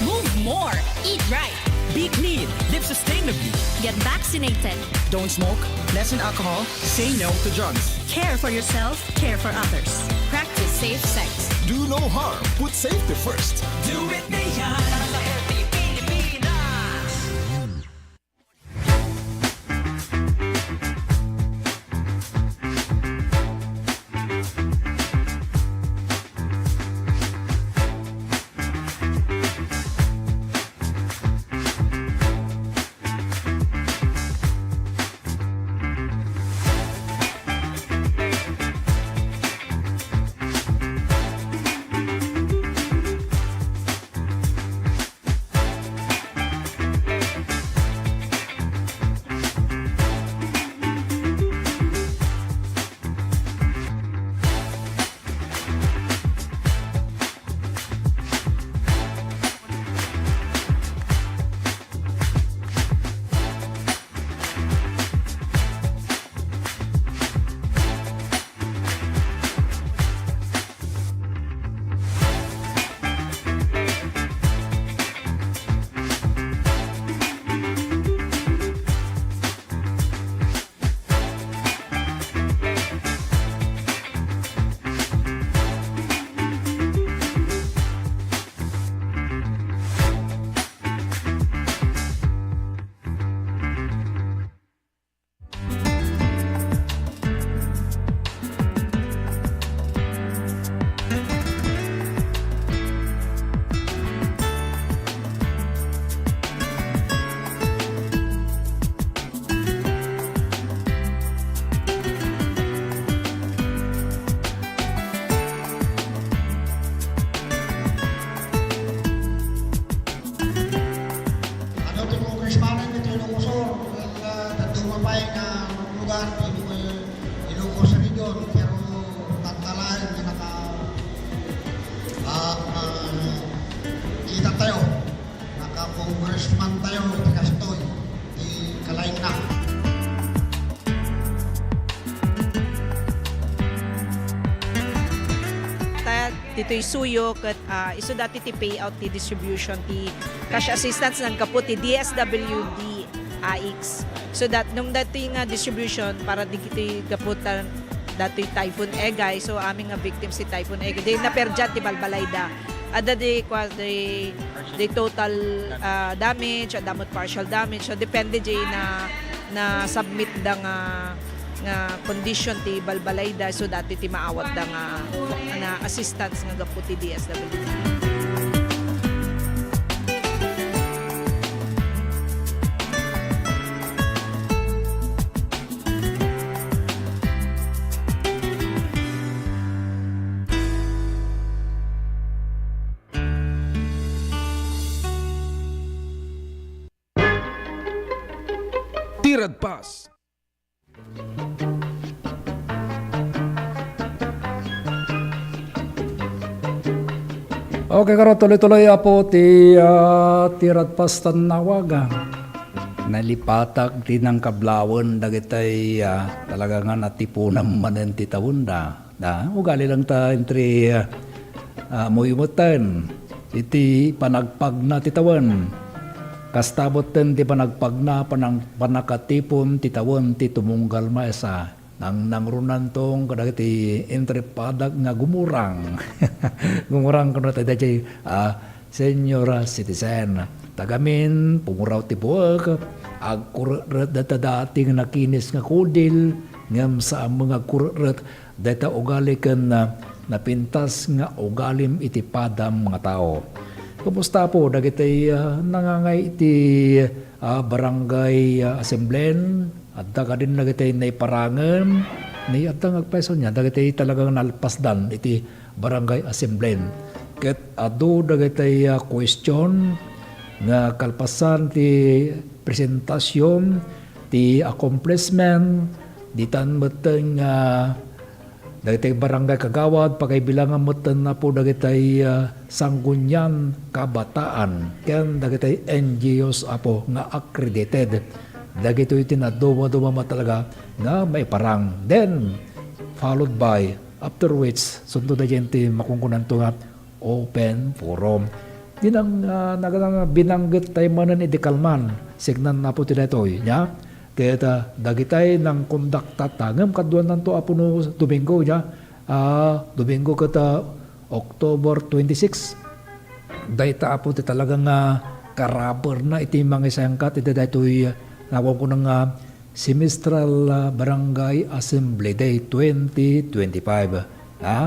Move more. Eat right. Be clean. Live sustainably. Get vaccinated. Don't smoke. Lessen alcohol. Say no to drugs. Care for yourself. Care for others. Practice safe sex. Do no harm. Put safety first. Do it na yan. Para sa healthy Pilipinas. Adu ti congressman ditoy Ilocos Sur, ken, ah, dadduma pay nga lugar ti Ilocos, Ilocos Region, pero tantalaen nga naka-, ah, ah, kita tayo, naka-congressman tayo, iti kastoy, ti kalaingna. Ta-, ditoy Suyo ket, ah, isu dati ti payout ti distribution ti cash assistance naggapu ti D S W D A I C S. So that, nung datoy nga distribution para digitoy gapu ta-, datoy Typhoon Egay, so amin nga victims ti Typhoon Egay, di naperdian ti balbalayda. Adda di, kwa, di, di total, ah, damage, adda met partial damage. So depende di na, na submit da nga nga condition ti balbalayda, so dati ti maawatda nga, nga assistance nga gapu ti D S W D. Ti Radpas. Okay, karo, tuloy-tuloy, Apo, ti, ah, ti Radpas tan nawag, ah. Nalipatak ti nangkablawen dagitay, ah, talaga nga natipunan manen ti tawenda. Da, ugali lang ta entri, ah, ah, muymeten iti panagpagna ti tawen. Kasta metten ti panagpagna, panang-, pannakatipon ti tawen ti tumunggal maysa. Nangnangrunanto kadagiti intripadak nga gumurang. Gumurang kuno ta daydiay, ah, senior citizen. Tagamin, pumuraw ti buek, agkurret-ret dayta dati nga nakinis nga kudil, ngem saan met nga agkurret-ret dayta ugali ken, ah, napintas nga ugalim iti padam nga tao. Kumusta, Apo, dagiti, ah, nangangay iti, ah, barangay, ah, assemblen? Adda kadin dagiti naiparangen? Ni adda nga agpayso nia dagiti talaga nga nalpasdan iti barangay assemblen. Ket adu dagiti, ah, question nga kalpasan ti presentasion, ti accomplishment, ditan metten nga dagiti barangay kagawad, pakaibilangan metten, Apo, dagiti, ah, Sangguniang Kabataan ken dagiti N G Os, Apo, nga accredited. Dagitoy ti nadumaduma met talaga nga maiparang. Then, followed by, after which, sunto daydiay ti makunkunanto nga open forum. Dinang, ah, naga-, binanggit tayo manen idi kalman, signan, Apo, ti daytoy, nia? Ket, ah, dagitay nangkondakta ta, ngem kaduananto, Apo, no Domingo, nia? Ah, Domingo ket, ah, October twenty-six. Dayta, Apo, ti talaga nga karaperna iti mangisayangkat iti daytoy, ah, nakunkuna nga semestral, ah, Barangay Assembly Day twenty twenty-five. Ha?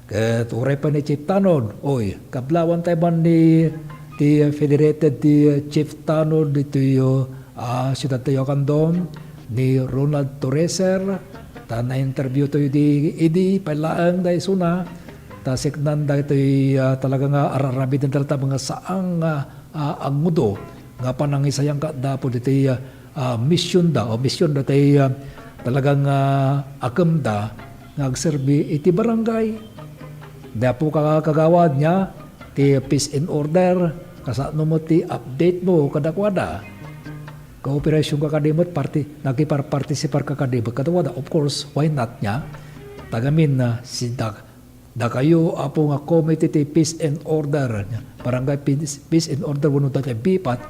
Ket uray pay ni Chief Tanod, oy, kablawan tayo man ni ti Federated ti Chief Tanod ditoy, ah, siudad tayo kandom, ni Ronald Torreser, ta na-interview tayo di, idi pay laeng da isuna, ta siknan daytoy, ah, talaga nga ar-aramiden talaga nga saang, ah, ah, agmudo nga panangisayangkat da po ditoy, ah, ah, mission da, o mission da tay, ah, talagang, ah, akem da nga agserbi iti barangay. Dapo ka kagawad niya, ti peace and order, kasano mo ti update mo kadakuada. Kooperasyon ka kadi met, parti-, nakiparpartisipar ka kadi met kadakuada. Of course, why not niya? Tagamin na si dak-, dakayo, Apo, nga committee ti peace and order, barangay peace, peace and order, wenno dagiti bipat,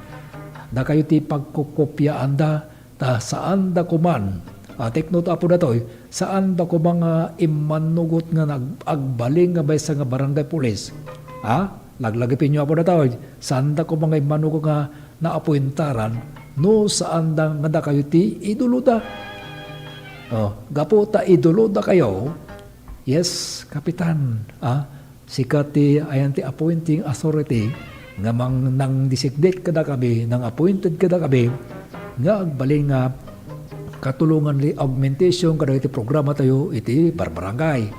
dakayo ti pagkukopyaanda, ta saanda koman, ah, take note, Apo, datoy, saanda koma nga immanugot nga nag-, agbalin nga maysa nga barangay police. Ha? Laglagipenyo, Apo, datoy, saanda koma nga immanugot nga naapuentaran no saanda nga dakayo ti idoloda. Oh, gapu ta idolodakayo, yes, Kapitan, ah, sika ti, ayan ti appointing authority nga mang-, nang-designate kadakami, nang-appointed kadakami, nga agbalin nga katulongan ti augmentation kadagiti programa tayo iti barbarangay.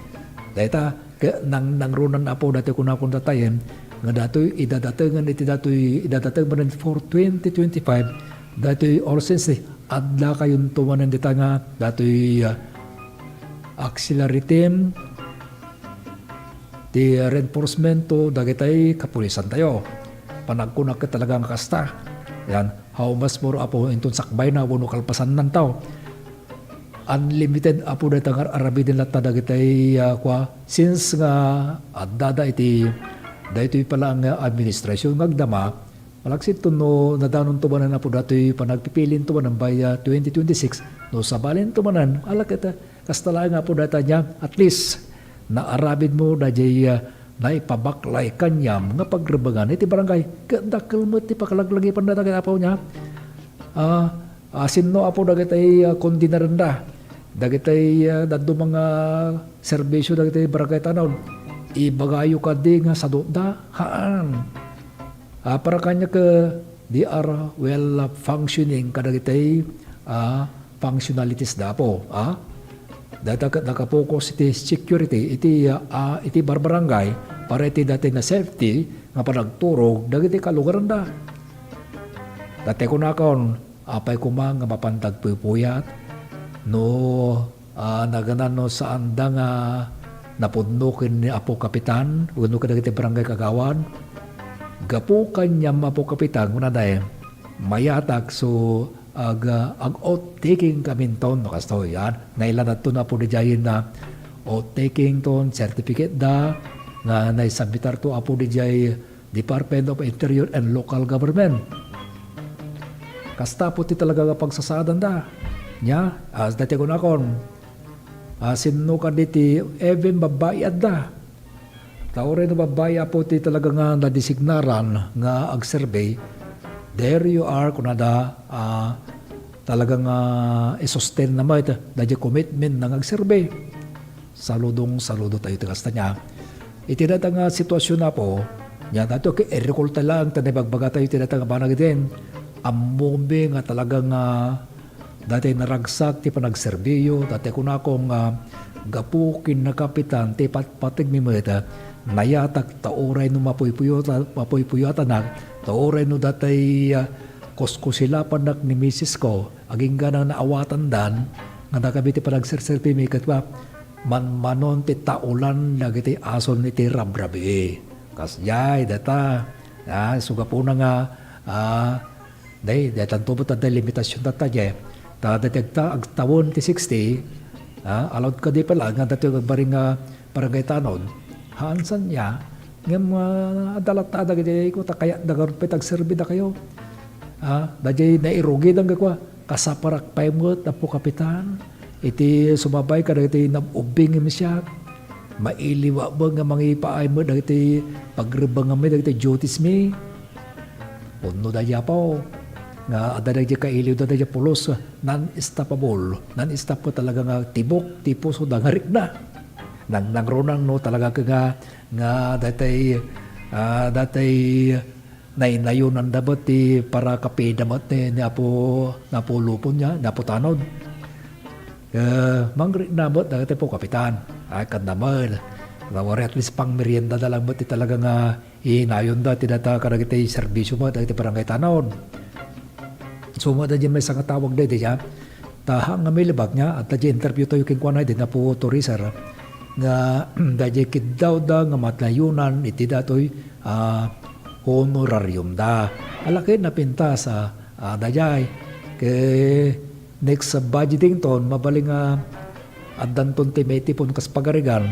Dayta, ke-, nang-, nangrunan, Apo, datoy kunakon datayen, nga datoy idadatengen iti datoy idadateng manen for twenty twenty-five, datoy all sense, adda kayunto manen dita nga datoy, ah, auxiliary team, ti reinforcemento dagitay kapulisan tayo. Panagkunak ket talaga nga kasta. Yan, how much more, Apo, inton sakbayna wenno kalpasannan tayo. Unlimited, Apo, dayta nga ar-aramiden latta dagitay, ah, kua, since nga addada iti daytoy pala nga administrasyon nga agdama, malaksid to no nadanonto manen, Apo, datoy panagpipilin to manen by, ah, twenty twenty-six, no sabalin to manen, ala ket, ah, kasta laeng, Apo, dayta niya, at least, naaramid mo dayjay, ah, naipabaklay kaniam nga pagrebengan iti barangay. Ket dakkel met ti pakalaglagipan dagiti Apo niya. Ah, ah, sinno, Apo, dagiti, ah, kondinerenda? Dagiti, ah, dadduma nga serbisio dagiti barangay tanod. Ibagayo kadi nga sadutda? Haan. Ah, para kaniak, eh, they are well functioning kadagiti, ah, functionalities da, Apo, ah. Dayta ket nakapokus iti security iti, ah, iti barbarangay para iti dati nga safety nga panagturog dagiti kalugaranda. Dati kunakon, apay koma nga mapan dagpuypuyat no Ah, nagana no saanda nga napudno ken ni Apo Kapitan wenno kadagiti barangay kagawad. Gapu kaniam, Apo Kapitan, kunada, eh, mayatak so ag-, ag-oath taking kaminton no kastoy. Yan, nailanadto na Apo didiay na oath taking ton certificate da nga naisubmitar to Apo didiay Department of Interior and Local Government. Kasta po ti talaga nga pagsasaadanda. Nya, as dati kunakon, ah, sinno kadi ti even babbai adda. Ta uray no babbai, Apo, ti talaga nga nadesignaran nga agserbi, there you are, kunada, ah, talaga nga isustain na met daydi commitment na nga agserbi. Saludong saludo tayo ti kasta nya. Iti dayta nga situasyon, Apo, nya, daytoy ket irrekolta laeng ta naibagbaga tayo iti dayta nga banag iti ammomi nga talaga nga daytoy naragsak ti panagserbiyo, daytoy kunako nga gapu ken na Kapitan ti patpategmi met, nayatak ta uray no mapuypuyata-, mapuypuyatanak, ta uray no daytoy, ah, kuskusilapanak ni misis ko, agingga nang naawatandan, nga dagami ti panagserserbimi ket wa, manmanon ti taolan dagiti ason iti rabrabii. Kasdiay dayta, ah, isu gapuna nga, ah, day, daytanto met adda limitasyon tatta, diay. Ta dayta agta-, agtawen ti sixty, ah, allowed kadi pala nga daytoy agbareng nga barangay tanod. Haansan ya, ngem, ah, adda latta dagiti ko, ta kayatda ngarud pay tagserbi dakayo. Ah, daydiay nairugidan nga kua, kasaparak pay met, Apo Kapitan, iti sumabay kadagiti nab-ubbing ngem siak. Mailiw a bang nga mangipaay met dagiti pagrebbenganmi, dagiti duties mi. Pudno daydi, Apo, nga adda daydi kailiwda daydi pulos, non-stoppable. Non-stop nga talaga nga tibok ti pusoda nga rikna. Nangnangrunang no talaga nga, nga daytay, ah, daytay naynayonanda met ti para kapida met ni, ni Apo, ni Apo Lupon, ni Apo Tanod. Eh, mangrikna met dagiti Apo Kapitan. Ay, kanda met. At least pangmeriendada lang met ti talaga nga inayonda ti data kadagiti serbisio met dagiti barangay Tanod. So, met daydi maysa nga tawag daydi, ya. Ta haan nga milibak nga, adda di interview tayo kenkuana, di napo to reserve, nga daydi kiddawda nga matlayonan iti datoy, ah, honorariumda. Ala ket napintas, ah, ah, daydiay. Ket next budgeting ton, mabalin nga addanton ti maitipon kas pagarigan,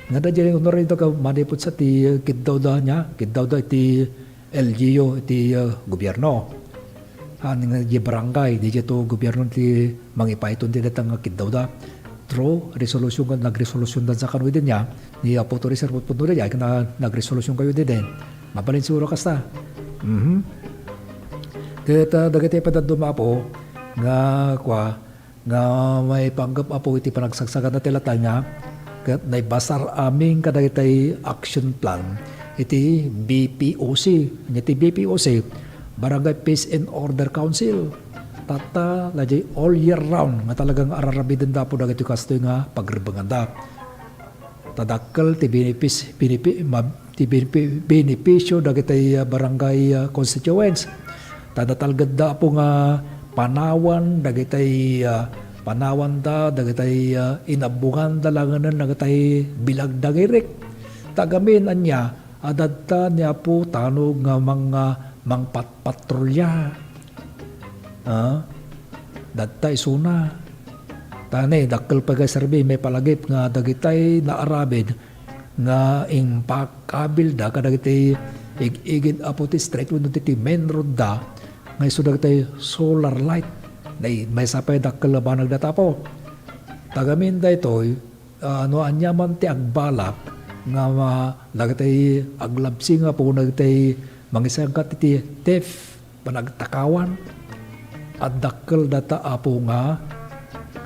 nga daydi honorariumda ket manipud sa ti kiddawda nia, kiddawda iti L G U iti, ah, gobierno. Haan nga di barangay, di to gobierno ti mangipaay ton ti dayta nga kiddawda. Through resolution nga nagresolusyonda sa kano idi nia, ni Apo Torres Serpot Pudno daydi, ay na nagresolusyonkayo idi. Mabalin siguro kasta. Mhm. Ket, ah, dagiti padadduma, Apo, nga kua, nga maipanggep, Apo, iti panagsagsagana ti latay nga, ket naibasar amin kadagitay action plan iti B P O C. Iti B P O C, Barangay Peace and Order Council. Tatta, daydi all year round nga talagang ar-aramidenda, Apo, dagiti kastoy nga pagrebbenganda. Ta dakkel ti benepis-, benepi-, ma-, ti benepi-, benepisio dagitay, ah, barangay, ah, constituents. Ta natalgedda, Apo, nga panawan dagitay, ah, panawanda dagitay, ah, inabbonganda laengen dagitay bilagda nga irek. Ta gamin ania, adda ni Apo Tanod nga mang-, ah, mangpatpatrolya. Ah, datta isuna. Ta ne, dakkel pay nga serbi, maipalagip nga dagitay naaramid nga impakabilda kadagiti ig-igid, Apo, ti street wenno ti, ti main road da, nga isu dagitay solar light. Nay, maysa pay dakkel a banag data, Apo. Ta gamin daytoy, ah, no aniaman ti agbalak nga ma-, dagitay aglabsi nga, Apo, dagitay mangisangkat iti theft, panagtakawan, adda dakkel data, Apo, nga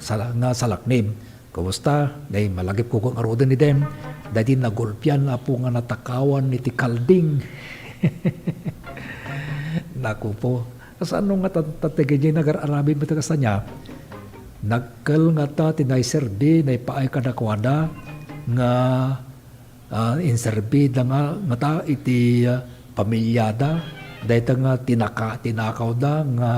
sala-, nga salaknib. Kumusta? Nay, malagipko nga ngaruden idi. Daydi nagulpian, Apo, nga natakawan iti kalding. Naku po. Kasano nga ta-, ta-, daydi nagar-aramid met kasta nia? Dakkel ngata ti naiserbi, naipaay kadakuada nga, ah, inserbi da nga, ngata iti, ah, pamiliada, dayta nga tinaka-, tinakawda nga,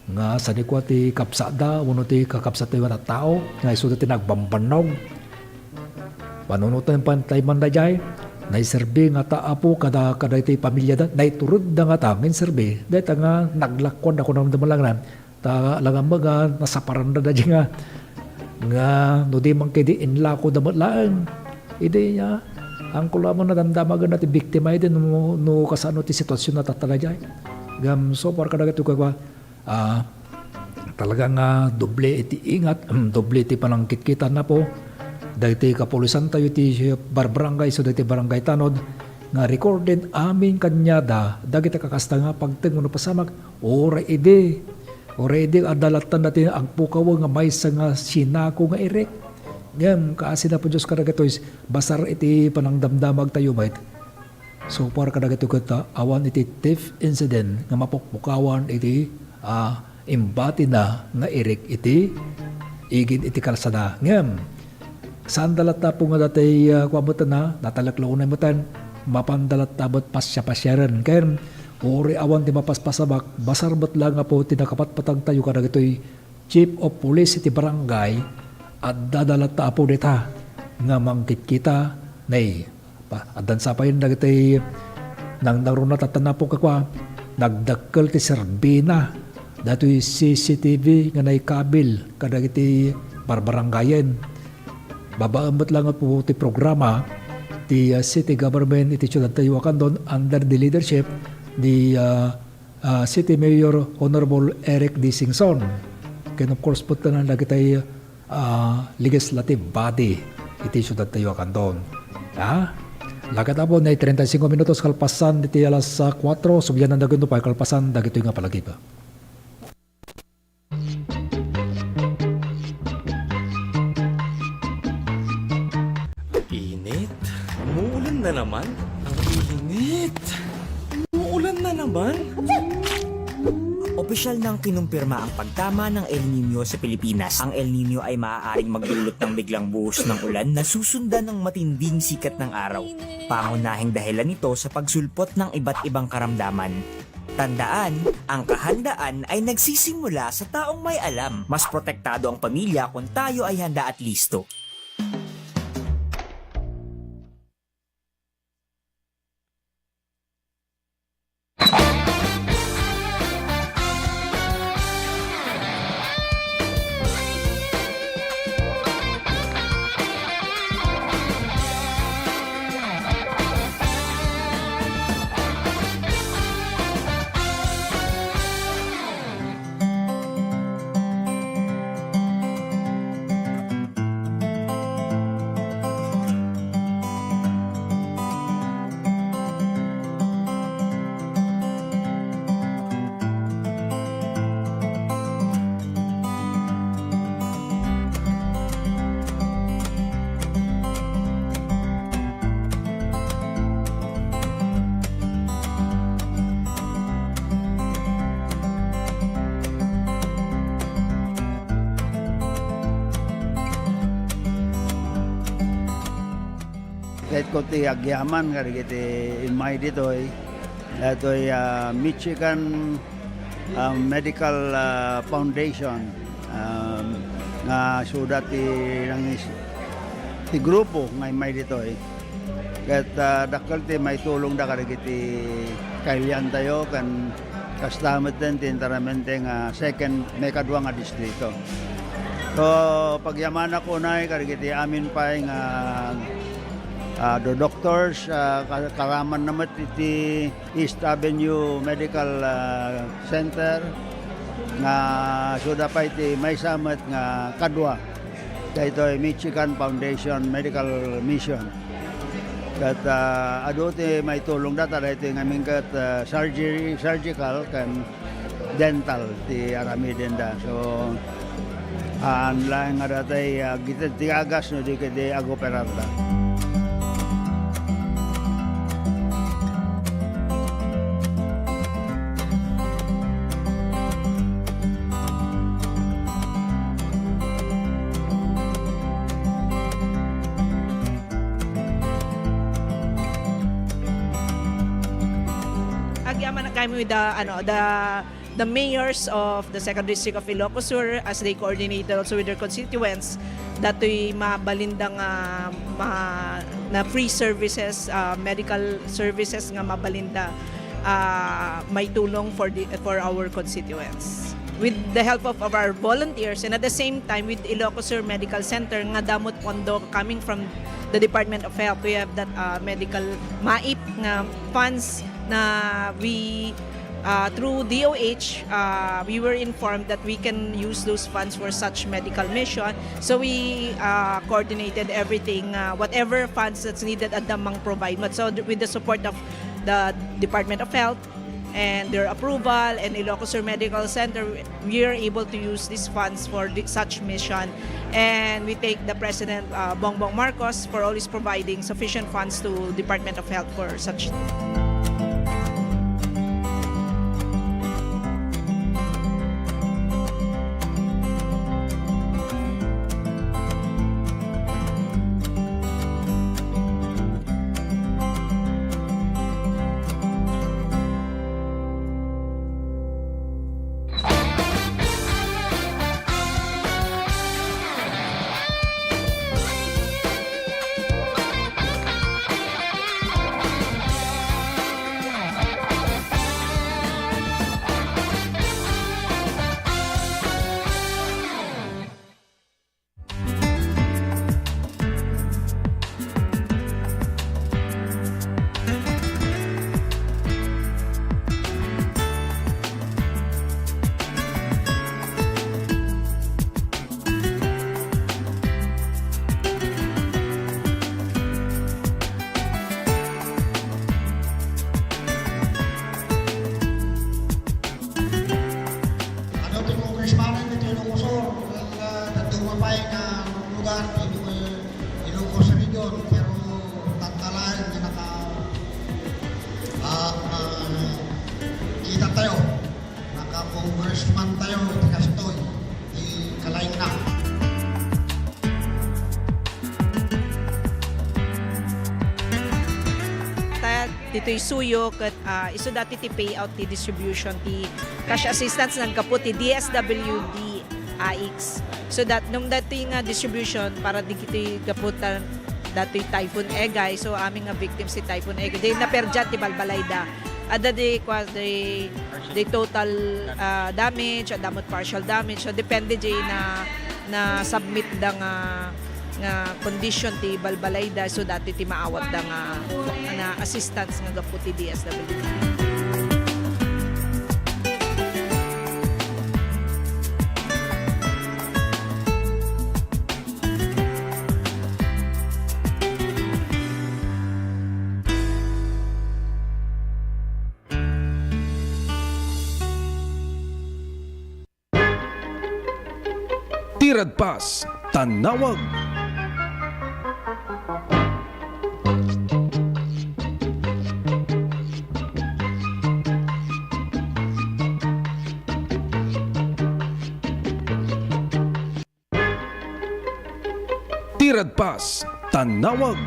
nga sanikua ti kabsatda wenno ti kakabsatda nga tattao nga isuda ti nagbambannog. Panunoten pay man daydiay, naiserbi ngata, Apo, kada, kada iti pamiliada, naiturod da ngata nga inserbi, dayta nga naglakuan da kunam da malangan, ta langan met nga nasaparan da daydiay nga, nga no di man kadi inlako da met laeng. Idi, ah, angkulaman na damdamagen na ti biktima idi no, no kasano ti sitwasyon na tatta daydiay. Ngem so far kadagitoy kua, ah, talaga nga doble iti ingat, doble iti panangkitkitan, Apo. Dagiti kapulisan tayo ti barbarangay, so dagiti barangay tanod, nga recorded amin kaniada, dagiti kakasta nga pagteng wenno pasamak, uray idi, uray idi, adda latta dati agpukaw nga maysa nga sinako nga irek. Ngem, kaasi na po Diyos kadagitoy, basar iti panangdamdamag tayo met. So far kadagitoy ket, ah, awan iti theft incident nga mapukpukawan iti, ah, imbatina nga irek iti igid iti kalsada. Ngem, saan da latta po nga dati, ah, kua met na, natalek la unay meten, mapan da latta met pasia-pasiaren. Ken, uri awan ti mapaspasamak, basar met la nga po ti nakapatpatag tayo kadagitoy chief of police iti barangay, adda da latta, Apo, dita nga mangkitkita, nay, pa-, addan sapayen dagiti nangnangruna tatta, Apo, kakua, nagdakkel ti serbina datoy C C T V nga naikabil kadagiti barbarangayen. Babaen met la nga po ti programa ti, ah, city government iti siudad tayo a Candon under the leadership ni, ah, ah, City Mayor Honorable Eric D. Singson. Ken of course, putlanan dagitay, ah, legislative body. iti siudadtayo a kanton. Ha? Lakad apo, nay treinta y cinco minutos kalpasan iti alas, ah, kuatro, sublianan dagiti pay kalpasan dagitoy nga palagip. Init? Umuulan na naman? Ang init! Umuulan na naman? Opisyal nang kinumpirma ang pagtama ng El Niño sa Pilipinas. Ang El Niño ay maaaring magdulot ng biglang buhos ng ulan na susundan ng matinding sikat ng araw. Pangunahing dahilan nito sa pagsulpot ng iba't ibang karamdaman. Tandaan, ang kahandaan ay nagsisimula sa taong may alam. Mas protektado ang pamilya kung tayo ay handa at listo. Ket ko ti agyaman kadagiti immay ditoy, datoy, ah, Michigan, ah, Medical, ah, Foundation, ah, nga suda ti nangis-, ti grupo nga immay ditoy. Ket, ah, dakkel ti maitulongda kadagiti kailiantayo ken kasta metten ti enteramente nga second, maikadua nga distrito. So, pagyamanak unay kadagiti amin pay nga, ah, do-, doctors, ah, ka-, karamanna met iti East Avenue Medical, ah, Center nga suda pay ti maysa met nga kadua. Daytoy Michigan Foundation Medical Mission. Ket, ah, adu ti maitulongda ta daytoy ngamin ket, ah, surgery, surgical ken dental ti aramidenda. So, ah, laeng nga datay, ah, aggited ti agas no di ketdi agoperarda. Agyaman kami with the, ano, the, the mayors of the Second District of Ilocos Sur as they coordinated also with their constituents, datoy mabalinda nga ma-, na free services, ah, medical services nga mabalinda, ah, maitulong for the, for our constituents. With the help of, of our volunteers and at the same time with Ilocos Sur Medical Center nga damo ti pondo coming from the Department of Health. We have that, uh, medical MAIP nga funds na we, uh, through D O H, uh, we were informed that we can use those funds for such medical mission. So we, uh, coordinated everything, uh, whatever funds that's needed, adda mang provide. But so th-, with the support of the Department of Health, and their approval, and Ilocos Sur Medical Center, we are able to use these funds for the, such mission. And we thank the President, uh, Bongbong Marcos, for always providing sufficient funds to Department of Health for such. Ditoy suyo ket, ah, isu dati ti payout ti distribution ti cash assistance naggapu ti D S W D A I C. So that nung dati nga distribution para digiti gapu ta datoy Typhoon Egay, so amin nga victims ti Typhoon Egay, di naperdian ti balbalayda. Adda di, kwa, di, di total, ah, damage, adda met partial damage. So depende di na, na submit da nga nga condition ti balbalayda, so dati ti maawatda nga, nga assistance nga gapu ti D S W D. Ti radpas, tannawag. Ti radpas, tannawag.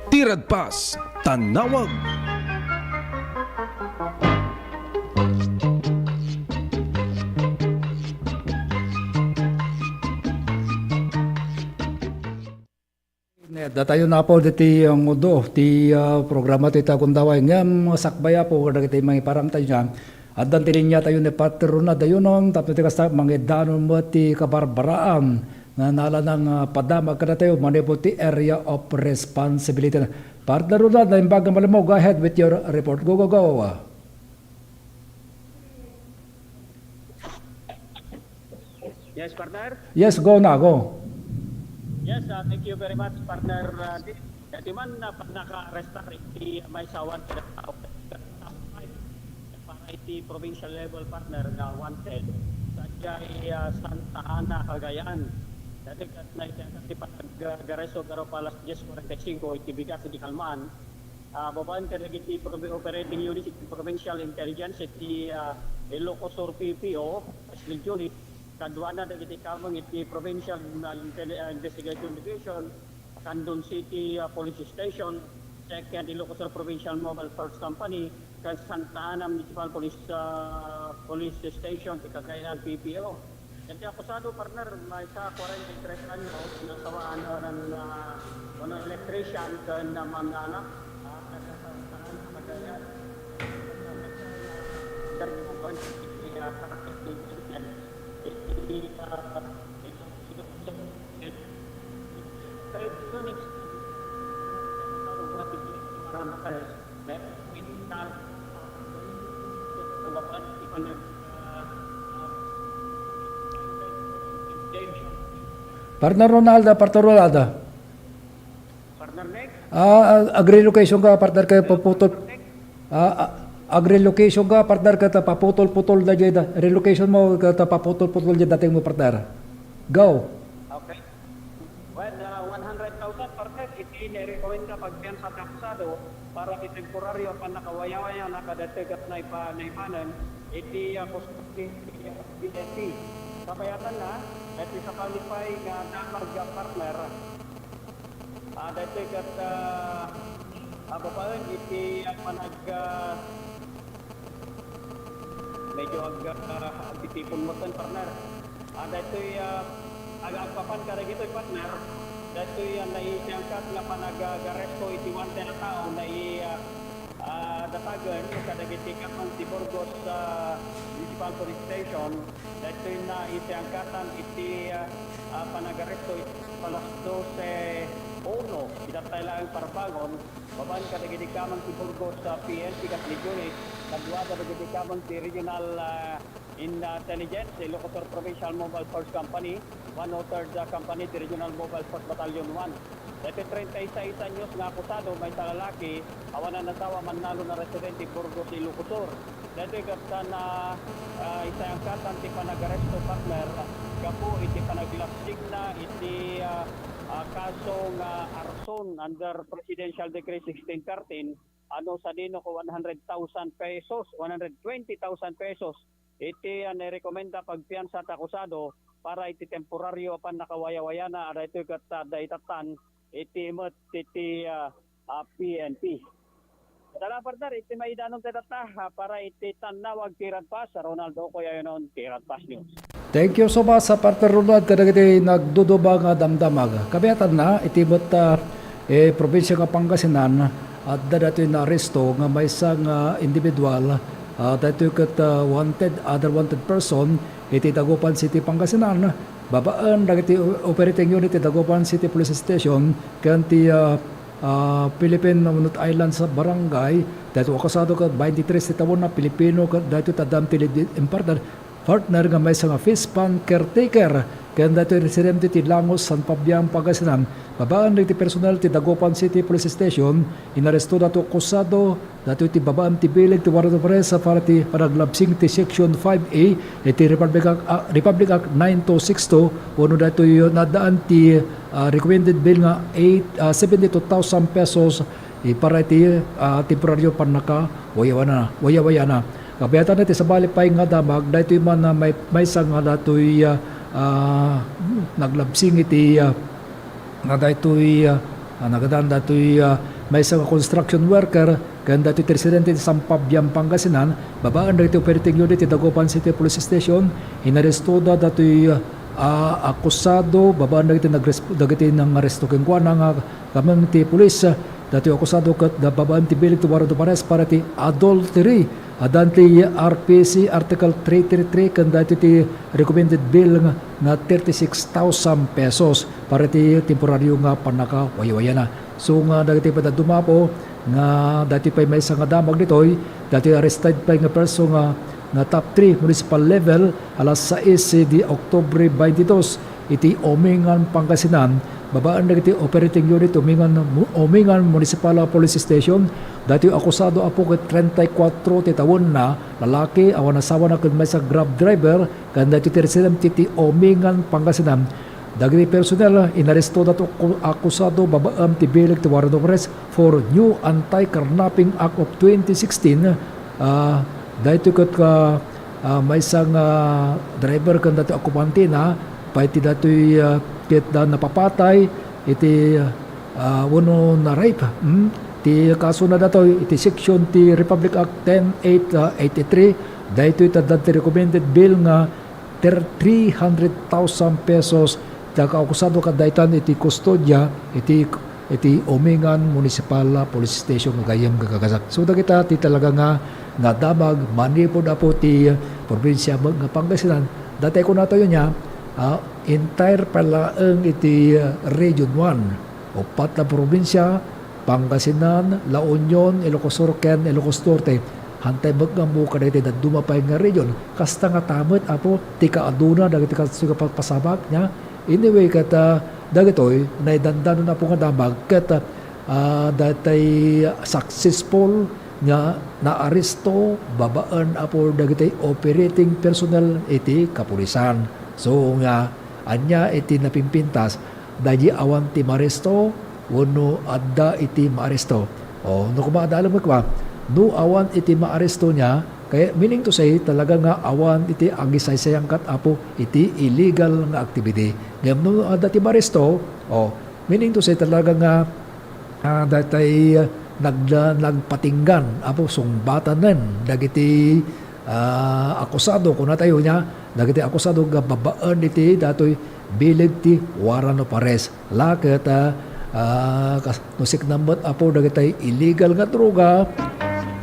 Ti radpas, tannawag. Datayo na po diti, ah, ngudo ti, ah, programa ti Tagundaway. Ngem sakbay, Apo, kadagiti mangiparang tayo niya. Addan ti linia tayo ni Pater Ronald Dayunon, tapno ti kasta, mangidanon met ti kabarbaraan nga nalanang, ah, padamag kadatayo manipud ti area of responsibility. Partner Ronald, naimbag nga malem mo, go ahead with your report. Go, go, go. Yes, partner? Yes, go na, go. Yes, ah, thank you very much, partner, ah, Dick. Dati man, ah, pannaka-arrestar iti maysa a wanted a tao para iti provincial level, partner, nga wanted sadiay, ah, Santa Ana, Cagayan. Dati ket naitangka ti panag-, ah, gareso garup alas diez cuarenta y cinco iti bigat iti kalman. Ah, babaen kadagiti provi-, operating units iti Provincial Intelligence iti, ah, Ilocos Sur P P O, Region, kaduana dagiti kameng iti Provincial Intel-, ah, Investigation Division, Candon City, ah, Police Station, Second Ilocos Sur Provincial Mobile Force Company, ken Santa Ana Municipal Police, ah, Police Station ti Cagayan P P O. Iti akusado, partner, maysa, kwarenta y tres anyos, nasawaan a, ah, electrician ken manganap, ah, Partner Ronald, Partner Ronald. Partner Nick? Ah, ah, ag-relocation ka, partner, kay paputol. Ah, ah, ag-relocation ka, partner, kay ta paputol-putol na dyan. Relocation mo, kay ta paputol-putol dyan dating mo, partner. Go. Okay. Well, ah, one hundred thousand, partner, iti nairekomenda pagpiansa ti akusado para iti temporario a pannakawayawayana kadagiti naipa-, naipanen iti, ah, custody ti P N P. Kabayatanna, iti sakali pay nga damag, ah, partner, ah, daytoy ket, ah, ah, babaen iti, ah, panag-, ah, Medyo ag-, ah, agtitipon metten, partner. Ah, daytoy, ah, ag-, agpapan kadagitoy, partner. Daytoy, ah, naisiangkat nga panag-, ah, agaresto iti wanted a tao, nai-, ah, ah, datagen kadagiti kameng ti Burgos, ah, Municipal Police Station. Daytoy naisiangkatan iti, ah, ah, panagaresto iti alas dose uno. Itattay laeng parbangon. Babaen kadagiti kameng ti Burgos, ah, P N P ket Legiones, kadua kadagiti kameng ti Regional, ah, in, ah, Intelligence, Ilocos Sur Provincial Mobile Force Company, one oh third, ah, Company ti Regional Mobile Force Battalion one. Daytoy treinta y seis anyos nga akusado, maysa lalaki, awan a natawa, mannalon a residente Burgos, Ilocos Sur. Daytoy ket na, ah, isiangkatan ti panagaresto, partner, gapu iti panaglassigna iti, ah, ah, kaso nga arson under Presidential Decree sixteen thirteen, ano, sadino ko one hundred thousand pesos, one hundred twenty thousand pesos. Iti, ah, nairekomenda pagpiansa ti akusado para iti temporario a pannakawayawayana, a daytoy ket, ah, adda itattan iti met iti, ah, ah, P N P. Tara, partner, iti maidanon tayo tatta, ah, para iti tannawag ti Radpas, Ronald Okoy Ayonon, ti Radpas News. Thank you so much, ah, Partner Ronald, kadagiti nagduduba nga damdamag. Kabiatanna, iti met, ah, eh, probinsya nga Pangasinan, adda datoy naaresto nga maysa nga individual, ah, datoy ket, ah, wanted, other wanted person, iti Dagupan City, Pangasinan. Babaen dagiti o-, operating unit ti Dagupan City Police Station ken ti, ah, ah, Philippine Huguet Islands Barangay, daytoy akusado ket twenty-three ti tawenna, Pilipino, ket daytoy ti addaan ti leave imparted partner nga maysa nga fish pond caretaker, ken daytoy residente ti Langos, San Fabian, Pangasinan. Babaen dagiti personnel ti Dagupan City Police Station, inaresto daytoy akusado, daytoy ti babaen ti bileg ti warrant of arrest para ti panaglabsing ti Section five A iti Republic Act, ah, Republic Act nine two six two, wenno daytoy naddaan ti, ah, recommended bail nga eight, ah, seventy-two thousand pesos, eh, para iti, ah, temporaryo pannaka wayawayana, wayawayana. Kabiatan iti sabali pay nga damag, daytoy man, ah, may, maysa nga daytoy, ah, ah, naglabsing iti, ah, nga daytoy, ah, ah, nagadan daytoy, ah, maysa nga construction worker ken daytoy ti residente ti San Fabian, Pangasinan, babaen dagiti operating unit ti Dagupan City Police Station, inarestoda daytoy, ah, akusado, babaen dagiti nagresp-, dagiti nangaresto kenkuana nga kameng ti pulis, daytoy akusado ket babaen ti bileg ti warrant of arrest para ti adultery. Addaan ti R P C Article three three three ken daytoy ti recommended bill nga, nga thirty-six thousand pesos para ti temporaryo nga pannakawaywayana. So nga dagiti padadduma, Apo, nga daytoy pay maysa nga damag ditoy, daytoy arrested pay nga person nga, nga top three municipal level, alas sais de Oktubre twenty-two, iti Omingan, Pangasinan, babaen dagiti operating unit Omingan, Omingan Municipal Police Station, daytoy akusado, Apo, ket treinta y cuatro ti tawenna, lalaki, awan asawana ken maysa Grab driver, ken daytoy ti residente ti Omingan, Pangasinan. Dagiti personnel, inaresto daytoy aku-, akusado babaen ti bileg ti warrant of arrest for new Anti-Carnapping Act of twenty sixteen, ah, daytoy ket ka, ah, maysa nga driver ken daytoy okupantena, pay ti daytoy, ah, ket da napapatay iti, ah, wenno na-rape, hmm? Ti kasona daytoy iti section ti Republic Act ten eight, ah, eighty-three, daytoy ti adda ti recommended bill nga ter-, three hundred thousand pesos ti kaakusado ket daytan iti kustodia iti, iti Omingan Municipal Police Station nga gayyem nga kakabsat. So, dagita ti talaga nga, nga damag manipud, Apo, ti probinsia nga Pangasinan. Daytoy kunatayo nga, ah, entire pay laeng iti Region one. Uppat a probinsia, Pangasinan, La Union, Ilocos Sur, ken Ilocos Norte. Hantay met nga ammo kadagiti dadduma pay nga region. Kasta ngata met, Apo, ti kaaduna dagiti kas-, nga pa-, pasabak, nia. Anyway, ket, ah, dagitoy, naidandanon, Apo, nga damag, ket, ah, daytoy successful nga naaresto babaen, Apo, dagiti operating personnel iti kapulisan. So, nga, ania iti napimpintas, daydi awan ti maaresto wenno adda iti maaresto. O, no koma, adda alam koma, no awan iti maaresto nia, kaya meaning to say, talaga nga awan iti agisaysayangkat, Apo, iti illegal nga activity. Ngem no adda ti maaresto, o, meaning to say, talaga nga, ah, daytoy, ah, nagda-, nagpatinggan, Apo, sungbatanen dagiti ah, akusado, kunatayo nia, dagiti akusado nga babaen iti daytoy bileg ti warrant of arrest. La ket, ah, ah, kas-, no siknam met, Apo, dagiti illegal nga droga,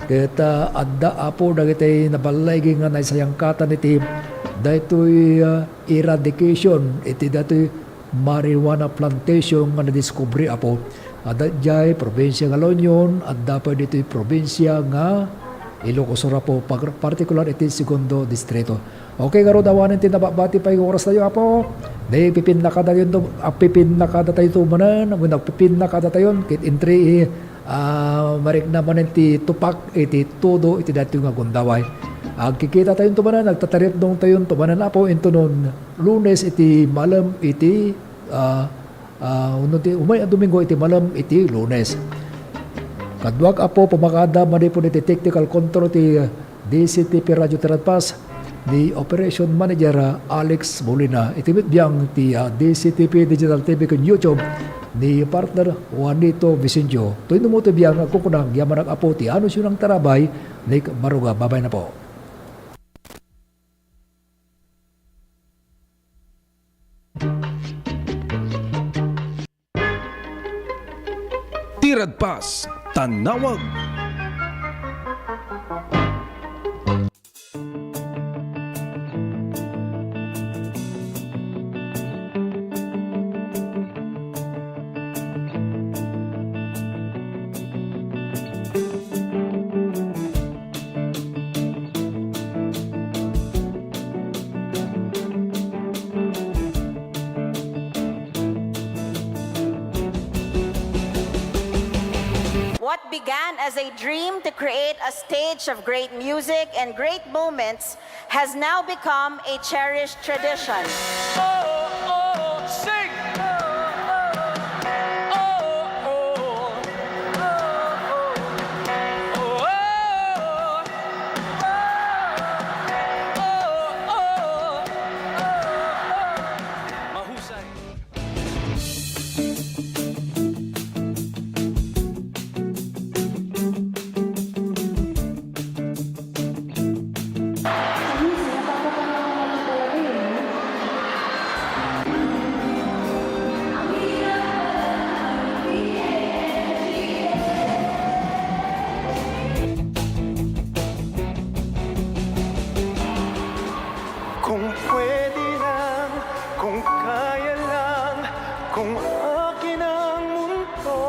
ket, ah, adda, Apo, dagiti naballigi nga naisayangkatan iti daytoy, ah, eradication iti daytoy marijuana plantation nga nadiskubre, Apo. Adda idiay probinsia nga La Union, adda pay ditoy probinsia nga Ilocos Sur, Apo, pag-, partikular iti Segundo Distrito. Okay, ngarud, awanen ti nababati pay nga oras tayo, Apo. Di pipinnakadatayon to, ah, pipinnakadatayo to manen, wenno pipinnakadatayon, ket entry, ah, marikna manen ti tupak iti todo iti daytoy nga gundaway. Agkikitatayon to manen, agtataripnongtayon to manen, Apo, intonon Lunes iti malem iti, ah, ah, wenno ti umay a Domingo iti malem iti Lunes. Kaduak, Apo, pumakaada manipud iti technical control ti, uh, D C T P Radio Tiradpas, ni Operation Manager, uh, Alex Molina. Iti met biang ti, uh, D C T P Digital T V ken YouTube ni partner Juanito Vicencio. Toy no mo ti biang, agkukunam, yamanak, Apo, ti anunsio nang tarabay, Nick Baruga. Babay na po. Tiradpas, Tanawag. What began as a dream to create a stage of great music and great moments has now become a cherished tradition. Oh, oh, sing! Oh, oh, oh, oh, oh, oh. Mahusay. Kung pwede lang, kung kaya lang, kung akin ang mundo.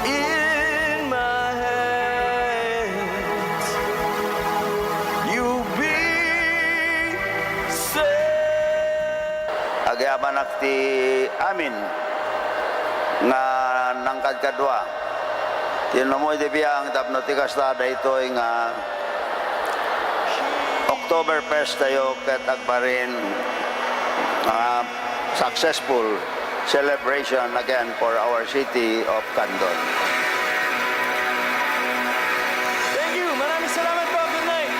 In my hands, you be safe. Agyamanak ti amin nga nangkadkadua. Ti nammo iti biang tapno ti kasta daytoy nga Oktoberfest tayo ket agbalin, ah, successful celebration again for our city of Candon. Thank you. Maraming salamat po. Good night.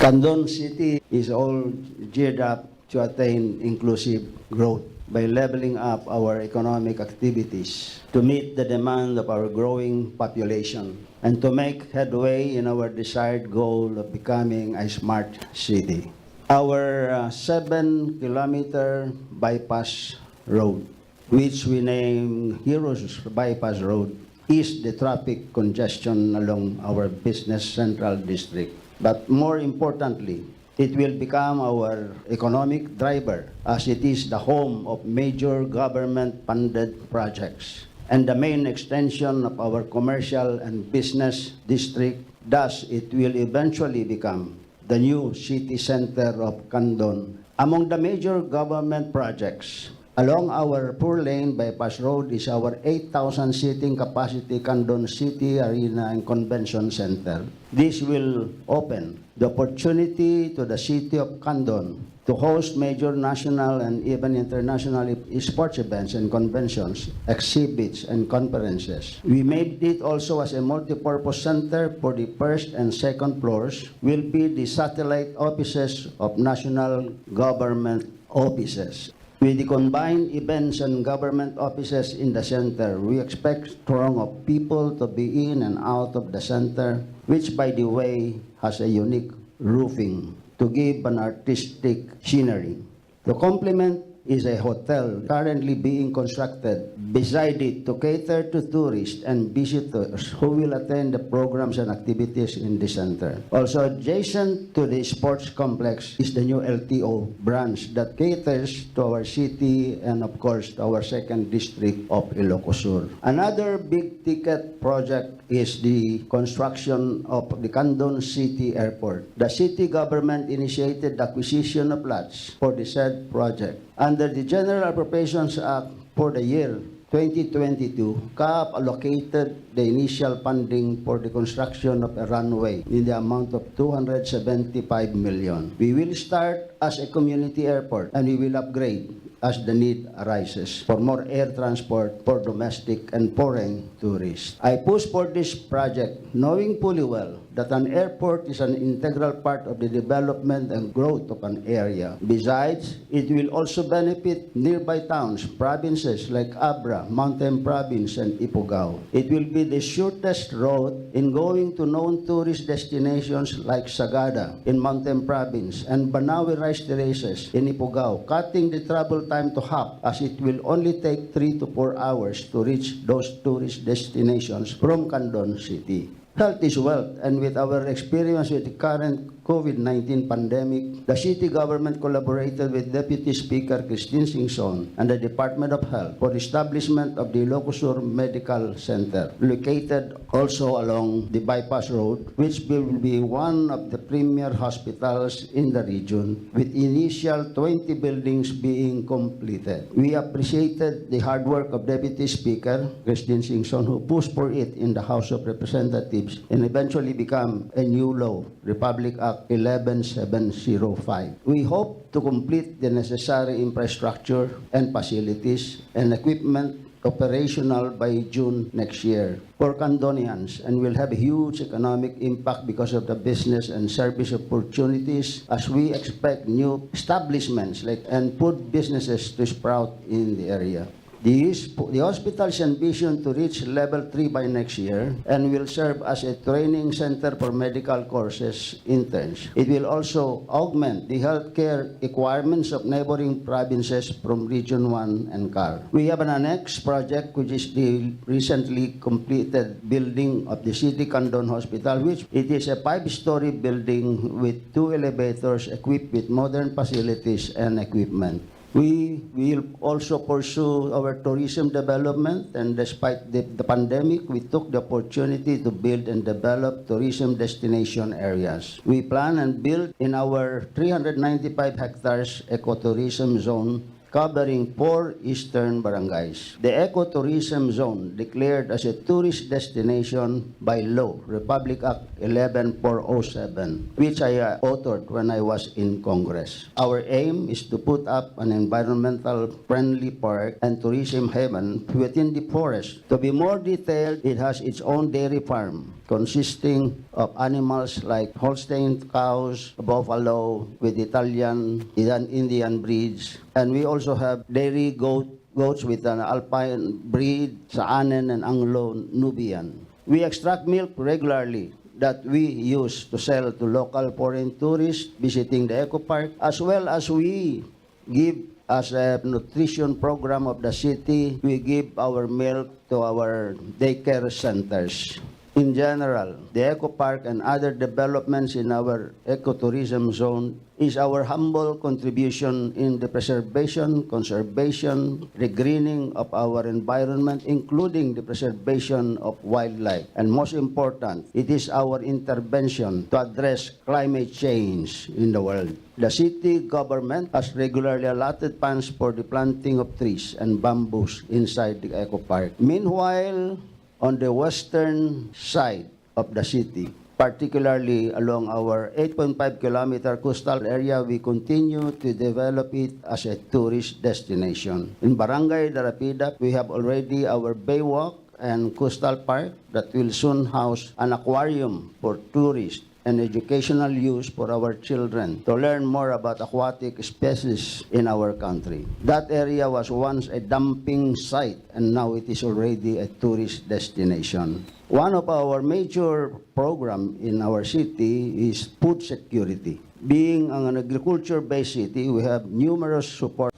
Candon City is all geared up to attain inclusive growth by leveling up our economic activities to meet the demand of our growing population and to make headway in our desired goal of becoming a smart city. Our, uh, seven-kilometer bypass road, which we name Heroes Bypass Road, is the traffic congestion along our business central district. But more importantly, it will become our economic driver as it is the home of major government-funded projects. and the main extension of our commercial and business district. Thus, it will eventually become the new city center of Candon. Among the major government projects along our four-lane bypass road is our eight thousand seating capacity Candon City Arena and Convention Center. This will open the opportunity to the city of Candon to host major national and even international sports events and conventions, exhibits, and conferences. We made it also as a multipurpose center for the first and second floors will be the satellite offices of national government offices. With the combined events and government offices in the center, we expect throng of people to be in and out of the center, which, by the way, has a unique roofing to give an artistic scenery. To complement is a hotel currently being constructed beside it to cater to tourists and visitors who will attend the programs and activities in the center. Also adjacent to the sports complex is the new L T O branch that caters to our city and, of course, to our second district of Ilocos Sur. Another big ticket project is the construction of the Candon City Airport. The city government initiated the acquisition of lots for the said project. Under the General Appropriations Act for the year twenty twenty-two, CAAP allocated the initial funding for the construction of a runway in the amount of two hundred seventy-five million. We will start as a community airport and we will upgrade as the need arises for more air transport for domestic and foreign tourists. I push for this project knowing fully well that an airport is an integral part of the development and growth of an area. Besides, it will also benefit nearby towns, provinces like Abra, Mountain Province, and Ifugao. It will be the shortest road in going to known tourist destinations like Sagada in Mountain Province and Banawe Rice Terraces in Ifugao, cutting the travel time to half as it will only take three to four hours to reach those tourist destinations from Candon City. Health is wealth, and with our experience with the current COVID nineteen pandemic, the city government collaborated with Deputy Speaker Christine Singson and the Department of Health for the establishment of the Ilocos Sur Medical Center, located also along the bypass road, which will be one of the premier hospitals in the region, with initial twenty buildings being completed. We appreciated the hard work of Deputy Speaker Christine Singson, who pushed for it in the House of Representatives and eventually become a new law, Republic Act eleven seven zero five. We hope to complete the necessary infrastructure and facilities and equipment operational by June next year for Candonians and will have a huge economic impact because of the business and service opportunities as we expect new establishments like and food businesses to sprout in the area. The, his- the hospital's ambition to reach level three by next year and will serve as a training center for medical courses interns. It will also augment the healthcare requirements of neighboring provinces from Region one and CAR. We have an annex project, which is the recently completed building of the City Candon Hospital, which it is a five-story building with two elevators equipped with modern facilities and equipment. We will also pursue our tourism development, and despite the, the pandemic, we took the opportunity to build and develop tourism destination areas. We plan and build in our three hundred ninety-five hectares ecotourism zone covering four eastern barangays. The ecotourism zone declared as a tourist destination by law, Republic Act eleven four oh seven, which I uh, authored when I was in Congress. Our aim is to put up an environmental friendly park and tourism haven within the forest. To be more detailed, it has its own dairy farm consisting of animals like Holstein cows, buffalo with Italian and Indian breeds, and we also have dairy goat goats with an alpine breed, Saanen and Anglo-Nubian. We extract milk regularly that we use to sell to local foreign tourists visiting the eco park, as well as we give as a nutrition program of the city, we give our milk to our daycare centers. In general, the Eco Park and other developments in our ecotourism zone is our humble contribution in the preservation, conservation, regreening of our environment, including the preservation of wildlife. And most important, it is our intervention to address climate change in the world. The city government has regularly allotted funds for the planting of trees and bamboos inside the Eco Park. Meanwhile, on the western side of the city, particularly along our eight point five kilometer coastal area, we continue to develop it as a tourist destination. In Barangay Darapidak, we have already our Baywalk and Coastal Park that will soon house an aquarium for tourists and educational use for our children to learn more about aquatic species in our country. That area was once a dumping site and now it is already a tourist destination. One of our major program in our city is food security. Being an agriculture-based city, we have numerous support.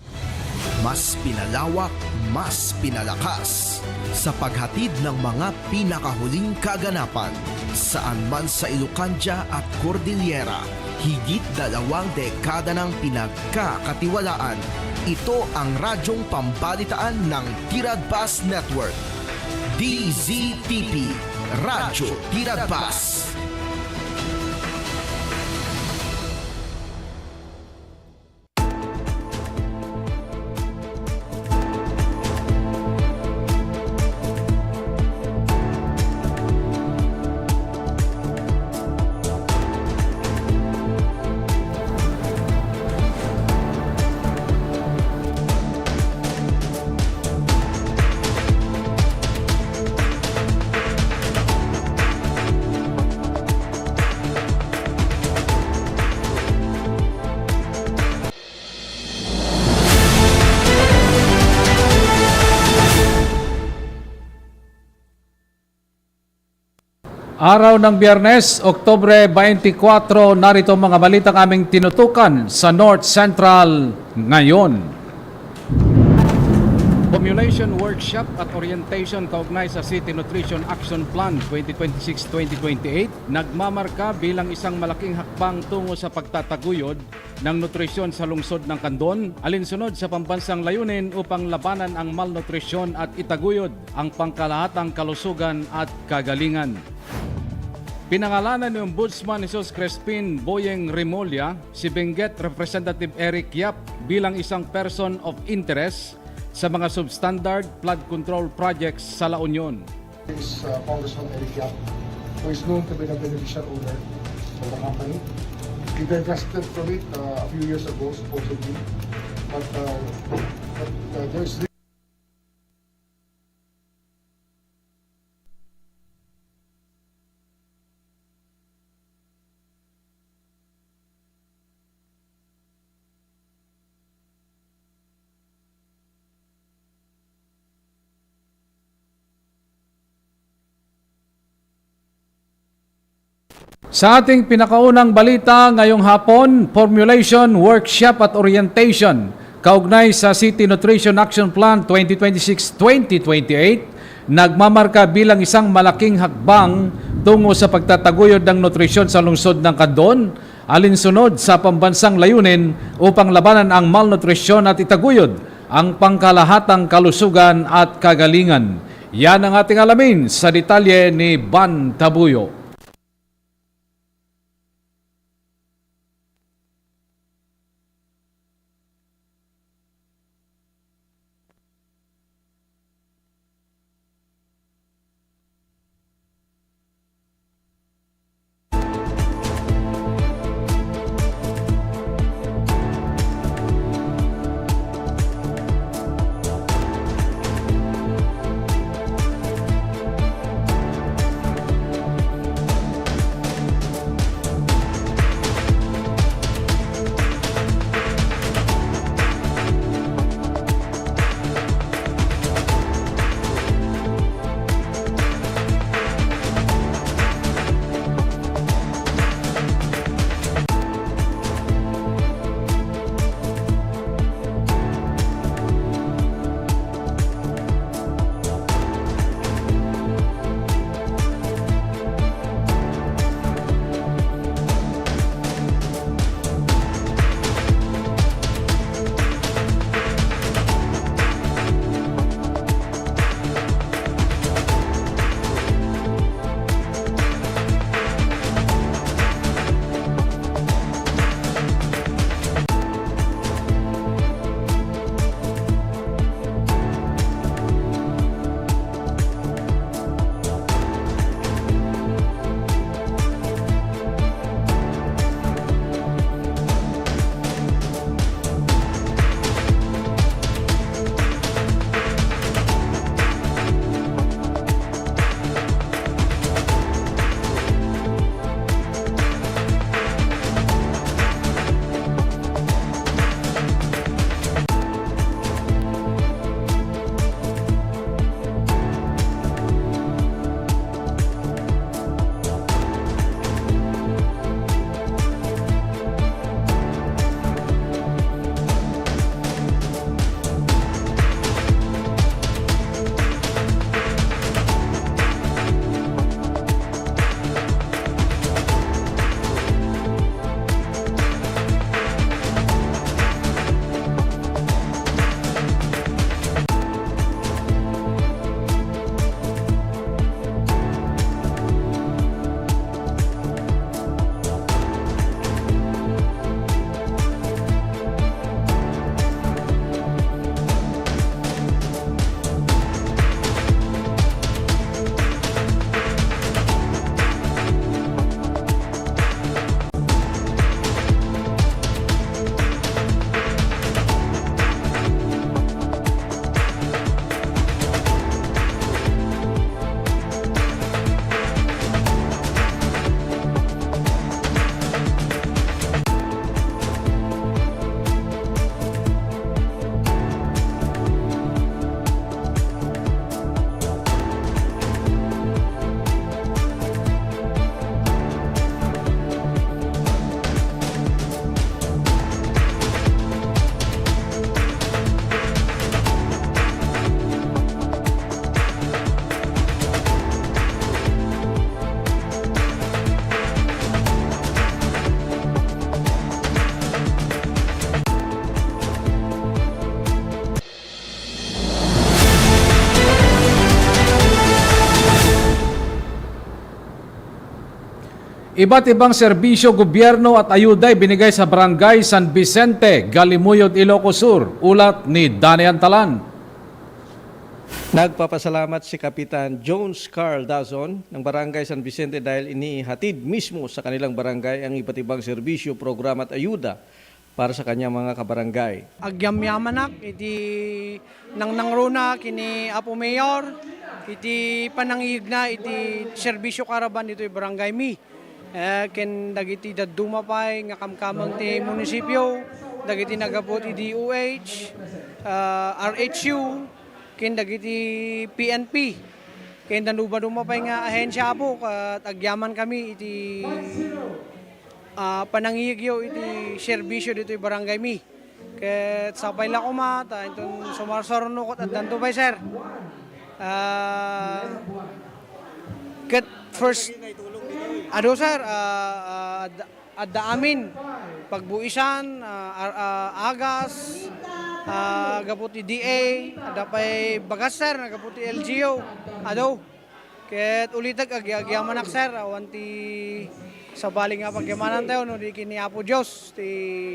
Mas pinalawak, mas pinalakas sa paghatid ng mga pinakahuling kaganapan. Saan man sa Ilocandia at Cordillera, higit dalawang dekada nang pinagkakatiwalaan. Ito ang radyong pambalitaan ng Tiradpas Network. D Z T P, Radyo Tiradpas. Araw ng Biyernes, Oktubre twenty-four, narito ang mga balitang aming tinutukan sa North Central ngayon. Formulation Workshop at Orientation kaugnay sa City Nutrition Action Plan twenty twenty-six twenty twenty-eight nagmamarka bilang isang malaking hakbang tungo sa pagtataguyod ng nutrisyon sa lungsod ng Candon, alinsunod sa pambansang layunin upang labanan ang malnutrisyon at itaguyod ang pangkalahatang kalusugan at kagalingan. Pinangalanan ni Ombudsman Jesus Crispin Boyeng Remulla si Benguet Representative Eric Yap bilang isang person of interest sa mga substandard flood control projects sa La Union. Is, uh, Congressman Eric Yap, who is known to be the beneficial owner of the company. He divested from it, uh, a few years ago, supposedly. But, uh, but, uh, there's Sa ating pinakaunang balita ngayong hapon, formulation, workshop at orientation kaugnay sa City Nutrition Action Plan twenty twenty-six twenty twenty-eight, nagmamarka bilang isang malaking hakbang tungo sa pagtataguyod ng nutrisyon sa lungsod ng Candon, alinsunod sa pambansang layunin upang labanan ang malnutrisyon at itaguyod ang pangkalahatang kalusugan at kagalingan. Yan ang ating alamin sa detalye ni Van Tabuyo. Iba't ibang serbisyo, gobyerno at ayuda ibinigay sa Barangay San Vicente, Galimuyod, Ilocos Sur. Ulat ni Dani Antalan. Nagpapasalamat si Kapitan Jones Carl Dazon ng Barangay San Vicente dahil inihatid mismo sa kanilang barangay ang iba't ibang serbisyo, programa at ayuda para sa kanyang mga kabarangay. Agyamyamanak iti nangnangruna ken ni Apo Mayor iti panangiyegna iti serbisyo karaban ditoy barangay mi. Eh, ken dagiti dadduma pay nga kamkameng ti munisipyo, dagiti naggapu ti D O H, ah, R H U, ken dagiti P N P, ken dadduma-duma pay nga ahensya, Apo, ket agyaman kami iti, ah, panangiyegyo iti serbisyo ditoy barangay mi. Ket sapay la koma, ta inton sumarsaruno ket addanto pay, sir. Ah, ket first, adu, sir, ah, ah, adda, adda amin, pagbuisan, ah, ar-, ah, agas, ah, gapu ti D A, adda pay bagas, sir, gapu ti L G U. Adu. Ket ulitek, agi-agyamanak, sir, awan ti sabali nga pagyamanantayo no di ken ni Apo Dios ti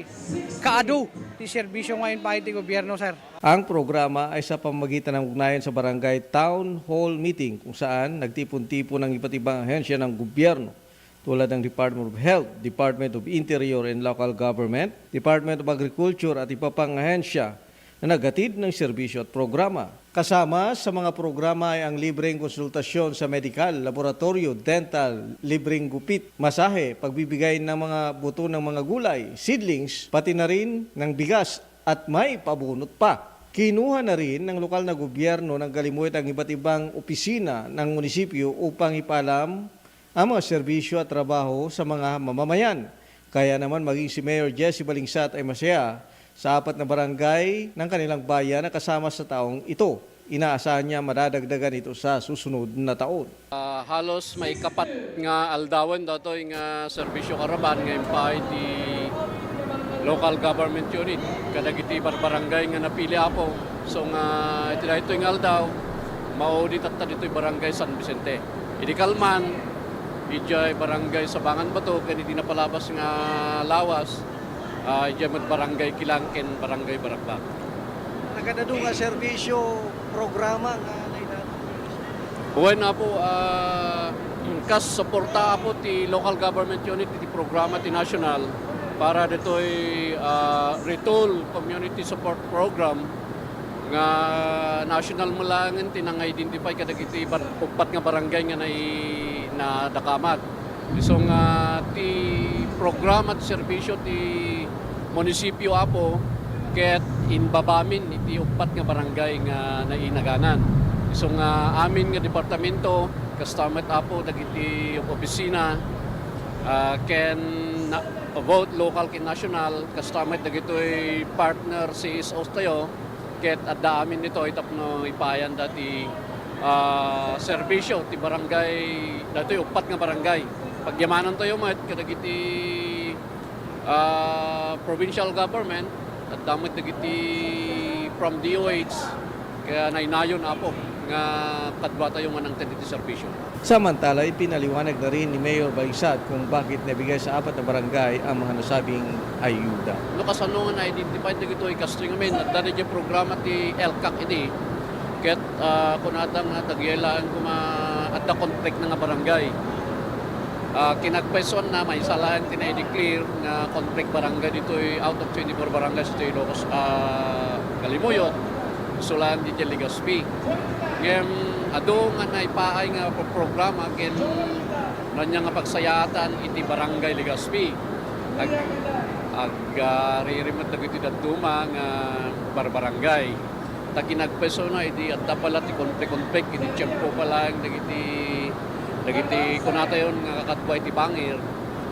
kaadu ti serbisyo nga impaay ti gobyerno, sir. Ang programa ay sa pamamagitan ng ugnayan sa Barangay Town Hall Meeting, kung saan nagtipon-tipon ang iba't ibang ahensya ng gobyerno tulad ng Department of Health, Department of Interior and Local Government, Department of Agriculture at iba pang ahensya na naghatid ng serbisyo at programa. Kasama sa mga programa ay ang libreng konsultasyon sa medikal, laboratorio, dental, libreng gupit, masahe, pagbibigay ng mga buto ng mga gulay, seedlings, pati na rin ng bigas at may pabunot pa. Kinuha na rin ng lokal na gobyerno ng Galimuyod ang iba't ibang opisina ng munisipyo upang ipaalam ang mga serbisyo at trabaho sa mga mamamayan. Kaya naman maging si Mayor Jesse Balingsat ay masaya sa apat na barangay ng kanilang bayan na kasama sa taong ito. Inaasahan niya madadagdagan ito sa susunod na taon. Ah, halos maikapat nga aldawen datoy nga serbisyo karaban nga impaay ti local government unit kadagiti barbarangay nga napili, Apo. So nga iti daytoy nga aldaw, maudi tatta ditoy Barangay San Vicente. Idi kalman, idiay Barangay Sabangan Bato ken iti napalabas nga lawas, ah, idiay met Barangay Kilang ken Barangay Baragbag. Nagadu nga serbisyo, programa nga naidad? Wen, Apo, ah, kas suporta, Apo, ti local government unit iti programa ti national para ditoy, ah, Retool Community Support Program nga national met laengen ti nanga-identify kadagiti bar-, uppat nga barangay nga nai-, nadakamat. Isu nga ti programa ti serbisyo ti munisipyo, Apo, ket imbabamin iti uppat nga barangay nga nainaganan. Isu nga amin nga departamento, kasta met, Apo, dagiti opisina, ah, ken na-, both local ken national, kasta met dagitoy partner C S Os tayo, ket adda amin ditoy tapno ipaayan dati, ah, serbisyo ti barangay, datoy uppat nga barangay. Pagyamanantayo met kadagiti, ah, provincial government, adda met dagiti from D O H, kaya nainayon, Apo, nga kaduatayo nga nangted iti serbisyo. Samantala, ipinaliwanag na rin ni Mayor Balingsat kung bakit nabigay sa apat na barangay ang mga nasabing ayuda. No kasano nga na-identify dagitoy kastoy ngamin, adda na diay programa ti ELCAC idi. Ket, ah, kunada nga dagiti laeng koma adda conflict na nga barangay. Ah, kinagpaysuanna, maysa laeng ti na-declare nga conflict barangay ditoy out of twenty-four barangays ditoy Ilocos, ah, Galimuyod. Isu laeng ditoy Legazpi. Ngem adu nga naipaay nga pro-, programa ken ania nga pagsayaatan iti Barangay Legazpi. Ag-, ag-, ah, ririmet dagiti dadduma nga barbarangay. Ta kinagpaysuanna idi adda pala ti konpek-konpek iti tiempo pay laeng dagiti, dagiti kunatayon nga kakadua iti bangir,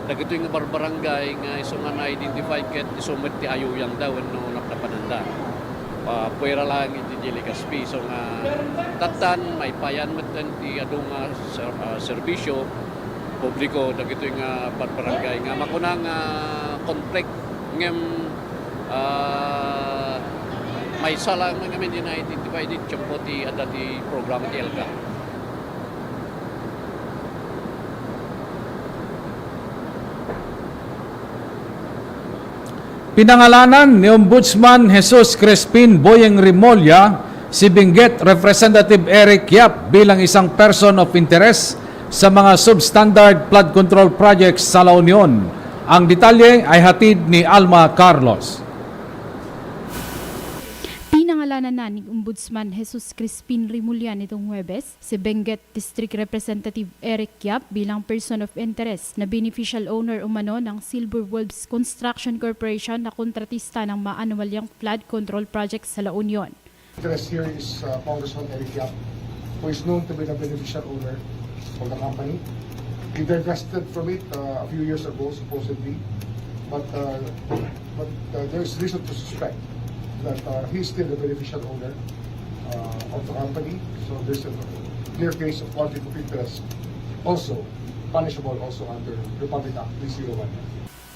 dagitoy nga barbarangay nga isu nga na-identify ket isu met ti ayuyangda wenno napnapananda. Ah, puera laeng iti Legazpi. So nga tattan, maipayan metten ti adu nga ser-, ah, serbisyo publiko dagitoy nga barbarangay nga makuna nga conflict ngem, ah, maysa laeng ngamin ti na-identify iti tiempo ti adda ti programa ti ELCAC. Pinangalanan ni Ombudsman Jesus Crispin Boyeng Remulla si Benguet Representative Eric Yap bilang isang person of interest sa mga substandard flood control projects sa La Union. Ang detalye ay hatid ni Alma Carlos. Pinangalanan na ni Ombudsman Jesus Crispin Remulla nitong Huwebes si Benguet District Representative Eric Yap bilang person of interest na beneficial owner umano ng Silver Wolves Construction Corporation na kontratista ng maanumalyang flood control project sa La Union. Interest here is, uh, Congressman Eric Yap, who is known to be the beneficial owner of the company. He divested from it, uh, a few years ago, supposedly, but, uh, but, uh, there is reason to suspect that, uh, he is still the beneficial owner, uh, of the company. So there's a clear case of conflict of interest, also punishable also under Republic Act three zero one.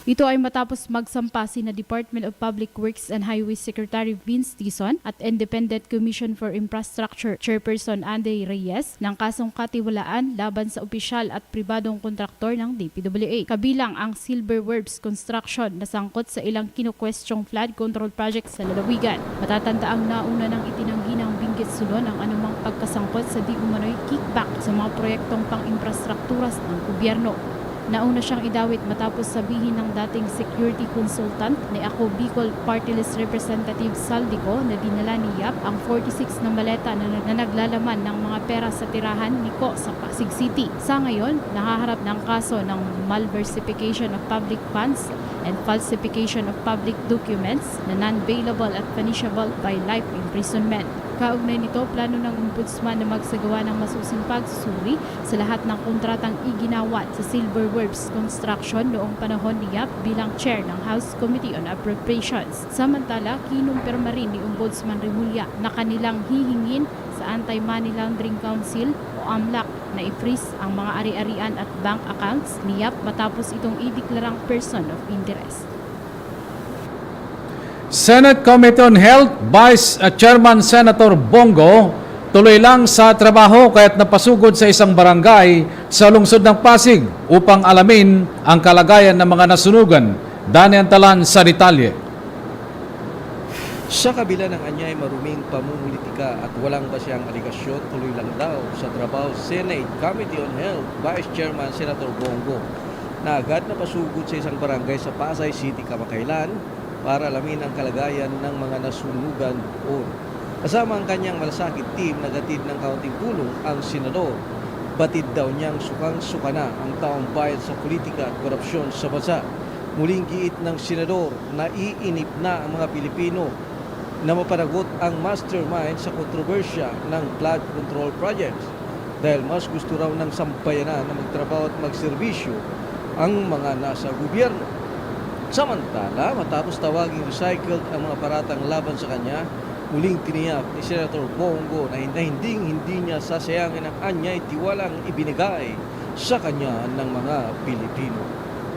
Ito ay matapos magsampa sina Department of Public Works and Highways Secretary Vince Dizon at Independent Commission for Infrastructure Chairperson Andy Reyes ng kasong katiwalaan laban sa opisyal at pribadong kontraktor ng D P W A, kabilang ang Silver Wolves Construction na sangkot sa ilang kinukwestiyong flood control project sa lalawigan. Matatanda ang nauna nang itinanggi ng Benguet Solon ang anumang pagkasangkot sa di umano'y kickback sa mga proyektong pang-imprastrukturas ng gobyerno. Nauna siyang idawit matapos sabihin ng dating security consultant ni Ako Bicol Party List Representative Saldico na dinala ni Yap ang forty-six na maleta na, na naglalaman ng mga pera sa tirahan ni Ko sa Pasig City. Sa ngayon, nahaharap ng kaso ng malversification of public funds and falsification of public documents na non-bailable at punishable by life imprisonment. Kaugnay nito, plano ng Ombudsman na magsagawa ng masusing pagsusuri sa lahat ng kontratang iginawat sa Silver Wolves Construction noong panahon ni Yap bilang chair ng House Committee on Appropriations. Samantala, kinumpirma rin ni Ombudsman Remulla na kanilang hihingin sa Anti-Money Laundering Council o AMLAC na i-freeze ang mga ari-arian at bank accounts ni Yap matapos itong ideklarang person of interest. Senate Committee on Health Vice, uh, Chairman Senator Bong Go tuloy lang sa trabaho kaya't napasugod sa isang barangay sa lungsod ng Pasig upang alamin ang kalagayan ng mga nasunugan. Dani Antalan sa detalye. Sa kabila ng anyay maruming pamumulitika at walang basehang alegasyon, tuloy lang daw sa trabaho Senate Committee on Health Vice Chairman Senator Bong Go, na agad napasugod sa isang barangay sa Pasay City kamakailan para alamin ang kalagayan ng mga nasunugan doon. Kasama ang kanyang malasakit team, naghatid ng kaunting tulong ang senador. Batid daw niyang sukang-suka na ang taong bayad sa politika at korupsyon sa bansa. Muling giit ng senador, naiinip na ang mga Pilipino na mapanagot ang mastermind sa kontrobersya ng flood control projects dahil mas gusto raw ng sambayanan na magtrabaho at magserbisyo ang mga nasa gobyerno. Samantala, matapos tawaging recycled ang mga paratang laban sa kanya, muling tiniyak ni Senator Bong Go na hin-, na hinding-hindi niya sasayangin ang anyay tiwalang ibinigay sa kanya ng mga Pilipino.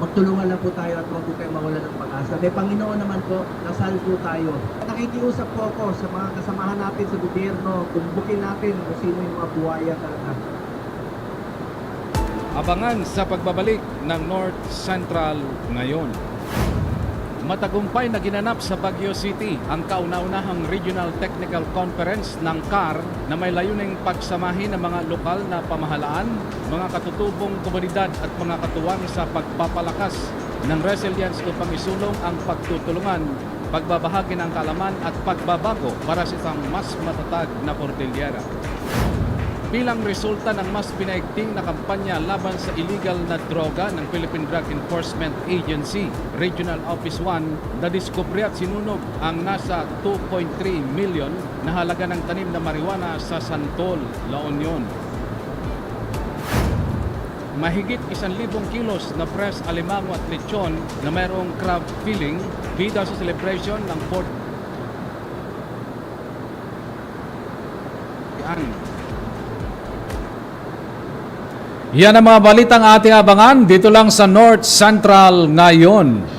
Magtulungan lang po tayo at huwag po kayong mawala ng pag-asa. May Panginoon naman po, dasal po tayo. Nakikiusap po ako sa mga kasamahan natin sa gobyerno, tumbukin natin kung sino yung mga buhaya talaga. Abangan sa pagbabalik ng North Central Ngayon. Matagumpay na ginanap sa Baguio City ang kauna-unahang Regional Technical Conference ng CAR na may layuning pagsamahin ang mga lokal na pamahalaan, mga katutubong komunidad at mga katuwang sa pagpapalakas ng resilience upang isulong ang pagtutulungan, pagbabahagi ng kaalaman at pagbabago para sa isang mas matatag na Cordillera. Bilang resulta ng mas pinaigting na kampanya laban sa illegal na droga ng Philippine Drug Enforcement Agency Regional Office one, nadiskubre at sinunog ang nasa two point three million na halaga ng tanim na marijuana sa Santol, La Union. Mahigit isang libong kilos na fresh alimango at lechon na mayroong crab filling, bida sa celebration ng fourth. Yan. Yan ang mga balitang ating abangan dito lang sa North Central Ngayon.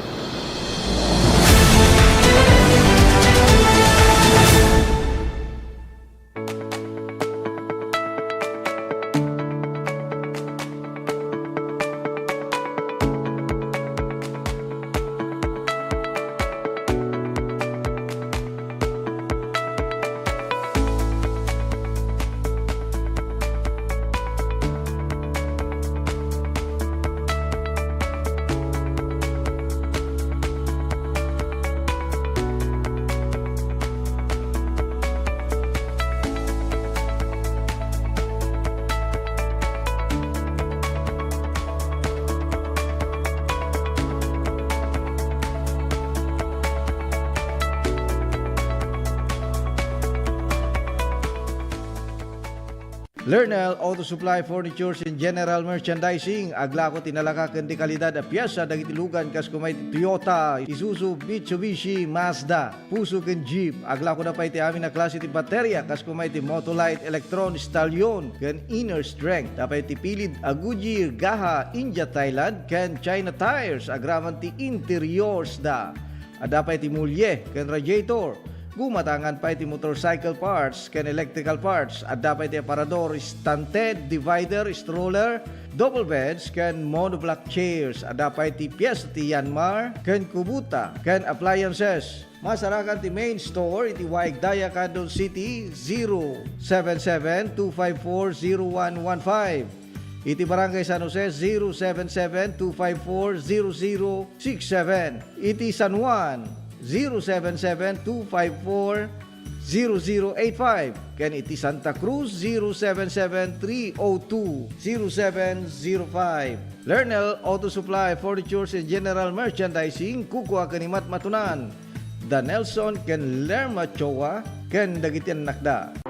Lernel Auto Supply Furnitures and General Merchandising, aglako ti nalaka ken di kalidad a piesa dagiti lugan kas kuma iti Toyota, Isuzu, Mitsubishi, Mazda. Puso ken Jeep. Aglako da pay ti amin a klase ti bateria, kas kuma iti Motolite, Electron, Stallion, ken Inner Strength. Adda pay ti pilid a Goodyear, Gaha, India, Thailand, ken China tires. Agraman ti interiors da. Adda pay ti mulye ken radiator. Gumatangan pay ti motorcycle parts ken electrical parts. Adda pay ti aparador, stand head, divider, stroller, double beds, ken monoblock chairs. Adda pay ti piyes ti Yanmar ken Kubota ken appliances. Masarakan ti main store iti Waig Daya, Candon City, zero seven seven two five four zero one one five. Iti Barangay San Jose, zero seven seven two five four zero zero six seven. Iti San Juan, zero seven seven two five four zero zero eight five. Ken iti Santa Cruz, zero seven seven three oh two zero seven zero five. Lernel Auto Supply, Furnitures and General Merchandising, kukua ken ni Matmatunan. Da Nelson ken Lerma Choa ken dagiti annakda.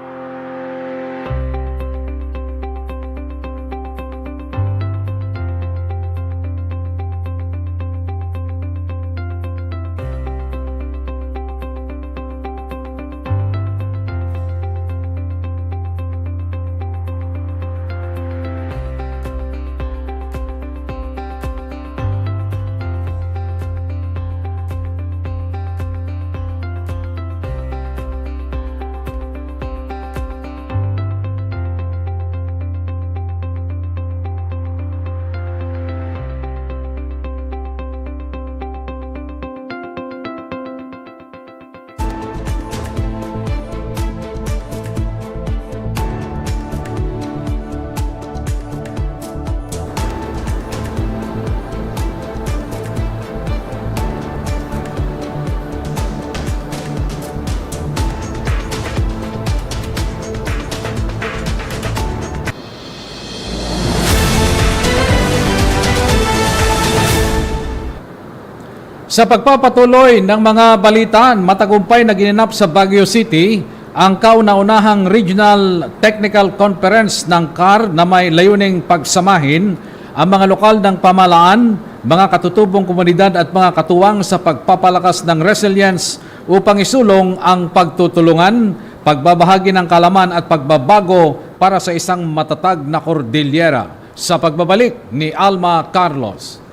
Sa pagpapatuloy ng mga balitaan, matagumpay na ginanap sa Baguio City ang kauna-unahang Regional Technical Conference ng car na may layuning pagsamahin ang mga lokal ng pamahalaan, mga katutubong komunidad at mga katuwang sa pagpapalakas ng resilience upang isulong ang pagtutulungan, pagbabahagi ng kaalaman at pagbabago para sa isang matatag na Cordillera. Sa pagbabalik ni Alma Carlos.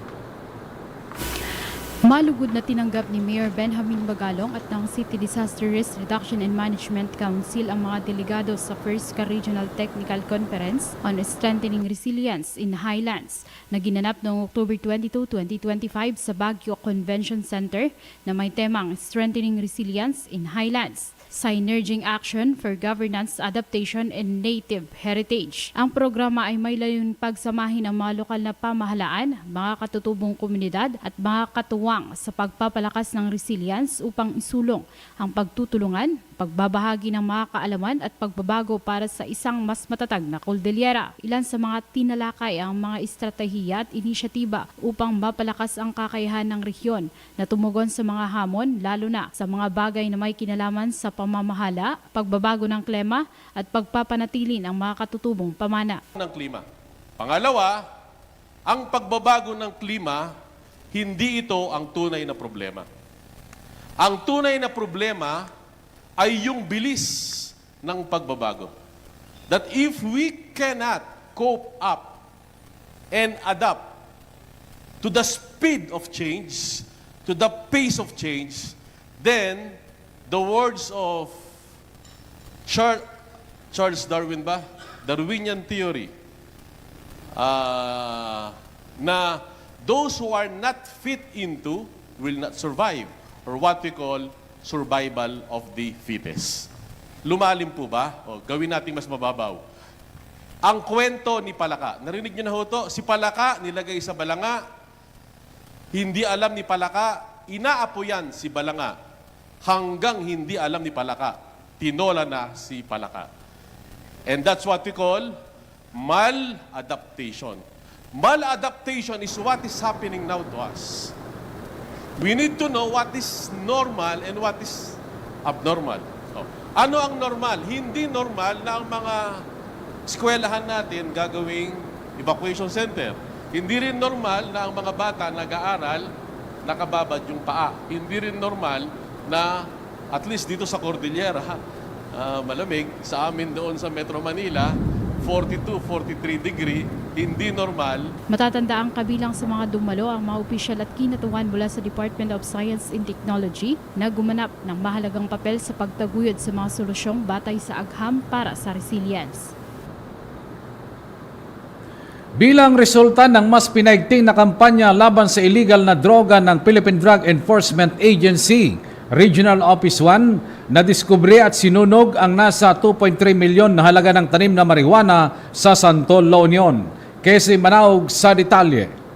Malugod na tinanggap ni Mayor Benjamin Bagalong at ng City Disaster Risk Reduction and Management Council ang mga delegado sa First Car Regional Technical Conference on Strengthening Resilience in Highlands na ginanap noong October twenty-two, twenty twenty-five sa Baguio Convention Center na may temang Strengthening Resilience in Highlands. Synerging Action for Governance, Adaptation, and Native Heritage. Ang programa ay may layuning pagsamahin ang mga lokal na pamahalaan, mga katutubong komunidad, at mga katuwang sa pagpapalakas ng resilience upang isulong ang pagtutulungan, pagbabahagi ng mga kaalaman at pagbabago para sa isang mas matatag na Cordillera. Ilan sa mga tinalakay ang mga estratehiya at inisyatiba upang mapalakas ang kakayahan ng rehiyon na tumugon sa mga hamon, lalo na sa mga bagay na may kinalaman sa pamamahala, pagbabago ng klima, at pagpapanatili ng mga katutubong pamana. Ng klima. Pangalawa, ang pagbabago ng klima, hindi ito ang tunay na problema. Ang tunay na problema ay yung bilis ng pagbabago. That if we cannot cope up and adapt to the speed of change, to the pace of change, then the words of Char-, Charles Darwin ba? Darwinian theory, ah, na those who are not fit into will not survive, or what we call survival of the fittest. Lumalim po ba? O, gawin nating mas mababaw. Ang kwento ni Palaka. Narinig niyo na ho to? Si Palaka nilagay sa balanga. Hindi alam ni Palaka, inaapoyan si balanga. Hanggang hindi alam ni Palaka, tinola na si Palaka. And that's what we call maladaptation. Maladaptation is what is happening now to us. We need to know what is normal and what is abnormal. Oh. Ano ang normal? Hindi normal na ang mga Eskwelahan natin gagawing evacuation center. Hindi rin normal na ang mga bata nag-aaral nakababad yung paa. Hindi rin normal na, at least dito sa Cordillera, ha, ah, malamig. Sa amin doon sa Metro Manila, forty-two, forty-three degree, hindi normal. Matatanda ang kabilang sa mga dumalo ang mga opisyal at kinatawan mula sa Department of Science and Technology na gumanap ng mahalagang papel sa pagtaguyod sa mga solusyong batay sa agham para sa resilience. Bilang resulta ng mas pinaigting na kampanya laban sa iligal na droga ng Philippine Drug Enforcement Agency, Regional Office one, nadiskubre at sinunog ang nasa two point three milyon na halaga ng tanim na marijuana sa Santol, La Union. Casey Manaog sa detalye.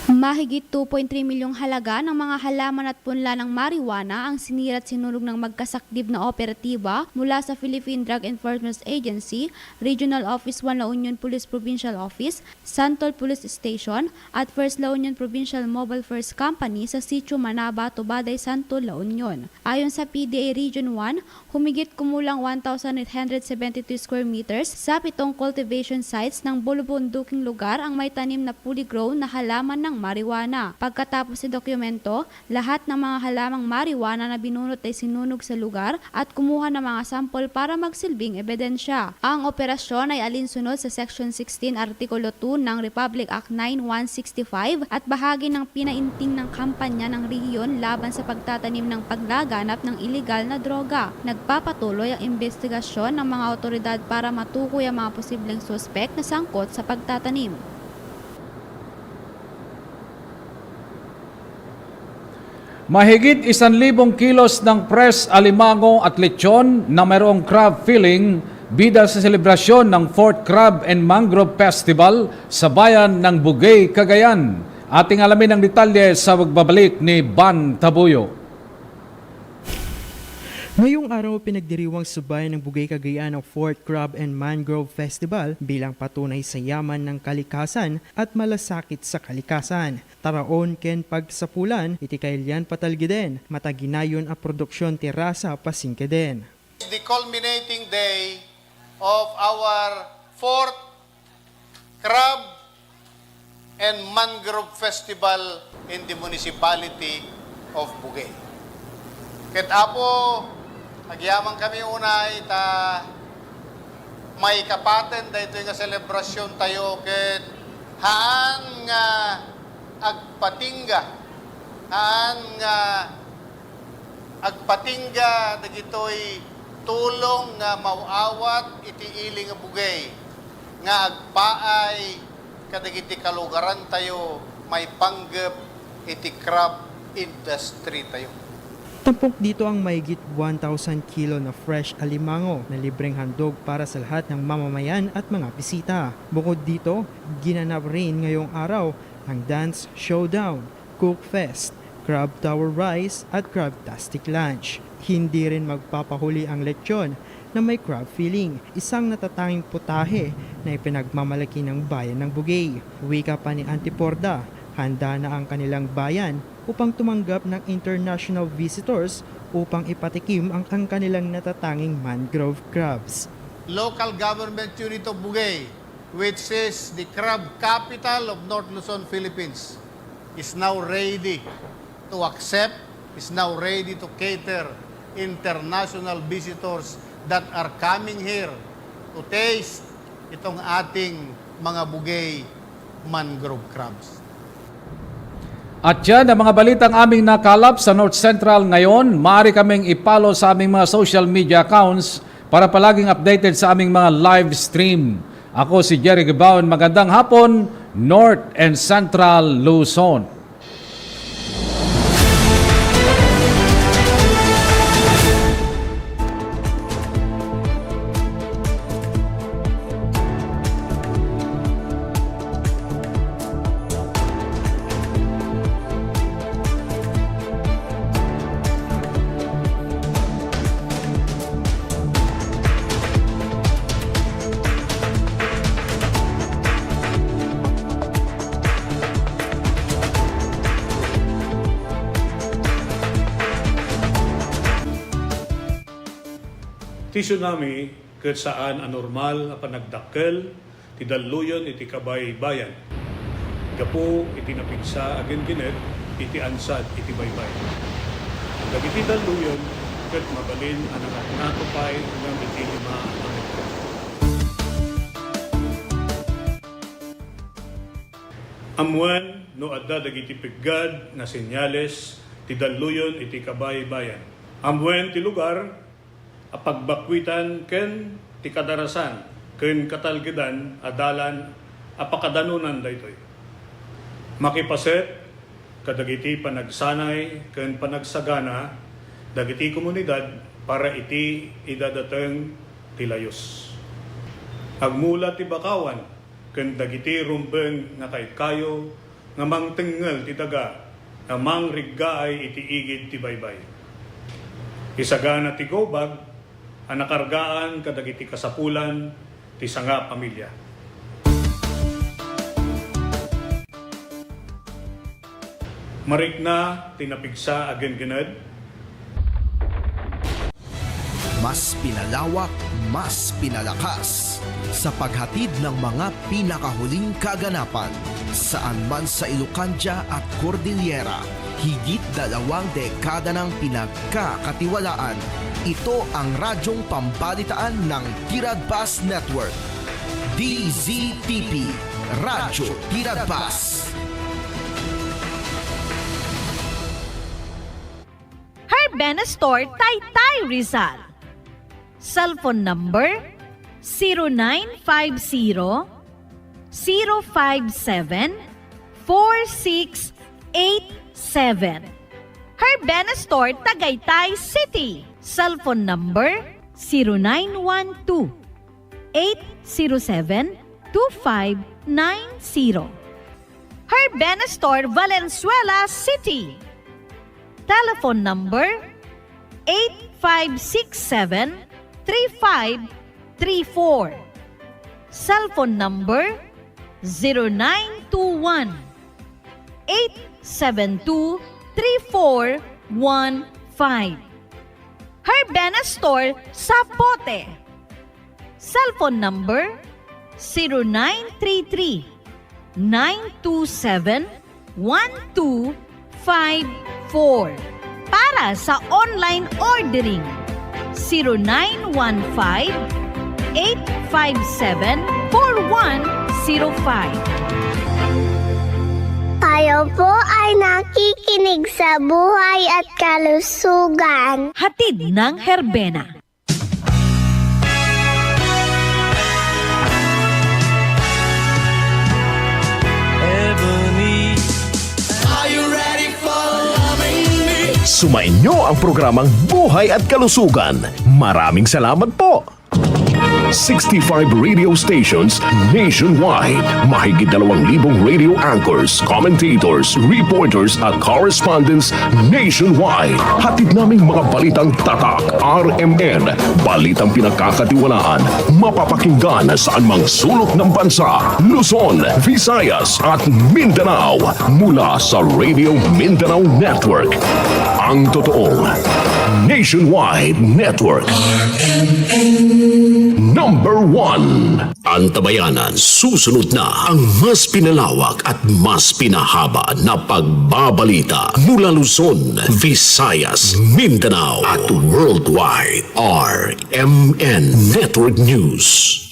Mahigit two point three milyong halaga ng mga halaman at punla ng marijuana ang sinira at sinunog ng magkasakdib na operatiba mula sa Philippine Drug Enforcement Agency, Regional Office one La Union Police Provincial Office, Santol Police Station, at First La Union Provincial Mobile First Company sa Sitio Manaba, Tubaday, Santol, La Union. Ayon sa P D A Region one, humigit kumulang one thousand eight hundred seventy-two square meters sa pitong cultivation sites ng bulubunduking lugar ang may tanim na fully grown na halaman ng marijuana. Pagkatapos idokumento, lahat ng mga halamang marijuana na binunot ay sinunog sa lugar at kumuha ng mga sample para magsilbing ebidensya. Ang operasyon ay alinsunod sa Section sixteen, Artikulo two ng Republic Act nine one sixty-five at bahagi ng pinaigting na kampanya ng rehiyon laban sa pagtatanim ng paglaganap ng iligal na droga. Nagpapatuloy ang imbestigasyon ng mga awtoridad para matukoy ang mga posibleng suspek na sangkot sa pagtatanim. Mahigit isanlibong kilos ng fresh alimango at lechon na mayroong crab filling, bida sa selebrasyon ng Fourth Crab and Mangrove Festival sa bayan ng Bugey, Cagayan. Ating alamin ang detalye sa pagbabalik ni Van Tabuyo. Ngayong araw, pinagdiriwang sa bayan ng Bugey, Cagayan ang Fourth Crab and Mangrove Festival bilang patunay sa yaman ng kalikasan at malasakit sa kalikasan. Taraon ken pagsapulan iti kailian patalgeden, mataginayon a produksyon ti rasa pasingkeden. The culminating day of our fourth Crab and Mangrove Festival in the municipality of Bugey. Ket Apo, agyaman kami unay ta maikapaten daytoy nga selebrasyon tayo ket haan nga agpatingga, haan nga agpatingga dagitoy tulong nga maawat iti ili nga Bugey nga agpaay kadagiti kalugarantayo maipanggep iti crab industry tayo. Tampok dito ang mahigit one thousand kilo na fresh alimango na libreng handog para sa lahat ng mamamayan at mga bisita. Bukod dito, ginanap rin ngayong araw ang Dance Showdown, Cook Fest, Crab Tower Rice at Crabtastic Lunch. Hindi rin magpapahuli ang lechon na may crab filling, isang natatanging putahe na ipinagmamalaki ng bayan ng Bugey. Wika pa ni Auntie Porda, handa na ang kanilang bayan upang tumanggap ng international visitors upang ipatikim ang, ang kanilang natatanging mangrove crabs. Local government unit of Bugey, which is the crab capital of North Luzon, Philippines, is now ready to accept, is now ready to cater international visitors that are coming here to taste itong ating mga Bugey mangrove crabs. At yan ang mga balitang aming nakalap sa North Central ngayon. Maaari kaming i-follow sa aming mga social media accounts para palaging updated sa aming mga live stream. Ako si Jerry Gibaon. Magandang hapon, North and Central Luzon. Ti tsunami ket saan a normal a panagdakkel ti dalluyon iti kabaybayan gapu iti napigsa a genggenet iti ansad iti baybay. Dagiti dalluyon ket mabalin a nangatngato pay ngem iti lima a metro. Ammuen no adda dagiti peggad nga senyales ti dalluyon iti kabaybayan. Ammuen ti lugar a pagbakkuitan ken ti kadarasan ken katalgedan a dalan a pakadanonan daytoy. Makipaset kadagiti panagsanay ken panagsagana dagiti komunidad para iti idadateng ti layus. Agmula ti bakawan ken dagiti rumbeng nga kaykayo nga mangtengngel ti daga nga mangriggaay iti igid ti baybay. Isagana ti gawbag a nakargaan kadagiti kasapulan ti sanga a pamilya. Marikna ti napigsa a genggened. Mas pinalawak, mas pinalakas sa paghatid ng mga pinakahuling kaganapan. Saan man sa Ilocandia at Cordillera, higit dalawang dekada nang pinagkakatiwalaan. Ito ang radyong pambalitaan ng Tiradpas Network. D Z T P, Radyo Tiradpas. Herbena Store, Taytay, Rizal. Cellphone number, zero nine five zero, zero five seven, four six eight seven. Herbena Store, Tagaytay City. Cellphone number, zero nine one two, eight zero seven, two five nine zero. Herbena Store, Valenzuela City. Telephone number, eight five six seven, three five three four. Cellphone number, zero nine two one, eight seven two, three four one five. Herbena Store, Sapote. Cellphone number, zero nine three three, nine two seven, one two five four. Para sa online ordering, zero nine one five, eight five seven, four one zero five. Kayo po ay nakikinig sa Buhay at Kalusugan. Hatid ng Herbena. Sumainyo ang programang Buhay at Kalusugan. Maraming salamat po! Sixty-five radio stations nationwide. Mahigit dalawang libong radio anchors, commentators, reporters at correspondents nationwide. Hatid naming mga balitang tatak, R M N, balitang pinagkakatiwalaan, mapapakinggan saan mang sulok ng bansa, Luzon, Visayas at Mindanao. Mula sa Radio Mindanao Network, ang totoong nationwide network. Number one. Antabayanan, susunod na ang mas pinalawak at mas pinahaba na pagbabalita mula Luzon, Visayas, Mindanao at worldwide. R M N Network News.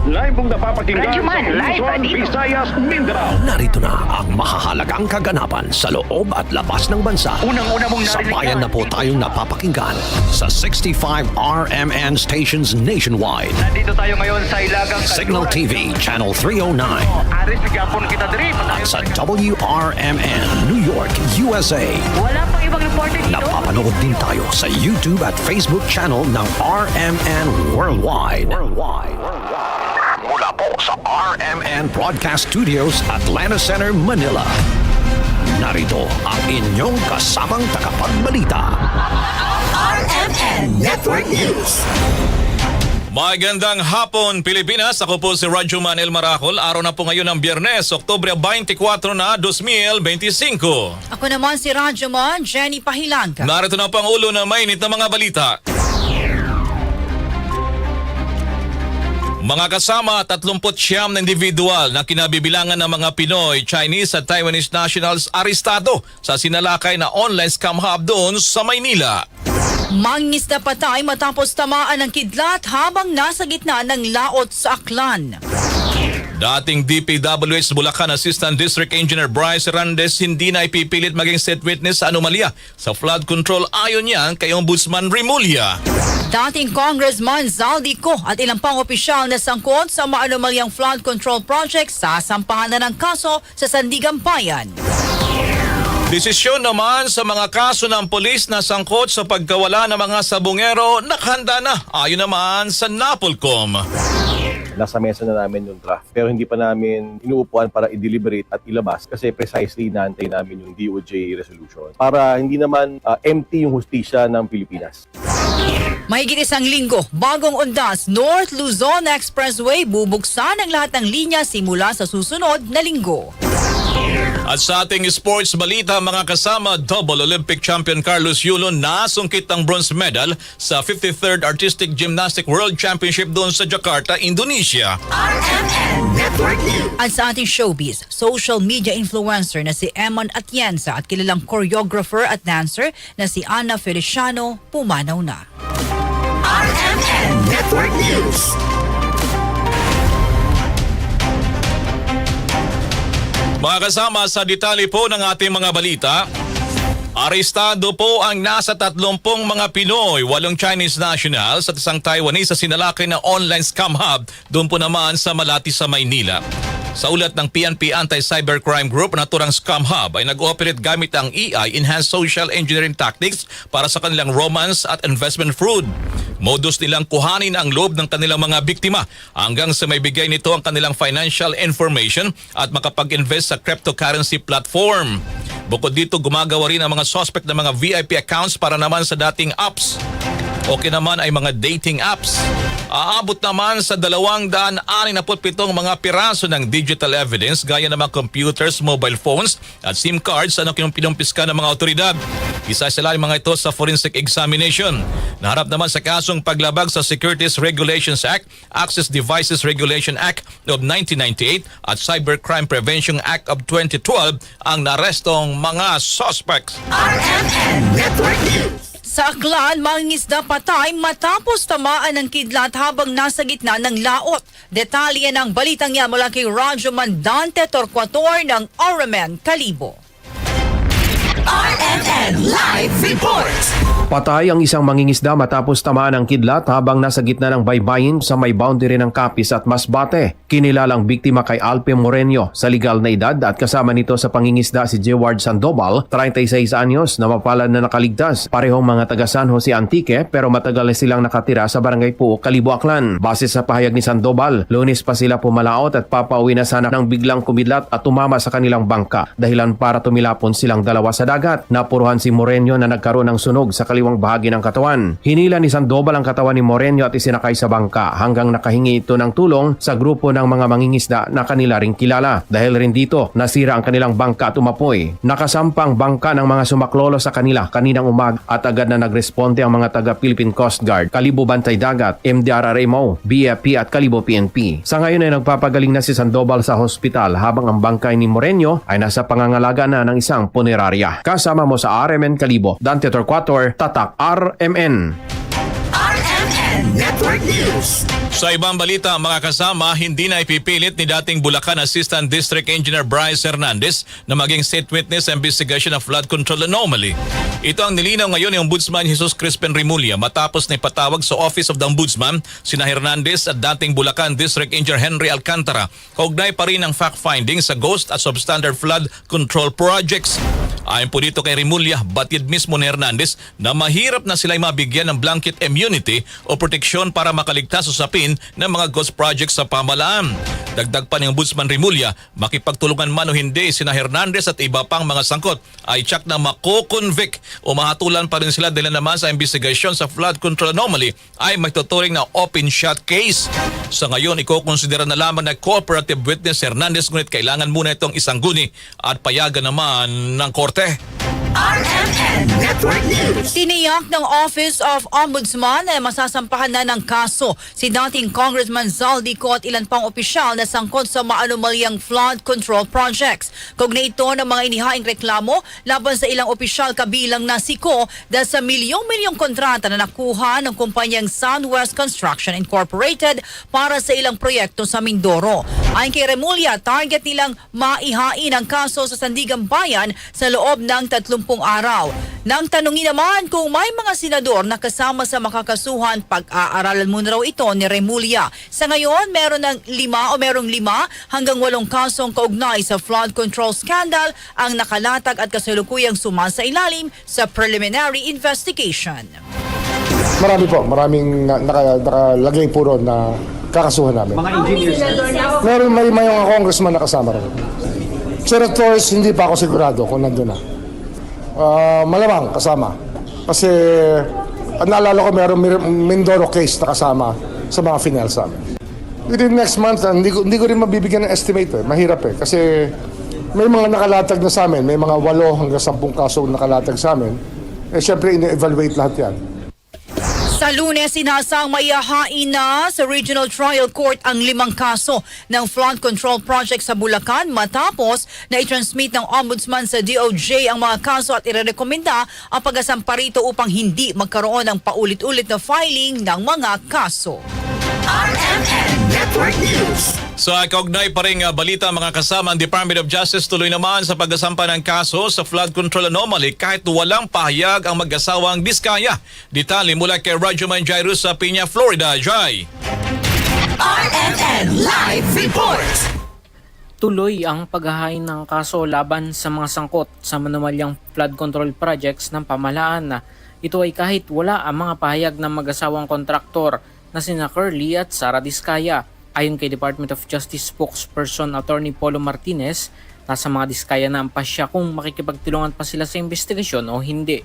Live pong napapakinggan sa Luzon, Visayas, Mindanao. Narito na ang mahahalagang kaganapan sa loob at labas ng bansa. Unang-una mong narinig. Sabayan na po tayong napapakinggan sa sixty-five R M N stations nationwide. Nandito tayo ngayon sa Ilagang Signal T V Channel three oh nine. Aris, gapon kita diri. At sa W R M N New York, U S A. Wala pang ibang reporter dito. Napapanood din tayo sa YouTube at Facebook channel ng R M N Worldwide. Worldwide. Mula po sa R M N Broadcast Studios, Atlanta Center, Manila. Narito ang inyong kasamang tagapagbalita. R M N Network News. Magandang hapon, Pilipinas. Ako po si Radyoman El Maracol. Araw na po ngayon ng Biyernes, Oktubre twenty-four na, dos mil benti singko. Ako naman si Radyoman Jenny Pahilang. Narito na po ang ulo ng mainit na mga balita. Mga kasama, tatlumpu't siyam na individual na kinabibilangan ng mga Pinoy, Chinese at Taiwanese nationals arestado sa sinalakay na online scam hub doon sa Maynila. Mangingisda patay matapos tamaan ng kidlat habang nasa gitna ng laot sa Aklan. Dating D P W H Bulacan Assistant District Engineer Bryce Hernandez hindi na ipipilit maging state witness sa anomalya sa flood control ayon niyan kay Ombudsman Remulla. Dating Congressman Zaldy Co at ilang pang opisyal na sangkot sa maanomalyang flood control project sasampahan na ng kaso sa Sandiganbayan. Desisyon naman sa mga kaso ng pulis na sangkot sa pagkawala ng mga sabungero, nakahanda na, ayon naman sa NAPOLCOM. Nasa mesa na namin yung draft, pero hindi pa namin inuupuan para i-deliberate at ilabas kasi precisely inaantay namin yung D O J resolution para hindi naman, ah, empty yung hustisya ng Pilipinas. Mahigit isang linggo, bagong undas, North Luzon Expressway, bubuksan ang lahat ng linya simula sa susunod na linggo. At sa ating sports balita, mga kasama, double Olympic champion Carlos Yulon nasungkit ang bronze medal sa fifty-third Artistic Gymnastic World Championship doon sa Jakarta, Indonesia. R M N Network News. At sa ating showbiz, social media influencer na si Eman Atienza at kilalang choreographer at dancer na si Ana Feliciano pumanaw na. R M N Network News. Mga kasama, sa detalye po ng ating mga balita, arestado po ang nasa tatlumpung mga Pinoy, walong Chinese nationals at isang Taiwanese sa sinalakay na online scam hub doon po naman sa Malati sa Maynila. Sa ulat ng P N P Anti-Cybercrime Group, naturang scam hub ay nag-ooperate gamit ang A I enhanced social engineering tactics para sa kanilang romance at investment fraud. Modus nilang kuhanin ang loob ng kanilang mga biktima hanggang sa maibigay nito ang kanilang financial information at makapag-invest sa cryptocurrency platform. Bukod dito, gumagawa rin ang mga suspect ng mga V I P accounts para naman sa dating apps o kinaman ay mga dating apps. Aabot naman sa dalawang daan anim na put pitong mga piraso ng digital evidence gaya ng mga computers, mobile phones at SIM cards ang kinumpiska ng mga awtoridad. Isa-isa lang mga ito sa forensic examination. Naharap naman sa kasong paglabag sa Securities Regulations Act, Access Devices Regulation Act of nineteen ninety-eight at Cybercrime Prevention Act of twenty twelve ang narestong mga suspects. R M N Network News. Sa Aklan, mangingisda patay matapos tamaan ng kidlat habang nasa gitna ng laot. Detalye ng balitang yan mula kay Radyo Mandante Torquator ng R M N Kalibo. R M N Live Report. Patay ang isang mangingisda matapos tamaan ng kidlat habang nasa gitna ng baybayin sa may boundary ng Capiz at Masbate. Kinilalang biktima kay Alpe Moreño sa legal na edad at kasama nito sa pangingisda si Jeward Sandoval, treinta y seis anyos, na mapalad na nakaligtas. Parehong mga taga San Jose Antique pero matagal na silang nakatira sa Barangay Puok, Kalibo, Aklan. Base sa pahayag ni Sandoval, Lunes pa sila pumalaot at papauwi na sana nang biglang kumidlat at tumama sa kanilang bangka. Dahilan para tumilapon silang dalawa sa dagat. Napuruhan si Moreño na nagkaroon ng sunog sa kaliwang bahagi ng katawan. Hinila ni Sandoval ang katawan ni Moreño at isinakay sa bangka hanggang nakahingi ito ng tulong sa grupo ng mga mangingisda na kanila ring kilala. Dahil rin dito, nasira ang kanilang bangka at umapoy. Nakasampa ang bangka ng mga sumaklolo sa kanila kaninang umaga at agad na nagresponde ang mga taga Philippine Coast Guard, Kalibo Bantay Dagat, M D R R M O, B F P at Kalibo P N P. Sa ngayon ay nagpapagaling na si Sandoval sa hospital habang ang bangkay ni Moreño ay nasa pangangalaga na ng isang punerarya. Kasama mo sa R M N Kalibo, Dante Torquator, Tatak R M N. R M N Network News. Sa ibang balita, mga kasama, hindi na ipipilit ni dating Bulacan Assistant District Engineer Bryce Hernandez na maging state witness sa investigation of flood control anomaly. Ito ang nilinaw ngayon ni Ombudsman Jesus Crispin Remulla matapos na ipatawag sa Office of the Ombudsman sina Hernandez at dating Bulacan District Engineer Henry Alcantara kaugnay pa rin ng fact-finding sa ghost at substandard flood control projects. Ayon po dito kay Remulla, batid mismo ni Hernandez na mahirap na sila'y mabigyan ng blanket immunity o proteksyon para makaligtas usapin ng mga ghost projects sa pamahalaan. Dagdag pa ni Ombudsman Remulla, makipagtulungan man o hindi sina Hernandez at iba pang mga sangkot, ay tiyak na mako-convict o mahatulan pa rin sila dahil naman sa imbestigasyon sa flood control anomaly ay maituturing na open shut case. Sa ngayon, ikokonsidera na lamang na cooperative witness si Hernandez, ngunit kailangan muna itong isangguni at payagan naman ng korte. R M N Network News. Tiniyak ng Office of Ombudsman na masasampahan na ng kaso si dating Congressman Zaldy Co at ilan pang opisyal na sangkot sa maanomalyang flood control projects. Kaugnay ito ng mga inihaing reklamo laban sa ilang opisyal kabilang na si Co dahil sa milyong-milyong kontrata na nakuha ng kumpanyang Southwest Construction Incorporated para sa ilang proyekto sa Mindoro. Ayon kay Remulla, target nilang maihain ang kaso sa Sandiganbayan sa loob ng tatlumpung araw. Nang tanungin naman kung may mga senador na kasama sa makakasuhan, pag-aaralan muna raw ito ni Remulla. Sa ngayon, meron ng lima o merong lima hanggang walong kasong kaugnay sa flood control scandal ang nakalatag at kasalukuyang sumasailalim sa preliminary investigation. Marami po, maraming na, naka, nakalagay po ron na kakasuhan namin. Mga engineers? Meron, may, may mga congressman na kasama ron. Senators, hindi pa ako sigurado kung nandun na. Ah, malamang kasama. Kasi ang naalala ko, meron Mir- Mindoro case na kasama sa mga finals namin. Within next month, ah, hindi ko, hindi ko rin mabibigyan ng estimate eh. Mahirap eh. Kasi may mga nakalatag na sa amin. May mga walo hanggang sampung kaso nakalatag sa amin. Eh, syempre, ine-evaluate lahat yan. Sa Lunes, inasang maihahain na sa Regional Trial Court ang limang kaso ng flood control project sa Bulacan matapos na i-transmit ng Ombudsman sa D O J ang mga kaso at irerekomenda ang pag-asampa rito upang hindi magkaroon ng paulit-ulit na filing ng mga kaso. R M N Network News. Sa kaugnay pa rin nga balita, mga kasama, ang Department of Justice tuloy naman sa pag-asampa ng kaso sa flood control anomaly kahit walang pahayag ang mag-asawang Diskaya. Detalye mula kay Radyo Man Jairus sa Piña, Florida. Jai! R M N Live Report. Tuloy ang paghahain ng kaso laban sa mga sangkot sa manumalyang flood control projects ng pamahalaan. Ito ay kahit wala ang mga pahayag ng mag-asawang kontraktor na sina Curly at Sara Diskaya. Ayon kay Department of Justice spokesperson Attorney Polo Martinez, nasa mga Diskaya na ang pasya kung makikipagtulungan pa sila sa imbestigasyon o hindi.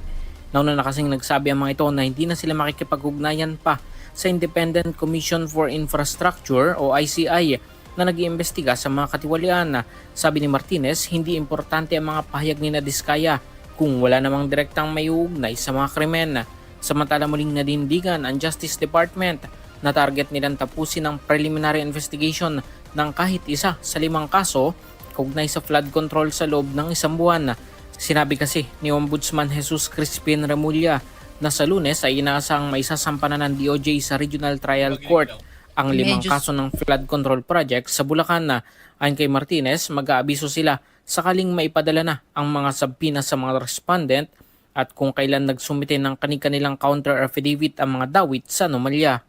Nauna na kasing nagsabi ang mga ito na hindi na sila makikipag-ugnayan pa sa Independent Commission for Infrastructure o I C I na nag-iimbestiga sa mga katiwalian. Sabi ni Martinez, hindi importante ang mga pahayag ni Diskaya kung wala namang direktang maiuugnay sa mga krimen. Samantala, muling nadindigan ang Justice Department na target nilang tapusin ang preliminary investigation ng kahit isa sa limang kaso kaugnay sa flood control sa loob ng isang buwan. Sinabi kasi ni Ombudsman Jesus Crispin Remulla na sa Lunes ay inaasahang maisasampa na ng D O J sa Regional Trial Court ang limang kaso ng flood control project sa Bulacan. Ayon kay Martinez, mag-aabiso sila sakaling maipadala na ang mga subpoena sa mga respondent at kung kailan nagsumite ng kani-kanilang counter affidavit ang mga dawit sa anomalya.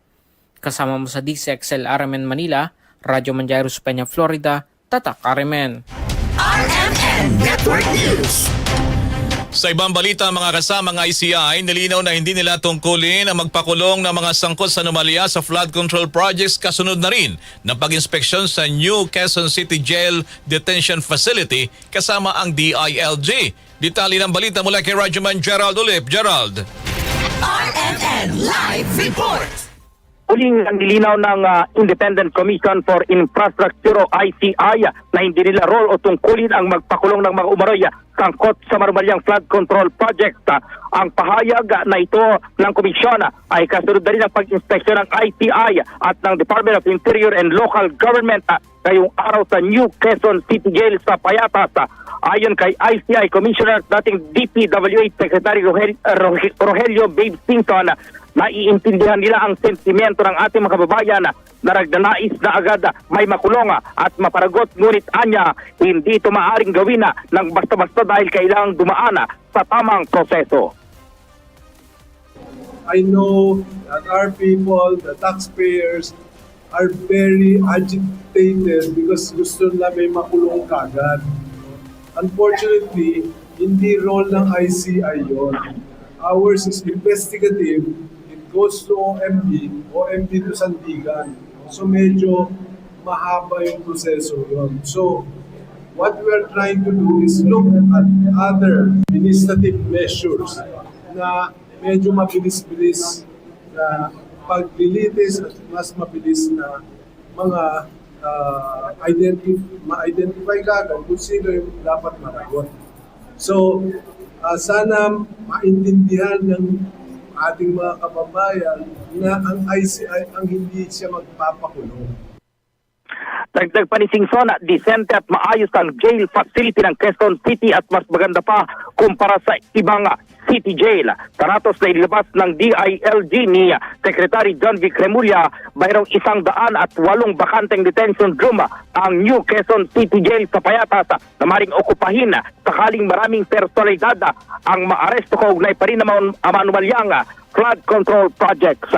Kasama mo sa D C X L R M N Manila, Radyo Man Jairus Peña, Florida, Tatak R M N. R M N Network News. Sa ibang balita, mga kasama ng I C I, nilinaw na hindi nila tungkulin ang magpakulong ng mga sangkot sa anomalya sa flood control projects kasunod na rin ng pag-inspeksyon sa New Quezon City Jail Detention Facility kasama ang D I L G. Detalye ng balita mula kay Radyoman Gerald Ulip. Gerald. R M N Live Report. Uling ang nilinaw ng ah, Independent Commission for Infrastructure o I C I na hindi nila role o tungkulin ang magpakulong ng mga umano'y sangkot sa manumalyang flood control project. Ang pahayag na ito ng komisyon ay kasunod na rin ng pag-inspeksyon ng I C I at ng Department of Interior and Local Government ngayong araw sa New Quezon City Jail sa Payatas. Ayon kay I C I Commissioner, dating D P W H Secretary Rogelio Babe Singson, naiintindihan nila ang sentimento ng ating mga kababayan na nagnanais na agad may makulong at maparagot, ngunit anya hindi ito maaaring gawin ng basta-basta dahil kailangang dumaan sa tamang proseso. I know that our people, the taxpayers, are very agitated because gusto nila may makulong kagad. Unfortunately, Hindi role ng I C I yon. Ours is investigative. It goes to O M B, O M B to Sandigan. So medyo mahaba yung proseso yon. So what we are trying to do is look at other administrative measures na medyo mabilis-bilis na paglilitis at mas mabilis na mga, ah, identif-, ma-identify kaagad kung sino yung dapat managot. So, ah, sana maintindihan ng ating mga kababayan na ang I C I ang hindi siya magpapakulong. Dagdag pa ni Singson, disente at maayos ang jail facility ng Quezon City at mas maganda pa kumpara sa ibang city jail. Sa datos na inilabas ng D I L G ni Secretary John Vic Remulla, mayroong isang daan at walong bakanteng detention room ang New Quezon City Jail sa Payatas na maring okupahin sakaling maraming personalidad ang maaresto kaugnay pa rin naman anomalyang flood control projects.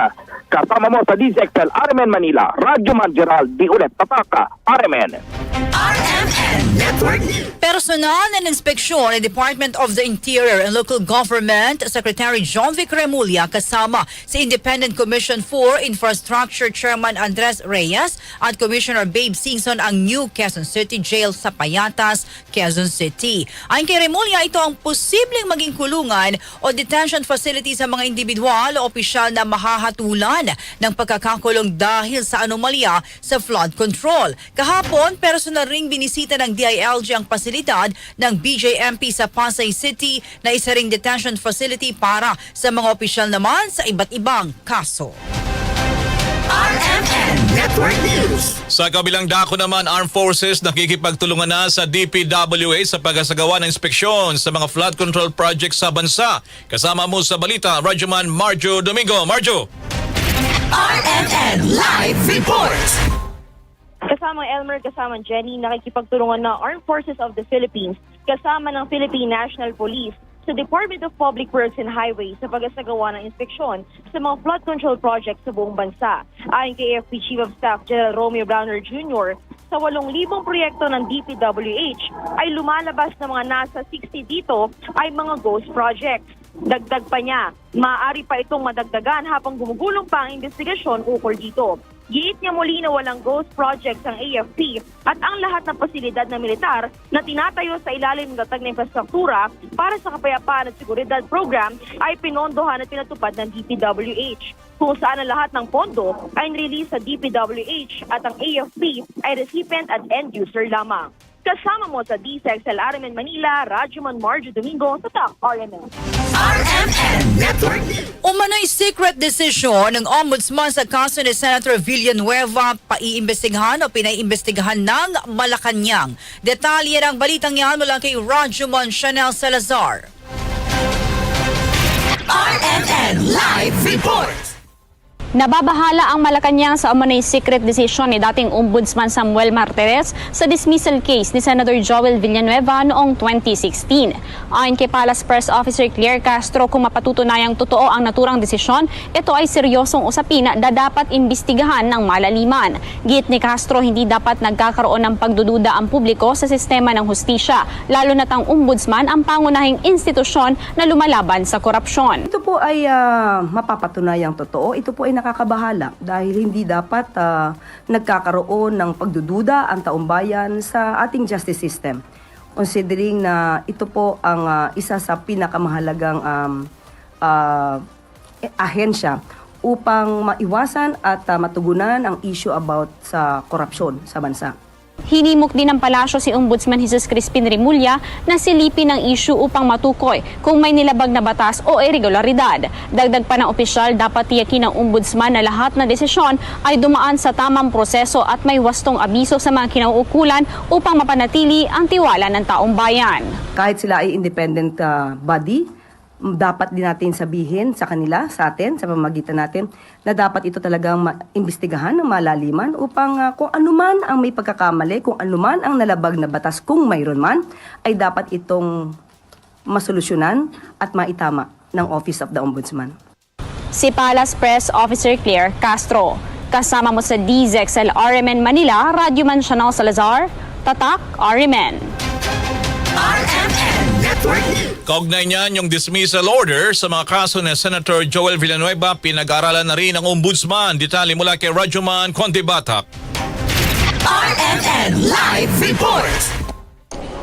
Kasama mo sa D Z X L R M N Manila, Radyo Man Gerald, di ulit pataka, R M N. R M N Network News. Personal na inspeksyon ni Department of the Interior and Local Government Secretary John Vic Remulla kasama si Independent Commission for Infrastructure Chairman Andres Reyes at Commissioner Babe Singson ang New Quezon City Jail sa Payatas, Quezon City. Ayon kay Remulla, ito ang posibleng maging kulungan o detention facility sa mga individual o opisyal na mahahatulan ng pagkakakulong dahil sa anomalya sa flood control. Kahapon, personal ring binisita ng D I L G ang pasilidad ng B J M P sa Pasay City na isa ring detention facility para sa mga opisyal naman sa iba't ibang kaso. R M N Network News. Sa kabilang dako naman, Armed Forces nakikipagtulungan na sa D P W H sa pagsasagawa ng inspeksyon sa mga flood control projects sa bansa. Kasama mo sa balita, Radyoman Marjo Domingo. Marjo! R M N Live Report. Kasama Elmer, kasama Jenny, nakikipagtulungan na Armed Forces of the Philippines kasama ng Philippine National Police sa Department of Public Works and Highways sa pagsasagawa ng inspeksyon sa mga flood control projects sa buong bansa. Ayon kay A F P Chief of Staff General Romeo Brawner Junior, sa walong libong proyekto ng D P W H ay lumalabas na mga nasa sixty dito ay mga ghost projects. Dagdag pa niya, maaari pa itong madagdagan habang gumugulong pa ang investigasyon ukol dito. Giit niya muli na walang ghost projects ang A F P at ang lahat ng pasilidad ng militar na tinatayo sa ilalim ng tatag na infrastruktura para sa kapayapaan at seguridad program ay pinondohan at pinatupad ng D P W H, kung saan ang lahat ng pondo ay nirelease sa D P W H at ang A F P ay recipient at end user lamang. Kasama mo sa D Z X L R M N Manila, Radyoman Marjo Domingo, Tatak R M N. R M N Network News. Umano'y secret decision ng Ombudsman sa kaso ni Senator Villanueva, paiimbestigahan o pinaiimbestigahan ng Malacañang. Detalye ng balitang yan mula kay Radyoman Chanel Salazar. R M N Live Report. Nababahala ang Malacañang sa umano'y secret decision ni dating Ombudsman Samuel Martires sa dismissal case ni Senador Joel Villanueva noong twenty sixteen. Ayon kay Palace Press Officer Claire Castro, kung mapatutunayang totoo ang naturang desisyon, ito ay seryosong usapin na dapat imbestigahan ng malaliman. Giit ni Castro, hindi dapat nagkakaroon ng pagdududa ang publiko sa sistema ng hustisya, lalo na't ang Ombudsman ang pangunahing institusyon na lumalaban sa korupsyon. Ito po ay, ah, mapapatunayang totoo. Ito po ay nakakabahala dahil hindi dapat, ah, nagkakaroon ng pagdududa ang taumbayan sa ating justice system. Considering na ito po ang, ah, isa sa pinakamahalagang, um, ah, eh, ahensya upang maiwasan at, ah, matugunan ang issue about sa korupsyon sa bansa. Hinimok din ng Palasyo si Ombudsman Jesus Crispin Remulla na silipin ang issue upang matukoy kung may nilabag na batas o irregularidad. Dagdag pa ng opisyal, dapat tiyakin ng Ombudsman na lahat na desisyon ay dumaan sa tamang proseso at may wastong abiso sa mga kinauukulan upang mapanatili ang tiwala ng taong bayan. Kahit sila ay independent, ah, body, dapat din natin sabihin sa kanila, sa atin, sa pamamagitan natin, na dapat ito talagang ma-, imbestigahan ng malaliman upang, ah, kung anuman ang may pagkakamali, kung anuman ang nalabag na batas, kung mayroon man, ay dapat itong masolusyonan at maitama ng Office of the Ombudsman. Si Palace Press Officer Claire Castro. Kasama mo sa D Z X L R M N Manila, Radyoman Chanel Salazar, Tatak R M N. R M N Network Kaugnay niyan, yung dismissal order sa mga kaso ni Senator Joel Villanueva, pinag-aaralan na rin ng Ombudsman. Detalye mula kay Radyoman Conde Batak. R M N Live Report.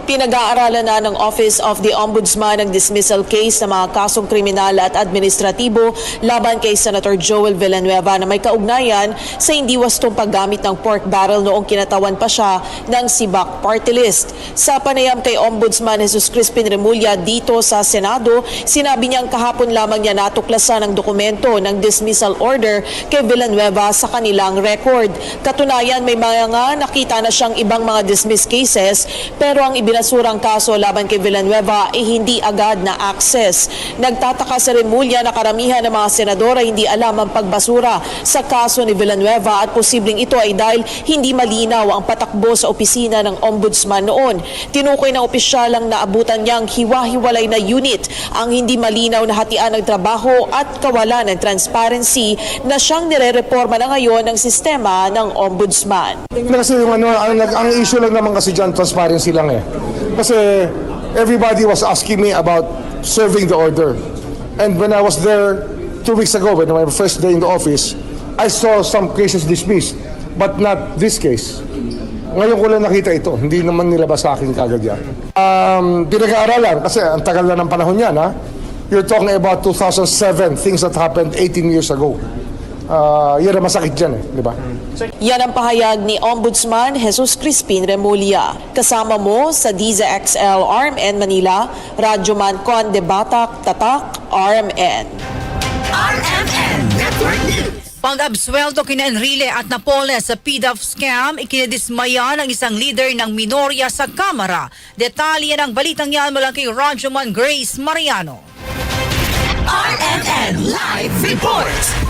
Pinag-aaralan na ng Office of the Ombudsman ang dismissal case sa mga kasong kriminal at administratibo laban kay Senator Joel Villanueva na may kaugnayan sa hindi wastong paggamit ng pork barrel noong kinatawan pa siya ng Sibak Party List. Sa panayam kay Ombudsman Jesus Crispin Remulla dito sa Senado, sinabi niyang kahapon lamang niya natuklasan ang dokumento ng dismissal order kay Villanueva sa kanilang record. Katunayan, may mga nakita na siyang ibang mga dismissed cases, pero ang ibinasurang kaso laban kay Villanueva ay hindi agad na-access. Nagtataka si Remulla na karamihan ng mga senador ay hindi alam ang pagbasura sa kaso ni Villanueva at posibleng ito ay dahil hindi malinaw ang patakbo sa opisina ng Ombudsman noon. Tinukoy ng opisyal ang naabutan niyang hiwa-hiwalay na unit, ang hindi malinaw na hatian ng trabaho at kawalan ng transparency na siyang nirereporma na ngayon ng sistema ng Ombudsman. Kasi yung ano, ang, ang issue lang naman kasi dyan, transparency lang eh. Kasi everybody was asking me about serving the order. And when I was there two weeks ago, when my first day in the office, I saw some cases dismissed, but not this case. Ngayon ko lang nakita ito, hindi naman nilabas sa akin kagad yan. Um, pinag-aaralan kasi ang tagal na ng panahon yan, ha? You're talking about two thousand seven, things that happened eighteen years ago. Uh, yan ang masakit dyan eh, di ba? Yan ang pahayag ni Ombudsman Jesus Crispin Remulla. Kasama mo sa D Z X L R M N Manila, Radyoman Conde Batak, Tatak, R M N. R M N Network News. Pag-absuelto kina Enrile at Napoles sa PDAF scam, ikinadismaya ng isang leader ng minorya sa Kamara. Detalye ng balitang yan mula kay Radyoman Grace Mariano. R M N Live Report.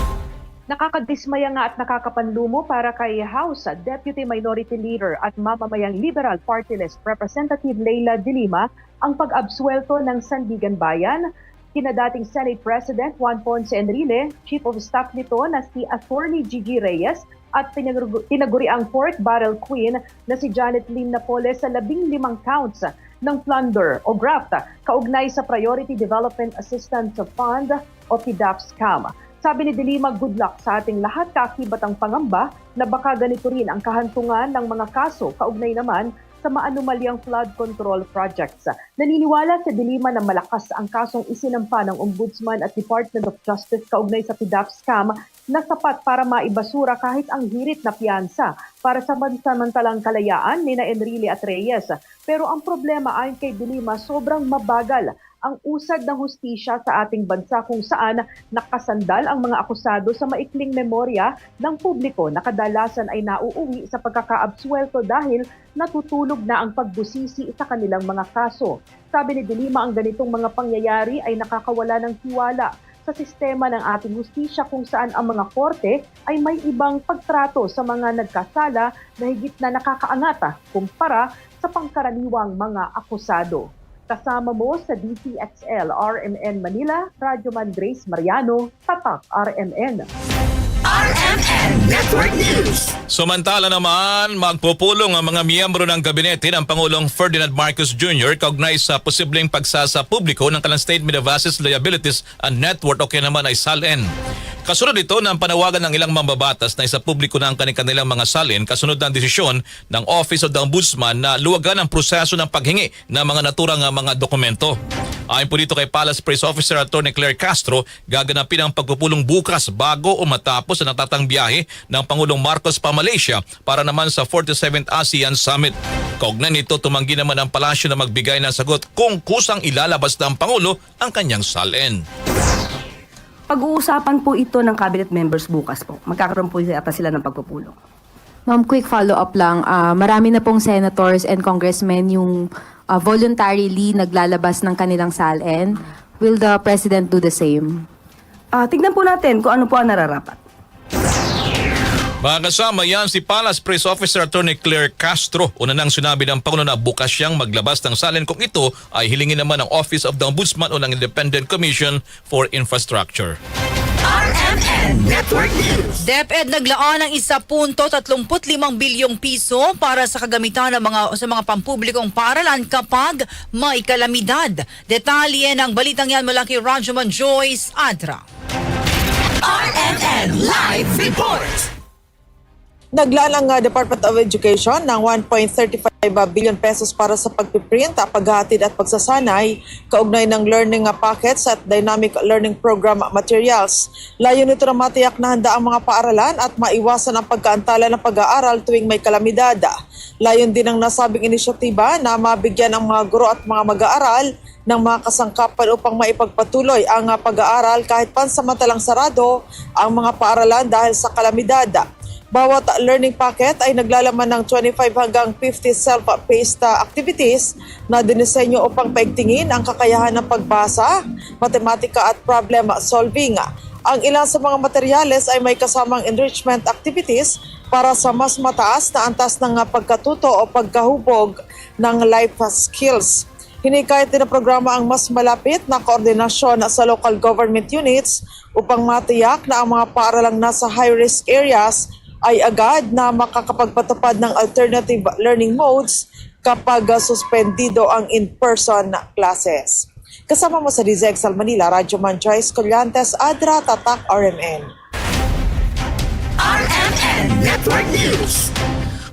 Nakakadismaya nga at nakakapanlumo para kay House Deputy Minority Leader at mamamayang Liberal Party List Representative Leila de Lima ang pag-absuelto ng Sandiganbayan kina dating Senate President Juan Ponce Enrile, Chief of Staff nito na si Attorney Gigi Reyes at tinag- tinaguriang Pork Barrel Queen na si Janet Lim Napoles sa labing limang counts ng plunder o graft kaugnay sa Priority Development Assistance Fund o PDAF scam. Sabi ni De Lima, "Good luck sa ating lahat, kaakibat ang pangamba na baka ganito rin ang kahantungan ng mga kaso kaugnay naman sa maanomalyang flood control projects." Naniniwala si De Lima na malakas ang kasong isinampa ng Ombudsman at Department of Justice kaugnay sa PDAF scam na sapat para maibasura kahit ang hirit na piyansa para sa pansamantalang kalayaan nina Enrile at Reyes. Pero ang problema, ayon kay De Lima, sobrang mabagal ang usad ng hustisya sa ating bansa, kung saan nakasandal ang mga akusado sa maikling memorya ng publiko na kadalasan ay nauuwi sa pagkakaabsuelto dahil natutulog na ang pagbusisi sa kanilang mga kaso. Sabi ni De Lima, ang ganitong mga pangyayari ay nakakawala ng tiwala sa sistema ng ating hustisya, kung saan ang mga korte ay may ibang pagtrato sa mga nagkasala na higit na nakakaangat kumpara sa pangkaraniwang mga akusado. Kasama mo sa D T X L R M N Manila, Radyoman Grace Mariano, Tatak R M N. R M N Network News. Samantala naman, magpupulong ang mga miyembro ng gabinete ng Pangulong Ferdinand Marcos Junior kaugnay sa posibleng pagsasapubliko ng kanilang Statement of Assets, Liabilities and Net Worth o kaya naman ay SALN. Kasunod ito ng panawagan ng ilang mambabatas na isapubliko na ang kanilang mga SALN kasunod ng desisyon ng Office of the Ombudsman na luwagan ang proseso ng paghingi ng mga naturang, ah, mga dokumento. Ayon po dito kay Palace Press Officer Attorney Claire Castro, gaganapin ang pagpupulong bukas bago o matapos ang natatang biyahe ng Pangulong Marcos pa Malaysia para naman sa forty-seventh ASEAN Summit. Kaugnay nito, tumanggi naman ang palasyo na magbigay ng sagot kung kusang ilalabas ng Pangulo ang kanyang SALN. Pag-uusapan po ito ng cabinet members bukas po. Magkakaroon po yata sila ng pagpupulong. Ma'am, quick follow-up lang. Ah, marami na pong senators and congressmen yung, ah, voluntarily naglalabas ng kanilang SALN. Will the President do the same? Ah, tignan po natin kung ano po ang nararapat. Mga kasama, yan si Palace Press Officer Attorney Claire Castro. Una nang sinabi ng Pangulo na bukas siyang maglabas ng SALN kung ito ay hilingin naman ng Office of the Ombudsman o ng Independent Commission for Infrastructure. R M N Network News. DepEd naglaan ng isa punto tatlumpu't limang bilyong piso para sa kagamitan ng mga, sa mga pampublikong paaralan kapag may kalamidad. Detalye ng balitang yan mula kay Radyoman Joyce Adra. R M N Live Report. Naglaan ang, ah, Department of Education ng one point thirty five billion pesos para sa pagpiprint, ah, paghahatid at pagsasanay kaugnay ng learning, ah, packets at dynamic learning program materials. Layon nito na matiyak na handa ang mga paaralan at maiwasan ang pagkaantala ng pag-aaral tuwing may kalamidad. Layon din ng nasabing inisyatiba na mabigyan ang mga guro at mga mag-aaral ng mga kasangkapan upang maipagpatuloy ang, ah, pag-aaral kahit pansamantalang sarado ang mga paaralan dahil sa kalamidad. Bawat learning packet ay naglalaman ng twenty-five hanggang fifty self-paced, ah, activities na dinisenyo upang paigtingin ang kakayahan ng pagbasa, matematika at problem solving. Ang ilan sa mga materyales ay may kasamang enrichment activities para sa mas mataas na antas ng, ah, pagkatuto o pagkahubog ng life skills. Hinikayat din ng programa ang mas malapit na koordinasyon sa local government units upang matiyak na ang mga paaralang nasa high-risk areas ay agad na makakapagpatupad ng alternative learning modes kapag, ah, suspendido ang in-person classes. Kasama mo sa D Z X L Manila, Radyoman Joyce Collantes, Adra, Tatak, R M N. R M N Network News.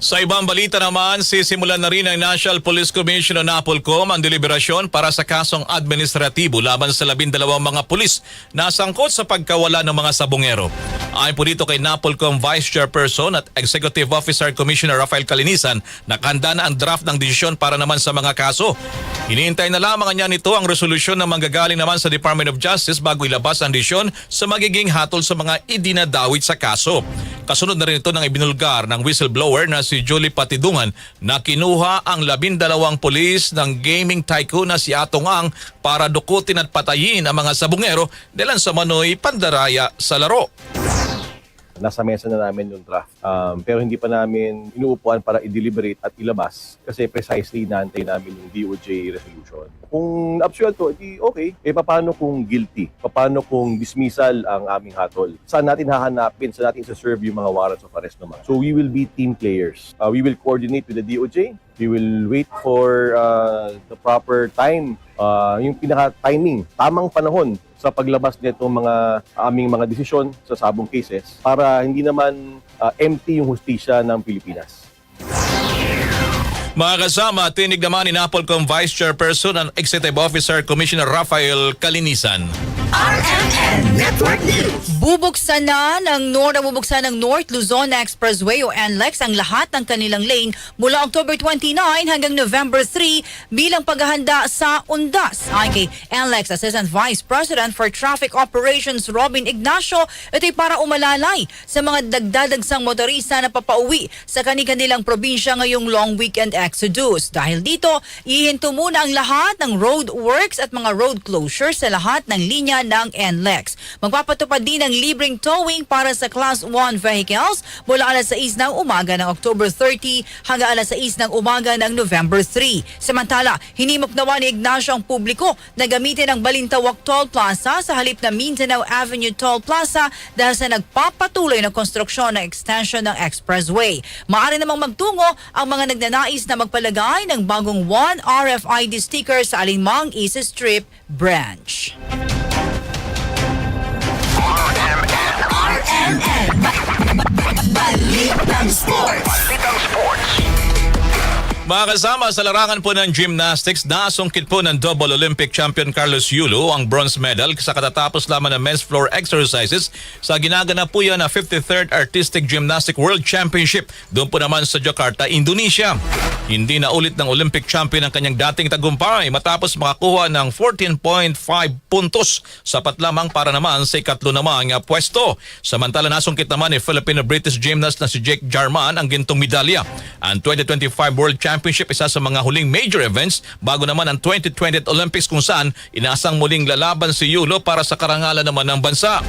Sa ibang balita naman, sisimulan na rin ng National Police Commission o NAPOLCOM ang deliberasyon para sa kasong administratibo laban sa labindalawang mga pulis na sangkot sa pagkawala ng mga sabungero. Ayon po dito kay NAPOLCOM Vice Chairperson at Executive Officer Commissioner Rafael Calinisan, nakahanda na ang draft ng desisyon para naman sa mga kaso. Hinihintay na lamang niya nito ang resolusyon na manggagaling naman sa Department of Justice bago ilabas ang desisyon sa magiging hatol sa mga idinadawit sa kaso. Kasunod na rin ito ng ibinulgar ng whistleblower na si Julie Patidungan na kinuha ang labindalawang pulis ng gaming tycoon na si Atong Ang para dukutin at patayin ang mga sabungero dahil sa manoy pandaraya sa laro. Nasa mesa na namin yung draft. Um, pero hindi pa namin inuupuan para i-deliberate at ilabas kasi precisely inaantay namin yung D O J resolution. Kung absuelto, di okay. Eh, paano kung guilty? Paano kung dismissal ang aming hatol? Saan natin hahanapin? Saan natin isa-serve yung mga warrants of arrest naman? So we will be team players. Uh, we will coordinate with the D O J. We will wait for, uh, the proper time, uh, yung pinaka-timing, tamang panahon sa paglabas nitong mga aming mga desisyon sa sabong cases para hindi naman, ah, empty yung hustisya ng Pilipinas. Mga kasama, tinig naman ni NAPOLCOM Vice Chairperson and Executive Officer Commissioner Rafael Calinisan. R M N Network News. Bubuksan na ng Nor-, bubuksan ng North Luzon Expressway o NLEX ang lahat ng kanilang lane mula October twenty-nine hanggang November three bilang paghahanda sa undas. Ayon kay NLEX Assistant Vice President for Traffic Operations Robin Ignacio, ito'y para umalalay sa mga nagdadagsang motorista na papauwi sa kani-kanilang probinsya ngayong long weekend exodus. Dahil dito, ihinto muna ang lahat ng road works at mga road closures sa lahat ng linya ng NLEX. Magpapatupad din ng libreng towing para sa Class one vehicles mula alas sais ng umaga ng October thirty hanggang alas sais ng umaga ng November three. Samantala, hinimok nawa ni Ignacio ang publiko na gamitin ang Balintawak Toll Plaza sa halip na Mindanao Avenue Toll Plaza dahil sa nagpapatuloy na konstruksyon ng extension ng expressway. Maaari namang magtungo ang mga nagnanais na magpalagay ng bagong one R F I D sticker sa alinmang East Strip branch. R M N. Balitang Sports. Balitang Sports. Mga kasama, sa larangan po ng gymnastics, nasungkit po ng double Olympic champion Carlos Yulo ang bronze medal sa katatapos lamang ng men's floor exercises sa ginaganap po yan na fifty-third Artistic Gymnastic World Championship doon po naman sa Jakarta, Indonesia. Hindi na ulit ng Olympic champion ang kanyang dating tagumpay matapos makakuha ng fourteen point five puntos, sapat lamang para naman sa ikatlo naman nga pwesto. Samantala, nasungkit naman ni Filipino-British gymnast na si Jake Jarman ang gintong medalya. Ang twenty twenty-five World Championship, isa sa mga huling major events bago naman ang twenty twenty Olympics kung saan inasang muling lalaban si Yulo para sa karangalan naman ng bansa.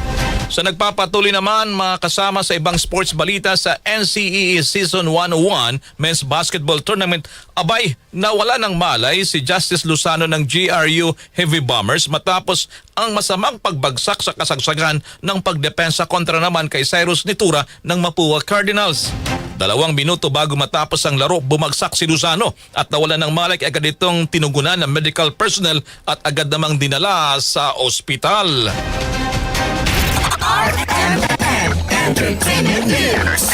Sa nagpapatuloy naman, mga kasama, sa ibang sports balita, sa N C A A Season one oh one Men's Basketball Tournament, abay, nawala ng malay si Justice Lozano ng G R U Heavy Bombers matapos ang masamang pagbagsak sa kasagsagan ng pagdepensa kontra naman kay Cyrus Nitura ng Mapua Cardinals. Dalawang minuto bago matapos ang laro, bumagsak si Lozano at nawalan ng malay, kaya agad itong tinugunan ng medical personnel at agad namang dinala sa ospital. R M N Entertainment News.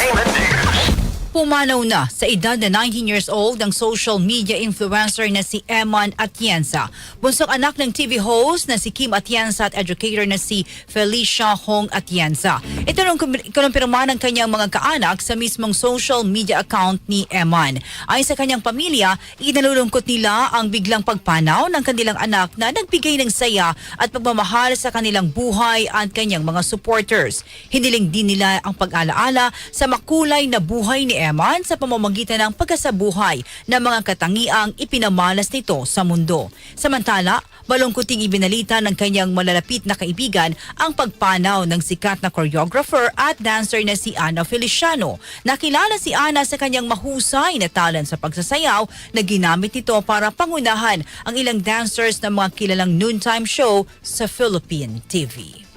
Pumanaw na sa edad na nineteen years old ang social media influencer na si Eman Atienza. Bunsong anak ng T V host na si Kim Atienza at educator na si Felicia Hong Atienza. Ito nung kum-, kinumpirma ng kanyang mga kaanak sa mismong social media account ni Eman. Ayon sa kanyang pamilya, ikinalulungkot nila ang biglang pagpanaw ng kanilang anak na nagbigay ng saya at pagmamahal sa kanilang buhay at kanyang mga supporters. Hiniling din nila ang pag-alaala sa makulay na buhay ni Eman sa pamamagitan ng pagkasabuhay ng mga katangiang ipinamalas nito sa mundo. Samantala, malungkot ding ibinalita ng kanyang malalapit na kaibigan ang pagpanaw ng sikat na choreographer at dancer na si Ana Feliciano. Nakilala si Ana sa kanyang mahusay na talent sa pagsasayaw na ginamit nito para pangunahan ang ilang dancers ng mga kilalang noontime show sa Philippine T V.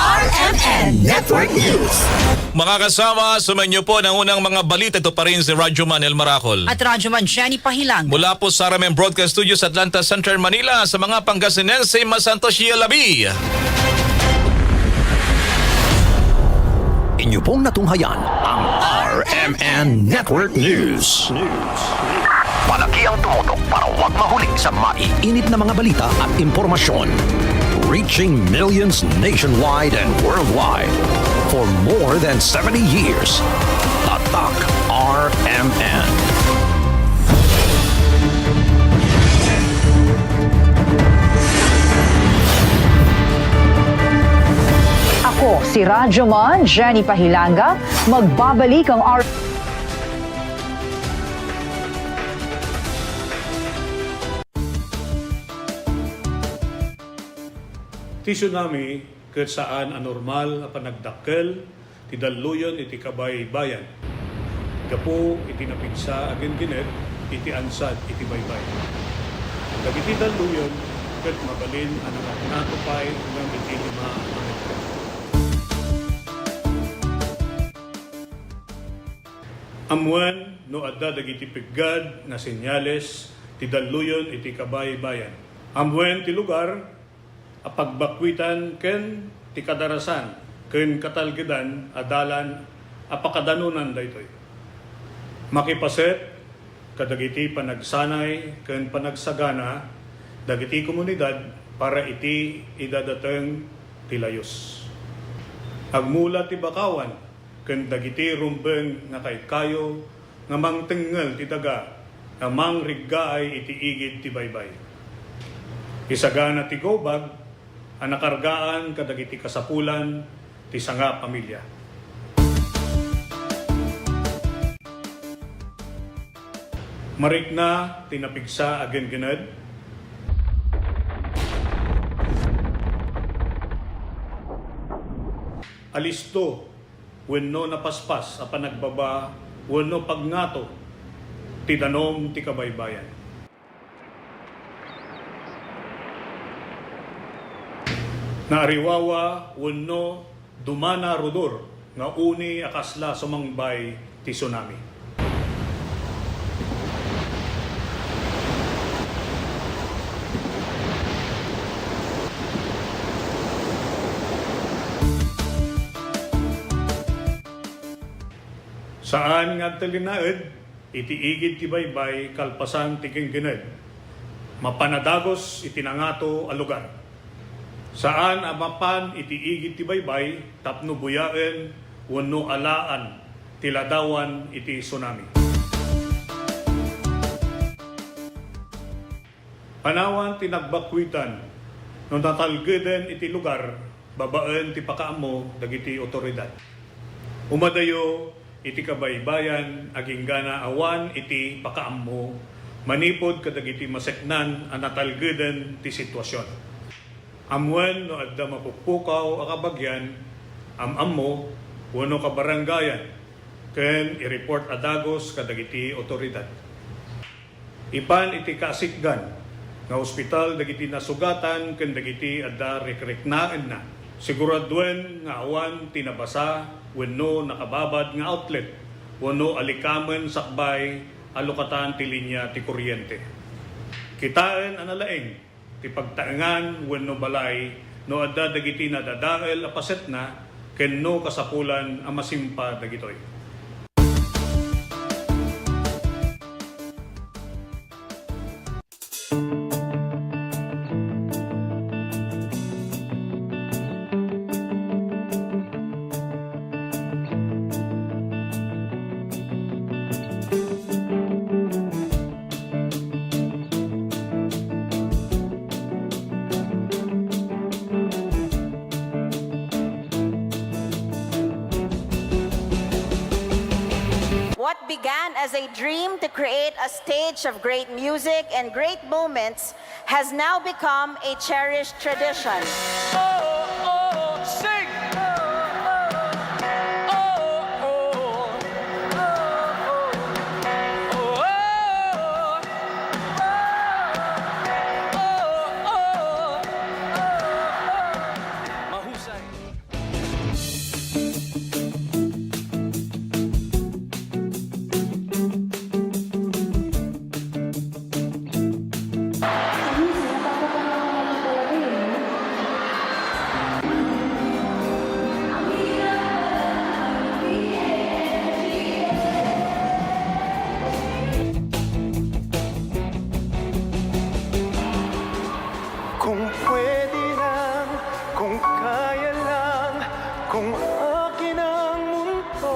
R M N Network News. Mga kasama, sumainyo po ng unang mga balita. Ito pa rin si Radyo Man El Maracol. At Radyo Man Jenny Pahilang. Mula po sa R M N Broadcast Studio sa Atlanta Center, Manila, sa mga Pangasinense, masantos ya labi. Inyo pong natunghayan ang R M N Network News. Palagi ang tumutok para huwag mahuli sa maiinit na mga balita at impormasyon. Reaching millions nationwide and worldwide for more than seventy years. Tatak R M N. Ako si Radyo Man Jenny Pahilanga. Magbabalik ang R- Ti tsunami ket saan a normal a panagdakkel ti dalluyon iti kabaybayan gapu iti napigsa a genggenet iti ansad iti baybay. Dagiti dalluyon ket mabalin a nangatngato pay ngem iti lima a metro. Ammuen no adda dagiti peggad nga senyales ti dalluyon iti kabaybayan. Ammuen ti lugar a pagbakkuitan ken ti kadarasan ken katalgedan a dalan a pakadanonan daytoy. Makipaset kadagiti panagsanay ken panagsagana dagiti komunidad para iti idadateng ti layus. Agmula ti bakawan ken dagiti rumbeng nga kaykayo nga mangtengngel ti daga nga mangriggaay iti igid ti baybay. Isagana ti gubag a nakargaan kadagiti kasapulan ti sangapamilya. Marikna ti napigsa a genggened. Alisto wenno napaspas a panagbaba wenno pagngato ti danum ti kabaybayan. Naariwawa wenno dumana rudor nga uni a kasla sumangbay ti tsunami. Saan nga agtalinaed iti igid ti baybay kalpasan ti genggened. Mapan a dagus iti nangato a lugar. Saan a mapan iti igid ti baybay tapno buyaen wenno alaan ti ladawan iti tsunami. Panawan ti nagbakkuitan no natalgeden iti lugar babaen ti pakaammo dagiti otoridad. Umadayo iti kabaybayan agingga awan iti pakaammo manipud kadagiti maseknan a natalgeden ti sitwasion. Ammoen no adda mapukpukaw a kabagian, am-ammo, wenno kabarangayan, ken i-report a dagus kadagiti awtoridad. Ipan iti kasikgan nga ospital dagiti nasugatan ken dagiti adda rikriknaenna. Siguraduen nga awan ti nabasa wenno nakababad nga outlet wenno alikamen sakbay a lukatan ti linia ti kuryente. Kitaen a nalaing ti pagtaengan wenno balay no adda dagiti nadadael a pasetna ken no kasapulan a masimpa dagitoy. What began as a dream to create a stage of great music and great moments has now become a cherished tradition. Oh, oh, sing! Oh, oh, oh, oh, oh, oh, oh, oh, oh, oh, oh. Mahusay. Kung pwede lang, kung kaya lang, kung akin ang mundo.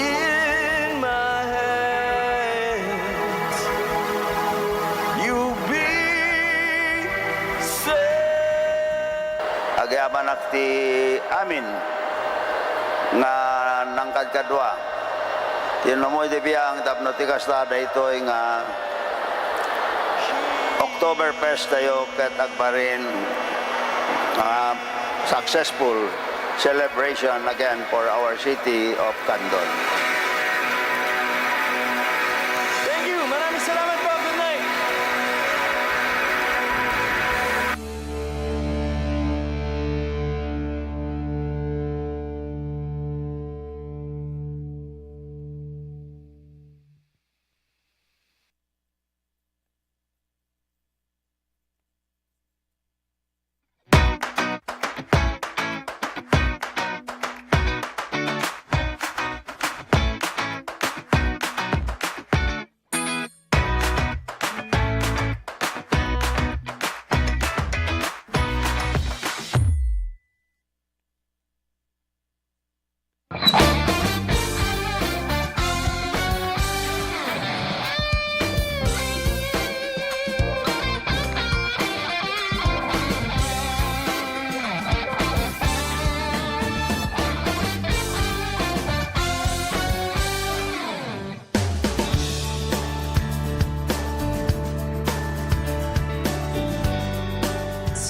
In my hands, you be safe. Agyamanak ti amin nga nangkadkadua. Ti ummoy ti biang tapno ti kasta, daytoy nga Oktoberfest tayo ket agbalin nga successful celebration again for our city of Candon. Thank you. Maraming salamat po. Good night.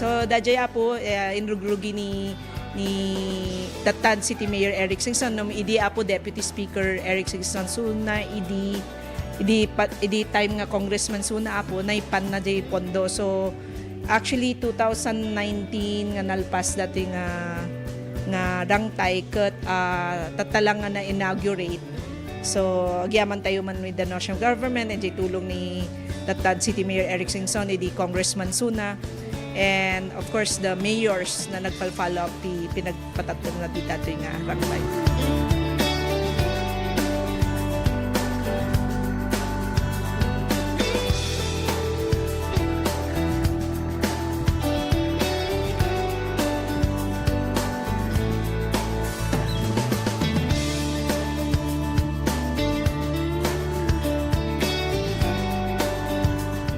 So, daydiay, Apo, eh, inrugrugi ni, ni that time City Mayor Eric Singson, no, idi, Apo, Deputy Speaker Eric Singson, so, na idi, idi pa-, idi time nga congressman, so, na, Apo, naipan na diay pondo. So, actually, two thousand nineteen nga nalpas daytoy nga, nga rangtay ket, ah, tatta lang nga na-inaugurate. So, agyamantayo man with the national government, and the tulong ni that time City Mayor Eric Singson, idi Congressman Suna, and of course, the mayors na nagpal-follow up ti pinagpatatnag na ditoy nga rangtay.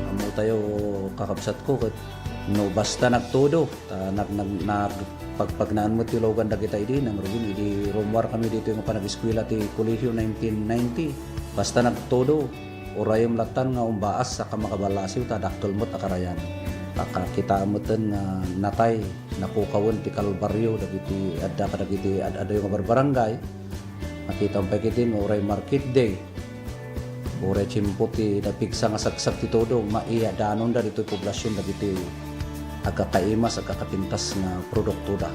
Ammotayo, kakabsatko, ket no basta nagtudo, ta nag-, nag-, nagpagpagnaan met ti ulugan dagita idi, nangrugin idi rummuar kami ditoy nga panag-eskuela ti Colegio nineteen ninety. Basta nagtudo, urayem lattan nga umbaas, saka makaballasiw ta dakkel met a karayan. Pakakitaem metten nga natay, napukawen ti kalbaryo dagiti adda kadagiti ad-adayo nga barbarangay. Makitaem pay ketdi nga uray market day, uray tiempo ti napigsa nga sagsag ti tudo, maiyadanonda ditoy poblasion dagiti agkakaimas, agkakapintas nga produktoda.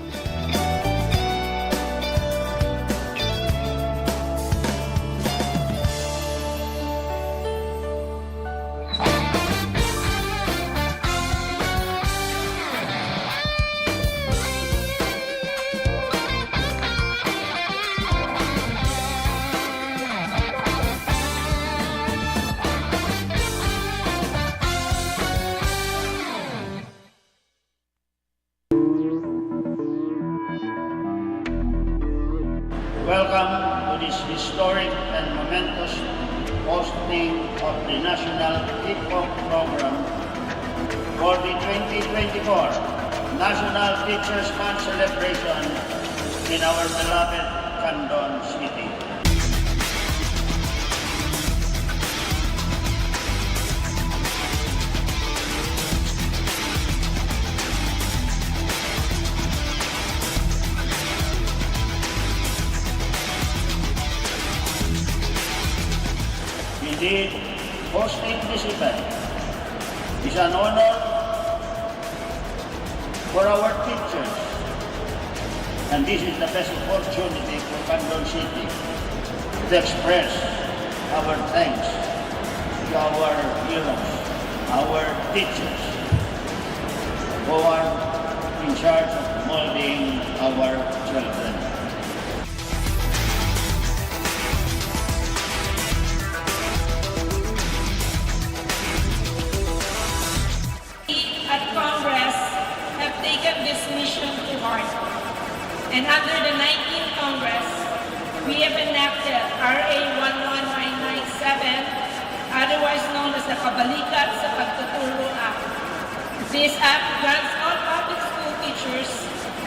Welcome to this historic and momentous hosting of the National Kickoff Program for the twenty twenty-four National Teachers' Month celebration in our beloved Candon City. Indeed, hosting this event is an honor for our teachers, and this is the best opportunity for Candon City to express our thanks to our heroes, our teachers, who are in charge of molding our children. We at Congress have taken this mission to heart, and under the nineteenth Congress, we have enacted R A one one nine nine seven, otherwise known as the Kabalikat sa Pagtuturo Act. This act grants all public school teachers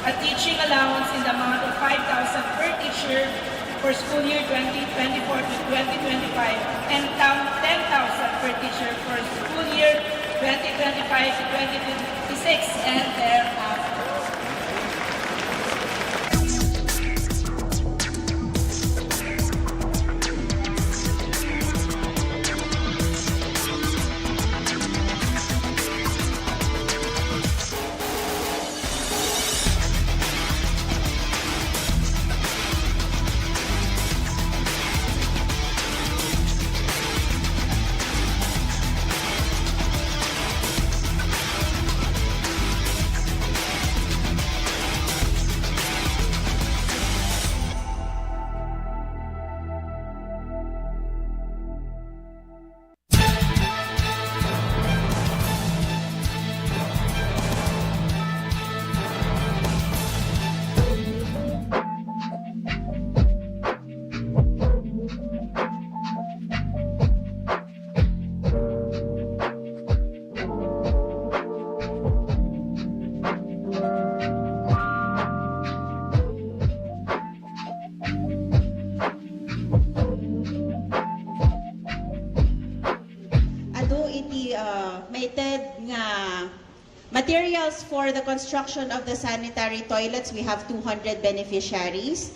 a teaching allowance in the amount of five thousand per teacher for school year twenty twenty-four to twenty twenty-five, and tam-, ten thousand per teacher for school year twenty twenty-five to twenty twenty-six and thereafter. Materials for the construction of the sanitary toilets, we have two hundred beneficiaries,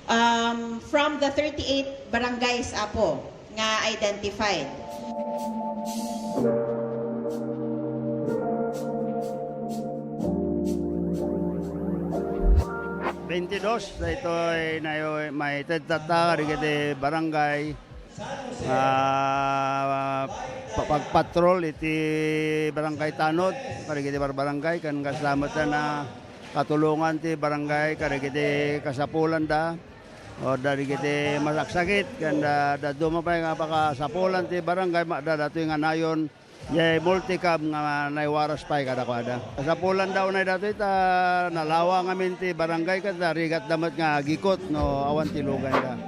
um, from the thirty-eight barangays, Apo, nga identified. Twenty-dos, daytoy nayo-, maited tatta kadagiti barangay, ah, pa-, pagpatrol iti Barangay Tanod, kadagiti barbarangay, ken kasla met a katulongan ti barangay, kadagiti kasapulanda, o kadagiti masaksakit, ken da-, dadduma pay nga pakasapulan ti barangay, ma-, da-, datoy nga nayon, Jay multicab nga naiwaras pay kadakuada. Kasapulan daw na datoy ta nalawa ngamin ti barangay ket narigatda met nga agikot no awan ti luganda.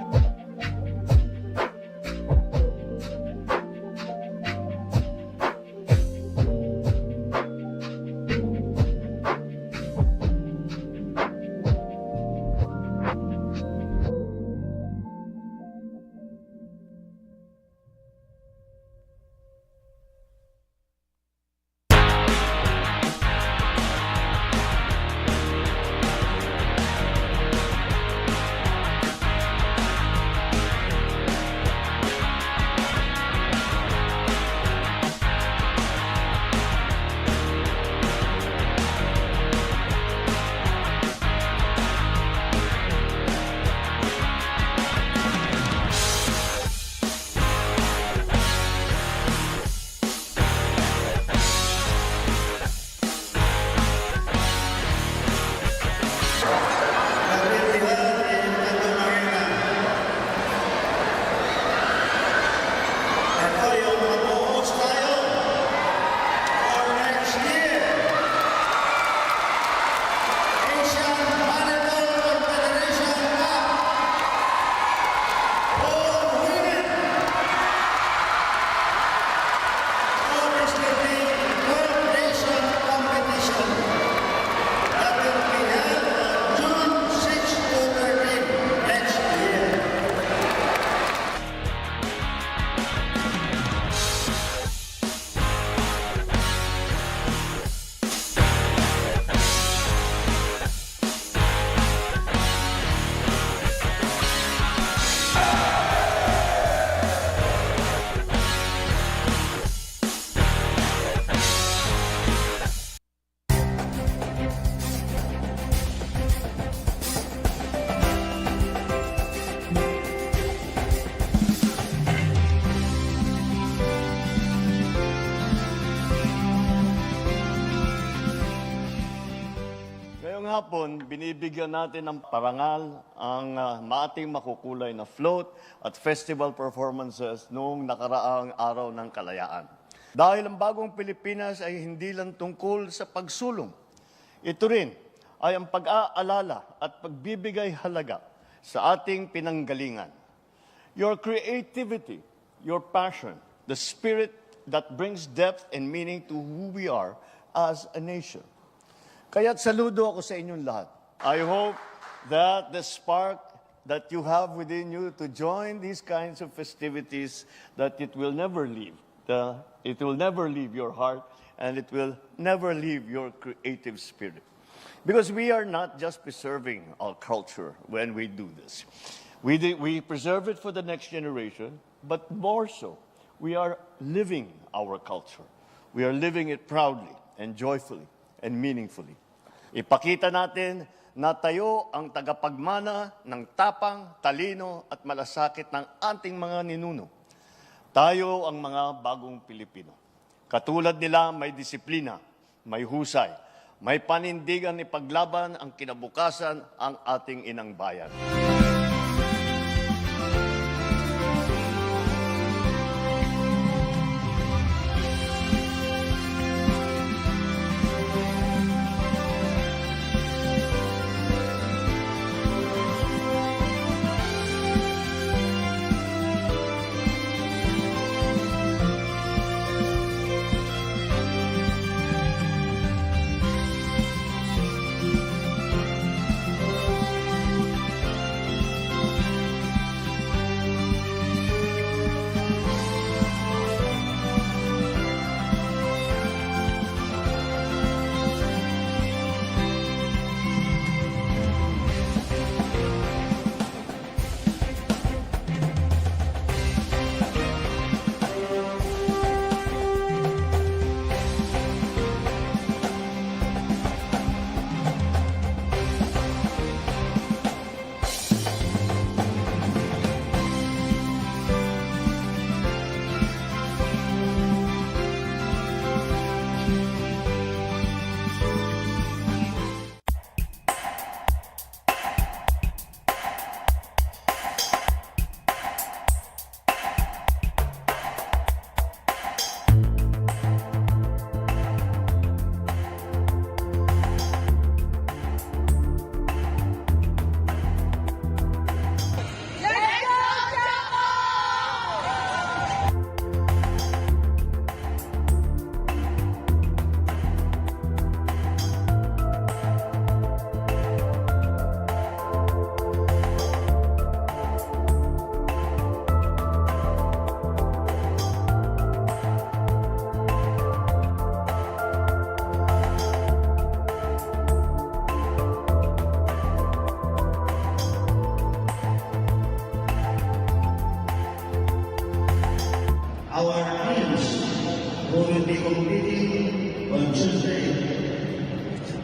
Ngayong hapon, binibigyan natin ng parangal ang, ah, ating makukulay na float at festival performances noong nakaraang Araw ng Kalayaan. Dahil ang bagong Pilipinas ay hindi lang tungkol sa pagsulong. Ito rin ay ang pag-aalala at pagbibigay halaga sa ating pinanggalingan. Your creativity, your passion, the spirit that brings depth and meaning to who we are as a nation. Kaya't saludo ako sa inyong lahat. I hope that the spark that you have within you to join these kinds of festivities, that it will never leave the, it will never leave your heart, and it will never leave your creative spirit. Because we are not just preserving our culture when we do this. We do, we preserve it for the next generation, but more so, we are living our culture. We are living it proudly and joyfully and meaningfully. Ipakita natin na tayo ang tagapagmana ng tapang, talino at malasakit ng ating mga ninuno. Tayo ang mga bagong Pilipino. Katulad nila, may disiplina, may husay, may panindigan ipaglaban ang kinabukasan ang ating inang bayan.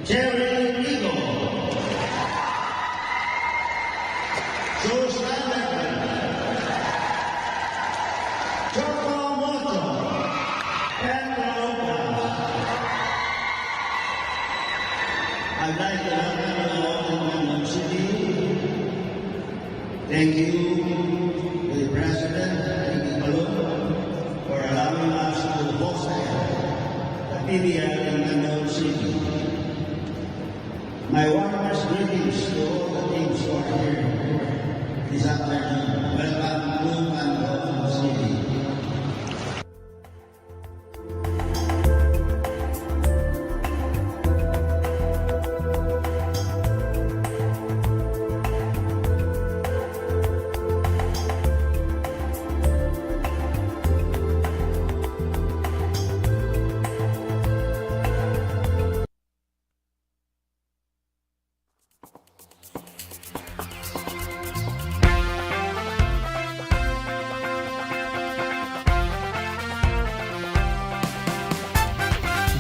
Jerry Eagle. Susan Edmond. Choco Moto. Pedro Blas. I'd like to welcome you all to Mandaluyong City. Thank you to the President, Ricky Colon, for allowing us to host the P B L in Mandaluyong City. My warmest greetings to all the teams who are here this afternoon. Welcome to Mandaluyong City.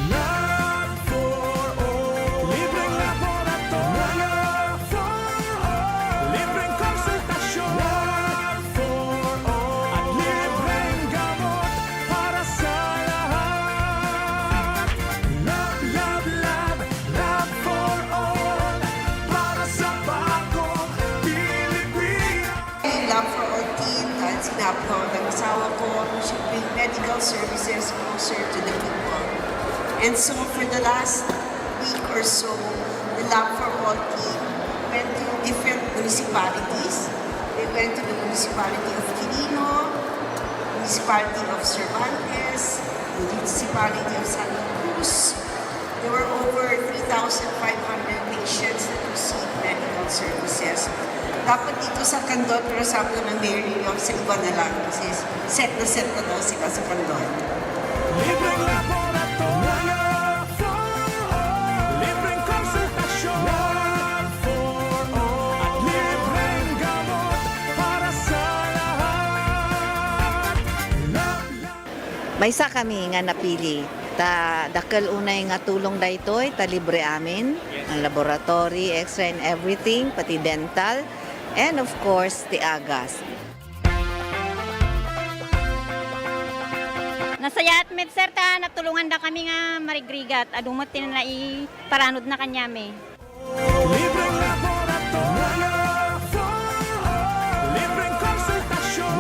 Love for all. Libreng laboratorio. Love for all. Libreng konsultasyon. Love for all. At libreng gamot para sa lahat. Love, love, love. Love for all, para sa bagong Pilipinas. Love for all team, dahil sinabi ho ng asawa ko, siyempre, medical services closer to the people. And so, for the last week or so, the Love for All team went to different municipalities. They went to the municipality of Quirino, municipality of Cervantes, municipality of Santa Cruz, There were over three thousand five hundred patients that received medical services. Dapat dito sa Candon, pero sabi ko ng mayor ninyo, sa iba na lang. Kasi set na set na daw sila sa Candon. Libreng laboratorio, libreng konsultasyon, at libreng gamot para sa lahat. Maysa kami nga napili. Ta dakkel unay nga tulong daytoy, ta libre amin, ang laboratory, X-ray and everything, pati dental, and of course, ti agas. Nasayaat met, sir, ta natulonganda kami nga marigrigat. Adu met ti naiparanodna kaniami. Libreng laboratorio for all. Libreng konsultasyon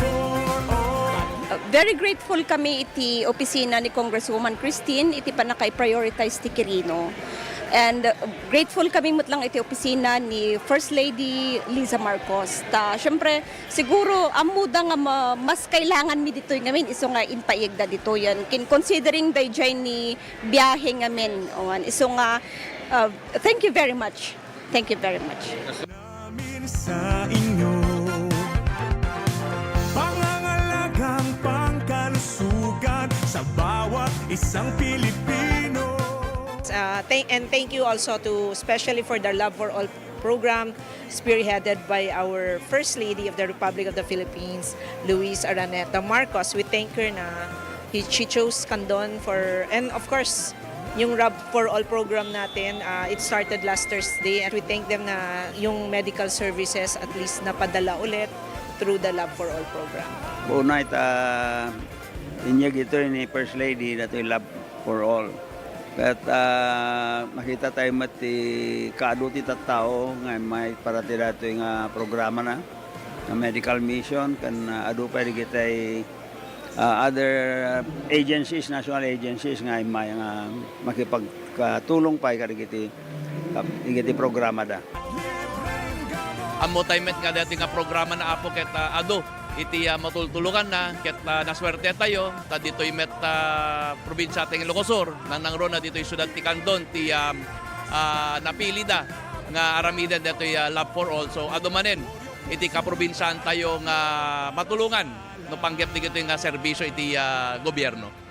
for all. Uh, very grateful kami iti opisina ni Congresswoman Christine iti pannaka-prioritize ti Quirino. And, uh, grateful kami met lang iti opisina ni First Lady Liza Marcos. Ta, syempre, siguro, ammoda nga ma-, mas kailangan mi ditoy ngamin, isu nga impaiggda ditoyen. Kin-, considering daydiay ni biahe ngamin. Awan. Isu nga, uh, thank you very much. Thank you very much. Namin sa inyo, pangangalagang pangkalusugan sa bawat isang Pilipino. Uh, thank, and thank you also to, especially for the Love for All program, spearheaded by our First Lady of the Republic of the Philippines, Luis Araneta Marcos. We thank her na he, she chose Candon for, and of course, yung Love for All program natin, uh, it started last Thursday, and we thank them na yung medical services at least napadala ulit through the Love for All program. Una ita, inyag ito ni First Lady, datoy Love for All. Ket, ah, makita tayo met ti kaadu ti tattao nga immay para ti datoy nga programana, nga medical mission, ken, ah, adu pay dagiti, ah, other agencies, national agencies nga immay nga makipagkatulong pay kadagiti, dagiti programada. Ammo tayo met nga dati nga programa na, Apo, ket, ah, adu iti, ah, matultulukanna, ket, ah, nasuerte tayo, ta ditoy met, ah, probinsia ti Ilocos Sur, nangnangruna ditoy siudad ti Candon, ti, ah, ah, napilida nga aramiden detoy, ah, Love for All. So, adu manen iti kaprobinsiaan tayo nga matulongan no panggep dagitoy nga serbisio iti, ah, gobierno.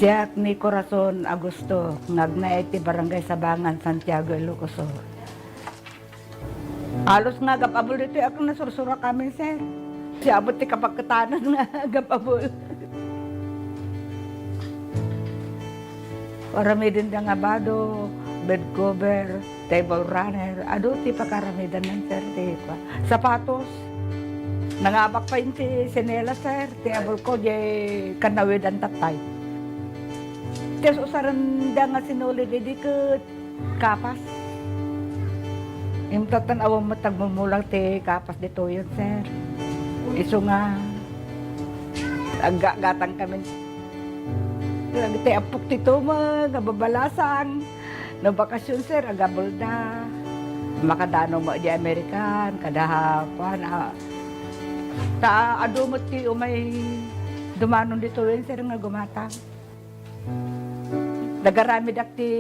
Diak ni Corazon Augusto, nga agnaed ti Barangay Sabangan, Santiago, Ilocos Sur. Halos nga agab-abol ditoy ak, nasursurak amin, sir. Siya abot ti kapakkatanan nga agab-abol. Aramidenda nga bado, bed cover, table runner, adu ti pakaaramidannan, sir, ti kua-, sapatos. Nangabak pay ti sinelas, sir, ti abol ko, diay kanawidan tattay. Ti usarenda nga sinulid idi ket kapas. Imtatan awan met agmumulang ti kapas ditoyen, sir. Isu nga aggatang kami. Ti appok ti tumeng nga babalasang. No bakasyon, sir, agabelda. Makadano met di American, kada kuan, a, ta adu met ti umay dumanon ditoyen, sir, nga gumatang. Nagaramidak ti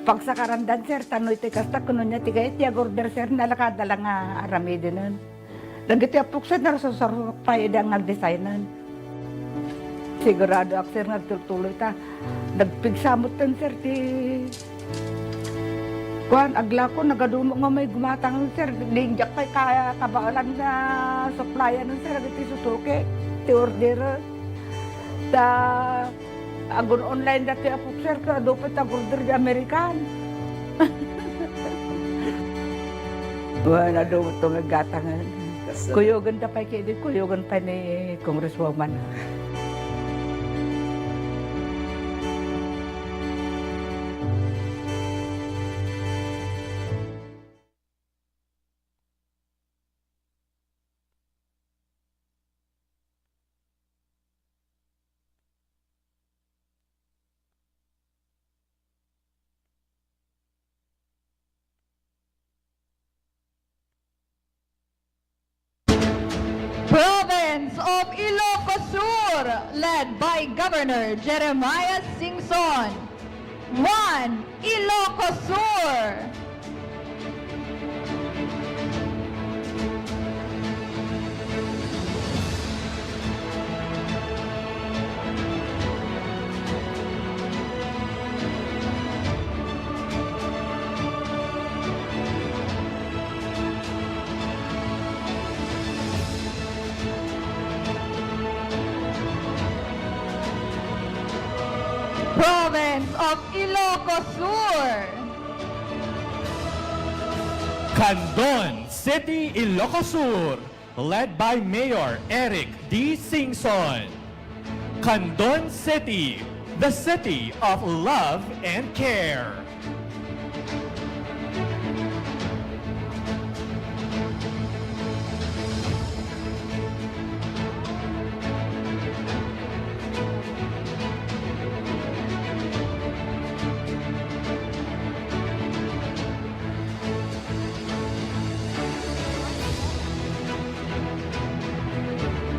pagsakarandan, sir, tano iti kasta, kuno niya ti kayat ti agorder, sir, nalakada la nga aramidenen. Dagiti appok, sir, narsarsarok pay idi nga agdesignan. Siguradoak, sir, nga agtultuloy ta nagpigsa metten, sir, ti kuan, aglako, nagadumo nga may gumatang, sir, diak pay ka-, kabaelan nga supplyan, sir, dagiti susuki ti order. Ta agun-online dati a boxer, ket adu pay ti agorder di American. Wen, adu met ti aggatangen. Kuyogen da pay ketdi, kuyogen pay ni Congresswoman. Province of Ilocos Sur, led by Governor Jeremiah Singson. One, Ilocos Sur. Province of Ilocos Sur. Candon City, Ilocos Sur, led by Mayor Eric D. Singson. Candon City, the city of love and care.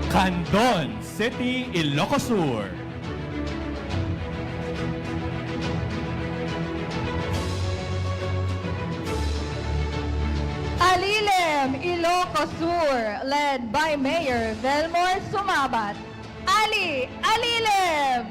Candon City, Ilocos Sur. Alilem, Ilocos Sur, led by Mayor Velmor Sumabat. Ali, Alilem!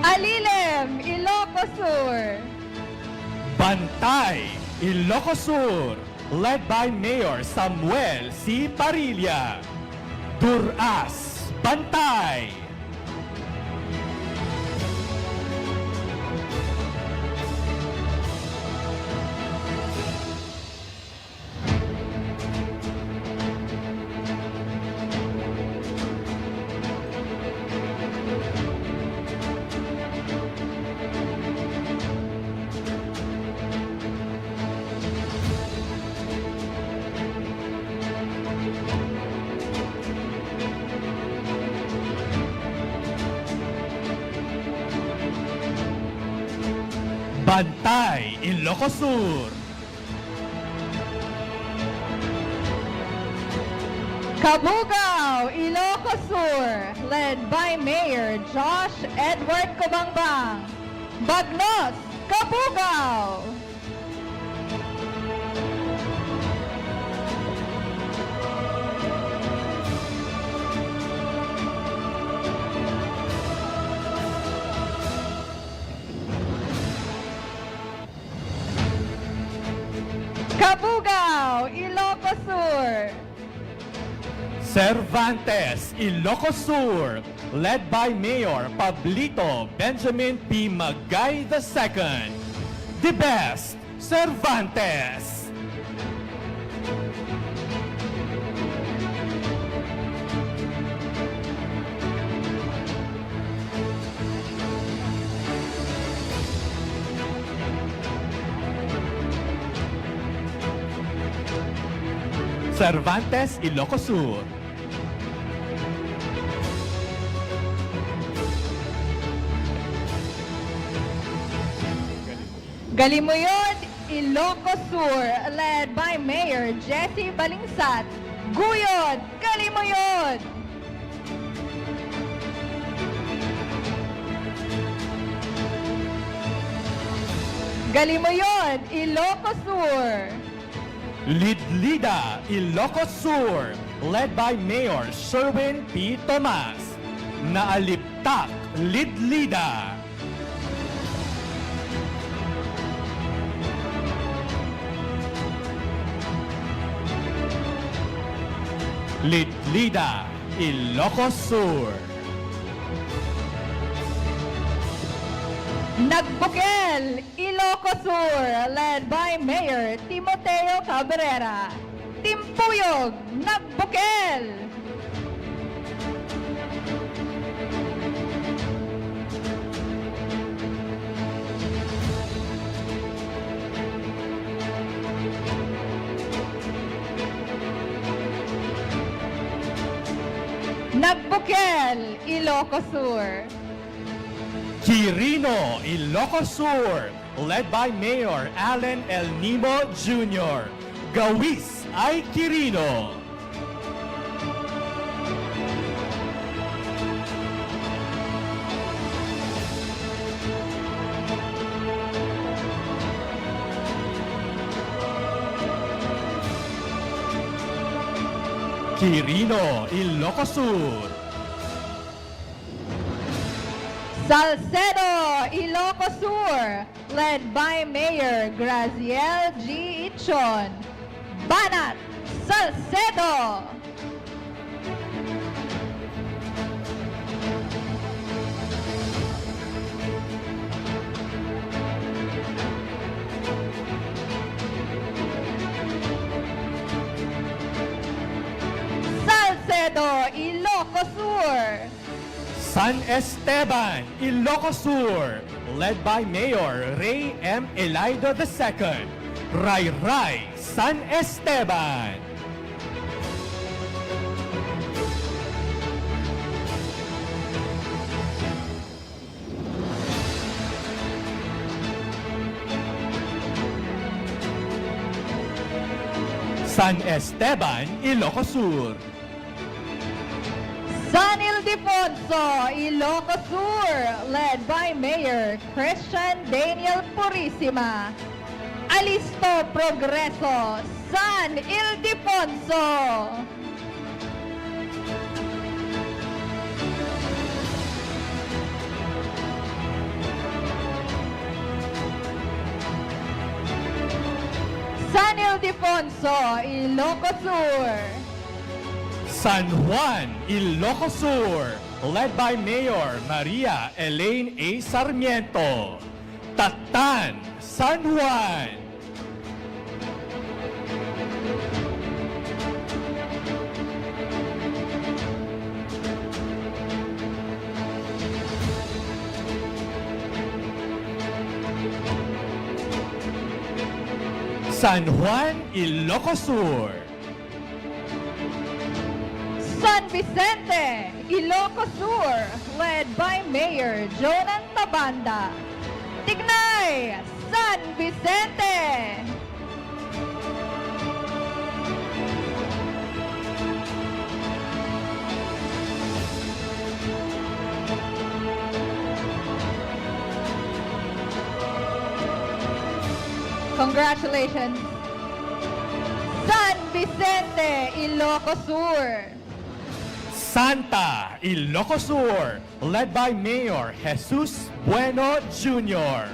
Alilem, Ilocos Sur. Bantay, Ilocos Sur, led by Mayor Samuel C. Parilla. Duras, Bantay. Bantay, Ilocos Sur. Cabugao, Ilocos led by Mayor Josh Edward Cobangbang. Bagnos, Cabugao! Cabugao, Ilocos Sur. Cervantes, Ilocos Sur, led by Mayor Pablito Benjamin P. Magay the second. The best, Cervantes. Cervantes, Ilocos Sur. Galimuyod, Ilocos Sur, led by Mayor Jesse Balingsat. Guyod, Galimuyod! Galimuyod, Ilocos Sur. Lidlida, Ilocos Sur, led by Mayor Sherwin P. Tomas. Naaliptak, Lidlida. Lidlida, Ilocos Sur. Nagbukel, Ilocos Sur, led by Mayor Timoteo Cabrera. Timpuyog, Nagbukel! Nagbukel, Ilocos Sur. Quirino, Ilocos Sur, led by Mayor Allen El Nimo Junior. Gawis ay Quirino. Quirino, Ilocos Sur. Salcedo, Ilocos Sur, led by Mayor Graziel G. Ichon. Banat, Salcedo. Salcedo, Ilocos Sur. San Esteban, Ilocos Sur, led by Mayor Rey M. Elido the second. Rayray, San Esteban. San Esteban, Ilocos Sur. San Ildefonso, Ilocos Sur, led by Mayor Christian Daniel Purisima. Alisto, Progreso, San Ildefonso. San Ildefonso, Ilocos Sur. San Juan, Ilocos Sur, led by Mayor Maria Elaine A. Sarmiento. Tattan, San Juan. San Juan, Ilocos Sur. San Vicente, Ilocos Sur, led by Mayor Jonan Tabanda. Tignay, San Vicente. Congratulations! San Vicente, Ilocos Sur. Santa, Ilocos Sur, led by Mayor Jesus Bueno Junior.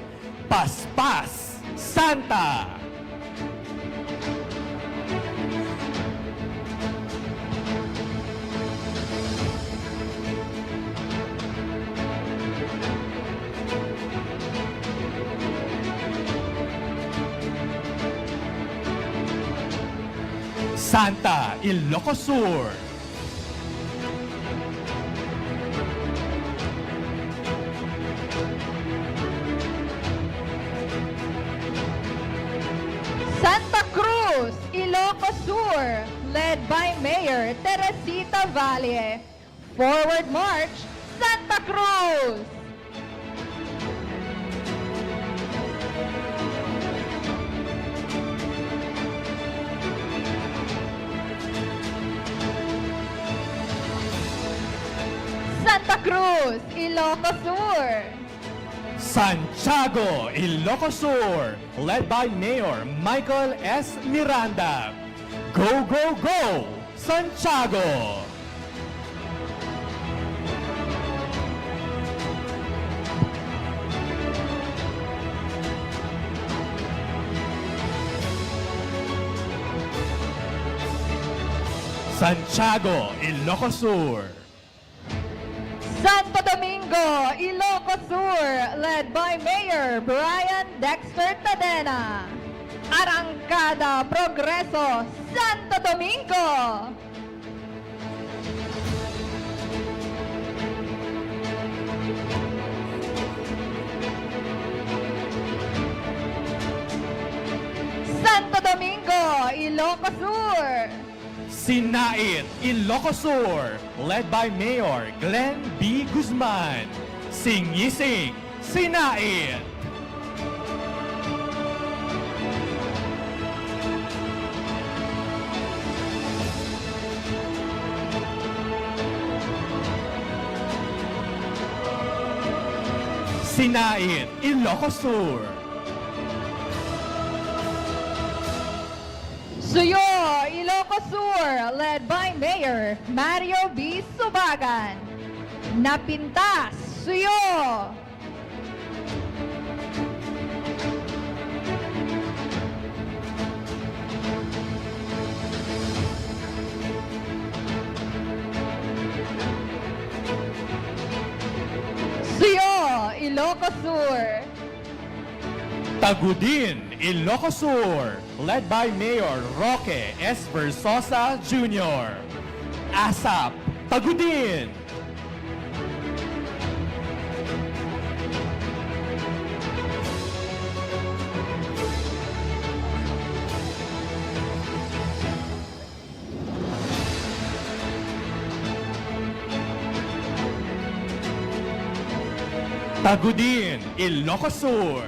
Paspas, Santa. Santa, Ilocos Sur. Santa Cruz, Ilocos Sur, led by Mayor Teresita Valle. Forward March, Santa Cruz! Santa Cruz, Ilocos Sur. Santiago, Ilocos Sur, led by Mayor Michael S. Miranda. Go, go, go, Santiago! Santiago, Ilocos Sur. Santo Domingo, Ilocos Sur, led by Mayor Brian Dexter Tadena. Arangkada, Progreso, Santo Domingo. Santo Domingo, Ilocos Sur. Sinait, Ilocos Sur, led by Mayor Glenn B. Guzman. Singising, Sinait. Sinait, Ilocos Sur. Suyo, Ilocos Sur, led by Mayor Mario B. Subagan. Napintas, Suyo. Suyo, Ilocos Sur. Tagudin, Ilocos Sur, led by Mayor Roque S. Versosa Junior. ASAP, Tagudin. Tagudin, Ilocos Sur.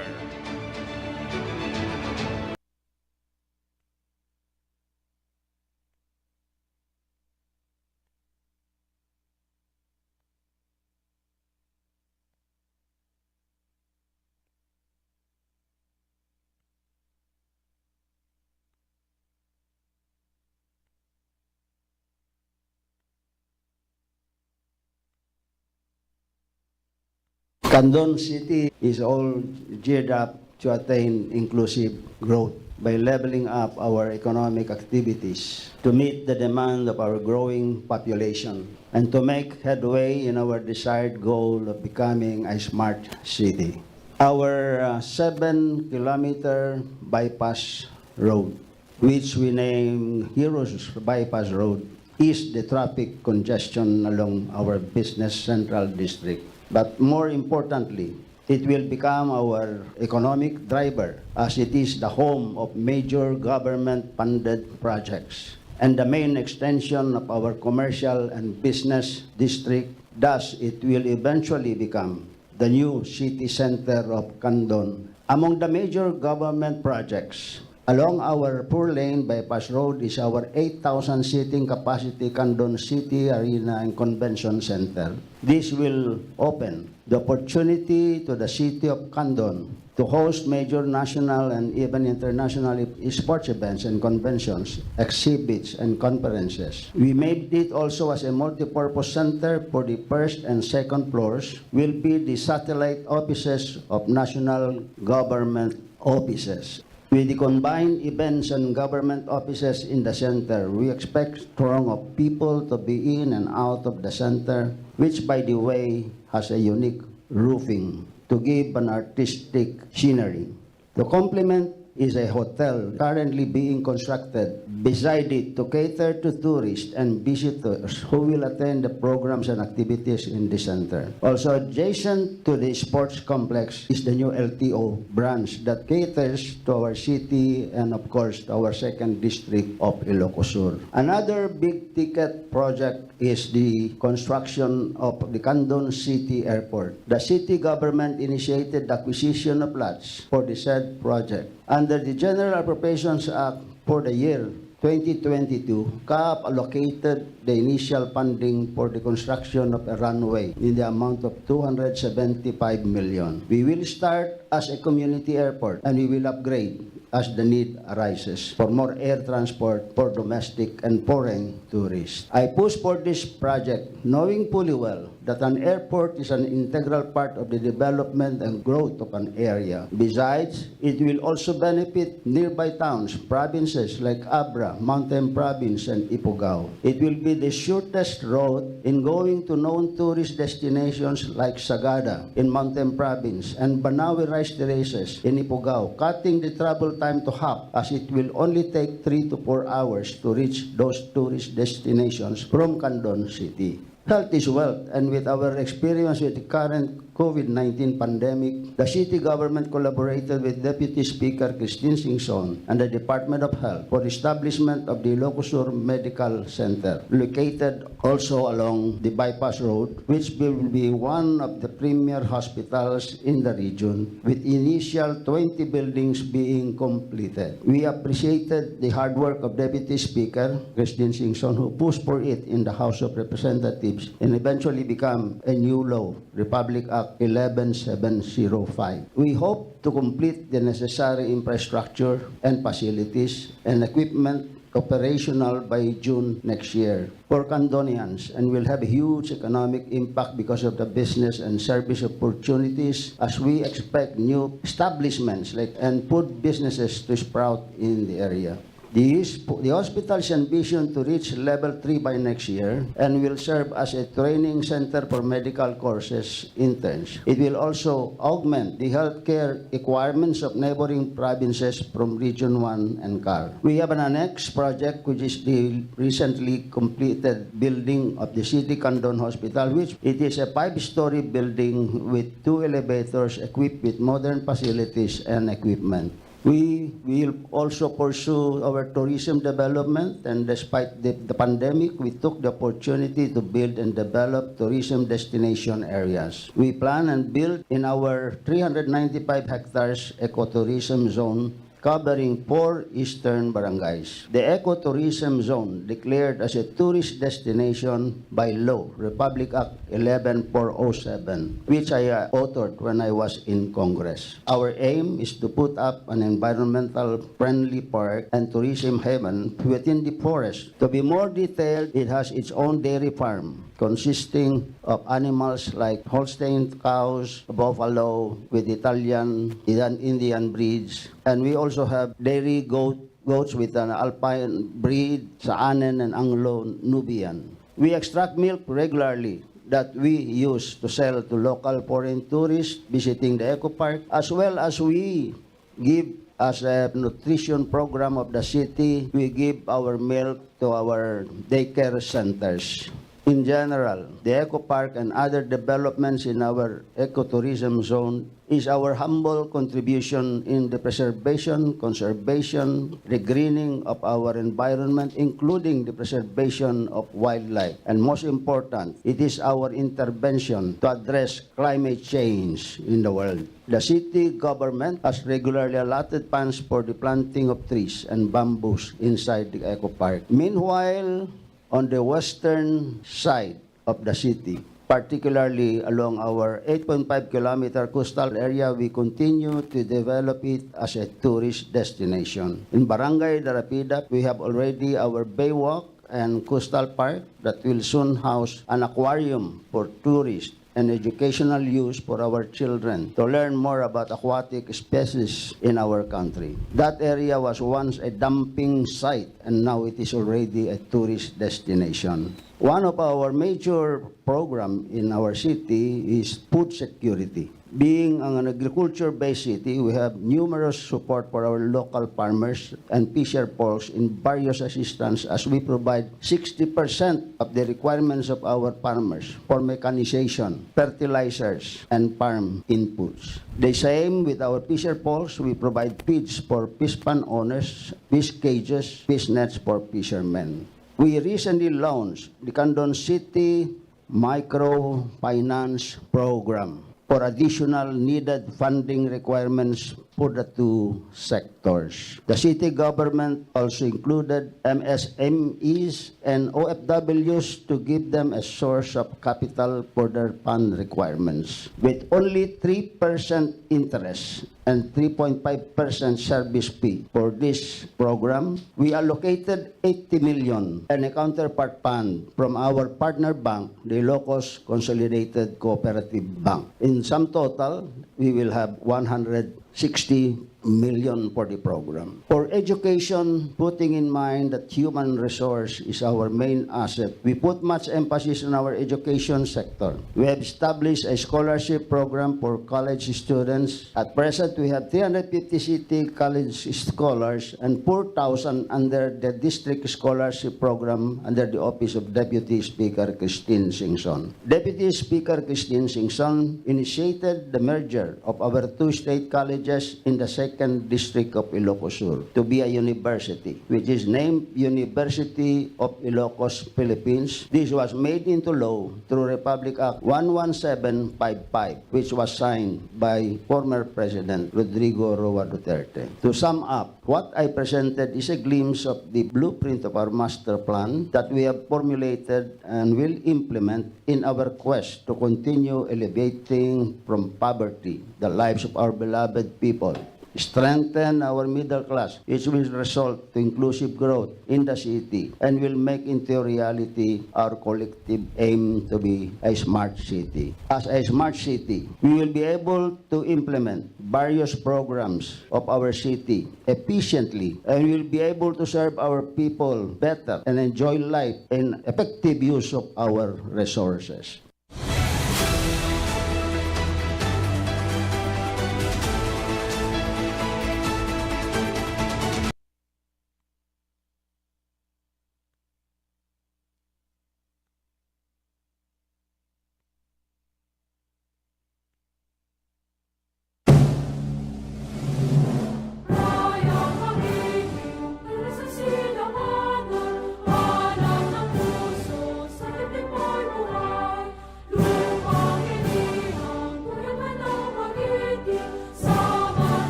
Candon City is all geared up to attain inclusive growth by leveling up our economic activities to meet the demand of our growing population and to make headway in our desired goal of becoming a smart city. Our, uh, seven-kilometer bypass road, which we name Heroes Bypass Road, is the traffic congestion along our business central district. But more importantly, it will become our economic driver as it is the home of major government-funded projects and the main extension of our commercial and business district. Thus, it will eventually become the new city center of Candon. Among the major government projects along our four-lane bypass road is our eight thousand seating capacity Candon City Arena and Convention Center. This will open the opportunity to the city of Candon to host major national and even international sports events and conventions, exhibits and conferences. We made it also as a multipurpose center for the first and second floors will be the satellite offices of national government offices. With the combined events and government offices in the center, we expect throng of people to be in and out of the center, which, by the way, has a unique roofing to give an artistic scenery. To complement is a hotel currently being constructed beside it to cater to tourists and visitors who will attend the programs and activities in the center. Also adjacent to the sports complex is the new L T O branch that caters to our city and, of course, to our second district of Ilocos Sur. Another big ticket project is the construction of the Candon City Airport. The city government initiated the acquisition of lots for the said project. Under the General Appropriations Act for the year twenty twenty-two, CAAP allocated the initial funding for the construction of a runway in the amount of two hundred seventy-five million. We will start as a community airport and we will upgrade as the need arises for more air transport for domestic and foreign tourists. I push for this project knowing fully well that an airport is an integral part of the development and growth of an area. Besides, it will also benefit nearby towns, provinces like Abra, Mountain Province, and Ifugao. It will be the shortest road in going to known tourist destinations like Sagada in Mountain Province and Banawe Rice Terraces in Ifugao, cutting the travel time to half as it will only take three to four hours to reach those tourist destinations from Candon City. Health is wealth, and with our experience with the current COVID nineteen pandemic, the city government collaborated with Deputy Speaker Christine Singson and the Department of Health for establishment of the Ilocos Sur Medical Center, located also along the bypass road, which will be one of the premier hospitals in the region, with initial twenty buildings being completed. We appreciated the hard work of Deputy Speaker Christine Singson, who pushed for it in the House of Representatives and eventually become a new law, Republic Act eleven seven zero five. We hope to complete the necessary infrastructure and facilities and equipment operational by June next year for Candonians and will have a huge economic impact because of the business and service opportunities, as we expect new establishments like and food businesses to sprout in the area. The, hosp- the hospital's ambition to reach level three by next year and will serve as a training center for medical courses interns. It will also augment the healthcare requirements of neighboring provinces from Region one and CAR. We have an annex project, which is the recently completed building of the City Candon Hospital, which it is a five-story building with two elevators equipped with modern facilities and equipment. We will also pursue our tourism development, and despite the, the pandemic, we took the opportunity to build and develop tourism destination areas. We plan and build in our three hundred ninety-five hectares ecotourism zone covering four eastern barangays. The ecotourism zone declared as a tourist destination by law, Republic Act eleven four oh seven, which I uh, authored when I was in Congress. Our aim is to put up an environmental friendly park and tourism haven within the forest. To be more detailed, it has its own dairy farm consisting of animals like Holstein cows, buffalo with Italian, Indian breeds, and we also have dairy goat, goats with an alpine breed, Saanen and Anglo-Nubian. We extract milk regularly that we use to sell to local foreign tourists visiting the eco park, as well as we give as a nutrition program of the city, we give our milk to our daycare centers. In general, the eco park and other developments in our ecotourism zone is our humble contribution in the preservation, conservation, regreening of our environment, including the preservation of wildlife. And most important, it is our intervention to address climate change in the world. The city government has regularly allotted funds for the planting of trees and bamboos inside the eco park. Meanwhile, on the western side of the city, particularly along our eight point five kilometer coastal area, we continue to develop it as a tourist destination. In Barangay Darapidak, we have already our Baywalk and Coastal Park that will soon house an aquarium for tourists and educational use for our children to learn more about aquatic species in our country. That area was once a dumping site and now it is already a tourist destination. One of our major program in our city is food security. Being an agriculture-based city, we have numerous support for our local farmers and fisher folks in various assistance as we provide sixty percent of the requirements of our farmers for mechanization, fertilizers, and farm inputs. The same with our fisher folks, we provide feeds for fish pond owners, fish cages, fish nets for fishermen. We recently launched the Candon City Microfinance Program for additional needed funding requirements for the two sectors. The city government also included M S M Es and O F Ws to give them a source of capital for their fund requirements, with only three percent interest and three point five percent service fee for this program. We allocated eighty million and a counterpart fund from our partner bank, the Ilocos Consolidated Cooperative Bank. In sum total, we will have one hundred sixty million for the program. For education, putting in mind that human resource is our main asset, we put much emphasis on our education sector. We have established a scholarship program for college students. At present, we have three hundred fifty city college scholars and four thousand under the district scholarship program under the office of Deputy Speaker Christine Singson. Deputy Speaker Christine Singson initiated the merger of our two state colleges in the second district of Ilocos Sur to be a university, which is named University of Ilocos Philippines. This was made into law through Republic Act one one seven five five, which was signed by former President Rodrigo Roa Duterte. To sum up, what I presented is a glimpse of the blueprint of our master plan that we have formulated and will implement in our quest to continue elevating from poverty the lives of our beloved people, strengthen our middle class, which will result to inclusive growth in the city and will make into reality our collective aim to be a smart city. As a smart city, we will be able to implement various programs of our city efficiently and will be able to serve our people better and enjoy life in effective use of our resources.